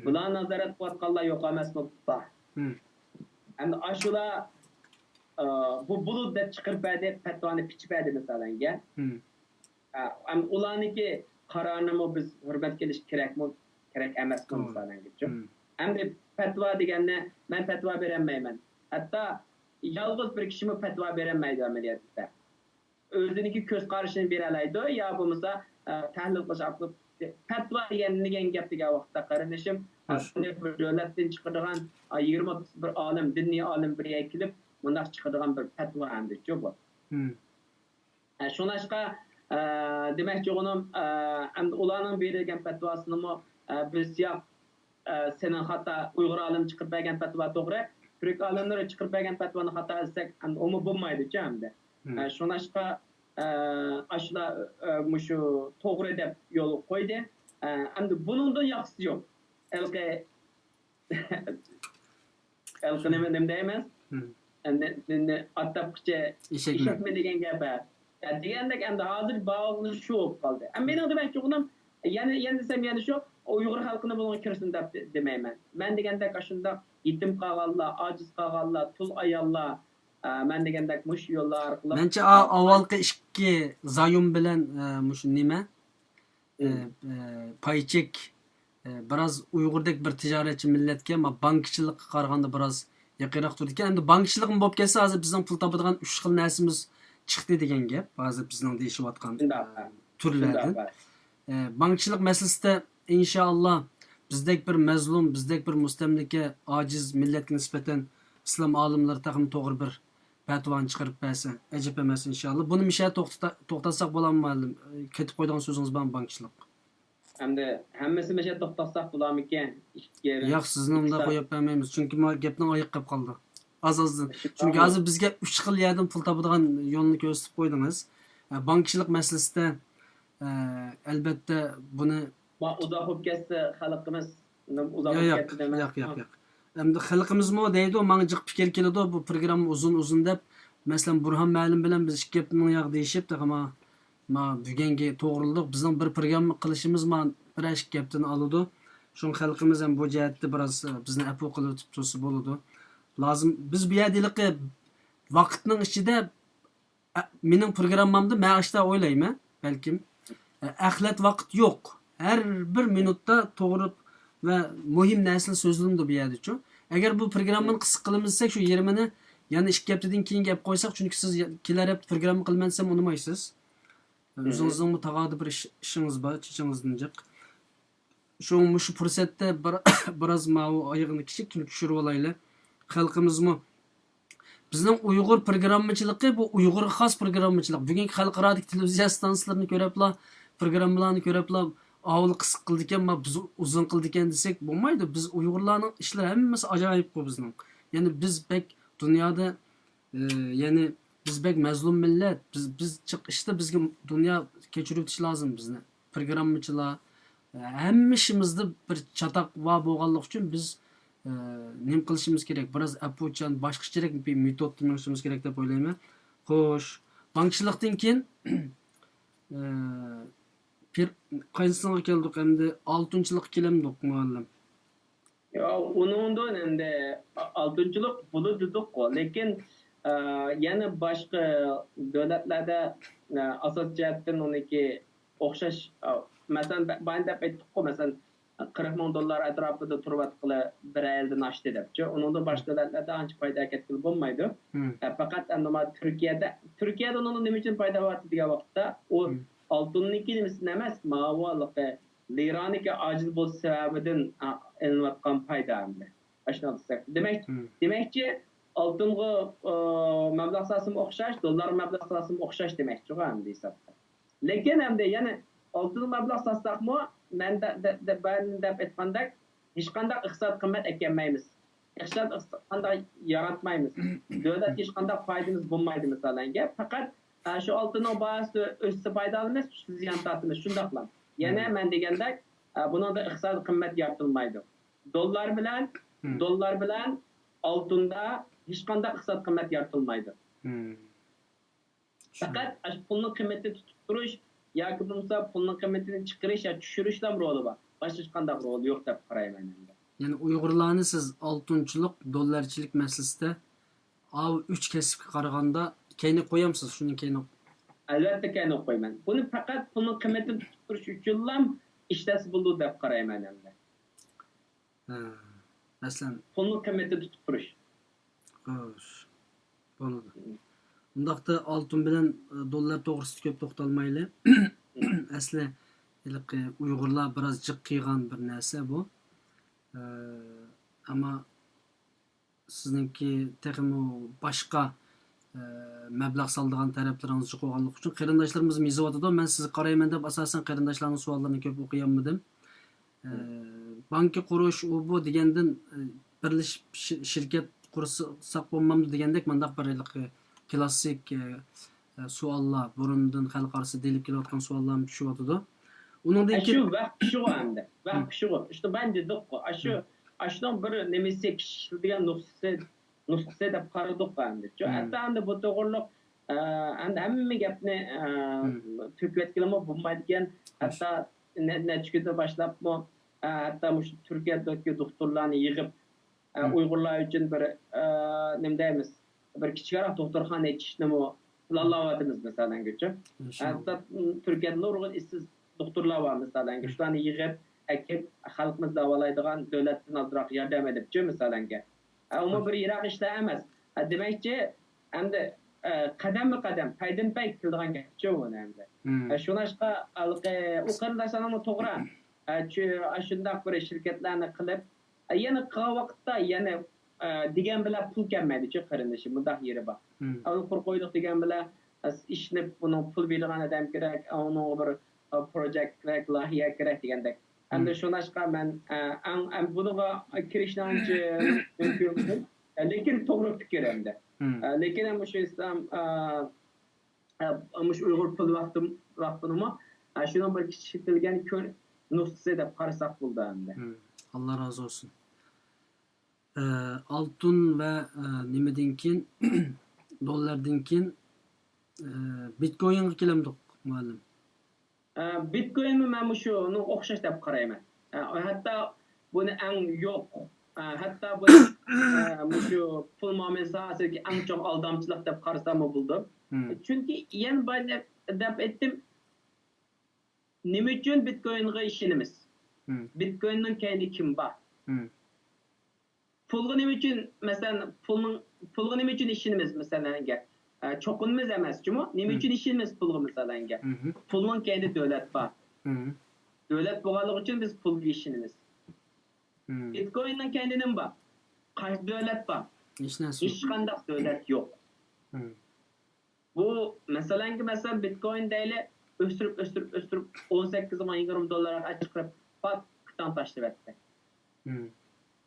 بۇلارنى نازارەت قىلىۋاتقانلار يوق ئەمەسمۇ؟ بار. ئەمدى ئاشۇلار، ئا، بۇ بۇلۇت دەپ چىقىرىپ بەردى، پەتىۋانى پىچىپ بەردى، مىسالەنگە. ئا، ئەمدى ئۇلارنىڭكى قارارىنىمۇ بىز ھۆرمەتكە ئېلىش كېرەكمۇ، كېرەك ئەمەسمۇ، مىسالەنگىچۇ؟ ئەمدى پەتىۋا دېگەننى مەن پەتىۋا بېرەلمەيمەن. ھەتتا يالغۇز بىر كىشىمۇ پەتىۋا بېرەلمەيدۇ ئەمەلىيەتتە. ئۆزىنىڭكى كۆز قارىشىنى بېرەلەيدۇ يا بولمىسا، ئە، تەھلىل قىلىش ئارقىلىق. پەتىۋا دېگەن نېمە دېگەن گەپ دېگەن ۋاقىتتا، قېرىندىشىم، ئە، بۇنى بىر دۆلەتتىن چىقىدىغان، ئە، يىگىرمە ئوتتۇز بىر ئالىم، دىنىي ئالىم بىر يەرگە كېلىپ مۇنداق چىقىدىغان بىر پەتىۋا ئەمدىچۇ بۇ. ئە، شۇڭلاشقا، ئە، دېمەكچى بولغىنىم، ئە، ئەمدى ئۇلارنىڭ بېرىدىغان پەتىۋاسىنىمۇ، ئە، بىز ياق، ئە، سېنىڭ خاتا، ئۇيغۇر ئالىمى چىقىرىپ بەرگەن پەتىۋا توغرا، تۈرك ئالىملىرى چىقىرىپ بەرگەن پەتىۋانى خاتا دېسەك، ئەمدى ئۇمۇ بولمايدۇچۇ ئەمدى. ئە، شۇڭلاشقا، ئە، ئاشۇلار، ئە، مۇشۇ توغرا دەپ يولغا قويدى. ئە، ئەمدى بۇنىڭدىن ياخشىسى يوق. ھېلىقى، ھېلىقى نېمە، نېمە دەيمىز؟ ئەمدى، ئەمدى ئات تاپقىچە ئېشەكمە دېگەن گەپ، ھە. يا، دېگەندەك، ئەمدى ھازىر بارغىنى شۇ بولۇپ قالدى. ئەمما مېنىڭ دېمەكچى بولغىنىم، يەنە، يەنە دېسەم، يەنە شۇ، ئۇيغۇر خەلقىنى بۇنىڭغا كىرسۇن دەپ دېمەيمەن. مەن دېگەندەك، ئاشۇنداق يېتىم قالغانلار، ئاجىز قالغانلار، تۇل ئاياللار، ئە، مەن دېگەندەك مۇشۇ يوللار ئارقىلىق، مەنچە، ئا-، ئاۋۋالقى ئىككى زايوم بىلەن، ئە، مۇشۇ نېمە، ئە، ئە، پايچېك، ئە، بىراز ئۇيغۇردەك بىر تىجارەتچى مىللەتكە، ما، بانكىچىلىققا قارىغاندا بىراز يېقىنراق تۇرىدىكەن. ئەمدى بانكىچىلىقمۇ بولۇپ كەتسە، ھازىر بىزنىڭ پۇل تاپىدىغان ئۈچ خىل نەرسىمىز چىقتى دېگەن گەپ. ھازىر بىزنىڭ دېيىشىۋاتقان، شۇنداق، ئە، تۈرلەردىن. شۇنداق. ئە، بانكىچىلىق مەسىلىسىدە، ئىنشائاللا، بىزدەك بىر مەزلۇم، بىزدەك بىر مۇستەملىكە، ئاجىز مىللەتكە نىسبەتەن ئىسلام ئالىملىرى تېخىمۇ توغرا بىر پەتىۋانى چىقىرىپ بەرسە، ئەجەب ئەمەس، ئىنشائاللا. بۇنى مىشە توختىتا-، توختاتساق بولامدۇ، مۇئەللىم؟ كېتىپ قويىدىغان سۆزىڭىز بارمۇ، بانكىچىلىق؟ ئەمدى ھەممىسى مىشە توختاتساق بولامىكەن؟ ئىككى يېرىم، ياق، سىزنى ئۇنداق قويۇپ بەرمەيمىز. چۈنكى ما گەپنىڭ ئايىغى قېلىپ قالدى. ئاز-ئازدىن. چۈنكى ھازىر بىزگە ئۈچ خىل يەردىن پۇل تاپىدىغان يولنى كۆرسىتىپ قويدىڭىز. ئە، بانكىچىلىق مەسىلىسىدە، ئە، ئەلبەتتە، بۇنى ما ئۇزاق بولۇپ كەتسە، خەلقىمىز ئۇزاق يا-، بولۇپ ياق، كەتتى دەيمەن. ياق، ياق، ياق. ئەمدى خەلقىمىزمۇ دەيدۇ، ماڭا جىق پىكىر كېلىدۇ، بۇ پروگرامما ئۇزۇن، ئۇزۇن دەپ. مەسىلەن، بۇرھان مەلىم بىلەن بىز ئىككى ھەپتىنىڭ ياغ دېيىشىپ، تېخىما ما بۈگۈنگە توغرىلىدۇق. بىزنىڭ بىر پروگرامما قىلىشىمىز ما بىرەر ئىككى ھەپتىنى ئالىدۇ. شۇڭا خەلقىمىز ھەم بۇ جەھەتتە بىراز، ئە، بىزنى ئەپۇ قىلىۋېتىپ تۇرسا بولىدۇ. لازىم، بىز بۇ يەردە ھېلىقى ۋاقىتنىڭ ئىچىدە، ئە، مېنىڭ پروگراممامدا مەن ئاشتا ئويلايمەن، بەلكىم. ئە، ئەخلەت ۋاقىت يوق. ھەر بىر مىنۇتتا توغرا ۋە مۇھىم نەرسىلەر سۆزلىنىدۇ بۇ يەردىچۇ. ئەگەر بۇ پروگراممىنى قىسقا قىلىمىز دېسەك، شۇ يېرىمىنى يەنە ئىككى ھەپتىدىن كېيىنگە ئەپ قويساق، چۈنكى سىز يە-، كېلەر ھەپتە پروگرامما قىلىمەن دېسەم ئۇنىمايسىز. ئۆزىڭىزنىڭمۇ تاغادا بىر ئىش، ئىشىڭىز بار، چېچىڭىزدىن جىق. شۇڭا مۇشۇ پۇرسەتتە بىر، بىراز ماۋۇ ئايىغىنى كىچىك تۇنۇك چۈشۈرۈۋالايلى. خەلقىمىزمۇ، بىزنىڭ ئۇيغۇر پروگراممىچىلىقى، بۇ ئۇيغۇرغا خاس پروگراممىچىلىق. بۈگۈنكى خەلقئارادىكى تېلېۋىزىيە ئىستانسىلىرىنى كۆرۈپلا، پروگراممىلارنى كۆرۈپلا، ئاۋۇلار قىسقا قىلىدىكەن، ما بىز ئۇزۇن قىلىدىكەن دېسەك بولمايدۇ. بىز ئۇيغۇرلارنىڭ ئىشلىرى ھەممىسى ئاجايىپقۇ بىزنىڭ. يەنى بىز بەك دۇنيادا ئى، يەنى بىز بەك مەزلۇم مىللەت. بىز، بىز جىق ئىشتا بىزگە دۇنيا كەچۈرۈۋېتىشى لازىم بىزنى. پروگراممىچىلار، ئى، ھەممە ئىشىمىزدا بىر چاتاق بار بولغانلىقى ئۈچۈن بىز، ئى، نېمە قىلىشىمىز كېرەك؟ بىراز ئەپۇچان، باشقىچىرەك بىر مېتودتا مېڭىشىمىز كېرەك دەپ ئويلايمەن. خوش، بانكىچىلىقتىن كېيىن، ئى، پىر-، قايسىسىغا كەلدۇق ئەمدى؟ ئالتۇنچىلىققا كېلەمدۇق، مۇئەللىم؟ يا، ئۇنىڭدىن ئەمدى ئالتۇنچىلىق بولىدۇ دېدۇققۇ. لېكىن، ئە، يەنە باشقا دۆلەتلەردە، ئە، ئاساسىي جەھەتتىن ئۇنىڭكى ئوخشاش، ئە، مەسىلەن، بە-، بايا دەپ ئېيتتۇققۇ، مەسىلەن، قىرىق مىڭ دوللار ئەتراپىدا تۇرۇۋاتقىلى بىر يىلدىن ئاشتى دەپچۇ. ئۇنىڭدىن باشقا دۆلەتلەردە ئانچە پايدا ئەكەتكىلى بولمايدۇ. مم. ئە، پەقەت ئەمدى ما تۈركىيەدە، تۈركىيەدە ئۇنىڭدىن نېمە ئۈچۈن پايدا بولاتتى دېگەن ۋاقىتتا، ئۇ مم. ئالتۇننىڭكى نېمىسىدىن ئەمەس، ماۋۇ ھېلىقى لىرانىڭكى ئاجىز بولۇش سەۋەبىدىن، ئا، ئېلىنىۋاتقان پايدا ئەمدى. ئاشۇنداق دېسەك. دېمەك، مم. دېمەكچى، ئالتۇنغا، ئا، مەبلەغ سالسىمۇ ئوخشاش، دوللارغا مەبلەغ سالسىمۇ ئوخشاش دېمەكچىغۇ ئەمدى ھېسابتا. لېكىن ئەمدى يەنە ئالتۇنغا مەبلەغ سالساقمۇ، مەن دە-، دە-، دە-، مەن دەپ ئېيتقاندەك، ھېچقانداق ئىقتىساد قىممەت ئەكەلمەيمىز. ئىقتىساد، ئىقتىساد قانداق ياراتمايمىز. دۆلەتكە ھېچقانداق پايدىمىز بولمايدۇ، مىسالەن گەپ. پەقەت، ئا، شۇ ئالتۇننىڭ باھاسى ئۆسسە پايدا ئالىمىز، چۈشسە زىيان تارتىمىز، شۇنداقلا. يەنە مم. مەن دېگەندەك، ئا، بۇنىڭدا ئىقتىسادىي قىممەت يارىتىلمايدۇ. دوللار بىلەن، مم. دوللار بىلەن ئالتۇندا ھېچقانداق ئىقتىساد قىممەت يارىتىلمايدۇ. مم. پەقەت ئاشۇ پۇلنىڭ قىممىتىنى تۇتۇپ تۇرۇش ياكى بولمىسا پۇلنىڭ قىممىتىنى چىقىرىش يا چۈشۈرۈشلا رولى بار. باشقا ھېچقانداق رولى يوق دەپ قارايمەن ئەمدى. يەنى ئۇيغۇرلارنى سىز ئالتۇنچىلىق، دوللارچىلىق مەسىلىسىدە ئاۋۇ ئۈچ كەسىپكە قارىغاندا كەينىگە قويامسىز، شۇنى كەينىگە؟ ئەلۋەتتە كەينىگە قويىمەن. بۇنى پەقەت پۇلنىڭ قىممىتىنى تۇتۇپ تۇرۇش ئۈچۈنلا ئىشلەتسە بولىدۇ دەپ قارايمەن ئەمدى. ھە، مەسىلەن. پۇلنىڭ قىممىتىنى تۇتۇپ تۇرۇش. خوش، بولىدۇ. مم. ئۇنداقتا ئالتۇن بىلەن، ئە، دوللار توغرىسىدا كۆپ توختالمايلى. مم. ئەسلى ھېلىقى ئۇيغۇرلار بىراز جىق قىلغان بىر نەرسە بۇ. ئە، ئەمما سىزنىڭكى تېخىمۇ باشقا، ئە، مەبلەغ سالىدىغان تەرەپلىرىڭىز جىق بولغانلىقى ئۈچۈن قېرىنداشلىرىمىزمۇ يېزىۋاتىدۇ. مەن سىزگە قارايمەن دەپ ئاساسەن قېرىنداشلارنىڭ سوئاللىرىنى كۆپ ئوقۇيالمىدىم. ئە، بانكا قۇرۇش، ئۇ بۇ دېگەندىن، ئە، بىرلىشىپ شىر-، شىركەت قۇرساق بولمامدۇ دېگەندەك مۇنداق بىر ھېلىقى كلاسسىك، ئە، ئە، سوئاللار، بۇرۇندىن خەلق ئارىسىدا دېيىلىپ كېلىۋاتقان سوئاللارمۇ چۈشۈۋاتىدۇ. ئۇنىڭدىن كېيىن ئاشۇ ۋەق پىشىغۇ ئەمدى. ۋەق پىشىغۇ. ئىشتە مەن دېدۇققۇ. ئاشۇ، ئاشۇنىڭ بىر نېمىسى، كىشىلىك ئىشلىتىدىغان نۇسخىسى، نۇسخىسى دەپ قارىدۇق ئەمدى. شۇ ھەتتا ئەمدى بۇ توغرۇلۇق، ئە، ئەمدى ھەممە گەپنى، ئە، تۆكۈۋەتكىلىمۇ بولمايدىكەن. ھەتتا نە-، نەچچە كۈندىن باشلاپمۇ، ئە، ھەتتا مۇشۇ تۈركىيەدىكى دوختۇرلارنى يىغىپ، ئە، ئۇيغۇرلار ئۈچۈن بىر، ئە، نېمە دەيمىز، بىر كىچىكرەك دوختۇرخانا ئېچىشنىمۇ پىلانلاۋاتىمىز، مىسالەنگىچۇ. ئىنشاللا. ھەتتا تۈركىيەدىمۇ نۇرغۇن ئېسىل دوختۇرلار بار، مىسالەنگە. شۇلارنى يىغىپ، ئەكىپ، خەلقىمىز داۋالايدىغان دۆلەتتىن ئازراق ياردەم ئېلىپچۇ، مىسالەنگە. ئۇمۇ بىر يىراق ئىشلار ئەمەس. دېمەكچى، ئەمدى، قەدەممۇ قەدەم، پەيدىنپەي كېلىدىغان گەپچۇ بۇنى ئەمدى. شۇڭلاشقا، ھېلىقى ئۇ قېرىنداشلارنىڭمۇ توغرا، ئاشۇنداق بىر شىركەتلەرنى قىلىپ، يەنە قىلغان ۋاقىتتا يەنە، دېگەن بىلەن پۇل كەلمەيدىچۇ، قېرىندىشىم، مۇنداق يېرى بار. ئۇنى قۇر قويدۇق دېگەن بىلەن، ئىشىنىپ، بۇنىڭ پۇل بېرىدىغان ئادەم كېرەك، ئۇنىڭغا بىر، بىر پروجېكت كېرەك، لايىھە كېرەك دېگەندەك. ئەمدى شۇڭلاشقا مەن، ئەڭ، ئەم، بۇنىڭغا كىرىشنىڭ ئانچە مۇمكىن، لېكىن توغرا پىكىر ئەمدى. لېكىن مۇشۇ ئىسلام، مۇشۇ ئۇيغۇر پۇل ۋاقتىم-، ۋاقتىنىمۇ، شۇنىڭ بىر كىچىكلىتىلگەن كۆر-، نۇسخىسى دەپ قارىساق بولىدۇ ئەمدى. ئاللا رازى بولسۇن. ئالتۇن ۋە، نېمىدىن كېيىن، دوللاردىن كېيىن، بىتكوينغا كېلەمدۇق، مۇئەللىم؟ بىتكوينمۇ مەن مۇشۇنىڭغا ئوخشاش دەپ قارايمەن. ھەتتا بۇنى ئەڭ يوق، ھەتتا بۇنى، مۇشۇ پۇل مۇئامىلە ساھەسىدىكى ئەڭ چوڭ ئالدامچىلىق دەپ قارىساممۇ بولىدۇ. چۈنكى يەنە بايا دەپ، دەپ ئېيتتىم، نېمە ئۈچۈن بىتكوينغا ئىشىنىمىز؟ بىتكويننىڭ كەينىدە كىم بار؟ پۇلغا نېمە ئۈچۈن، مەسىلەن، پۇلنىڭ، پۇلغا نېمە ئۈچۈن ئىشىنىمىز، مەسىلەنگە؟ ئە، چوقۇنىمىز ئەمەس جۇمۇ. نېمە ئۈچۈن ئىشىنىمىز پۇلغا، مەسىلەنگە؟ پۇلنىڭ كەينىدە دۆلەت بار. دۆلەت بولغانلىقى ئۈچۈن بىز پۇلغا ئىشىنىمىز. بىتكويننىڭ كەينىدە نېمە بار؟ قايسى دۆلەت بار؟ ھېچ نەرسە يوق. ھېچقانداق دۆلەت يوق. بۇ، مەسىلەنگە، مەسىلەن، بىتكوين دەيلى، ئۆستۈرۈپ، ئۆستۈرۈپ، ئۆستۈرۈپ، ئون سەككىز مىڭ، يىگىرمە مىڭ دوللارغا چىقىرىپ، پات، كىتان تاشلىۋەتتى.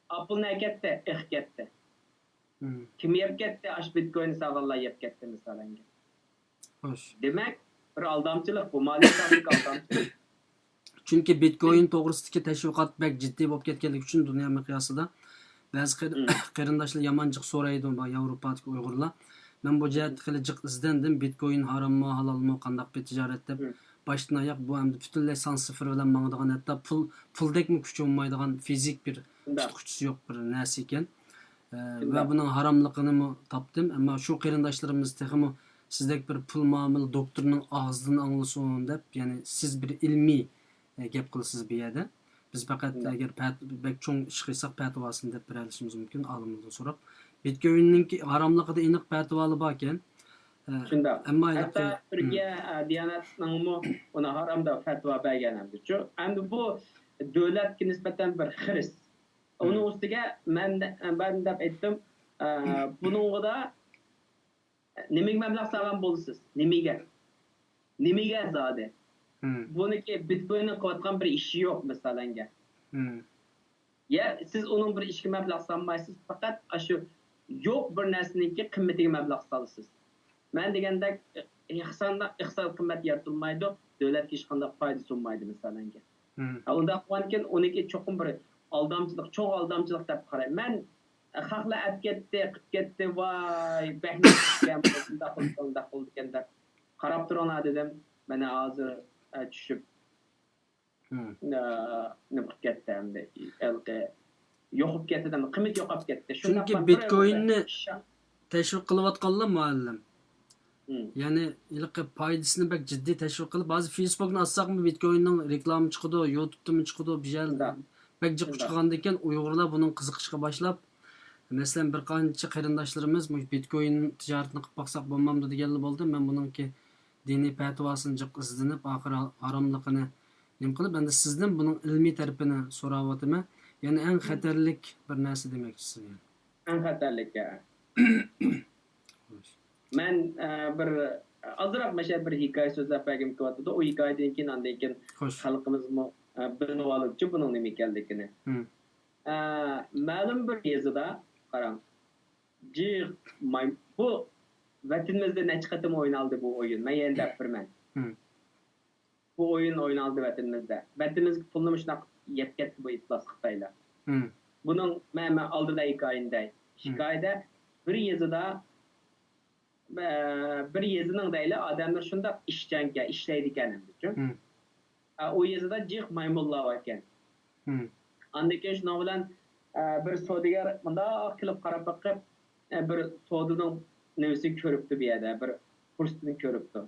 ئا پۇل نە كەتتى؟ ئېقىپ كەتتى. كىم يەپ كەتتى؟ ئاشۇ بىتكويننى سالغانلار يەپ كەتتى، مىسالەنگە. خوش. دېمەك، بىر ئالدامچىلىق بۇ، مالىيە تەھلىكە ئالدامچىلىق. چۈنكى بىتكوين توغرىسىدىكى تەشۋىقات بەك جىددىي بولۇپ كەتكەنلىكى ئۈچۈن دۇنيا مىقياسىدا بەزى قېرىن-، قېرىنداشلار يامان جىق سورايدۇ، ياۋروپادىكى ئۇيغۇرلار. مەن بۇ جەھەتتە خېلى جىق ئىزدەندىم، بىتكوين ھاراممۇ، ھالالمۇ، قانداق بىر تىجارەت دەپ. باشتىن ئاياق بۇ ئەمدى پۈتۈنلەي سان سىفىر بىلەن ماڭىدىغان، ھەتتا پۇل، پۇلدەكمۇ كۈچى بولمايدىغان فىزىك بىر تۇتقۇچىسى يوق بىر نەرسە ئىكەن. ئە، ۋە بۇنىڭ ھاراملىقىنىمۇ تاپتىم. ئەمما شۇ قېرىنداشلىرىمىز تېخىمۇ سىزدەك بىر پۇل مۇئامىلە دوكتورىنىڭ ئاغزىدىن ئاڭلىسۇن دەپ، يەنى سىز بىر ئىلمىي، ئە، گەپ قىلىسىز بۇ يەردە. بىز پەقەت ئەگەر پەت-، بەك چوڭ ئىش قىلساق پەتىۋاسىنى دەپ بېرەلىشىمىز مۇمكىن، ئالىملاردىن سوراپ. بىتكويننىڭكى ھاراملىقىدا ئېنىق پەتىۋالار باركەن. ئە، شۇنداق. ئەمما ھەتتا تۈركىيە، ئە، دىيانەتنىڭمۇ ئۇنى ھارام دەپ پەتىۋا بەرگەن ئەمدىچۇ. ئەمدى بۇ دۆلەتكە نىسبەتەن بىر خىرىس. ئۇنىڭ ئۈستىگە مەن، مەن دەپ ئېيتتىم، ئە، بۇنىڭغىدا نېمىگە مەبلەغ سالغان بولىسىز؟ نېمىگە؟ نېمىگە زادى؟ بۇنىڭكى بىتكويننىڭ قىلىۋاتقان بىر ئىشى يوق، مىسالەنگە. يا سىز ئۇنىڭ بىر ئىشىگە مەبلەغ سالمايسىز، پەقەت ئاشۇ يوق بىر نەرسىنىڭكى قىممىتىگە مەبلەغ سالىسىز. مەن دېگەندەك، ئىقتىسادتا، ئىقتىساد قىممەت يارىتىلمايدۇ، دۆلەتكە ھېچقانداق پايدىسى بولمايدۇ، مىسالەنگە. ھە، ئۇنداق بولغاندىكىن ئۇنىڭكى چوقۇم بىر ئالدامچىلىق، چوڭ ئالدامچىلىق دەپ قارايمەن. مەن خەقلەر ئەپ كەتتى، قىپ كەتتى، ۋاي، بەك نېمە قىلىدىكەن، بۇنداق قىلىدىكەن، ئۇنداق قىلىدىكەن دەپ قاراپ تۇرۇڭلار دېدىم. مانا ھازىر، ئە، چۈشۈپ، ئە، نېمە قىلىپ كەتتى ئەمدى، ھېلىقى يوقاپ كەتتى دەم، قىممىتى يوقاپ كەتتى. چۈنكى بىتكويننى تەشۋىق قىلىۋاتقانلار مۇئەللىم. يەنى ھېلىقى پايدىسىنى بەك جىددىي تەشۋىق قىلىپ، ھازىر فېيسبوكنى ئاچساقمۇ بىتكويننىڭ رېكلامى چىقىدۇ، يۇتۇبتىمۇ چىقىدۇ، بىر يەر بەك جىق چىققاندىكىن ئۇيغۇرلار بۇنىڭغا قىزىقىشقا باشلاپ، مەسىلەن، بىر قانچە قېرىنداشلىرىمىز مۇشۇ بىتكوين تىجارىتىنى قىلىپ باقساق بولمامدۇ دېگەنلەر بولدى. مەن بۇنىڭكى دىنىي پەتىۋاسىنى جىق ئىزدىنىپ، ئاخىرى ھاراملىقىنى نېمە قىلىپ، ئەمدى سىزدىن بۇنىڭ ئىلمىي تەرىپىنى سوراۋاتىمەن. يەنى ئەڭ خەتەرلىك بىر نەرسە دېمەكچىسىز يەنى. ئەڭ خەتەرلىك، ھە. خوش. مەن، ئە، بىر ئازراق مەشە بىر ھېكايە سۆزلەپ بەرگۈم كېلىۋاتىدۇ. ئۇ ھېكايىدىن كېيىن، ئاندىن كېيىن خوش. خەلقىمىزمۇ، ئە، بىلىۋالىدۇچۇ بۇنىڭ نېمە ئىكەنلىكىنى. ئە، مەلۇم بىر يېزىدا، قاراڭ، جىق ماي-، بۇ ۋەتىنىمىزدە نەچچە قېتىم ئوينالدى بۇ ئويۇن. مەن يەنە دەپ بېرىمەن. بۇ ئويۇن ئوينالدى ۋەتىنىمىزدە. ۋەتىنىمىزگە پۇلنى مۇشۇنداق يەپ كەتتى بۇ ئىپلاس خىتايلار. بۇنىڭ مەن، مەن ئالدىدا ھېكايىنى دەي. ھېكايىدە بىر يېزىدا، ئە، بىر يېزىنىڭ دەيلى ئادەملىرى شۇنداق ئىشچانكەن، ئىشلەيدىكەن ئەمدىچۇ. ئە، ئۇ يېزىدا جىق مايمۇنلار باركەن. ئاندىن كېيىن شۇنىڭ بىلەن، ئە، بىر سودىگەر مۇنداق كېلىپ قاراپ بېقىپ، ئە، بىر سودىنىڭ نېمىسىنى كۆرۈپتۇ بۇ يەردە، بىر پۇرسىتىنى كۆرۈپتۇ.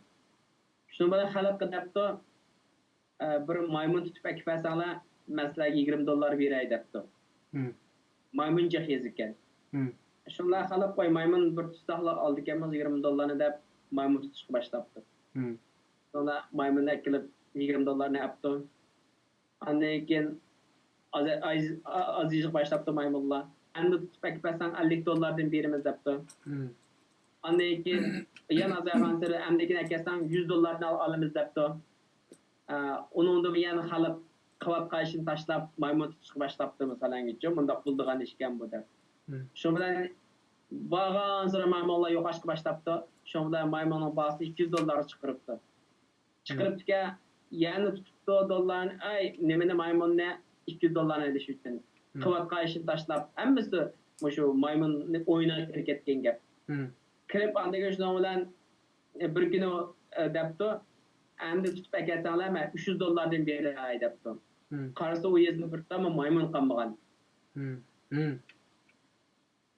شۇنىڭ بىلەن خەلققە دەپتۇ، ئە، بىر مايمۇن تۇتۇپ ئەكىپ بەرسەڭلار، مەن سىلەرگە يىگىرمە دوللار بېرەي دەپتۇ. مايمۇن جىق يېزىكەن. شۇنداق خەلق، ۋاي، مايمۇن بىر تۇتساقلا ئالىدىكەنمىز يىگىرمە دوللارنى دەپ، مايمۇن تۇتۇشقا باشلاپتۇ. شۇنداق مايمۇننى ئەكېلىپ، يىگىرمە دوللارنى ئەپتۇ. ئاندىن كېيىن ئاز-، ئاز-، ئازىيىشقا باشلاپتۇ مايمۇنلار. ئەمدى تۇتۇپ ئەكىپ بەرسەڭ، ئەللىك دوللاردىن بېرىمىز دەپتۇ. ئاندىن كېيىن يەنە ئازايغانسېرى، ئەمدى كېيىن ئەكەلسەڭ، يۈز دوللاردىن ئال-، ئالىمىز دەپتۇ. ئە، ئۇنىڭدىن يەنە خەلق قىلىۋاتقان ئىشىنى تاشلاپ، مايمۇن تۇتۇشقا باشلاپتۇ، مەسىلەنگىچۇ، مۇنداق بولىدىغان ئىشكەن بۇ دەپ. شۇ بىلەن بارغانسېرى مايمۇنلار يوقاشقا باشلاپتۇ. شۇ بىلەن مايمۇننىڭ باھاسىنى ئىككى يۈز دوللارغا چىقىرىپتۇ. چىقىرىپتىكەن، يەنە تۇتۇپتۇ دوللارنى، ئەي، نېمىنى، مايمۇننى ئىككى يۈز دوللارنى ئېلىش ئۈچۈن. قىلىۋاتقان ئىشىنى تاشلاپ، ھەممىسى مۇشۇ مايمۇن ئويۇنىغا كىرىپ كەتكەن گەپ. كىرىپ، ئاندىن كېيىن شۇنىڭ بىلەن، ئە، بىر كۈنى، ئە، دەپتۇ، ئەمدى تۇتۇپ ئەكەلسەڭلار، مەن ئۈچ يۈز دوللاردىن بېرەي دەپتۇ. قارىسا، ئۇ يېزىدا بىر تامام مايمۇن قالمىغان.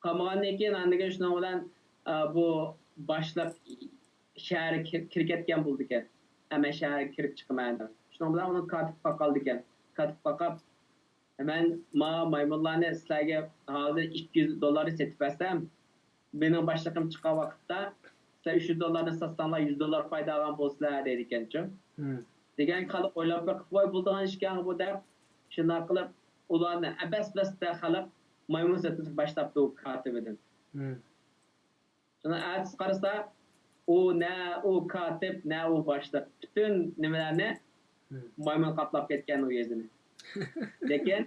قالمىغاندىن كېيىن، ئاندىن كېيىن شۇنىڭ بىلەن، ئە، بۇ باشلىق شەھەرگە كىر-، كىرىپ كەتكەن بولىدىكەن. ھەممە شەھەرگە كىرىپ چىقىمەن دەپ. شۇنىڭ بىلەن ئۇنىڭ كاتىپقا قالىدىكەن. كاتىپقا قاپ، مەن ما مايمۇنلارنى سىلەرگە ھازىر ئىككى يۈز دوللارنى سېتىپ بەرسەم، مېنىڭ باشلىقىم چىققان ۋاقىتتا، سىلەر ئۈچ يۈز دوللارنى ساتساڭلار، يۈز دوللار پايدا ئالغان بولىسىلەر، دەيدىكەنچۇ. دېگەن خەلق ئويلاپ بېقىپ، ۋاي، بولىدىغان ئىشكەنغۇ بۇ دەپ، شۇنداق قىلىپ، ئۇلارنى ئەبەس-بەستە خەلق مايمۇن سېتىۋېتىپ باشلاپتۇ كاتىپىدىن. شۇنىڭ ئەتىسى قارىسا، ئۇ نە ئۇ كاتىپ، نە ئۇ باشلىق، پۈتۈن نېمىلەرنى مايمۇن قاپلاپ كەتكەن ئۇ يېزىنى. لېكىن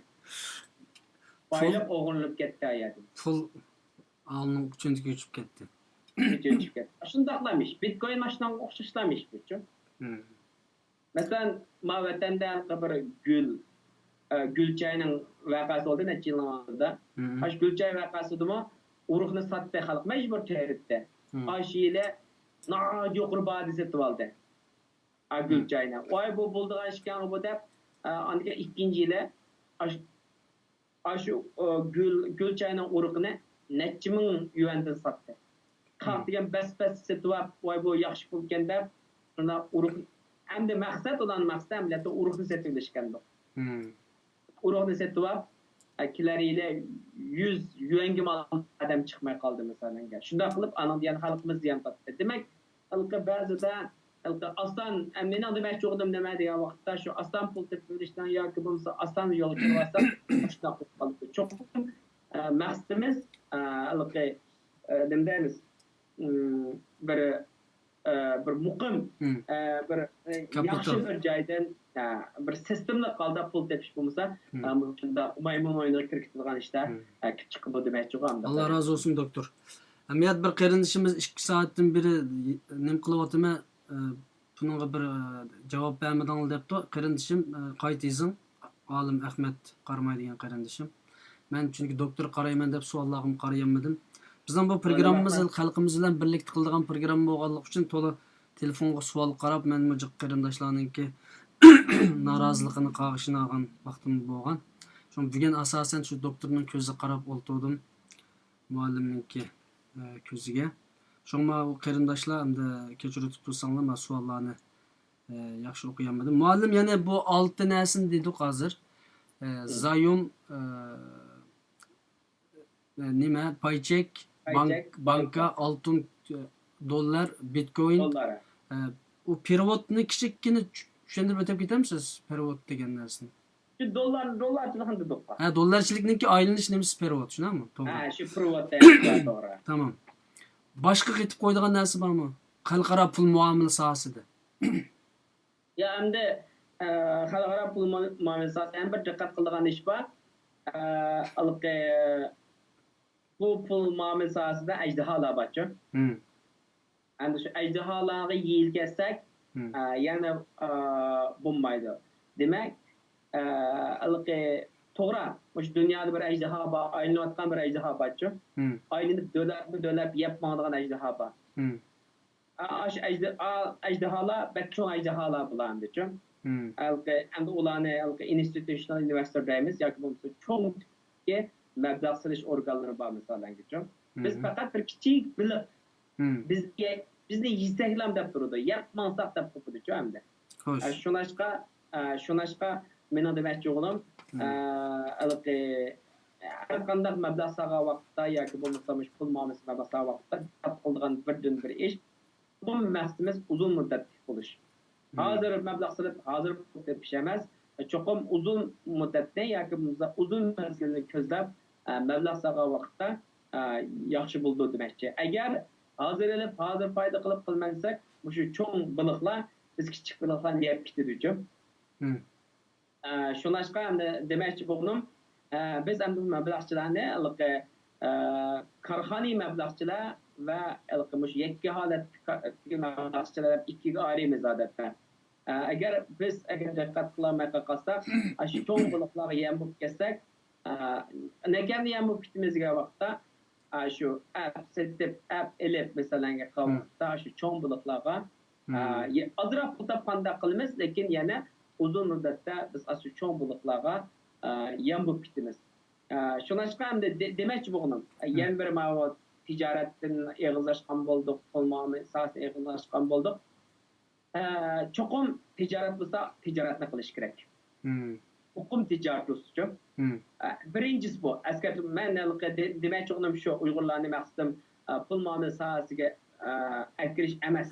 بايلىق ئوغرىلىنىپ كەتتى ئۇ يەردىن. پۇل ئالنىڭ چۆنتىكىگە ئۆچۈپ كەتتى. ئۆچۈپ كەتتى. شۇنداقلامىش. بىتكوين ماشىنىغا ئوخشاشلامىش بۇچۇ. مەسىلەن، ما ۋەتەندە ھېلىقى بىر گۈل، ئە، گۈلچاينىڭ ۋەقەسى بولدى نەچچە يىلنىڭ ئالدىدا. ئاشۇ گۈلچاي ۋەقەسىدىمۇ ئۇرۇقنى ساتتى خەلق، مەجبۇر تېرىتتى. ئاشۇ يىلى ناھايىتى يۇقىرى باھادا سېتىۋالدى. ئا، گۈلچاينى. ۋاي، بۇ بولىدىغان ئىشكەنغۇ بۇ دەپ، ئە، ئاندىن كېيىن ئىككىنچى يىلى ئاشۇ ئاشۇ، ئۇ، گۈل، گۈلچاينىڭ ئۇرۇقىنى نەچچە مىڭ يۈەندىن ساتتى. قاق دېگەن بەس-بەس سېتىۋاپ، ۋاي، بۇ ياخشى پۇلكەن دەپ، شۇنداق ئۇرۇق، ئەمدى مەقسەت، ئۇلارنىڭ مەقسىتى ئەمەلىيەتتە ئۇرۇقنى سېتىۋېلىشكەندۇ. ئۇرۇقنى سېتىۋاپ، ئە، كېلەر يىلى يۈز يۈەنگە مال ئادەم چىقماي قالدى، مىسالەنگە. شۇنداق قىلىپ، ئانىڭدا يەنە خەلقىمىز زىيان تارتتى. دېمەك، ھېلىقى بەزىدە، ھېلىقى ئاسان، ئە، مېنىڭ دېمەكچى بولغىنىم نېمە دېگەن ۋاقىتتا، شۇ ئاسان پۇل تېپىۋېلىشنىڭ ياكى بولمىسا ئاسان يولغا كىرىۋالساق، مۇشۇنداق بولۇپ قالىدۇ. چوقۇم، ئە، مەقسىتىمىز، ئە، ھېلىقى، ئە، نېمە دەيمىز، ئىم، بىر، ئە، بىر مۇقىم، ئە، بىر، ئە، ياخشى بىر جايدىن، ئە، بىر سىستېمىلىق ھالدا پۇل تېپىش بولمىسا، ئە، مۇشۇنداق مايمۇن ئويۇنىغا كىرىپ كېتىدىغان ئىشلار، ئە، كېلىپ چىقىدۇ دېمەكچىغۇ ئانداق. ئاللا رازى بولسۇن، دوكتور. ئەمەلىيەت بىر قېرىندىشىمىز ئىككى سائەتتىن بېرى نېمە قىلىۋاتىمەن، ئە، بۇنىڭغا بىر، ئە، جاۋاب بەرمىدىڭلار دەپتۇ. قېرىندىشىم، ئە، قايتا يېزىڭ. ئالىم ئەخمەت قاراماي دېگەن قېرىندىشىم. مەن چۈنكى دوكتور قارايمەن دەپ سوئاللارغىمۇ قارايالمىدىم. بىزنىڭ بۇ پروگراممىمىز خەلقىمىز بىلەن بىرلىكتە قىلىدىغان پروگرامما بولغانلىقى ئۈچۈن تولا تېلېفونغا سوئال قاراپ، مەنمۇ جىق قېرىنداشلارنىڭكى نارازىلىقىنى قاغىشىنى ئالغان ۋاقتىم بولغان. شۇڭا بۈگۈن ئاساسەن شۇ دوكتورنىڭ كۆزىگە قاراپ ئولتۇردۇم. مۇئەللىمنىڭكى، ئە، كۆزىگە. شۇڭا ئۇ قېرىنداشلار ئەمدى كەچۈرۈۋېتىپ تۇرساڭلار، مانا سوئاللارنى، ئە، ياخشى ئوقۇيالمىدىم. مۇئەللىم، يەنە بۇ ئالتە نەرسىنى دېدۇق ھازىر. ئە، زايوم، ئە، ئە، نېمە، پاي چېك، بانك، بانكا، ئالتۇن، ئە، دوللار، بىتكوين. ئە، ئۇ پېرېۋودنى كىچىككىنە چۈ-، چۈشەندۈرۈپ ئۆتۈپ كېتەمسىز؟ پېرېۋود دېگەن نەرسىنى. شۇ دوللار، دوللارچىلىقنى دېدۇققا. ھە، دوللارچىلىكنىڭكى ئايلىنىش نېمىسى پېرېۋود، شۇنداقمۇ؟ توغرا. ھە، شۇ پېرېۋود دەيدۇ، توغرا. تامام. باشقا قېتىپ قويىدىغان نەرسە بارمۇ؟ خەلقئارا پۇل مۇئامىلە ساھەسىدە. يا، ئەمدى، ئە، خەلقئارا پۇل مۇ-، مۇئامىلە ساھەسىدە يەنە بىر دىققەت قىلىدىغان ئىش بار. ئە، ھېلىقى بۇ پۇل مۇئامىلە ساھەسىدە ئەجدىھالار بارچۇ؟ ئەمدى شۇ ئەجدىھالارغا يېيىلىپ كەتسەك، ئە، يەنە، ئە، بولمايدۇ. دېمەك، ئە، ھېلىقى توغرا، مۇشۇ دۇنيادا بىر ئەجدىھا بار، ئايلىنىۋاتقان بىر ئەجدىھا بارچۇ؟ ئايلىنىپ دۆلەتمۇ دۆلەت يەپ ماڭىدىغان ئەجدىھا بار. ئا، ئاشۇ ئەجدى-، ئا، ئەجدىھالار بەك چوڭ ئەجدىھالار بۇلار ئەمدىچۇ. ھېلىقى، ئەمدى ئۇلارنى ھېلىقى ئىنستىتۇشنال ئىنۋېستور دەيمىز ياكى بولمىسا چوڭ تىپتىكى مەبلەغ سېلىش ئورگانلىرى بار مىسالەنگىچۇ. بىز پەقەت بىر كىچىك بېلىق بىزگە، بىزنى يېسەكلام دەپ تۇرىدۇ، يەپ ماڭساق دەپ قوپىدىچۇ ئەمدى. خوش. ئە، شۇناشقا، ئە، شۇناشقا مېنىڭ دېمەكچى بولغىنىم، ئە، ھېلىقى، ئە، ھەر قانداق مەبلەغ سالغان ۋاقىتتا ياكى بولمىسا مۇشۇ پۇل مۇئامىلىسى مەبلەغ سالغان ۋاقىتتا دىققەت قىلىدىغان بىردىنبىر ئىش، چوقۇم مەقسىتىمىز ئۇزۇن مۇددەتلىك بولۇش. ھازىر مەبلەغ سېلىپ، ھازىر پۇل تېپىش ئەمەس، چوقۇم ئۇزۇن مۇددەتنى ياكى بولمىسا ئۇزۇن مەزگىلنى كۆزلەپ، ئە، مەبلەغ سالغان ۋاقىتتا، ئە، ياخشى بولىدۇ دېمەكچى. ئەگەر ھازىر ئېلىپ، ھازىر پايدا قىلىپ قىلمىساق، مۇشۇ چوڭ بېلىقلار بىز كىچىك بېلىقلارنى يەپ كېتىدۇچۇ. ئە، شۇناشقا ئەمدى دېمەكچى بولغىنىم، ئە، بىز ئەمدى مەبلەغچىلەرنى ھېلىقى، ئە، كارخانىي مەبلەغچىلەر ۋە ھېلىقى مۇشۇ يەككە ھالەتتىكى مەبلەغچىلەر دەپ ئىككىگە ئايرىيمىز ئادەتتە. ئە، ئەگەر بىز ئەگەر دىققەت قىلالماي قالساق، ئاشۇ چوڭ بېلىقلارغا يەم بولۇپ كەتسەك، ئە، نەكەمنى يەم بولۇپ كېتىمىز دېگەن ۋاقىتتا، ئاشۇ ئەپ سېتىپ، ئەپ ئېلىپ، مەسىلەن، قىلغان ۋاقىتتا ئاشۇ چوڭ بېلىقلارغا، ئە، ئازراق پۇل تاپقاندەك قىلىمىز، لېكىن يەنە ئۇزۇن مۇددەتتە بىز ئاشۇ چوڭ بېلىقلارغا، ئە، يەم بولۇپ كېتىمىز. ئە، شۇناشقا ئەمدى دېمەكچى بولغىنىم، يەنە بىر ماۋۇ تىجارەتتىن ئېغىزلاشقان بولدۇق، پۇل مۇئامىلە ساھەسىدىن ئېغىزلاشقان بولدۇق. ئە، چوقۇم تىجارەت بولسا، تىجارەتنى قىلىش كېرەك. مۇقىم تىجارەت بولسىچۇ. ئە، بىرىنچىسى بۇ. ئەسكەرتىپ، مەن ھېلىقى دېمەكچى بولغىنىم شۇ، ئۇيغۇرلارنى مەقسىتىم، ئە، پۇل مۇئامىلە ساھەسىگە، ئە، ئەكىرىش ئەمەس.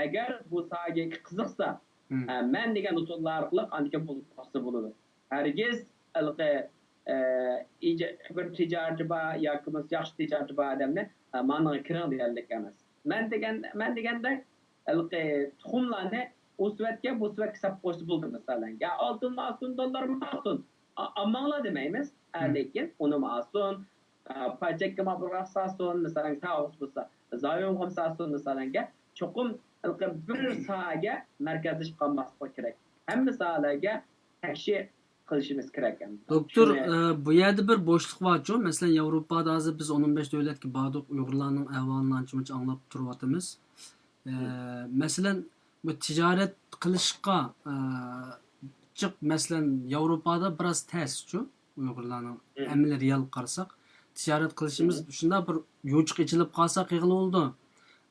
ئەگەر بۇ ساھەگە قىزىقسا، ئە، مەن دېگەن ئۇسۇللار ئارقىلىق ئاندىن كېيىن پۇل تاپسا بولىدۇ. ھەرگىز ھېلىقى، ئە، بىر تىجارىتى بار ياكى بولمىسا ياخشى تىجارىتى بار ئادەمنى، ئە، مانا كىرىڭ دېگەنلىك ئەمەس. مەن دېگەن، مەن دېگەندەك، ھېلىقى تۇخۇملارنى ئۇ سېۋەتكە، بۇ سېۋەتكە سېلىپ قويسا بولدى، مىسالەن. يا ئالتۇنمۇ ئالسۇن، دوللارمۇ ئالسۇن، ئا-، ئالماڭلار دېمەيمىز. ئە، لېكىن ئۇنىمۇ ئالسۇن، ئە، پاي چەككە ماپۇرغاق سالسۇن، مىسالەن، ساغۇس بولسا، زايومغا سالسۇن، مىسالەنگە. چوقۇم ھېلىقى بىر ساھەگە مەركەزلىشىپ قالماسلىق كېرەك. ھەممە ساھەلەرگە تەكشى قىلىشىمىز كېرەك ئەمدى. دوكتور، ئە، بۇ يەردە بىر بوشلۇق بارچۇ؟ مەسىلەن، ياۋروپادا ھازىر بىز ئون بەش دۆلەتكە باردۇق، ئۇيغۇرلارنىڭ ئەھۋالىنى ئانچە-مۇنچە ئاڭلاپ تۇرۇۋاتىمىز. ئە، مەسىلەن، بۇ تىجارەت قىلىشقا، ئە، جىق، مەسىلەن، ياۋروپادا بىراز تەسچۇ، ئۇيغۇرلارنىڭ ئەمەلىي رېئال قارىساق. تىجارەت قىلىشىمىز شۇنداق بىر يوچۇق ئېچىلىپ قالسا قىلغىلى بولىدۇ.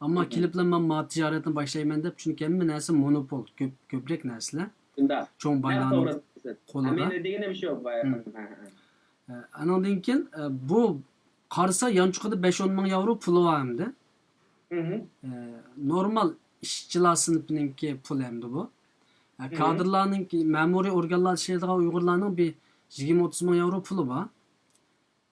ئەمما كېلىپلا مەن ما تىجارەتنى باشلايمەن دەپ، چۈنكى ھەممە نەرسە مونوپول، كۆپ، كۆپرەك نەرسىلەر. شۇنداق. چوڭ بايلارنىڭ قولىدا. مېنىڭ دېگىنىم شۇ. ئە، ئانىڭدىن كېيىن، ئە، بۇ قارىسا يانچۇقىدا بەش-ئون مىڭ ياۋرو پۇلى بار ئەمدى. ئە، نورمال ئىشچىلار سىنىپىنىڭكى پۇلى ئەمدى بۇ. ئە، كادىرلارنىڭكى، مەمۇرىي ئورگانلاردا ئىشلەيدىغان ئۇيغۇرلارنىڭ بىر يىگىرمە-ئوتتۇز مىڭ ياۋرو پۇلى بار.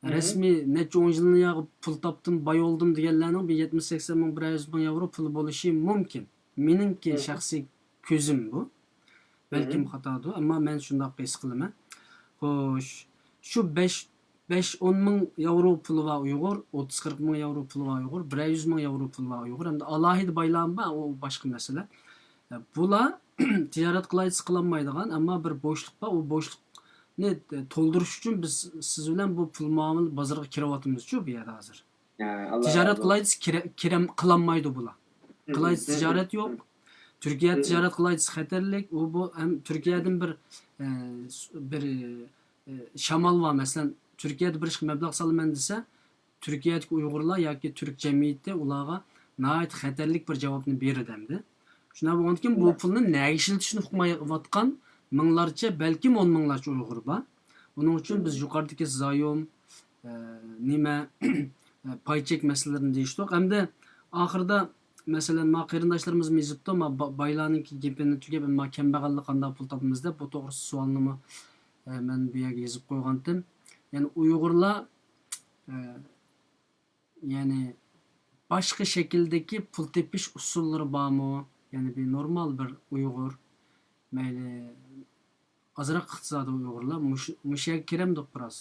رەسمىي نەچچە ئون يىلنى ياغ پۇل تاپتىم، باي بولدۇم دېگەنلەرنىڭ بىر يەتمىش-سەكسەن مىڭ، بىر يۈز مىڭ ياۋرو پۇلى بولۇشى مۇمكىن. مېنىڭكى شەخسىي كۆزۈم بۇ. بەلكىم خاتادۇ، ئەمما مەن شۇنداق ھېس قىلىمەن. خوش، شۇ بەش، بەش-ئون مىڭ ياۋرو پۇلى بار ئۇيغۇر، ئوتتۇز-قىرىق مىڭ ياۋرو پۇلى بار ئۇيغۇر، بىرەر يۈز مىڭ ياۋرو پۇلى بار ئۇيغۇر، ھەمدە ئالاھىدە بايلارمۇ بار، ئۇ باشقا مەسىلە. بۇلار تىجارەت قىلايتسا قىلالمايدىغان، ئەمما بىر بوشلۇق بار، ئۇ بوشلۇقنى تولدۇرۇش ئۈچۈن بىز سىز بىلەن بۇ پۇل مۇئامىلە بازىرىغا كىرىۋاتىمىزچۇ بۇ يەردە ھازىر. تىجارەت قىلايتسا كىرە-، كىرەم-، قىلالمايدۇ بۇلار. قىلايتسا تىجارەت يوق. تۈركىيە تىجارەت قىلايتسا خەتەرلىك. ئۇ بۇ ھەم تۈركىيەدىن بىر، ئە، بىر، ئە، شامال بار. مەسىلەن، تۈركىيەدە بىر ئىشقا مەبلەغ سالىمەن دېسە، تۈركىيەدىكى ئۇيغۇرلار ياكى تۈرك جەمئىيىتى ئۇلارغا ناھايىتى خەتەرلىك بىر جاۋابنى بېرىدۇ ئەمدى. شۇنداق بولغاندىكىن بۇ پۇلنى نەگە ئىشلىتىشنى ئۇقمايۋاتقان مىڭلارچە، بەلكىم ئون مىڭلارچە ئۇيغۇر بار. ئۇنىڭ ئۈچۈن بىز يۇقىرىدىكى زايوم، ئە، نېمە، ئە، پاي چەك مەسىلىلىرىنى دېيىشتۇق. ئەمدى ئاخىرىدا، مەسىلەن، ما قېرىنداشلىرىمىزمۇ يېزىپتۇ، ما با-، بايلارنىڭكى گېپىنى تۈگەپ، ما كەمبەغەللەر قانداق پۇل تاپىمىز دەپ، بۇ توغرىسىدا سوئالنىمۇ، ئە، مەن بۇ يەرگە يېزىپ قويغانتىم. يەنى ئۇيغۇرلار، ئە، يەنى باشقا شەكىلدىكى پۇل تېپىش ئۇسۇللىرى بارمۇ؟ يەنى بىر نورمال بىر ئۇيغۇر، مەيلى ئازراق ئىقتىسادىي ئۇيغۇرلار مۇشۇ، مۇشۇ يەرگە كىرەمدۇق بىراز؟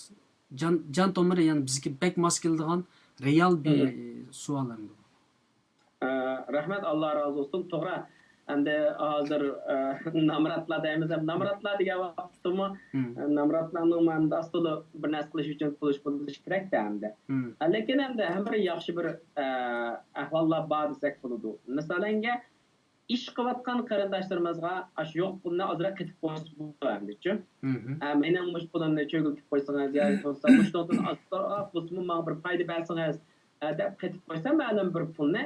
جان، جان تومۇرى، يەنى بىزگە بەك ماس كېلىدىغان رېئال بىر سوئال ئەمدى بۇ. ئە، رەھمەت، ئاللا رازى بولسۇن. توغرا، ئەمدى ھازىر، ئە، نامراتلار دەيمىز، نامراتلار دېگەن ۋاقىتتىمۇ، ئە، نامراتلارنىڭ مەندە ئاستىدا بىر نەرسە قىلىش ئۈچۈن پۇل بولۇشى كېرەكتە ئەمدى. ئە، لېكىن ئەمدى ھەم بىر ياخشى بىر، ئە، ئەھۋاللار بار دېسەك بولىدۇ. مىسالەنگە، ئىش قىلىۋاتقان قېرىنداشلىرىمىزغا ئاشۇ يوق پۇلنى ئازراق قېتىپ قويسا بولىدۇ ئەمدىچۇ. ئە، مېنىڭ مۇشۇ پۇلۇمنى چۆگۈلىتىپ قويسىڭىز ياكى بولمىسا مۇشۇنىڭدىن ئازراق بولسىمۇ ماڭا بىر پايدا بەرسىڭىز، ئە، دەپ قېتىپ قويسا مەلۇم بىر پۇلنى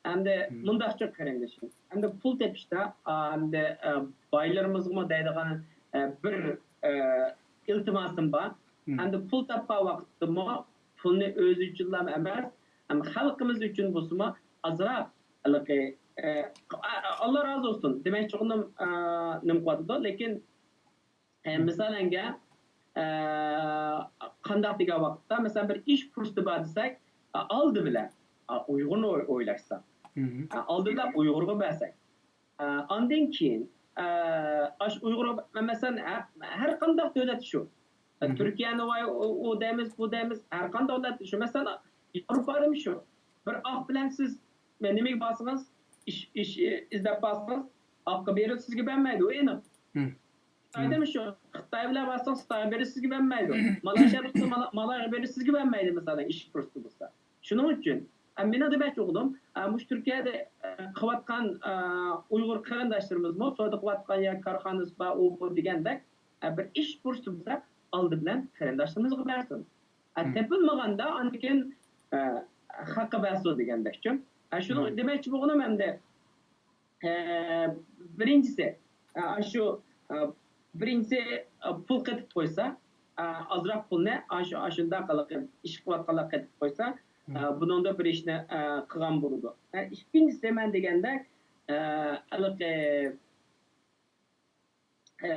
ئەمدى مۇنداقچۇ قېرىندىشىم، ئەمدى پۇل تېپىشتا، ئا، ئەمدى، ئە، بايلىرىمىزغىمۇ دەيدىغان، ئە، بىر، ئە، ئىلتىماسىم بار. ئەمدى پۇل تاپقان ۋاقىتتىمۇ پۇلنى ئۆزى ئۈچۈنلا ئەمەس، ئەم، خەلقىمىز ئۈچۈن بولسىمۇ ئازراق ھېلىقى، ئە، ئا-، ئا-، ئاللا رازى بولسۇن دېمەكچى بولغىنىم، ئا، نېمە قىلىۋاتىدۇ، لېكىن ئە، مىسالەنگە، ئە، قانداق دېگەن ۋاقىتتا، مەسىلەن، بىر ئىش پۇرسىتى بار دېسەك، ئە، ئالدى بىلەن، ئە، ئۇيغۇرنى ئوي-، ئويلاشساق، ئە، ئالدى بىلەن ئۇيغۇرغا بەرسەك، ئە، ئاندىن كېيىن، ئە، ئاشۇ ئۇيغۇرغا، مە-، مەسىلەن، ھە-، ھەر قانداق دۆلەت شۇ. ئە، تۈركىيەنى ۋاي، ئۇ، ئۇ دەيمىز، بۇ دەيمىز، ھەر قانداق دۆلەت شۇ. مەسىلەن، ياۋروپادىمۇ شۇ. بىر ئاق بىلەن سىز نېمىگە بارسىڭىز، ئىش، ئىش ئىزدەپ بارسىڭىز، ئاققا بېرىدۇ، سىزگە بەرمەيدۇ، ئۇ ئېنىق. خىتايدىمۇ شۇ. خىتاي بىلەن بارساڭ، خىتايغا بېرىدۇ، سىزگە بەرمەيدۇ. مالايشىيادا بولسا، مالا-، مالايغا بېرىدۇ، سىزگە بەرمەيدۇ، مىسالەن، ئىش پۇرسىتى بولسا. شۇنىڭ ئۈچۈن، ئە، مېنىڭ دېمەكچى بولغىنىم، ئە، مۇشۇ تۈركىيەدە، ئە، قىلىۋاتقان، ئە، ئۇيغۇر قېرىنداشلىرىمىزمۇ سودا قىلىۋاتقان يا كارخانىسى بار، ئۇ بۇ دېگەندەك، ئە، بىر ئىش پۇرسىتى بولسا، ئالدى بىلەن قېرىنداشلىرىمىزغا بەرسۇن. ئە، تېپىلمىغاندا، ئاندىن كېيىن، ئە، خەققە بەرسۇن دېگەندەكچۇ. ئە، شۇنىڭ دېمەكچى بولغىنىم ئەمدى، ئە، بىرىنچىسى، ئە، ئاشۇ، ئە، بىرىنچىسى، ئە، پۇل قېتىپ قويسا، ئە، ئازراق پۇلنى ئاشۇ، ئاشۇنداق ھېلىقى ئىش قىلىۋاتقانلار قېتىپ قويسا، ئە، بۇنىڭدا بىر ئىشنى، ئە، قىلغان بولىدۇ. ئە، ئىككىنچىسى، مەن دېگەندەك، ئە، ھېلىقى، ئە،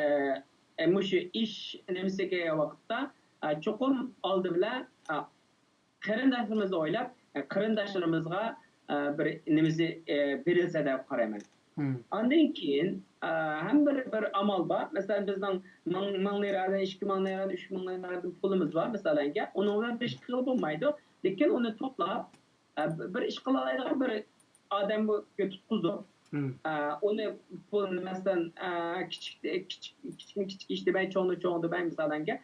ئە، مۇشۇ ئىش نېمىسىگە كەلگەن ۋاقىتتا، ئە، چوقۇم ئالدى بىلەن، ئە، قېرىنداشلىرىمىزنى ئويلاپ، ئە، قېرىنداشلىرىمىزغا، ئە، بىر نېمىسى، ئە، بېرىلسە دەپ قارايمەن. ئاندىن كېيىن، ئە، ھەم بىر، بىر ئامال بار. مەسىلەن، بىزنىڭ مىڭ، مىڭ لىرادىن، ئىككى مىڭ لىرادىن، ئۈچ مىڭ لىرادىن پۇلىمىز بار، مىسالەنگە. ئۇنىڭ بىلەن بىر ئىش قىلغىلى بولمايدۇ. لېكىن ئۇنى توپلاپ، ئە، بىر ئىش قىلالايدىغان بىر ئادەمگە تۇتقۇزۇپ، ئە، ئۇنى پۇلنى، مەسىلەن، ئە، كىچىك، كىچىك، كىچىكنى كىچىك ئىش دېمەي، چوڭنى چوڭ دېمەي، مىسالەنگە،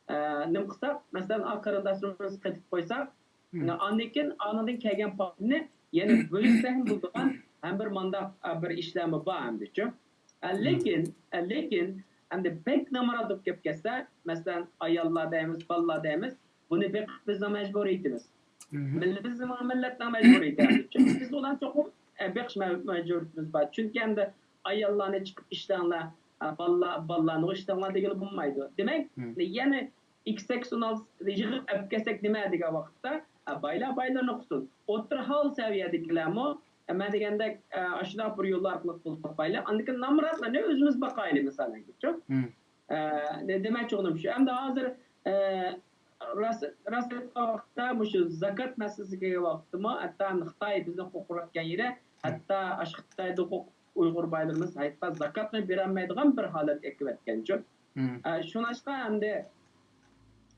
ئە، نېمە قىلساق، مەسىلەن، ئا قېرىنداشلىرىمىز قېتىپ قويساق، ئاندىن كېيىن ئانىڭدىن كەلگەن پايدىنى يەنە بۆلسەك بولىدىغان ھەم بىر مانداق، ئە، بىر ئىشلارمۇ بار ئەمدىچۇ. ئە، لېكىن، ئە، لېكىن ئەمدى بەك نامرات بولۇپ كەپ كەتسە، مەسىلەن، ئاياللار دەيمىز، بالىلار دەيمىز، بۇنى بېقىش بىزنىڭ مەجبۇرىيىتىمىز. مىللىتىمىز، مىللەتنىڭ مەجبۇرىيىتى. چۈنكى بىز ئۇلارنى چوقۇم، ئە، بېقىش مە-، مەجبۇرىيىتىمىز بار. چۈنكى ئەمدى ئاياللارنى چىقىپ ئىشلەڭلار، ئە، بالىلار، بالىلارنى ئىشلەڭلار دېگىلى بولمايدۇ. دېمەك، يەنە ئىككى سەككىز ئون ئالتە يىغىپ ئەپ كەلسەك نېمە دېگەن ۋاقىتتا، ئە، بايلار بايلىرىنى قىلسۇن. ئوتتۇرا ھال سەۋىيەدىكىلەرمۇ، ئە، مەن دېگەندەك، ئە، ئاشۇنداق بىر يوللار ئارقىلىق پۇل تاپايلى. ئاندىن كېيىن نامراتلارنى ئۆزىمىز باقايلى، مىسالەنگىچۇ. ئە، دېمەكچى بولغىنىم شۇ. ئەمدى ھازىر، ئە، راست، راست ئېيتقان ۋاقىتتا مۇشۇ زاكات مەسىلىسىگە كەلگەن ۋاقىتتىمۇ، ھەتتا خىتاي بىزنى قورقۇتۇۋاتقان يېرى، ھەتتا ئاشۇ خىتايدا ھوقۇق ئۇيغۇر بايلىرىمىز ھەتتا زاكاتنى بېرەلمەيدىغان بىر ھالەتكە ئەكىۋەتكەنچۇ. ئە، شۇڭلاشقا ئەمدى،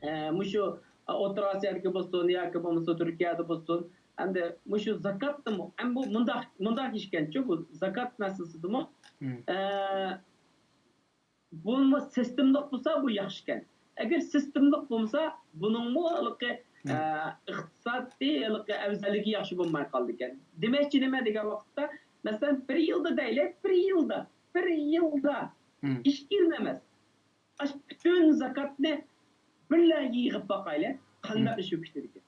ئە، مۇشۇ، ئە، ئوتتۇرا ئاسىيادىكى بولسۇن ياكى بولمىسا تۈركىيەدە بولسۇن، ئەمدى مۇشۇ زاكاتتىمۇ، ئەم، بۇ مۇنداق، مۇنداق ئىشكەنچۇ، بۇ زاكات مەسىلىسىدىمۇ، ئە، بۇمۇ سىستېمىلىق بولسا، بۇ ياخشىكەن. ئەگەر سىستېمىلىق بولمىسا، بۇنىڭمۇ ھېلىقى، ئە، ئىقتىسادىي ھېلىقى ئەۋزەللىكى ياخشى بولماي قالىدىكەن. دېمەكچى نېمە دېگەن ۋاقىتتا، مەسىلەن، بىر يىلدا دەيلى، بىر يىلدا، بىر يىلدا ئىككى يىل ئەمەس. ئاشۇ پۈتۈن زاكاتنى بىرلا يىغىپ باقايلى، قانداق ئىش بولۇپ كېتىدىكەن.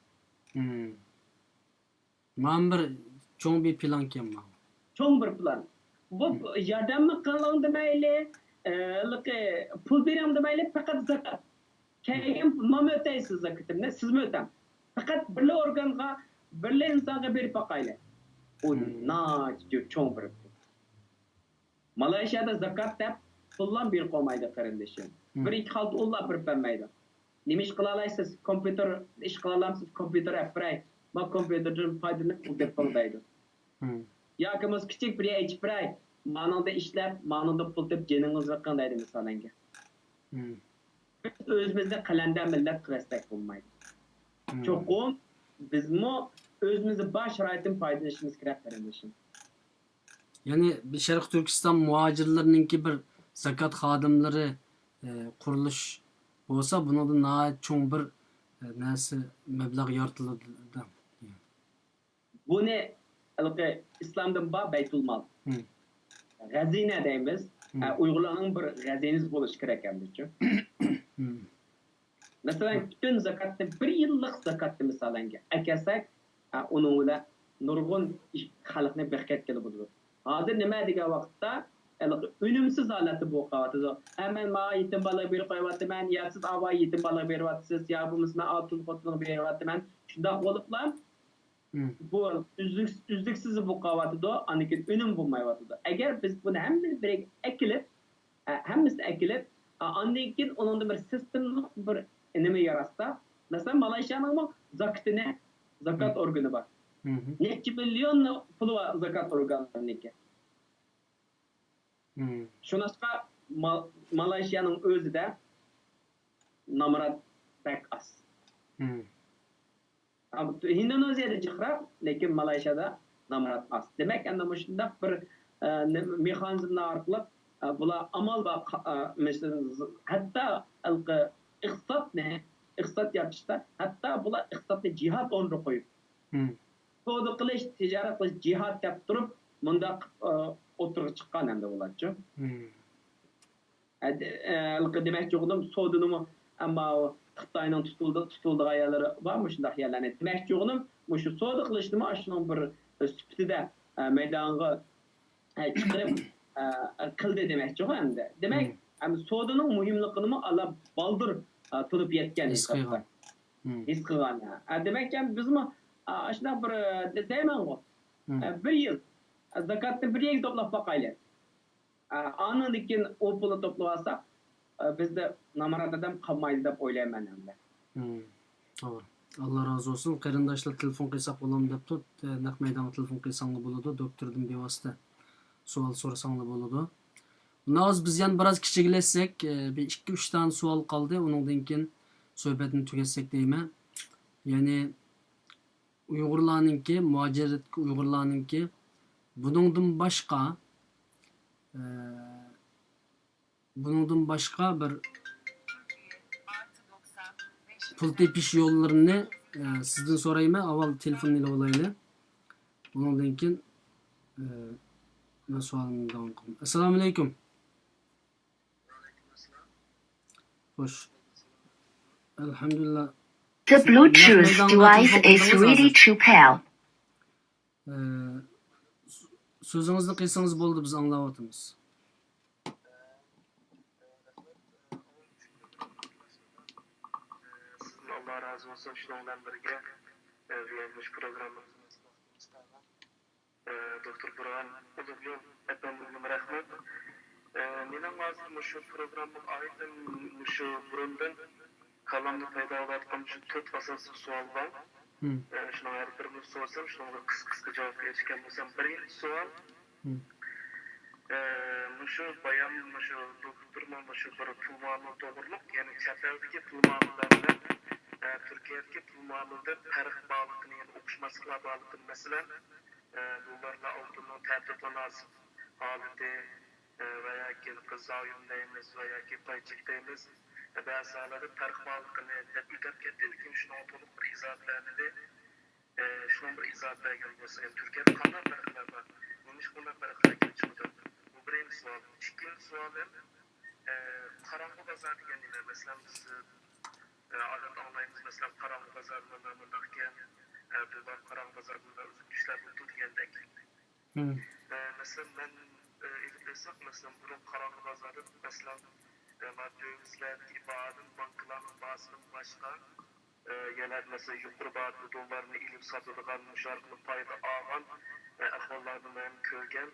مانا بىر چوڭ بىر پىلانكەن مانا. چوڭ بىر پىلان. بۇ ياردەممۇ قىلىڭ دېمەيلى، ئە، ھېلىقى پۇل بېرىڭ دېمەيلى، پەقەت زاكات. كەلگەن مانا ئۆتەيسىز زاكىتىمنى، سىزمۇ ئۆتەڭ. پەقەت بىرلا ئورگانغا، بىرلا ئىنسانغا بېرىپ باقايلى. بۇ ناھايىتى چوڭ بىر پىلان. مالايشىيادا زاكات دەپ پۇللا بېرىپ قويمايدۇ، قېرىندىشىم. بىر ئىككى خالتا ئۇنلا بېرىپ بەرمەيدۇ. نېمە ئىش قىلالايسىز؟ كومپيۇتېر ئىش قىلالامسىز؟ كومپيۇتېر ئەپ بېرەي. ما كومپيۇتېردىن پايدىلىنىپ پۇل تېپىڭ دەيدۇ. ياكى بولمىسا كىچىك بىر يەر ئېچىپ بېرەي. مانىڭدا ئىشلەپ، مانىڭدا پۇل تېپىپ جېنىڭىزنى قىلىڭ دەيدۇ مىسالەنگە. بىز ئۆزىمىزنى قەلەندەر مىللەت قىلىۋەتسەك بولمايدۇ. چوقۇم بىزمۇ ئۆزىمىزنىڭ بار شارائىتىدىن پايدىلىنىشىمىز كېرەك، قېرىندىشىم. يەنى شەرقىي تۈركىستان مۇھاجىرلىرىنىڭكى بىر زاكات خادىملىرى، ئە، قۇرۇلۇش بولسا، بۇنىڭدا ناھايىتى چوڭ بىر، ئە، نەرسە، مەبلەغ يارىتىلىدۇ. بۇنى ھېلىقى ئىسلامدىن بار بەيتۇلمال. غەزىنە دەيمىز. ئە، ئۇيغۇرلارنىڭ بىر غەزىنىسى بولۇشى كېرەك ئەمدىچۇ. مەسىلەن، پۈتۈن زاكاتنى، بىر يىللىق زاكاتنى مىسالەنگە ئەكەلسەك، ئە، ئۇنىڭ بىلەن نۇرغۇن ئىش-، خەلقنى بېقىپ كەتكىلى بولىدۇ. ھازىر نېمە دېگەن ۋاقىتتا، ھېلىقى ئۈنۈمسىز ھالەتتە بولۇپ قېلىۋاتىدۇ. ھە، مەن ماڭا يېتىم بالىغا بېرىپ قويۇۋاتىمەن، يا سىز ئاۋا يېتىم بالىغا بېرىۋاتىسىز، يا بولمىسا مەن ئالتۇن خوتۇنغا بېرىۋاتىمەن. شۇنداق بولۇپلا، مم. بۇ ئۈزلۈك-، ئۈزلۈكسىز بولۇپ قېلىۋاتىدۇ، ئاندىن كېيىن ئۈنۈم بولمايۋاتىدۇ. ئەگەر بىز بۇنى ھەممىنى بىرگە ئەكېلىپ، ھە، ھەممىسىنى ئەكېلىپ، ئا-، ئاندىن كېيىن ئۇنىڭدىن بىر سىستېمىلىق بىر نېمە ياراتسا، مەسىلەن، مالايشىيانىڭمۇ زاكىتىنى، زاكات مم. ئورگىنى بار. مم. نەچچە مىليون پۇلى بار زاكات ئورگانلىرىنىڭكى. مم. شۇڭلاشقا ما-، مالايشىيانىڭ ئۆزىدە نامرات بەك ئاز. مم. ھىندونېزىيەدە جىقراق، لېكىن مالايشىيادا نامرات ئاز. دېمەك، ئەمدى مۇشۇنداق بىر، ئە، نېمە، مېخانىزملار ئارقىلىق، ئە، بۇلار ئامال بار، قا-، ئە، مەسىلەن، ز-، ھەتتا ھېلىقى ئىقتىسادنى، ئىقتىساد يارىتىشتا، ھەتتا بۇلار ئىقتىسادنى جىھاد ئورنىغا قويۇپ، مم. سودا قىلىش، تىجارەت قىلىش جىھاد دەپ تۇرۇپ، مۇنداق، ئە، ئوتتۇرىغا چىققان ئەمدى بۇلارچۇ. مم. ئە، دېمەكچى بولغىنىم سودىنىمۇ، ئەمما خىتاينىڭ تۇتۇلدى-، تۇتۇلىدىغان يەرلىرى بار مۇشۇنداق يەرلەرنى. دېمەكچى بولغىنىم مۇشۇ سودا قىلىشنىمۇ ئاشۇنىڭ بىر سۈپىتىدە، ئە، مەيدانغا، ئە، چىقىرىپ، ئە، قىلدى دېمەكچىغۇ ئەمدى. دېمەك، مم. ئەمدى سودىنىڭ مۇھىملىقىنىمۇ ئالا بالدۇر، ئە، تونۇپ يەتكەن ھېس قىلغان. مم. ھېس قىلغان. ئە، دېمەك، ئەمدى بىزمۇ، ئە، ئاشۇنداق بىر، ئە، دەيمەنغۇ. مم. ئە، بىر يىل، ئە، زاكاتنى بىر يىل توپلاپ باقايلى. ئە، ئاندىن كېيىن ئۇ پۇلنى توپلىۋالساق، ئە، بىزدە نامرات ئادەم قالمايدۇ دەپ ئويلايمەن ئەمدى. مم. توغرا. ئاللا رازى بولسۇن. قېرىنداشلار تېلېفون قىلساق بولامدۇ دەپتۇ. ئە، نەق مەيدانغا تېلېفون قىلساڭلار بولىدۇ. دوكتوردىن بىۋاسىتە سوئال سورىساڭلار بولىدۇ. ئۇنداق بولسا بىز يەنە بىراز كىچىكلەتسەك، ئە، بىر ئىككى، ئۈچ دانە سوئال قالدى. ئۇنىڭدىن كېيىن سۆھبەتنى تۈگەتسەك دەيمەن. يەنى ئۇيغۇرلارنىڭكى، مۇھاجىرەتتىكى ئۇيغۇرلارنىڭكى بۇنىڭدىن باشقا، ئە، بۇنىڭدىن باشقا بىر پۇل تېپىش يوللىرىنى، ئە، سىزدىن سورايمەن. ئاۋۋال تېلېفوننى ئېلىۋالايلى. ئۇنىڭدىن كېيىن، ئە، مەن سوئالىمنى داۋام قىلىمەن. ئەسسالامۇئەلەيكۇم. خوش. ئەلھەمدۇلىللا. The Bluetooth device is ready to pair. ئە، سۆزىڭىزنى قىلسىڭىز بولدى، بىز ئاڭلاۋاتىمىز. سىزدىن ئاللا رازى بولسۇن، شۇنىڭ بىلەن بىرگە، ئە، مۇشۇ پروگراممىمىزنى ئە، دوكتور بۇرھان ئۇلۇغيول ئەپەندىمگىمۇ رەھمەت. ئە، مېنىڭ ھازىر مۇشۇ پروگراممىغا ئايرىم مۇشۇ بۇرۇندىن كاللامدا پەيدا بولۇۋاتقان مۇشۇ تۆت ئاساسلىق سوئال بار. مم. ئە، شۇنىڭ ھەر بىرىنى سورىسام، شۇنىڭغا قىسقا قىسقا جاۋاب بېرىشكەن بولسام، بىرىنچى سوئال. مم. ئە، مۇشۇ بايام مۇشۇ دوكتورمۇ مۇشۇ بىر پۇل مۇئامىلە توغرۇلۇق، يەنى چەت ئەلدىكى پۇل مۇئامىلىلەر بىلەن، ئە، تۈركىيەدىكى پۇل مۇئامىلىدە پەرق بارلىقىنى، يەنى ئوخشىماسلىقلار بارلىقىنى، مەسىلەن، ئە، دوللارلا ئالتۇننىڭ تەتۈر تانازۇل ھالىتى، ئە، ۋە ياكى زايوم دەيمىز ۋە ياكى پايچېك دەيمىز، ئە، بەزى ھاللاردا پەرق بارلىقىنى دەپ ئۆتۈپ كەتتى، لېكىن شۇنىڭغا تولۇق بىر ئىزاھات بەرمىدى. ئە، شۇنىڭغا بىر ئىزاھات بەرگەن بولسا، يەنى تۈركىيەدە قانداق پەرقلەر بار؟ نېمىشقا بۇنداق پەرقلەر كېلىپ چىقىدۇ؟ بۇ بىرىنچى سوئال. ئىككىنچى سوئالىم، ئە، قاراڭغۇ بازار دېگەن نېمە؟ مەسىلەن، بىز، ئە، ئادەتتە ئاڭلايمىز، مەسىلەن، قاراڭغۇ بازار مۇنداق، مۇنداق ئىكەن، ئە، دوللار قاراڭغۇ بازار مۇنداق ئۈزۈپ چۈشلەر بولىدۇ دېگەندەك. مم. ئە، مەسىلەن، مەن، ئە، ئېلىپ بەرسەك، مەسىلەن، بۇرۇن قاراڭغۇ بازاردا، مەسىلەن، ئە، مانا دۆۋىزلەردىكى باھادىن بانكىلارنىڭ باھاسىدىن باشقا، ئە، يەنە، مەسىلەن، يۇقىرى باھادا دوللارنى ئېلىپ ساتىدىغان، مۇشۇ ئارقىلىق پايدا ئالغان، ئە، ئەھۋاللارنى مەن كۆرگەن،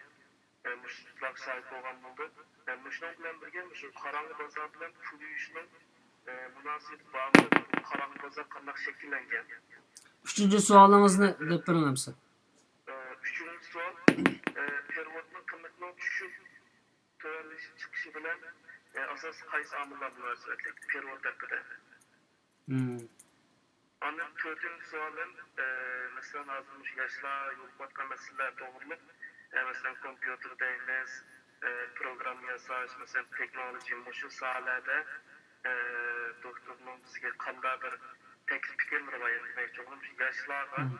ئە، مۇشۇلارغا شاھىت بولغان بولدۇم. ئە، مۇشۇنىڭ بىلەن بىرگە، مۇشۇ قاراڭغۇ بازار بىلەن پۇل يۇيۇشنىڭ، ئە، مۇناسىۋىتى بارمۇ؟ قاراڭغۇ بازار قانداق شەكىللەنگەن؟ ئۈچىنچى سوئالىڭىزنى دەپ بېرىڭ ئەمسە. ئۈچىنچى سوئال، پېرېۋوتنىڭ قىممىتىنىڭ چۈشۈپ تۆۋەنلىشىپ چىقىشى بىلەن ئاساسلىق قايسى ئامىللار مۇناسىۋەتلىك پېرېۋوت ھەققىدە؟ مم. ئاندىن تۆتىنچى سوئالىم، مەسىلەن، ھازىر مۇشۇ ياشلار يولۇقۇۋاتقان مەسىلىلەر توغرۇلۇق، مەسىلەن، كومپيۇتېر دەيمىز، پروگرامما ياساش، مەسىلەن، تېخنولوگىيە، مۇشۇ ساھەلەردە دوكتورنىڭ بىزگە قانداق بىر تەكلىپ پىكىرلىرى بار، يەنى دېمەكچى بولغىنىم، ياشلارغا مم.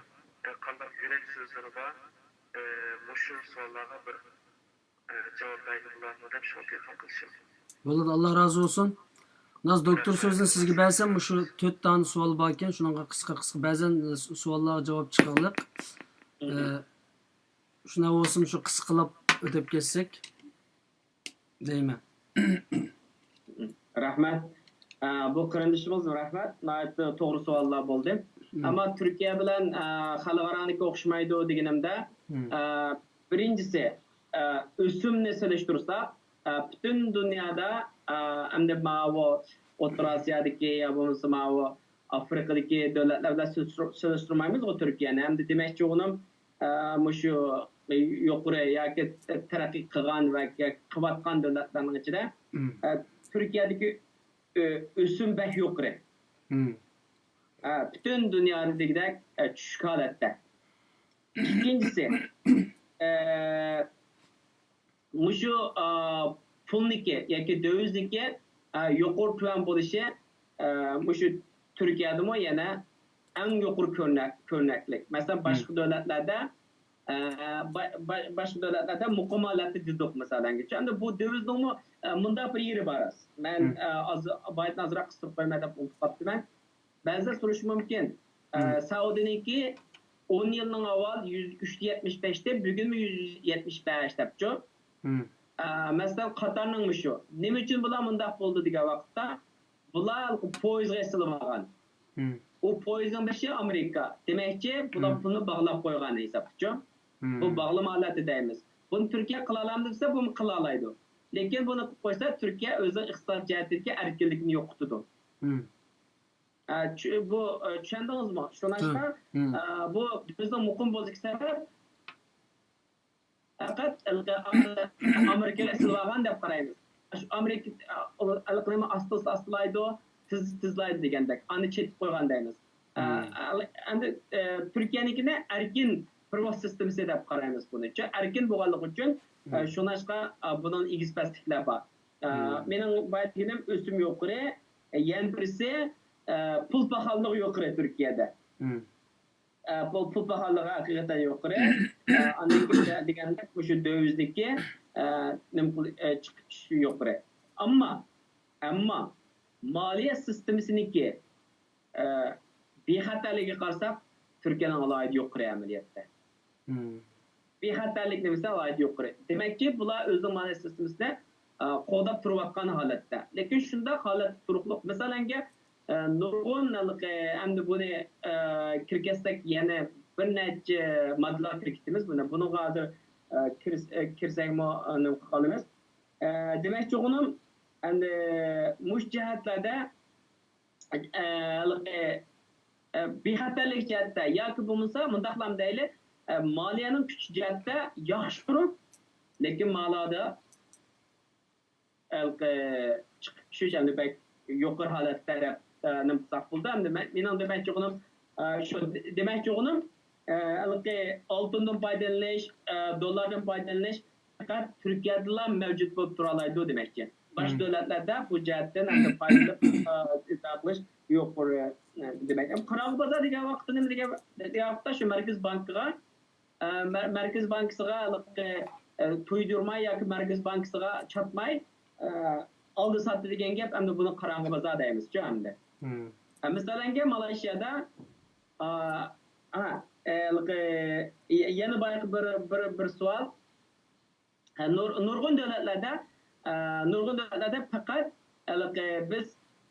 قانداق يۈرەك سۆزلىرى بار؟ ئە، مۇشۇ سوئاللارغا بىر، ئە، جاۋاب بەرگىلى بولامدۇ دەپ شۇڭا تېلېفون قىلىشىم. بولىدۇ، ئاللا رازى بولسۇن. ناز دوكتور رەھمەت. سۆزىنى سىزگە بەرسەم، مۇشۇ تۆت دانە سوئال باركەن، شۇنىڭغا قىسقا قىسقا بەزەن، ئە، سوئاللارغا جاۋاب چىقىغلىق. ئە، شۇنداق بولسىمۇ شۇ قىسقىلاپ ئۆتۈپ كەتسەك دەيمەن. رەھمەت. ئە، بۇ قېرىندىشىمىز رەھمەت. ناھايىتى توغرا سوئاللار بولدى. ئەمما تۈركىيە بىلەن، ئە، خەلقئارانىڭكى ئوخشىمايدۇ دېگىنىمدە، ئە، بىرىنچىسى، ئە، ئۆسۈمنى سېلىشتۇرساق، ئە، پۈتۈن دۇنيادا، ئە، ئەمدى ماۋۇ ئوتتۇرا ئاسىيادىكى يا بولمىسا ماۋۇ ئافرىقىدىكى دۆلەتلەر بىلەن سېلىشتۇر-، سېلىشتۇرمايمىزغۇ تۈركىيەنى. ئەمدى دېمەكچى بولغىنىم، ئە، مۇشۇ يۇقىرى ياكى تەرەققىي قىلغان ۋە قىلىۋاتقان دۆلەتلەرنىڭ ئىچىدە، ئە، تۈركىيەدىكى ئۆ-، ئۆسۈم بەك يۇقىرى. ئە، پۈتۈن دۇنيادا دېگۈدەك، ئە، چۈشۈك ھالەتتە. ئىككىنچىسى، ئە، مۇشۇ، ئا، پۇلنىكى ياكى دۆۋىزنىكى، ئا، يۇقىرى تۆۋەن بولۇشى، ئا، مۇشۇ تۈركىيەدىمۇ يەنە ئەڭ يۇقىرى كۆرنەك-، كۆرنەكلىك. مەسىلەن، باشقا دۆلەتلەردە، ئا، با-، با-، باشقا دۆلەتلەردە مۇقىم ھالەتتە دېدۇق، مىسالەنگىچە. ئەمدى بۇ دۆۋىزنىڭمۇ، ئا، مۇنداق بىر يېرى بار. مەن، ئا، ئاز-، بايىتىنى ئازراق قىستۇرۇپ قويىمەن دەپ ئۇنتۇپ قاپتىمەن. بەزىلەر سورىشى مۇمكىن، ئە، سەئۇدىنىڭكى ئون يىلنىڭ ئاۋۋال يۈز، يۈز يەتمىش بەش ئىدى، بۈگۈنمۇ يۈز يەتمىش بەش دەپچۇ. ئە، مەسىلەن، قاتارنىڭمۇ شۇ. نېمە ئۈچۈن بۇلار مۇنداق بولدى دېگەن ۋاقىتتا، بۇلار پويىزغا ئېسىلىۋالغان. ئۇ پويىزنىڭ بېشى ئامېرىكا. دېمەكچى، بۇلار پۇلنى باغلاپ قويغان ھېسابچۇ. بۇ باغلىما ھالەتتە دەيمىز. بۇنى تۈركىيە قىلالامدۇ دېسە، بۇمۇ قىلالايدۇ. لېكىن بۇنى قىلىپ قويسا، تۈركىيە ئۆزىنىڭ ئىقتىساد جەھەتتىكى ئەركىنلىكىنى يوقىتىدۇ. ئە، چۈ-، بۇ، ئە، چۈشەندىڭىزمۇ؟ شۇڭلاشقا، ئە، بۇ بىزنىڭ مۇقىم بولۇشتىكى سەۋەب پەقەت ئامېرىكىغا ئېسىلىۋالغان دەپ قارايمىز. شۇ ئامېرىكا، ئە، ئۇ ھېلىقى نېمە ئاستا-ئاستا ئاستىلايدۇ، تېز-، تېزلايدۇ دېگەندەك. ئانى چېتىپ قويغان دەيمىز. ئە، ئەمدى، ئە، تۈركىيەنىڭكىنى ئەركىن پىرۋوز سىستېمىسى دەپ قارايمىز بۇنى. چۈ-، ئەركىن بولغانلىقى ئۈچۈن، ئە، شۇڭلاشقا، ئە، بۇنىڭ ئېگىز-پەسلىكلەر بار. ئە، مېنىڭ بايا دېگىنىم ئۆسۈم يۇقىرى، ئە، يەنە بىرسى، ئە، پۇل پاخاللىقى يۇقىرى تۈركىيەدە. ئە، پۇل، پۇل پاخاللىقى ھەقىقەتەن يۇقىرى. ئە، ئاندىن كېيىن دېگەندەك مۇشۇ دۆۋىزدىكى، ئە، نېمە قىل-، ئە، چىقىش يۇقىرى. ئەمما، ئەمما مالىيە سىستېمىسىنىڭكى، ئە، بىخەتەرلىكىگە قارىساق، تۈركىيەنىڭ ئالاھىدە يۇقىرى ئەمەلىيەتتە. بىخەتەرلىك نېمىسى ئالاھىدە يۇقىرى. دېمەككى، بۇلار ئۆزىنىڭ مالىيە سىستېمىسىنى، ئە، قوغداپ تۇرۇۋاتقان ھالەتتە. لېكىن شۇنداق ھالەتتە تۇرۇقلۇق، مىسالەنگە، ئە، نۇرغۇن ھېلىقى، ئەمدى بۇنى، ئە، كىرگۈزسەك يەنە بىر نەچچە ماددىلار كىرگۈزىمىز. مانا بۇنىڭغا ھازىر، ئە، كىرس-، ئە، كىرسەكمۇ، ئە، نېمە قىلىمىز. ئە، دېمەكچى بولغىنىم، ئەمدى مۇشۇ جەھەتلەردە ئە، ھېلىقى، ئە، بىخەتەرلىك جەھەتتە ياكى بولمىسا مۇنداقلام دەيلى، ئە، مالىيەنىڭ كۈچى جەھەتتە ياخشى تۇرۇپ، لېكىن مالادا ھېلىقى چىقىپ چۈشۈش ئەمدى بەك يۇقىرى ھالەتتە دەپ، ئە، نېمە قىلساق بولىدۇ. ئەمدى مەن، مېنىڭ دېمەكچى بولغىنىم، ئە، شۇ، دېمەكچى بولغىنىم، ئە، ھېلىقى ئالتۇندىن پايدىلىنىش، ئە، دوللاردىن پايدىلىنىش پەقەت تۈركىيەدىلا مەۋجۇت بولۇپ تۇرالايدۇ دېمەكچى. باشقا دۆلەتلەردە بۇ جەھەتتىن ئەمدى پايدىلىنىپ، ئە، ئىزدىن قىلىش يۇقىرى، ئە، دېمەك. ئەمدى قاراڭغۇ بازار دېگەن ۋاقىتتا نېمە دېگەن، دېگەن ۋاقىتتا شۇ مەركىزىي بانكىغا، ئە، مەر-، مەركىزىي بانكىسىغا ھېلىقى، ئە، تۇيدۇرماي ياكى مەركىزىي بانكىسىغا چاتماي، ئە، ئالدى ساتتى دېگەن گەپ، ئەمدى بۇنى قاراڭغۇ بازار دەيمىزچۇ ئەمدى. ئە، مىسالەنگە مالايشىيادا، ئا، ئا، ھېلىقى، يە-، يەنە بايىقى بىر، بىر، بىر سوئال. ھە، نۇر-، نۇرغۇن دۆلەتلەردە، ئە، نۇرغۇن دۆلەتلەردە پەقەت ھېلىقى بىز،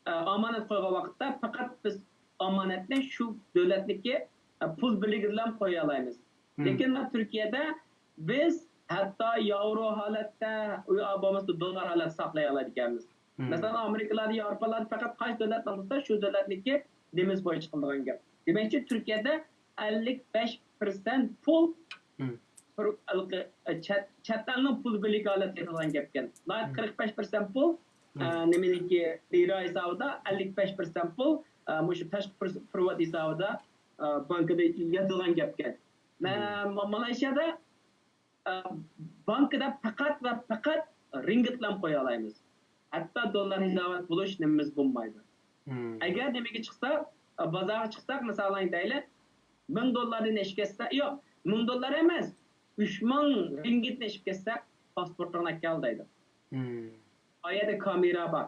ئە، ئامانەت قويغان ۋاقىتتا پەقەت بىز ئامانەتنى شۇ دۆلەتنىڭكى، ئە، پۇل بىرلىكىدىلا قويالايمىز. لېكىن تۈركىيەدە بىز ھەتتا ياۋرو ھالەتتە، يا بولمىسا دوللار ھالەتتە ساقلىيالايدىكەنمىز. مەسىلەن، ئامېرىكىلاردا، ياۋروپالاردا پەقەت قايسى دۆلەتنىڭ بولسا شۇ دۆلەتنىڭكى دېمىز بويىچە قىلىدىغان گەپ. دېمەكچى، تۈركىيەدە ئەللىك بەش پىرسەنت پۇل بىر، ھېلىقى، چەت، چەت ئەلنىڭ پۇل بىرلىكى ھالەتتە ياتىدىغان گەپكەن. قىرىق بەش پىرسەنت پۇل، ئە، نېمىنىڭكى، لىرا ھېسابىدا، ئەللىك بەش پىرسەنت پۇل، ئە، مۇشۇ تاشقى پىر-، پېرېۋوت ھېسابىدا، ئە، بانكىدا ياتىدىغان گەپكەن. مە-، ما-، مالايشىيادا، ئە، بانكىدا پەقەت ۋە پەقەت رىنگىتلام قويالايمىز. ھەتتا دوللار ھېسابات بولۇش نېمىمىز بولمايدۇ. ئەگەر نېمىگە چىقساق، ئە، بازارغا چىقساق، مىسالەن دەيلى، مىڭ دوللاردىن ئېشىپ كەتسە، يوق، مىڭ دوللار ئەمەس، ئۈچ مىڭ رىنگىتنى ئېشىپ كەتسە، پاسپورتۇڭنى ئەكەل دەيدۇ. ئا يەردە كامېرا بار.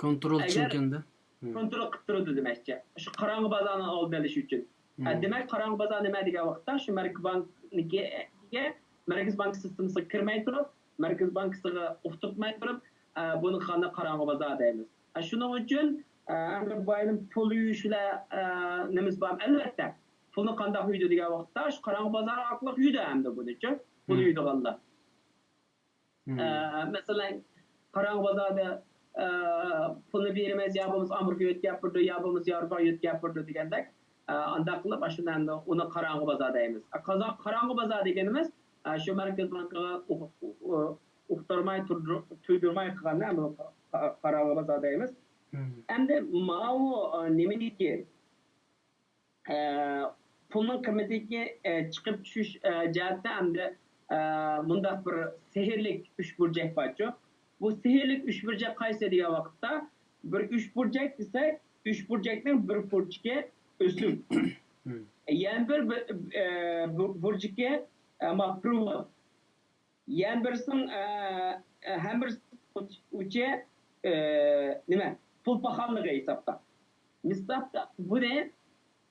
كونترول ئەگەر ئۈچۈنكەندە. كونترول قىلىپ تۇرىدۇ دېمەكچى. شۇ قاراڭغۇ بازارنىڭ ئالدىنى ئېلىش ئۈچۈن. ئە، دېمەك، قاراڭغۇ بازار نېمە دېگەن ۋاقىتتا، شۇ مەركىز بانكىنىڭكىگە، مەركىز بانكا سىستېمىسىغا كىرمەي تۇرۇپ، مەركىز بانكىسىغا ئۇقتۇرماي تۇرۇپ، ئە، بۇنى قانداق قاراڭغۇ بازار دەيمىز. ئە، شۇنىڭ ئۈچۈن، ئە، ئەمدى بايرام پۇل يۇيۇشلار، ئە، نېمىسى بار، ئەلۋەتتە. پۇلنى قانداق يۇيىدۇ دېگەن ۋاقىتتا، شۇ قاراڭغۇ بازار ئارقىلىق يۇيىدۇ ئەمدى بۇنىچۇ. پۇل يۇيىدىغانلار. ئە، مەسىلەن، قاراڭغۇ بازاردا، ئە، پۇلنى بېرىمىز، يا بولمىسا ئامېرىكىغا يۆتكەپ بېرىدۇ، يا بولمىسا ياۋروپاغا يۆتكەپ بېرىدۇ دېگەندەك، ئە، ئانداق قىلىپ، ئاشۇنى ئەمدى ئۇنى قاراڭغۇ بازار دەيمىز. ئە، قازا-، قاراڭغۇ بازار دېگىنىمىز، ئە، شۇ مەركىز بانكىغا ئۇ-، ئۇ-، ئۇقتۇرماي، تۇردۇر-، تۇيدۇرماي قىلغاننى ئەمدى قا-، قا-، قاراڭغۇ بازار دەيمىز. ئەمدى ماۋۇ، ئە، نېمىنىكى؟ ئە، پۇلنىڭ قىممىتىدىكى، ئە، چىقىپ چۈشۈش، ئە، جەھەتتە ئەمدى، ئە، مۇنداق بىر سېھىرلىك ئۈچ بۇرجەك بارچۇ. بۇ سېھىرلىك ئۈچ بۇرجەك قايسى دېگەن ۋاقىتتا، بىر ئۈچ بۇرجەك دېسەك، ئۈچ بۇرجەكنىڭ بىر بۇرجىكى ئۆسۈم. يەنە بىر، بىر، ئە، بۇ-، بۇرجىكى، ئە، ما، پىرېۋوت. يەنە بىرسىنىڭ، ئە، ئە، ھەممىسى ئۇچى، ئە، نېمە، پۇل پاخاللىقى ھېسابتا. مىسالدا بۇنى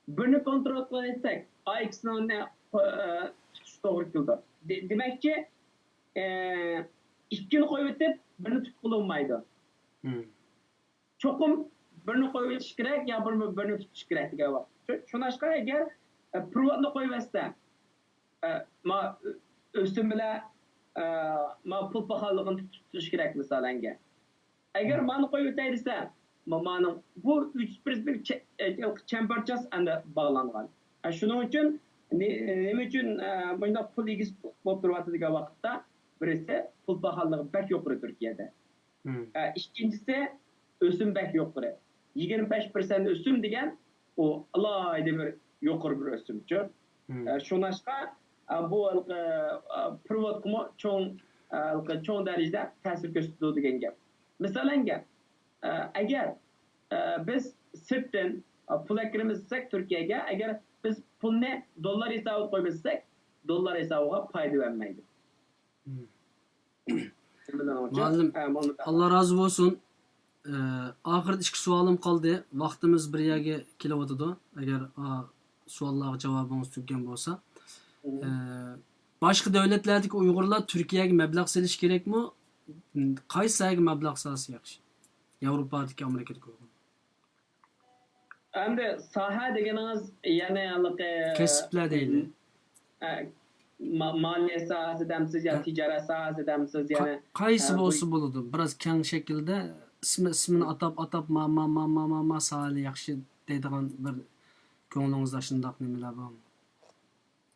بىرنى كونترول قىلالىساق، ئا ئىككىسىنى، ئە، تۇتۇش توغرا كېلىدۇ. دې-، دېمەكچى، ئە، ئىككىنى قويۇۋېتىپ، بىرنى تۇتقىلى بولمايدۇ. چوقۇم بىرنى قويۇۋېتىش كېرەك يا بىر-، بىرنى تۇتۇش كېرەك دېگەن ۋاقىت. شۇ-، شۇڭلاشقا ئەگەر، ئە، پىرېۋوتنى قويۇۋەتسە، ئە، ما، ئۆ-، ئۆسۈم بىلەن، ئە، ما پۇل پاخاللىقىنى تۇتۇش كېرەك مىسالەنگە. ئەگەر مانى قويۇۋېتەي دېسە، ما-، مانىڭ بۇ ئۈچ پىرىنسىپ چە-، ئە، چەمبەرچاس ئەمدى باغلانغان. ئە، شۇنىڭ ئۈچۈن نې-، نېمە ئۈچۈن، ئە، مۇنداق پۇل ئىگىسى بولۇپ تۇرۇۋاتىدۇ دېگەن ۋاقىتتا، بىرسى پۇل پاخاللىقى بەك يۇقىرى تۈركىيەدە. ئە، ئىككىنچىسى، ئۆسۈم بەك يۇقىرى. يىگىرمە بەش پىرسەنت ئۆسۈم دېگەن، ئۇ ئالاھىدە بىر يۇقىرى بىر ئۆسۈمچۇ. ئە، شۇڭلاشقا، ئە، بۇ ھېلىقى، ئە، پىرېۋوتقىمۇ چوڭ، ئە، ھېلىقى چوڭ دەرىجىدە تەسىر كۆرسىتىدۇ دېگەن گەپ. مىسالەنگە، ئە، ئەگەر، ئە، بىز سىرتتىن، ئە، پۇل ئەكىرىمىز دېسەك تۈركىيەگە، ئەگەر بىز پۇلنى دوللار ھېسابىدا قويىمىز دېسەك، دوللار ھېسابىغا پايدا بەرمەيدۇ. مۇئەللىم، ئاللا رازى بولسۇن. ئە، ئاخىرىدا ئىككى سوئالىم قالدى. ۋاقتىمىز بىر يەرگە كېلىۋاتىدۇ. ئەگەر، ئا، سوئاللارغا جاۋابىڭىز تۈگىگەن بولسا. ئە، باشقا دۆلەتلەردىكى ئۇيغۇرلار تۈركىيەگە مەبلەغ سېلىش كېرەكمۇ؟ قايسى ساھەگە مەبلەغ سالسا ياخشى؟ ياۋروپادىكى، ئامېرىكىدىكى ئۇيغۇر. ئەمدى ساھە دېگىنىڭىز يەنى ھېلىقى كەسىپلەر دەيلى. ئە، ما-، مالىيە ساھەسى دەمسىز يا تىجارەت ساھەسى دەمسىز يەنى، قايسى بولسا بولىدۇ. بىراز كەڭ شەكىلدە ئىسمى، ئىسمىنى ئاتاپ، ئاتاپ، ما، ما، ما، ما، ما، ما ساھەلەر ياخشى دەيدىغان بىر كۆڭلىڭىزدە شۇنداق نېمىلەر بارمۇ؟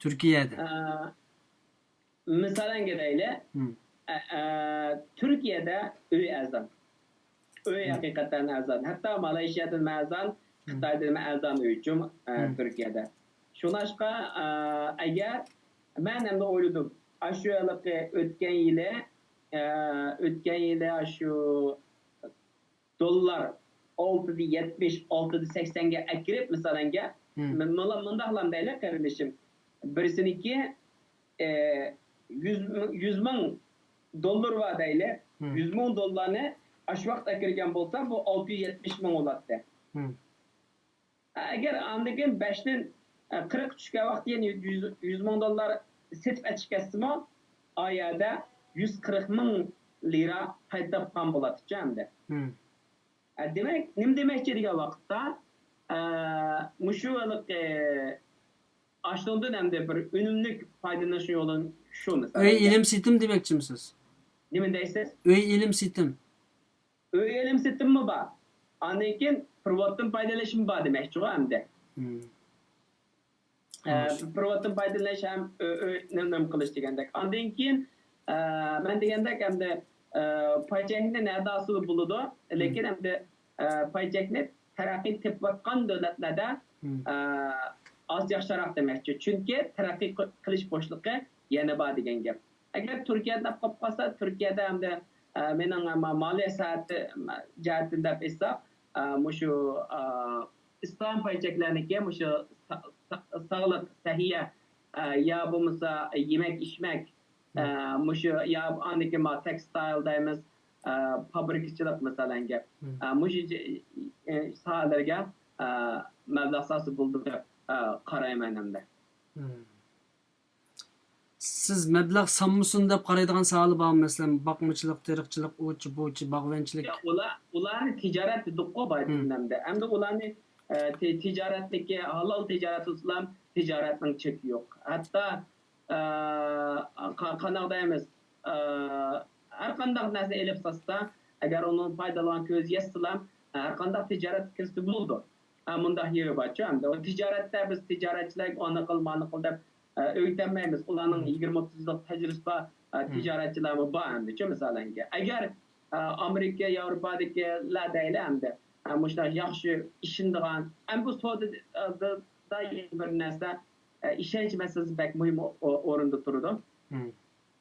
تۈركىيەدە. ئە، مىسالەنگە دەيلى، ئە، ئە، تۈركىيەدە ئۆي ئەرزان. ئۆي ھەقىقەتەن ئەرزان. ھەتتا مالايشىيادىنمۇ ئەرزان، خىتايدىنمۇ ئەرزان ئۆيچۇ، ئە، تۈركىيەدە. شۇڭلاشقا، ئە، ئەگەر مەن ئەمدى ئويلىدىم، ئاشۇ ھېلىقى ئۆتكەن يىلى، ئە، ئۆتكەن يىلى ئاشۇ دوللار ئالتىدە يەتمىش، ئالتىدە سەكسەنگە ئەكىرىپ، مىسالەنگە، مم، مەن مانا مۇنداقلام دەيلى، قېرىندىشىم. بىرسىنىڭكى، ئە، يۈز، يۈز مىڭ دوللار بار دەيلى. مم. يۈز مىڭ دوللارنى ئاشۇ ۋاقىت ئەكىرگەن بولسا، بۇ ئالتە يۈز يەتمىش مىڭ بولاتتى. مم. ئەگەر ئاندىن كېيىن بەشتىن، ئە، قىرىققا چۈشكەن ۋاقىت يەنە يۈز، يۈز مىڭ دوللار سېتىپ ئەچىپ كەتسىمۇ، ئا يەردە يۈز قىرىق مىڭ لىرا پايدا تاپقان بولاتتىچۇ ئەمدى. مم. ئە، دېمەك، نېمە دېمەكچى دېگەن ۋاقىتتا، ئە، مۇشۇ ھېلىقى ئاشۇنىڭدىن ئەمدى بىر ئۈنۈملۈك پايدىلىنىش يولى شۇ مىسال. ئۆي ئېلىم سېتىم دېمەكچىمسىز؟ نېمە دەيسىز؟ ئۆي ئېلىم سېتىم. ئۆي ئېلىم سېتىممۇ بار. ئاندىن كېيىن پىرېۋوتتىن پايدىلىنىشمۇ بار دېمەكچىغۇ ئەمدى. مم. ئە، پىرېۋوتتىن پايدىلىنىش ھەم ئۆ-، ئۆي نېمە، نېمە قىلىش دېگەندەك. ئاندىن كېيىن، ئە، مەن دېگەندەك ئەمدى، ئە، پاي چەكنى نەدە ئالسىلا بولىدۇ. لېكىن ئەمدى، ئە، پاي چەكنى تەرەققىي تېپىۋاتقان دۆلەتلەردە، مم، ئە، ئاز ياخشىراق دېمەكچى. چۈنكى تەرەققىي قىلىش بوشلۇقى يەنە بار دېگەن گەپ. ئەگەر تۈركىيەدە قېلىپ قالسا، تۈركىيەدە ئەمدى، ئە، مېنىڭ، ئە، ما-، مالىيە ساھەتى، ئە، جەھەتتىن دەپ ئېيتساق، ئە، مۇشۇ، ئە، ئىسلام پاي چەكلەرنىكى مۇشۇ سا-، سا-، ساغلىق، سەھىيە، ئە، يا بولمىسا يېمەك ئىچمەك، ئە، مۇشۇ يا ئاندىكى ما تېكستايل دەيمىز، ئە، فابرىكىچىلىق مىسالەن گەپ. مم. ئە، مۇشۇ جە-، ئە، ساھەلەرگە، ئە، مەبلەغ سالسا بولىدۇ دەپ، ئە، قارايمەن ئەمدى. سىز مەبلەغ سالمىسۇن دەپ قارايدىغان ساھەلەر بارمۇ؟ مەسىلەن، باقمىچىلىق، تېرىقچىلىق، ئۇچى، بۇچى، باغۋەنچىلىك. ياق، ئۇلار، ئۇلارنى تىجارەت دېدۇققۇ بايىتىن ئەمدى. ئەمدى ئۇلارنى، ئە، تى-، تىجارەتتىكى، ھالال تىجارەت دېسىلام، تىجارەتنىڭ چېكى يوق. ھەتتا، ئە، قا-، قانداق دەيمىز، ئە، ھەر قانداق نەرسە ئېلىپ ساتسا، ئەگەر ئۇنىڭ پايدىلىغان كۆزى يەتسىلام، ھەر قانداق تىجارەتكە كىرسە بولىدۇ. ئە، مۇنداق يېرى بارچۇ ئەمدى. تىجارەتتە بىز تىجارەتچىلەرگە ئانا قىل، مانا قىل دەپ ئە، ئۆگىتەلمەيمىز. ئۇلارنىڭ يىگىرمە ئوتتۇز يىللىق تەجرىبىسى بار، ئە، تىجارەتچىلەرمۇ بار ئەمدىچۇ، مىسالەنگە. ئەگەر، ئە، ئامېرىكا، ياۋروپادىكىلەر دەيلى ئەمدى، ئە، مۇشۇنداق ياخشى ئىشىنىدىغان، ئەمدى بۇ سودىدا، ئە، بىر نەرسە، ئە، ئىشەنچ مەسىلىسى بەك مۇھىم ئو-، ئورۇندا تۇرىدۇ.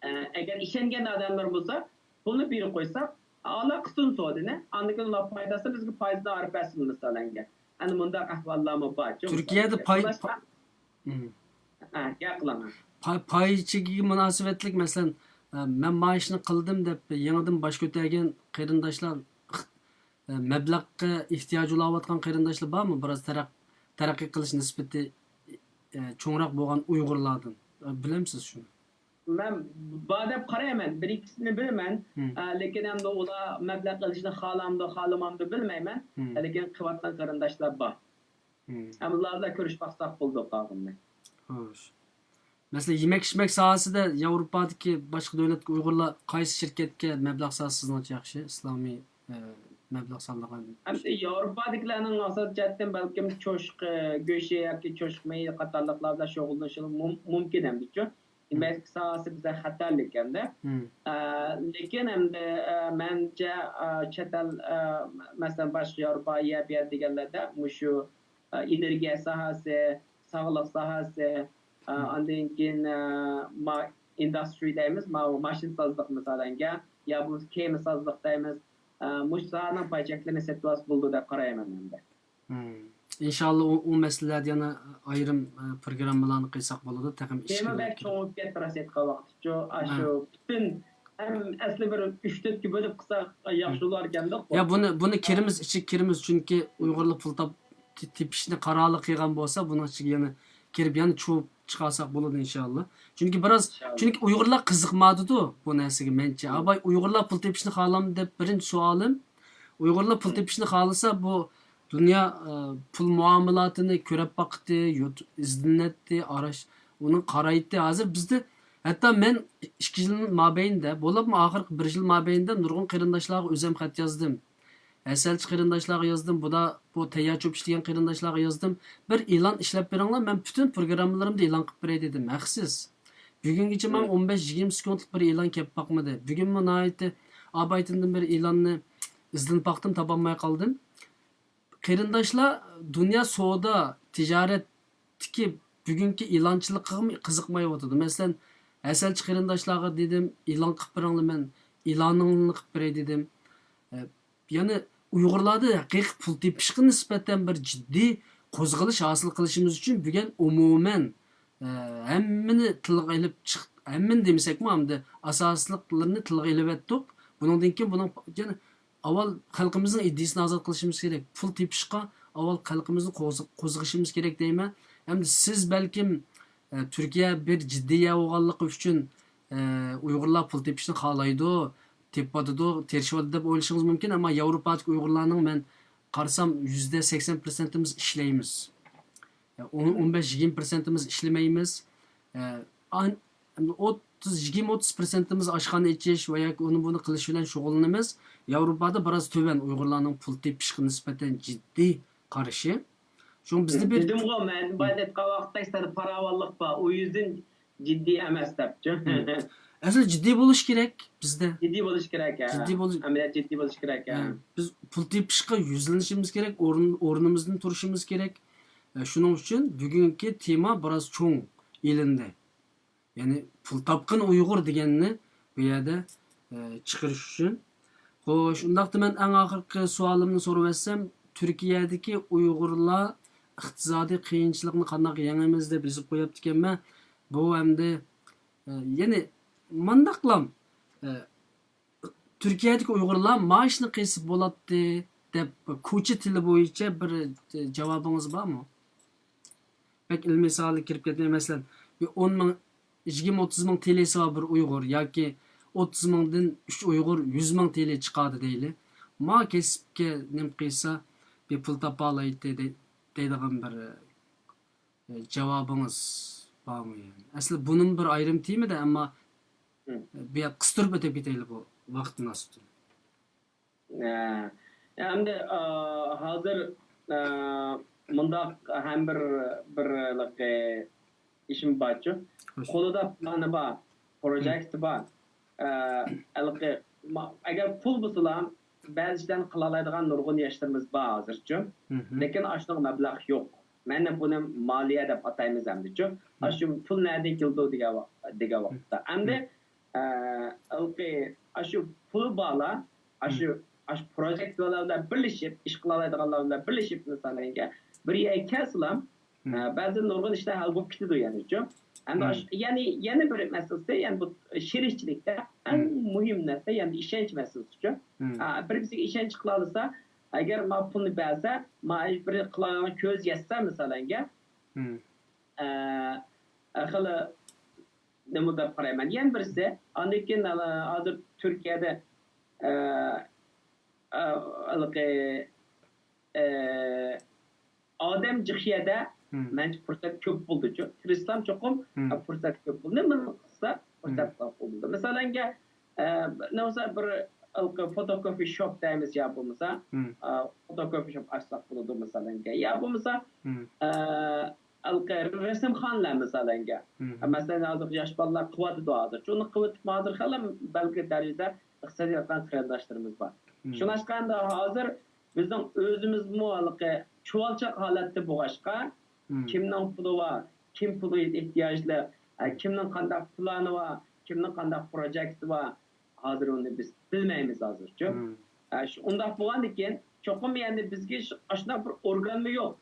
ئە، ئەگەر ئىشەنگەن ئادەملەر بولسا، پۇلنى بېرىپ قويساق، ئالا قىلسۇن سودىنى، ئاندىن كېيىن ئۇلار پايدا ئالسا، بىزگە پايدىسىنى ئايرىپ بەرسۇن، مىسالەنگە. ئەنە مۇنداق ئەھۋاللارمۇ بار. تۈركىيەدە پاي-، پا-، ھە، گەپ قىلىڭ. پاي، پاي چېكىگە مۇناسىۋەتلىك، مەسىلەن، ئە، مەن مانا ئىشنى قىلدىم دەپ يېڭىدىن باش كۆتەرگەن قېرىنداشلار، ئە، مەبلەغقە ئېھتىياجى بولۇۋاتقان قېرىنداشلار بارمۇ؟ بىراز تەرەق-، تەرەققىي قىلىش نىسبىتى، ئە، چوڭراق بولغان ئۇيغۇرلاردىن. ئە، بىلەمسىز شۇنى؟ مەن بار دەپ قارايمەن، بىر ئىككىسىنى بىلىمەن. ئە، لېكىن ئەمدى ئۇلار مەبلەغ ئېلىشنى خالامدۇ، خالىمامدۇ بىلمەيمەن. لېكىن قىلىۋاتقان قېرىنداشلار بار. ئەمما ئۇلار بىلەن كۆرۈشۈپ باقساق بولىدۇ قالغىنىنى. خوش. مەسىلەن، يېمەك-ئىچمەك ساھەسىدە ياۋروپادىكى باشقا دۆلەتتىكى ئۇيغۇرلار قايسى شىركەتكە مەبلەغ سالسا سىزنىڭچە ياخشى؟ ئىسلامىي، ئە، مەبلەغ سالىدىغان. ئەمدى ياۋروپادىكىلەرنىڭ ئاساسىي جەھەتتىن بەلكىم چوشقا گۆشى ياكى چوشقا مېيى قاتارلىقلار بىلەن شۇغۇللىنىشى مۇم-، مۇمكىن ئەمدىچۇ. يېمەكلىك ساھەسى بىزدە خەتەرلىك ئەمدى. ئە، لېكىن ئەمدى، ئە، مەنچە، ئە، چەت ئەل، ئە، مەسىلەن، باشقا ياۋروپا يەر، بۇ يەر دېگەنلەردە مۇشۇ، ئە، ئېنېرگىيە ساھەسى، ساغلىق ساھەسى، ئە، ئاندىن كېيىن، ئە، ما-، ئىنداسترى دەيمىز، ماۋۇ ماشىنىسازلىق مىسالەنگە، يا بولمىسا كېمىسازلىق دەيمىز. ئە، مۇشۇ ساھەنىڭ پاي چەكلىرىنى سېتىۋالسا بولىدۇ دەپ قارايمەن ئەمدى. ئىنشاللا ئۇ، ئۇ مەسىلىلەردە يەنە ئايرىم، ئە، پروگراممىلارنى قىلساق بولىدۇ. تېخىمۇ تېما بەك چوڭىيىپ كەتتى، راست ئېيتقان ۋاقىتچۇ. ئاشۇ پۈتۈن ھەم ئەسلى بىر ئۈچ تۆتكە بۆلۈپ قىلساق ياخشى بولاركەندۇق. يا بۇنى، بۇنى كىرىمىز، ئىچىگە كىرىمىز، چۈنكى ئۇيغۇرلار پۇل تاپ-، تېپىشنى قارارلىق قىلغان بولسا، بۇنىڭ ئىچىگە يەنە كىرىپ، يەنە چۇۋۇپ چىقارساق بولىدۇ ئىنشاللا. چۈنكى بىراز، چۈنكى ئۇيغۇرلار قىزىقمايدۇ بۇ نەرسىگە مەنچە. ئاباي، ئۇيغۇرلار پۇل تېپىشنى خالامدۇ دەپ بىرىنچى سوئالىم. ئۇيغۇرلار پۇل تېپىشنى خالىسا، بۇ دۇنيا، ئە، پۇل مۇئامىلاتىنى كۆرۈپ باقتى، يوت-، ئىزدىنەتتى، ئاراش-، ئۇنى قارايتتى. ھازىر بىزدە ھەتتا مەن ئىككى يىل مابەينىدە، بولۇپمۇ ئاخىرقى بىر يىل مابەينىدە نۇرغۇن قېرىنداشلارغا ئۆزۈم خەت يازدىم. ھەسەلچى قېرىنداشلارغا يازدىم، بۇدا، بۇ تەييار چۆپ ئىشلىگەن قېرىنداشلارغا يازدىم. بىر ئېلان ئىشلەپ بېرىڭلار، مەن پۈتۈن پروگراممىلىرىمدا ئېلان قىلىپ بېرەي دېدىم، ھەقسىز. بۈگۈنگىچە ماڭا ئون بەش يىگىرمە سېكۇنتلۇق بىر ئېلان كەپ باقمىدى. بۈگۈنمۇ ناھايىتى ئابايتىندىن بىر ئېلاننى ئىزدىنىپ باقتىم، تاپالماي قالدىم. قېرىنداشلار دۇنيا سودا تىجارەتتىكى بۈگۈنكى ئېلانچىلىقىغىمۇ قىزىقمايۋاتىدۇ. مەسىلەن، ھەسەلچى قېرىنداشلارغا دېدىم، ئېلان قىلىپ بېرىڭلار، مەن ئېلانىڭلارنى قىلىپ بېرەي دېدىم. ئە، يەنى ئۇيغۇرلاردا ھەقىقىي پۇل تېپىشقا نىسبەتەن بىر جىددىي قوزغىلىش ھاسىل قىلىشىمىز ئۈچۈن بۈگۈن ئومۇمەن، ئە، ھەممىنى تىلغا ئېلىپ چىق-، ھەممىنى دېمىسەكمۇ، ئەمدى ئاساسلىقلىرىنى تىلغا ئېلىۋەتتۇق. بۇنىڭدىن كېيىن بۇنىڭ يەنە ئاۋۋال خەلقىمىزنىڭ ئىدىيىسىنى ئازاد قىلىشىمىز كېرەك. پۇل تېپىشقا ئاۋۋال خەلقىمىزنى قوزغ-، قوزغىشىمىز كېرەك دەيمەن. ئەمدى سىز بەلكىم، ئە، تۈركىيە بىر جىددىي يەر بولغانلىقى ئۈچۈن، ئە، ئۇيغۇرلار پۇل تېپىشنى خالايدۇ، تېپىۋاتىدۇ، تىرىشىۋاتىدۇ دەپ ئويلىشىڭىز مۇمكىن. ئەمما ياۋروپادىكى ئۇيغۇرلارنىڭ مەن قارىسام، يۈزدە سەكسەن پىرسەنتىمىز ئىشلەيمىز. ئون، ئون بەش، يىگىرمە پىرسەنتىمىز ئىشلىمەيمىز. ئە، ئان-، ئوتتۇز، يىگىرمە، ئوتتۇز پىرسەنتىمىز ئاشخانا ئېچىش ۋە ياكى ئۇنى بۇنى قىلىش بىلەن شۇغۇللىنىمىز. ياۋروپادا بىراز تۆۋەن ئۇيغۇرلارنىڭ پۇل تېپىشقا نىسبەتەن جىددىي قارىشى. شۇڭا بىزدە بىر دېدىمغۇ، مەن بايا دەپ قالغان ۋاقىتتا سەل پاراۋانلىق بار، ئۇ يۈزدىن جىددىي ئەمەس دەپچۇ. ئەسلى جىددىي بولۇش كېرەك بىزدە. جىددىي بولۇش كېرەك، ھە. جىددىي بولۇش، ئەمەلىيەت جىددىي بولۇش كېرەك، ھە. بىز پۇل تېپىشقا يۈزلىنىشىمىز كېرەك، ئورۇن، ئورنىمىزدىن تۇرۇشىمىز كېرەك. ئە، شۇنىڭ ئۈچۈن بۈگۈنكى تېما بىراز چوڭ ئېلىندى. يەنى پۇل تاپقىن ئۇيغۇر دېگەننى بۇ يەردە، ئە، چىقىرىش ئۈچۈن. خوش، ئۇنداقتا مەن ئەڭ ئاخىرقى سوئالىمنى سورىۋەتسەم، تۈركىيەدىكى ئۇيغۇرلار ئىقتىسادىي قىيىنچىلىقنى قانداق يېڭىمىز دەپ يېزىپ قويۇپتىكەنمەن. بۇ ئەمدى، ئە، يەنى مانداقلام، ئە، تۈركىيەدىكى ئۇيغۇرلار مائاشنى قىلسا بولاتتى دەپ كوچا تىلى بويىچە بىر، ئە، جاۋابىڭىز بارمۇ؟ بەك ئىلمىي ساھەگە كىرىپ كەتمەي، مەسىلەن، بىر ئون مىڭ، يىگىرمە، ئوتتۇز مىڭ تىلىسى بار بىر ئۇيغۇر ياكى ئوتتۇز مىڭدىن ئۈچ ئۇيغۇر يۈز مىڭ تىلى چىقاردى دەيلى. ما كەسىپكە نېمە قىلسا بىر پۇل تاپالايتتى دەي-، دەيدىغان بىر، ئە، جاۋابىڭىز بارمۇ يەنى؟ ئەسلى بۇنىمۇ بىر ئايرىم تېمىدى، ئەمما، ئە، بۇ يەردە قىستۇرۇپ ئۆتۈپ كېتەيلى بۇ ۋاقىت مۇناسىۋىتىدىن. ئە، ئەمدى، ئە، ھازىر، ئە، مۇنداق ھەم بىر، بىر ھېلىقى ئىشىم بارچۇ. قولىدا پىلانى بار، پروجېكتى بار. ئە، ھېلىقى، ما-، ئەگەر پۇل بولسىلا، بەزى ئىشلارنى قىلالايدىغان نۇرغۇن ياشلىرىمىز بار ھازىرچۇ. لېكىن ئاشۇنىڭغا مەبلەغ يوق. مەنە بۇنى مالىيە دەپ ئاتايمىز ئەمدىچۇ. ئاشۇ پۇل نەدىن كېلىدۇ دېگەن ۋا-، دېگەن ۋاقىتتا. ئەمدى، ئە، ھېلىقى ئاشۇ پۇلى بارلار، ئاشۇ، ئاشۇ پروجېكتلار بىلەن بىرلىشىپ، ئىش قىلالايدىغانلار بىلەن بىرلىشىپ، مىسالەنگە، بىر يەرگە كەلسىلا، ئە، بەزىدە نۇرغۇن ئىشلار ھەل بولۇپ كېتىدۇ يەنىچۇ. ئەمدى ئاش-، يەنى، يەنە بىر مەسىلىسى، يەنى بۇ شېرىكچىلىكتە ئەڭ مۇھىم نەرسە، يەنى ئىشەنچ مەسىلىسىچۇ. ئە، بىر-بىرسىگە ئىشەنچ قىلالىسا، ئەگەر ما پۇلنى بەرسە، ما بىر قىلغانغا كۆز يەتسە، مىسالەنگە، ئە، ئە، خېلى نېمە دەپ قارايمەن. يەنە بىرسى، ئاندىن كېيىن، ئە، ھازىر تۈركىيەدە، ئە، ئە، ھېلىقى، ئە، ئادەم جىق يەردە، مەنچە پۇرسەت كۆپ بولدىچۇ. تىرىشسام چوقۇم، ئە، پۇرسەت كۆپ بولدى. نېمە قىلسا پۇرسەت كۆپ بولدى. مىسالەنگە، ئە، نېمىسا بىر ھېلىقى فوتوكوپى شوپ دەيمىز يا بولمىسا، ئە، فوتوكوپى شوپ ئاچساق بولىدۇ مىسالەنگە. يا بولمىسا، ئە، ھېلىقى رەسىمخانىلار مىسالەنگە. مەسىلەن، ھازىر ياش بالىلار قىلىۋاتىدۇ ھازىر. شۇنى قىلىۋېتىپ ھازىر خېلى بەلگىلىك دەرىجىدە ئىقتىساد ياراتقان قېرىنداشلىرىمىز بار. شۇڭلاشقا ئەمدى ھازىر بىزنىڭ ئۆزىمىزمۇ ھېلىقى چۇۋالچاق ھالەتتە بولغاچقا، كىمنىڭ پۇلى بار، كىم پۇلىغا ئېھتىياجلىق، ئە، كىمنىڭ قانداق پىلانى بار، كىمنىڭ قانداق پروجېكتى بار، ھازىر ئۇنى بىز بىلمەيمىز ھازىرچۇ. ئە، شۇ، ئۇنداق بولغاندىكىن، چوقۇم يەنى بىزگە شۇ، ئاشۇنداق بىر ئورگانمۇ يوق.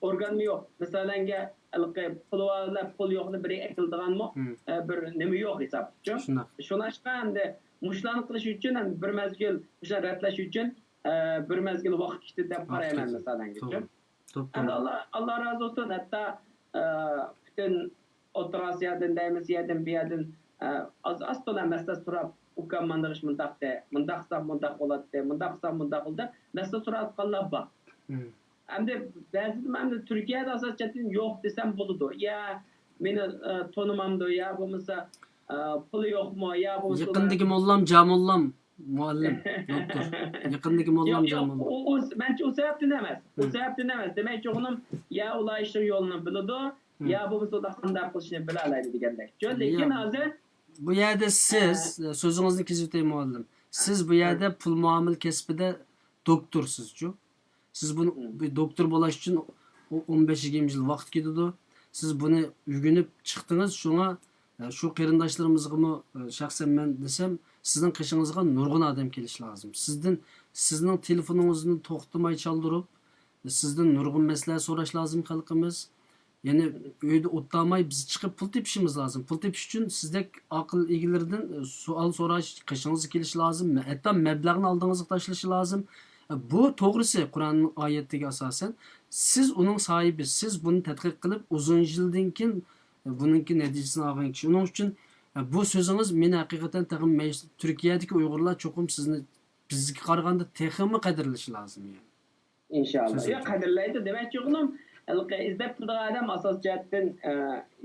ئورگانمۇ يوق. مىسالەنگە، ھېلىقى پۇلى بارلار پۇلى يوقنى بىرى ئەكېلىدىغانمۇ، ئە، بىر نېمە يوق ھېسابتىچۇ. شۇنداق. شۇڭلاشقا ئەمدى مۇشۇلارنى قىلىش ئۈچۈن، ئەمدى بىر مەزگىل مۇشۇلارنى رەتلەش ئۈچۈن، ئە، بىر مەزگىل ۋاقىت كېتىدۇ دەپ قارايمەن مىسالەنگىچۇ. توغرا. ئەمدى ئاللا، ئاللا رازى بولسۇن، ھەتتا، ئە، پۈتۈن ئوتتۇرا ئاسىيادىن دەيمىز، يەردىن، بۇ يەردىن، ئە، ئاز، ئاز تولا مەسلىھەت سوراپ، ئۇكام، مانداق ئىش مۇنداقتى، مۇنداق قىلساق مۇنداق بولاتتى، مۇنداق قىلساق مۇنداق بولىدۇ دەپ مەسلىھەت سوراۋاتقانلار بار. ئەمدى بەزىدە ئەمدى تۈركىيەدە ئاساسەن چەتتىن يوق دېسەم بولىدۇ. يا مېنى، ئە، تونۇمامدۇ، يا بولمىسا، ئە، پۇلى يوقمۇ، يا بولمىسا يېقىندىكى موللام، جا موللام، مۇئەللىم، دوكتور. يېقىندىكى موللام، يوق، جا يوق، موللام. ئۇ، ئۇ، مەنچە ئۇ سەۋەبتىن ئەمەس. ئۇ سەۋەبتىن ئەمەس. دېمەكچى بولغىنىم، يا ئۇلار ئىشنىڭ يولىنى بىلىدۇ، يا بولمىسا ئۇلار قانداق قىلىشنى بىلالايدۇ دېگەندەك. لېكىن ھازىر بۇ يەردە سىز، سۆزىڭىزنى كېسىۋېتەي، مۇئەللىم. سىز بۇ يەردە پۇل مۇئامىلە كەسپىدە دوكتورسىزچۇ؟ سىز بۇنى، بىر دوكتور بولاش ئۈچۈن ئو-، ئون بەش يىگىرمە يىل ۋاقىت كېتىدۇ. سىز بۇنى ئۆگىنىپ چىقتىڭىز، شۇڭا، ئە، شۇ قېرىنداشلىرىمىزغىمۇ، ئە، شەخسەن مەن دېسەم، سىزنىڭ قېشىڭىزغا نۇرغۇن ئادەم كېلىشى لازىم. سىزدىن، سىزنىڭ تېلېفونىڭىزنى توختىماي چالدۇرۇپ، سىزدىن نۇرغۇن مەسلىھەت سوراش لازىم خەلقىمىز. يەنى ئۆيدە ئولتۇرماي بىز چىقىپ پۇل تېپىشىمىز لازىم. پۇل تېپىش ئۈچۈن سىزدەك ئاقىل ئىگىلىرىدىن، ئە، سوئال سوراش، قېشىڭىزغا كېلىشى لازىم. ھەتتا مەبلەغنى ئالدىڭىزغا تاشلىشى لازىم. ئە، بۇ توغرىسى قۇرئاننىڭ ئايەتىگە ئاساسەن. سىز ئۇنىڭ ساھىبى، سىز بۇنى تەتقىق قىلىپ ئۇزۇن يىلدىن كېيىن، ئە، بۇنىڭكى نەتىجىسىنى ئالغان كىشى. ئۇنىڭ ئۈچۈن، ئە، بۇ سۆزىڭىز مېنى ھەقىقەتەن تېخىمۇ مەيۈس، تۈركىيەدىكى ئۇيغۇرلار چوقۇم سىزنى بىزگە قارىغاندا تېخىمۇ قەدىرلىشى لازىم يەنى. ئىنشاللا. سۆز يوق، ئېيتىڭ. قەدىرلەيدۇ. دېمەكچى بولغىنىم، ھېلىقى ئىزدەپ كېلىدىغان ئادەم ئاساسىي جەھەتتىن، ئە،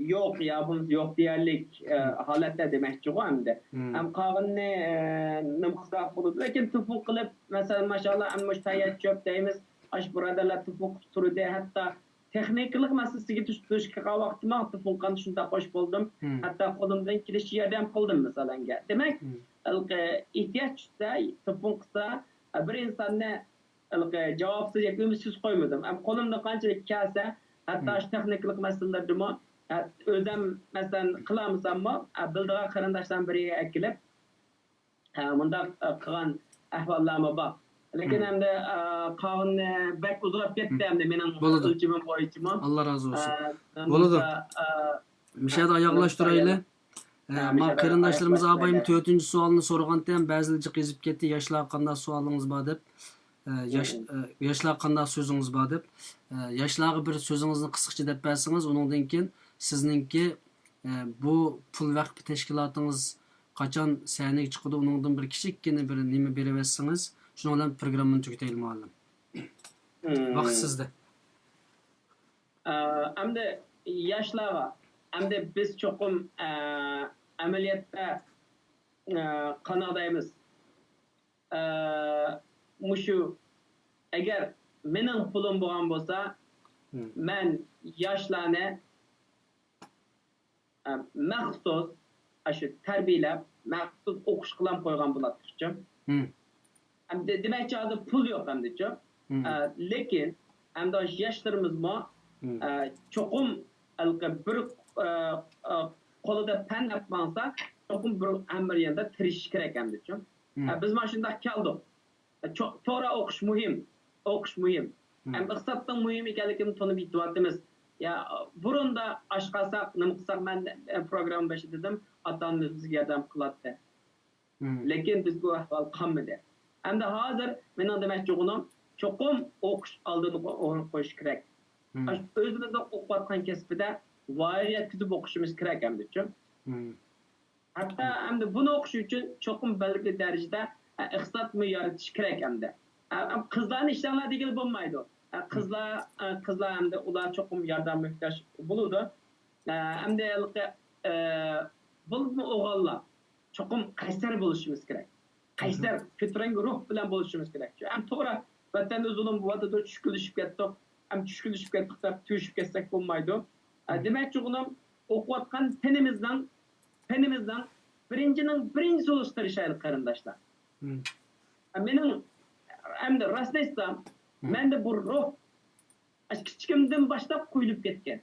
يوق، يا بولمىسا يوق دېيەرلىك، ئە، ھالەتتە دېمەكچىغۇ ئەمدى. ھەم قالغىنىنى، ئە، نېمە قىلساق بولىدۇ. لېكىن تېلېفون قىلىپ، مەسىلەن، ماشائاللا، ئەمدى مۇشۇ تاياق چۆپ دەيمىز. ئاشۇ بۇرادەرلەر تېلېفون قىلىپ تۇردى. ھەتتا تېخنىكىلىق مەسىلىسىگە دۇچ، دۇچ كەلگەن ۋاقتىمغا تېلېفون قىلغاندا شۇنداق خوش بولدۇم. ھەتتا قولۇمدىن كېلىشىچە ياردەم قىلدىم مىسالەنگە. دېمەك، ھېلىقى ئېھتىياج چۈشسە، تېلېفون قىلسا، بىر ئىنساننى ھېلىقى جاۋابسىز ياكى ئۈمىدسىز قويمىدىم. ھەم قولۇمدىن قانچىلىك كەلسە، ھەتتا شۇ تېخنىكىلىق مەسىلىلەردىمۇ، ھە، ئۆزۈم، مەسىلەن، قىلالمىساممۇ، ھە، بىلىدىغان قېرىنداشلارنى بىر يەرگە ئەكېلىپ، ھە، مۇنداق، ئە، قىلغان ئەھۋاللارمۇ بار. لېكىن ئەمدى، ئە، قالغىنى بەك ئۇزىراپ كەتتى ئەمدى مېنىڭ ئۆلچىمىم بويىچىمۇ. ئاللا رازى بولسۇن. ئە، بولىدۇ. مۇشۇ يەردە ئاياغلاشتۇرايلى. ئە، ما قېرىنداشلىرىمىز ئابايىم تۆتىنچى سوئالنى سورىغانتى، بەزىلەر جىق يېزىپ كەتتى، ياشلار قانداق سوئالىڭىز بار دەپ. ئە، ياش-، ئە، ياشلارغا قانداق سۆزىڭىز بار دەپ، ئە، ياشلارغا بىر سۆزىڭىزنى قىسقىچە دەپ بەرسىڭىز، ئۇنىڭدىن كېيىن سىزنىڭكى، ئە، بۇ پۇل ۋەقپى تەشكىلاتىڭىز قاچان سەھنىگە چىقىدۇ، ئۇنىڭدىن بىر كىچىككىنە بىر نېمە بېرىۋەتسىڭىز، شۇنىڭ بىلەن پروگراممىنى تۈگىتەيلى، مۇئەللىم. ۋاقىت سىزدە. ئە، ئەمدى ياشلارغا، ئەمدى بىز چوقۇم، ئە، ئەمەلىيەتتە، ئە، قانداق دەيمىز؟ ئە، مۇشۇ، ئەگەر مېنىڭ پۇلۇم بولغان بولسا، مەن ياشلارنى، ئە، مەخسۇس ئاشۇ تەربىيەلەپ، مەخسۇس ئوقۇشقىلام قويغان بولاتتىكچۇ. ئەمدى دېمەكچى، ھازىر پۇل يوق ئەمدىچۇ. ئە، لېكىن ئەمدى ئاشۇ ياشلىرىمىزمۇ، ئە، چوقۇم ھېلىقى بىر، ئە، ئە، قولىدا پەن ئەپ ماڭسا، چوقۇم بىر ھەممە يەردە تىرىشىش كېرەك ئەمدىچۇ. ئە، بىز مانا شۇنداق كەلدۇق. چو-، توغرا، ئوقۇش مۇھىم. ئوقۇش مۇھىم. ھەم ئىقتىسادنىڭ مۇھىم ئىكەنلىكىنى تونۇپ يېتىۋاتىمىز. يا، بۇرۇندا ئاش قالساق، نېمە قىلساق، مەن، ئە، پروگرامما بېشىدا دېدىم، ئاتا-ئانىمىز بىزگە ياردەم قىلاتتى. لېكىن بىزگە ئۇ ئەھۋال قالمىدى. ئەمدى ھازىر مېنىڭ دېمەكچى بولغىنىم، چوقۇم ئوقۇش ئالدىدا ئورۇن قويۇش كېرەك. ئاشۇ ئۆزىمىزنىڭ ئوقۇۋاتقان كەسپىدە ۋايە يەتكۈزۈپ ئوقۇشىمىز كېرەك ئەمدىچۇ. ھەتتا ئەمدى بۇنى ئوقۇش ئۈچۈن چوقۇم بەلگىلىك دەرىجىدە، ئە، ئىقتىسادمۇ يارىتىش كېرەك ئەمدى. ئە، ئە، قىزلارنى ئىشلەڭلار دېگىلى بولمايدۇ. ئە، قىزلار، ئە، قىزلار ئەمدى ئۇلار چوقۇم ياردەم موھتاج بولىدۇ. ئە، ئەمدى ھېلىقى، ئە، بولۇپمۇ ئوغۇللار چوقۇم قەيسەر بولۇشىمىز كېرەك. قەيسەر، كۆتۈرەڭگۈ روھ بىلەن بولۇشىمىز كېرەك. ئەم، توغرا، ۋەتەندە زۇلۇم بولۇۋاتىدۇ، چۈشكۈنلىشىپ كەتتۇق. ئەم، چۈشكۈنلىشىپ كەتتۇق دەپ تۈگىشىپ كەتسەك بولمايدۇ. ئە، دېمەكچى بولغىنىم، ئوقۇۋاتقان پېنىمىزنىڭ، پېنىمىزنىڭ بىرىنچىنىڭ بىرىنچىسى بولۇشقا تىرىشايلى، قېرىنداشلار. ئە، مېنىڭ ئەمدى راستىنى ئېيتسام، مەندە بۇ روھ ئاشۇ كىچىكىمدىن باشلاپ قويۇلۇپ كەتكەن.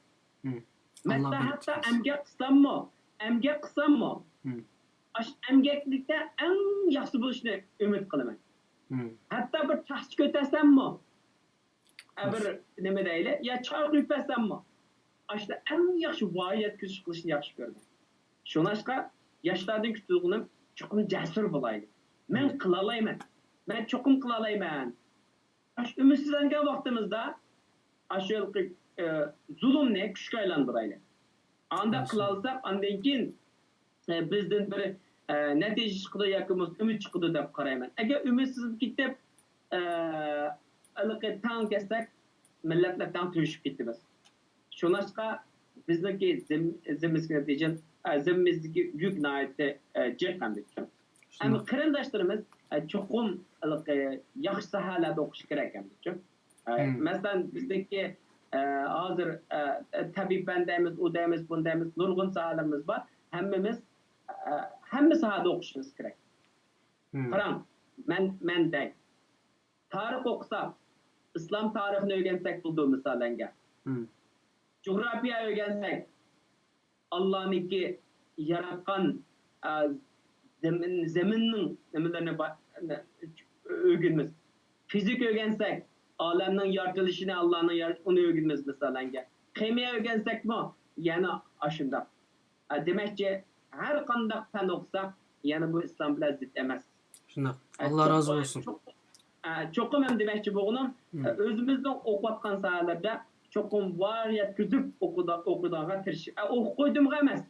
مەن ھەتتا ئەمگەك قىلساممۇ، ئەمگەك قىلساممۇ، ئاشۇ ئەمگەكلىكتە ئەڭ ياخشى بولۇشنى ئۈمىد قىلىمەن. ھەتتا بىر تاختا كۆتەرسەممۇ، ئە، بىر نېمە دەيلى، يا چاي قۇيۇپ بەرسەممۇ، ئاشۇ ئەڭ ياخشى ۋايە يەتكۈزۈش قىلىشنى ياخشى كۆرىمەن. شۇڭلاشقا ياشلاردىن كۈتىدىغىنىم، چوقۇم جەسۇر بولايلى. مەن قىلالايمەن. مەن چوقۇم قىلالايمەن. ئاشۇ ئۈمىدسىزلەنگەن ۋاقتىمىزدا ئاشۇ ھېلىقى، ئە، زۇلۇمنى كۈچكە ئايلاندۇرايلى. ئانداق قىلالىساق، ئاندىن كېيىن، ئە، بىزدىن بىر، ئە، نەتىجە چىقىدۇ ياكى بولمىسا ئۈمىد چىقىدۇ دەپ قارايمەن. ئەگەر ئۈمىدسىزلىنىپ كېتىپ، ئە، ھېلىقى تەڭ كەتسەك، مىللەتلەر تەڭ تۈگىشىپ كېتىمىز. شۇڭلاشقا بىزنىڭكى زىم-، زىممىمىزدىكى نەتىجە، ئە، زىممىمىزدىكى يۈك ناھايىتى، ئە، جىق ئەمدى. ئەمما قېرىنداشلىرىمىز، ئە، چوقۇم ھېلىقى ياخشى ساھەلەردە ئوقۇشى كېرەك ئەمدىچۇ. ئە، مەسىلەن، بىزنىڭكى، ئە، ھازىر، ئە، تەبىئىي پەن دەيمىز، ئۇ دەيمىز، بۇنى دەيمىز، نۇرغۇن ساھەلىرىمىز بار. ھەممىمىز، ئە، ھەممە ساھەدە ئوقۇشىمىز كېرەك. قاراڭ، مەن، مەن دەي. تارىخ ئوقۇساق، ئىسلام تارىخىنى ئۆگەنسەك بولىدۇ، مىسالەنگە. جۇغراپىيە ئۆگەنسەك، ئاللانىڭكى ياراتقان، ئە، زېمىن، زېمىننىڭ نېمىلىرىنى با-، ئۆگىنىمىز. فىزىكا ئۆگەنسەك، ئالەمنىڭ يارىتىلىشىنى، ئاللانىڭ يارىتىشى، ئۇنى ئۆگىنىمىز، مىسالەنگە. خىمىيە ئۆگەنسەكمۇ، يەنە ئاشۇنداق. ئە، دېمەكچى، ھەر قانداق پەن ئوقۇساق، يەنە بۇ ئىسلام بىلەن زىت ئەمەس. شۇنداق. ئە، ئاللا چوق-، رازى بولسۇن. چوق-، ئە، چوقۇم ھەم دېمەكچى بولغىنىم، ئە، ئۆزىمىزنىڭ ئوقۇۋاتقان ساھەلەردە چوقۇم ۋايە يەتكۈزۈپ ئوقۇدا-، ئوقۇيدىغانغا تىرىشىپ، ئە، ئوقۇپ قويدۇمغۇ ئەمەس.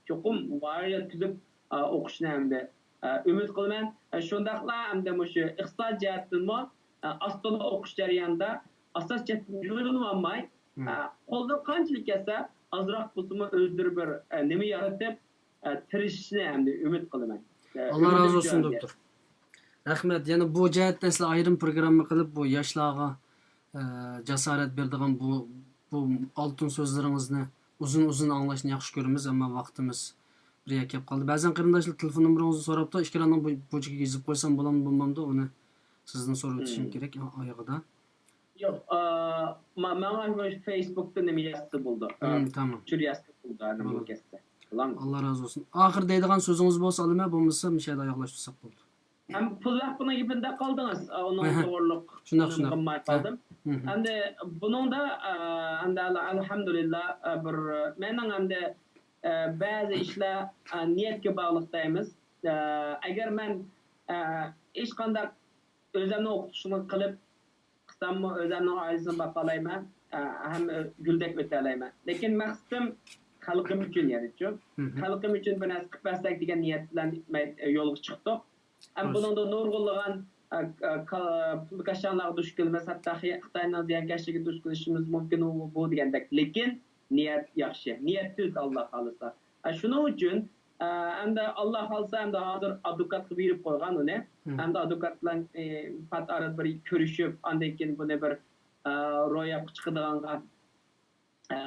چوقۇم ۋايە يەتكۈزۈپ، ئە، ئوقۇشنى ئەمدى، ئە، ئۈمىد قىلىمەن. ئە، شۇنداقلا ئەمدى مۇشۇ ئىقتىساد جەھەتتىنمۇ، ئە، ئاستىلا ئوقۇش جەريانىدا ئاساس جەھەتتىن يويۇنۇۋالماي، ئە، قولدىن قانچىلىك كەلسە، ئازراق بولسىمۇ ئۆزلىرى بىر، ئە، نېمە يارىتىپ، ئە، تىرىشىشنى ئەمدى ئۈمىد قىلىمەن. ئە، ئاللا ئۈمىدىم رازى بولسۇن، جان دوكتور. رەھمەت. يەنە بۇ جەھەتتە سىلەر ئايرىم پروگرامما قىلىپ، بۇ ياشلارغا، ئە، جاسارەت بېرىدىغان بۇ، بۇ ئالتۇن سۆزلىرىڭىزنى ئۇزۇن-ئۇزۇن ئاڭلاشنى ياخشى كۆرىمىز، ئەمما ۋاقتىمىز بىر يەرگە كېلىپ قالدى. بەزەن قېرىنداشلار تېلېفون نومۇرىڭىزنى سوراپتۇ، ئېكراننىڭ بۇ، بۇ چېكىگە يېزىپ قويسام بولامدۇ، بولمامدۇ، ئۇنى سىزدىن سوراپ ئۆتۈشۈم كېرەك ئا-، ئايىغىدا. ياق، ئا، ما-، ماڭا مۇشۇ فېيسبۇكتا نېمە يازسا بولىدۇ. ئا، تامام. ئۇچۇر يازسا بولىدۇ، ھە، نېمە كەتسە. بولامدۇ؟ ئاللا رازى بولسۇن. ئاخىر دەيدىغان سۆزىڭىز بولسا، ئالىمە، بولمىسا، مۇشۇ يەردە ئاياغلاشتۇرساق بولىدۇ. ھەم پۇل ھەققىنىڭ گېپىنى قالدىڭىز. ئا، ئۇنىڭ توغرىلىق شۇنداق، شۇنداق. قىلماي قالدىم. ئەمدى بۇنىڭدا، ئا، ئەمدى ئەل-، ئەلھەمدۇلىللا، ئا، بىر، مېنىڭ ئەمدى، ئا، بەزى ئىشلار، ئا، نىيەتكە باغلىق دەيمىز. ئا، ئەگەر مەن، ئا، ھېچقانداق ئۆزۈمنىڭ ئوقۇتقۇچىلىقىنى قىلىپ، قىلساممۇ ئۆزۈمنىڭ ئائىلىسىنى باقالايمەن، ئە، ھەم گۈلدەك ئۆتەلەيمەن. لېكىن مەقسىتىم خەلقىم ئۈچۈن، يەنىچۇ. مھم. خەلقىم ئۈچۈن بىر نەرسە قىلىپ بەرسەك دېگەن نىيەت بىلەن مەن يولغا چىقتۇق. ھەم خوش. بۇنىڭدا نۇرغۇنلىغان، ئە، ئە، كا-، پۇل كاشاڭلارغا دۇچ كېلىمىز، ھەتتا خى-، خىتاينىڭ زىيانكەشلىكىگە دۇچ كېلىشىمىز مۇمكىن بۇ دېگەندەك. لېكىن نىيەت ياخشى، نىيەت تۈز، ئاللا خالىسا. ئە، شۇنىڭ ئۈچۈن، ئە، ئەمدى ئاللا خالىسا، ئەمدى ھازىر ئادۋوكاتقا بېرىپ قويغان ئۇنى. مم. ئەمدى ئادۋوكات بىلەن، ئى، پات ئارىدا بىر كۆرۈشۈپ، ئاندىن كېيىن بۇنى بىر، ئە، روياپقا چىقىدىغانغا، ئە،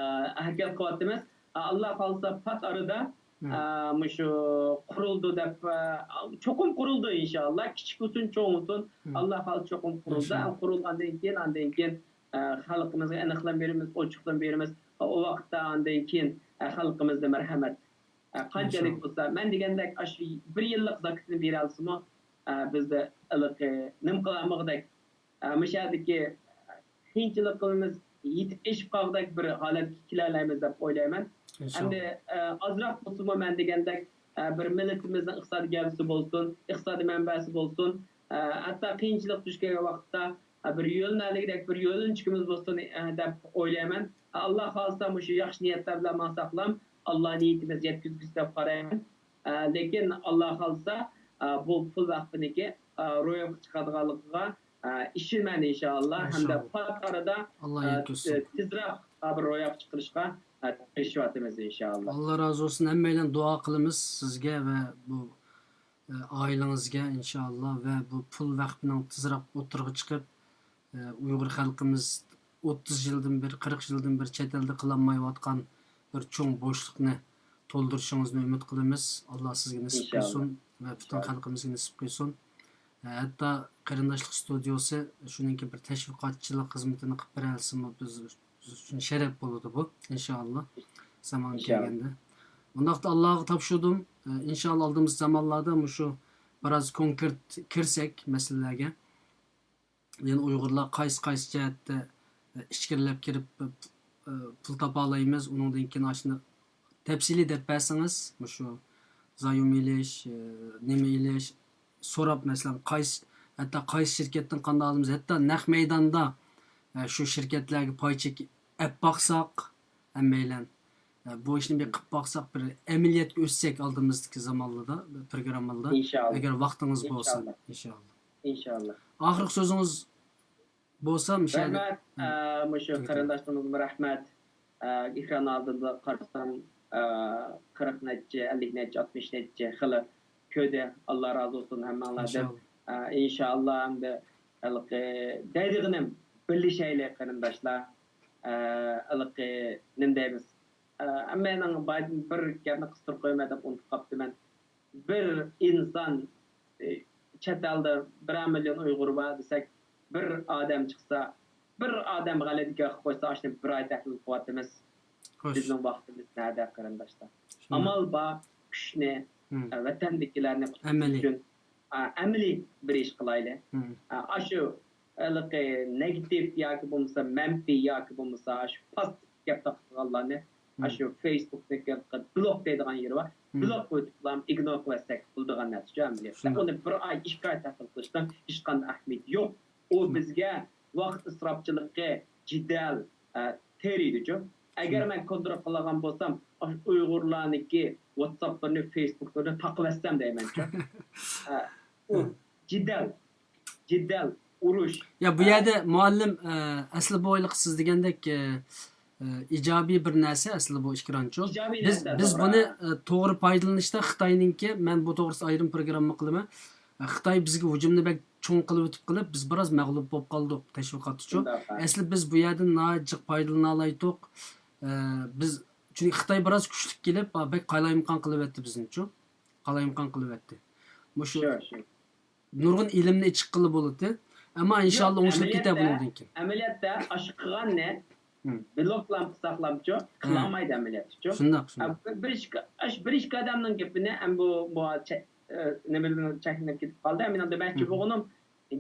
ھەرىكەت قىلىۋاتىمىز. ئە، ئاللا خالىسا پات ئارىدا، مم. ئە، مۇشۇ قۇرۇلىدۇ دەپ، ئە، چوقۇم قۇرۇلىدۇ ئىنشاللا. كىچىك بولسۇن، چوڭ بولسۇن، مم. ئاللا خالىسا چوقۇم قۇرۇلىدۇ. ئىنشاللا. قۇرۇلغاندىن كېيىن، ئاندىن كېيىن، ئە، خەلقىمىزگە ئېنىقلام بېرىمىز، ئوچۇقلام بېرىمىز. ئۇ ۋاقىتتا ئاندىن كېيىن، ئە، خەلقىمىزدە مەرھەمەت، ئە، قانچىلىك ئىنشاللا. بولسا، مەن دېگەندەك ئاشۇ بىر يىللىق زاكىتىنى بېرەلىسىمۇ، ئە، بىزدە ھېلىقى نېمە قىلالمىغۇدەك، ئە، مۇشۇ يەردىكى قىيىنچىلىقىمىز يېتىپ ئېشىپ قالغۇدەك بىر ھالەتكە كېلەلەيمىز دەپ ئويلايمەن. ئىنشاللا. ئەمدى، ئە، ئازراق بولسىمۇ مەن دېگەندەك، ئە، بىر مىللىتىمىزنىڭ ئىقتىسادىي گەۋدىسى بولسۇن، ئىقتىسادىي مەنبەسى بولسۇن، ئە، ھەتتا قىيىنچىلىق دۇچ كەلگەن ۋاقىتتا، ئە، بىر يۆلىنەلىگۈدەك بىر يۆلىنىشىمىز بولسۇن، ئە، دەپ ئويلايمەن. ئاللا خالىسا مۇشۇ ياخشى نىيەتلەر بىلەن ماڭساقلام، ئاللا نىيىتىمىزنى يەتكۈزگۈسى دەپ قارايمەن. ئە، لېكىن ئاللا خالىسا، ئە، بۇ پۇل ۋەقپىنىكى، ئە، روياپقا چىقىدىغانلىقىغا، ئە، ئىشىنىمەن ئىنشاللا. ھەمدە ئىنشاللا. پات ئارىدا، ئاللا ئە، يەتكۈزسۇن. تېزراق، ئە، بىر روياپقا چىقىرىشقا، ئە، تىرىشىۋاتىمىز ئىنشاللا. ئاللا رازى بولسۇن. ھەممەيلەن دۇئا قىلىمىز سىزگە ۋە بۇ، ئە، ئائىلىڭىزگە ئىنشاللا ۋە بۇ پۇل ۋەقپىنىڭ تېزراق ئوتتۇرىغا چىقىپ، ئە، ئۇيغۇر خەلقىمىز ئوتتۇز يىلدىن بېرى، قىرىق يىلدىن بېرى چەت ئەلدە قىلالمايۋاتقان بىر چوڭ بوشلۇقنى تولدۇرۇشىڭىزنى ئۈمىد قىلىمىز. ئاللا سىزگە نېسىپ ئىنشاللا. قىلسۇن ۋە پۈتۈن ئىنشاللا. خەلقىمىزگە نېسىپ قىلسۇن. ئە، ھەتتا قېرىنداشلىق ستۇدىيوسى شۇنىڭكى بىر تەشۋىقاتچىلىق خىزمىتىنى قىلىپ بېرەلىسىمۇ، بىز ئۈچۈن شەرەپ بولىدۇ بۇ، ئىنشاللا، زامان ئىنشاللا. كەلگەندە. ئۇنداقتا ئاللاغا تاپشۇردۇم. ئە، ئىنشاللا ئالدىمىزدىكى زامانلاردا مۇشۇ بىراز كونكرېت كىرسەك مەسىلىلەرگە، يەنى ئۇيغۇرلار قايسى، قايسى جەھەتتە، ئە، ئىچكىرىلەپ كىرىپ، ئە، پۇل تاپالايمىز، ئۇنىڭدىن كېيىن ئاشۇنى تەپسىلىي دەپ بەرسىڭىز، مۇشۇ زايوم ئېلىش، ئە، نېمە ئېلىش، سوراپ، مەسىلەن، قايسى، ھەتتا قايسى شىركەتتىن قانداق ئالىمىز، ھەتتا نەق مەيداندا، ئە، شۇ شىركەتلەرگە پاي چېكى ئەپ باقساق، ھەممەيلەن، ئە، بۇ ئىشنى بىر قىلىپ باقساق، بىر ئەمەلىيەتكە ئۆتسەك ئالدىمىزدىكى زامانلاردا، پروگراممىلاردا، ئىنشاللا. ئەگەر ۋاقتىڭىز بولسا، ئىنشاللا. ئىنشاللا. ئىنشاللا. ئاخىرقى سۆزىڭىز بولسا، مۇشۇ يەردە، رەھمەت، ھە، ئە، مۇشۇ تۈگىتىڭ. قېرىنداشلىرىمىزغا رەھمەت. ئە، ئېكران ئالدىدا قارىسام، ئە، قىرىق نەچچە، ئەللىك نەچچە، ئاتمىش نەچچە خېلى كۆردى. ئاللا رازى بولسۇن ھەممەڭلاردىن. ئىنشاللا. ئە، ئىنشاللا ئەمدى ھېلىقى دەيدىغىنىم، بىرلىشەيلى قېرىنداشلار. ئە، ھېلىقى نېمە دەيمىز؟ ئە، ھەممەينىڭ بايىدىن بىر گەپنى قىستۇرۇپ قويىمەن دەپ ئۇنتۇپ قاپتىمەن. بىر ئىنسان، ئى، چەت ئەلدە بىرەر مىليون ئۇيغۇر بار دېسەك، بىر ئادەم چىقسا، بىر ئادەم غەلىتە گەپ قىلىپ قويسا، ئاشۇنى بىر ئاي تەھلىل قىلىۋاتىمىز. خوش. بىزنىڭ ۋاقتىمىز نەدە، قېرىنداشلار؟ شۇنداق. ئامال بار، كۈچنى، مم. ئە، ۋەتەندىكىلەرنى قۇتقۇزۇش ئۈچۈن، ئە، ئەمەلىي بىر ئىش قىلايلى. مم. ئە، ئاشۇ ھېلىقى نېگاتىپ ياكى بولمىسا مەنپىي ياكى بولمىسا ئاشۇ پوزىتىپ گەپ تارقىتىدىغانلارنى، مم. ئاشۇ فېيسبۇكتىكى بىلوك دەيدىغان يېرى بار. مم. بىلوك قويۇپ، ئىگنور قىلىۋەتسەك بولىدىغان نەرسىچۇ ئەمەلىيەتتە. شۇنداق. ئۇنى بىر ئاي، ئىككى ئاي تەھلىل قىلىشنىڭ ھېچقانداق ئەھمىيىتى يوق. ئۇ شۇنداق. بىزگە ۋاقىت ئىسراپچىلىقى، جېدەل، ئە، تېرىيدىچۇ. ئەگەر شۇنداق. مەن كونترول قىلىدىغان بولسام، ئاشۇ ئۇيغۇرلارنىڭكى ۋاتساپلىرىنى، فېيسبۇكلىرىنى تاقىۋەتسەم دەيمەنچۇ. ئە، ئۇ ھە. جېدەل، جېدەل، ئۇرۇش. يا، بۇ ئە، يەردە مۇئەللىم، ئە، ئەسلى بۇ ھېلىقى سىز دېگەندەك، ئە، ئە، ئىجابىي بىر نەرسە ئەسلى بۇ ئېكرانچۇ. ئىجابىي بىز، نەرسە، بىز توغرا. بۇنى، ئە، توغرا پايدىلىنىشتا خىتاينىڭكى، مەن بۇ توغرىسىدا ئايرىم پروگرامما قىلىمەن. ئە، خىتاي بىزگە ھۇجۇمنى بەك چوڭ قىلىۋېتىپ قېلىپ، بىز بىراز مەغلۇپ بولۇپ قالدۇق تەشۋىقاتتىچۇ. شۇنداق، ھە. ئەسلى بىز بۇ يەردىن ناھايىتى جىق پايدىلىنالايتتۇق. ئە، بىز، چۈنكى خىتاي بىراز كۈچلۈك كېلىپ، ئا، بەك قالايمىقان قىلىۋەتتى بىزنىچۇ. قالايمىقان قىلىۋەتتى. مۇشۇ شۇ، شۇ. نۇرغۇن ئىلىمنى ئىچىگە قىلغىلى بولىدۇ. ئەمما ئىنشاللا يوق، ئوڭشىلىپ كېتەر ئەمەلىيەتتە، بۇنىڭدىن كېيىن. ئەمەلىيەتتە ئاشۇ قىلغاننى ھىم. بىلوكلام قىلساقلامچۇ، ھە. قىلالمايدۇ ئەمەلىيەتتىچۇ. شۇنداق، شۇنداق. ئە، بىر، بىر ئىككى، ئاشۇ بىر ئىككى ئادەمنىڭ گېپىنى، ئەم، بۇ، بۇ چە-، ئە، نېمىدىن چەكلىنىپ كېتىپ قالدى. مېنىڭ دېمەكچى ھىم. بولغىنىم،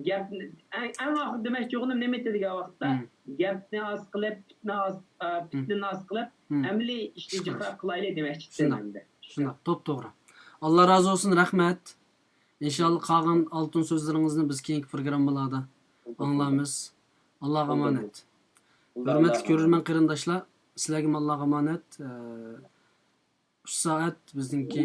گەپنى، ئەڭ، ئەڭ ئاخىرى دېمەكچى بولغىنىم نېمە دېگەن ۋاقىتتا، ھىم. گەپنى ئاز قىلىپ، پىتنە ئاز، ئە، ھىم. پىتنىنى ئاز قىلىپ، ھىم. ئەمەلىي ئىشنى ئىش قىلىش. جىقراق قىلايلى دېمەكچى شۇنداق. ئەمدى. شۇنداق، توپتوغرا. ئاللا رازى بولسۇن، رەھمەت. ئىنشاللا قالغان ئالتۇن سۆزلىرىڭىزنى بىز كېيىنكى پروگراممىلاردا ئاڭلارمىز. ئاللاغا ئامانەت. ھۆرمەتلىك كۆرۈرمەن قېرىنداشلار، سىلەرگىمۇ ئاللاغا ئامانەت. ئە، ئۈچ سائەت بىزنىڭكى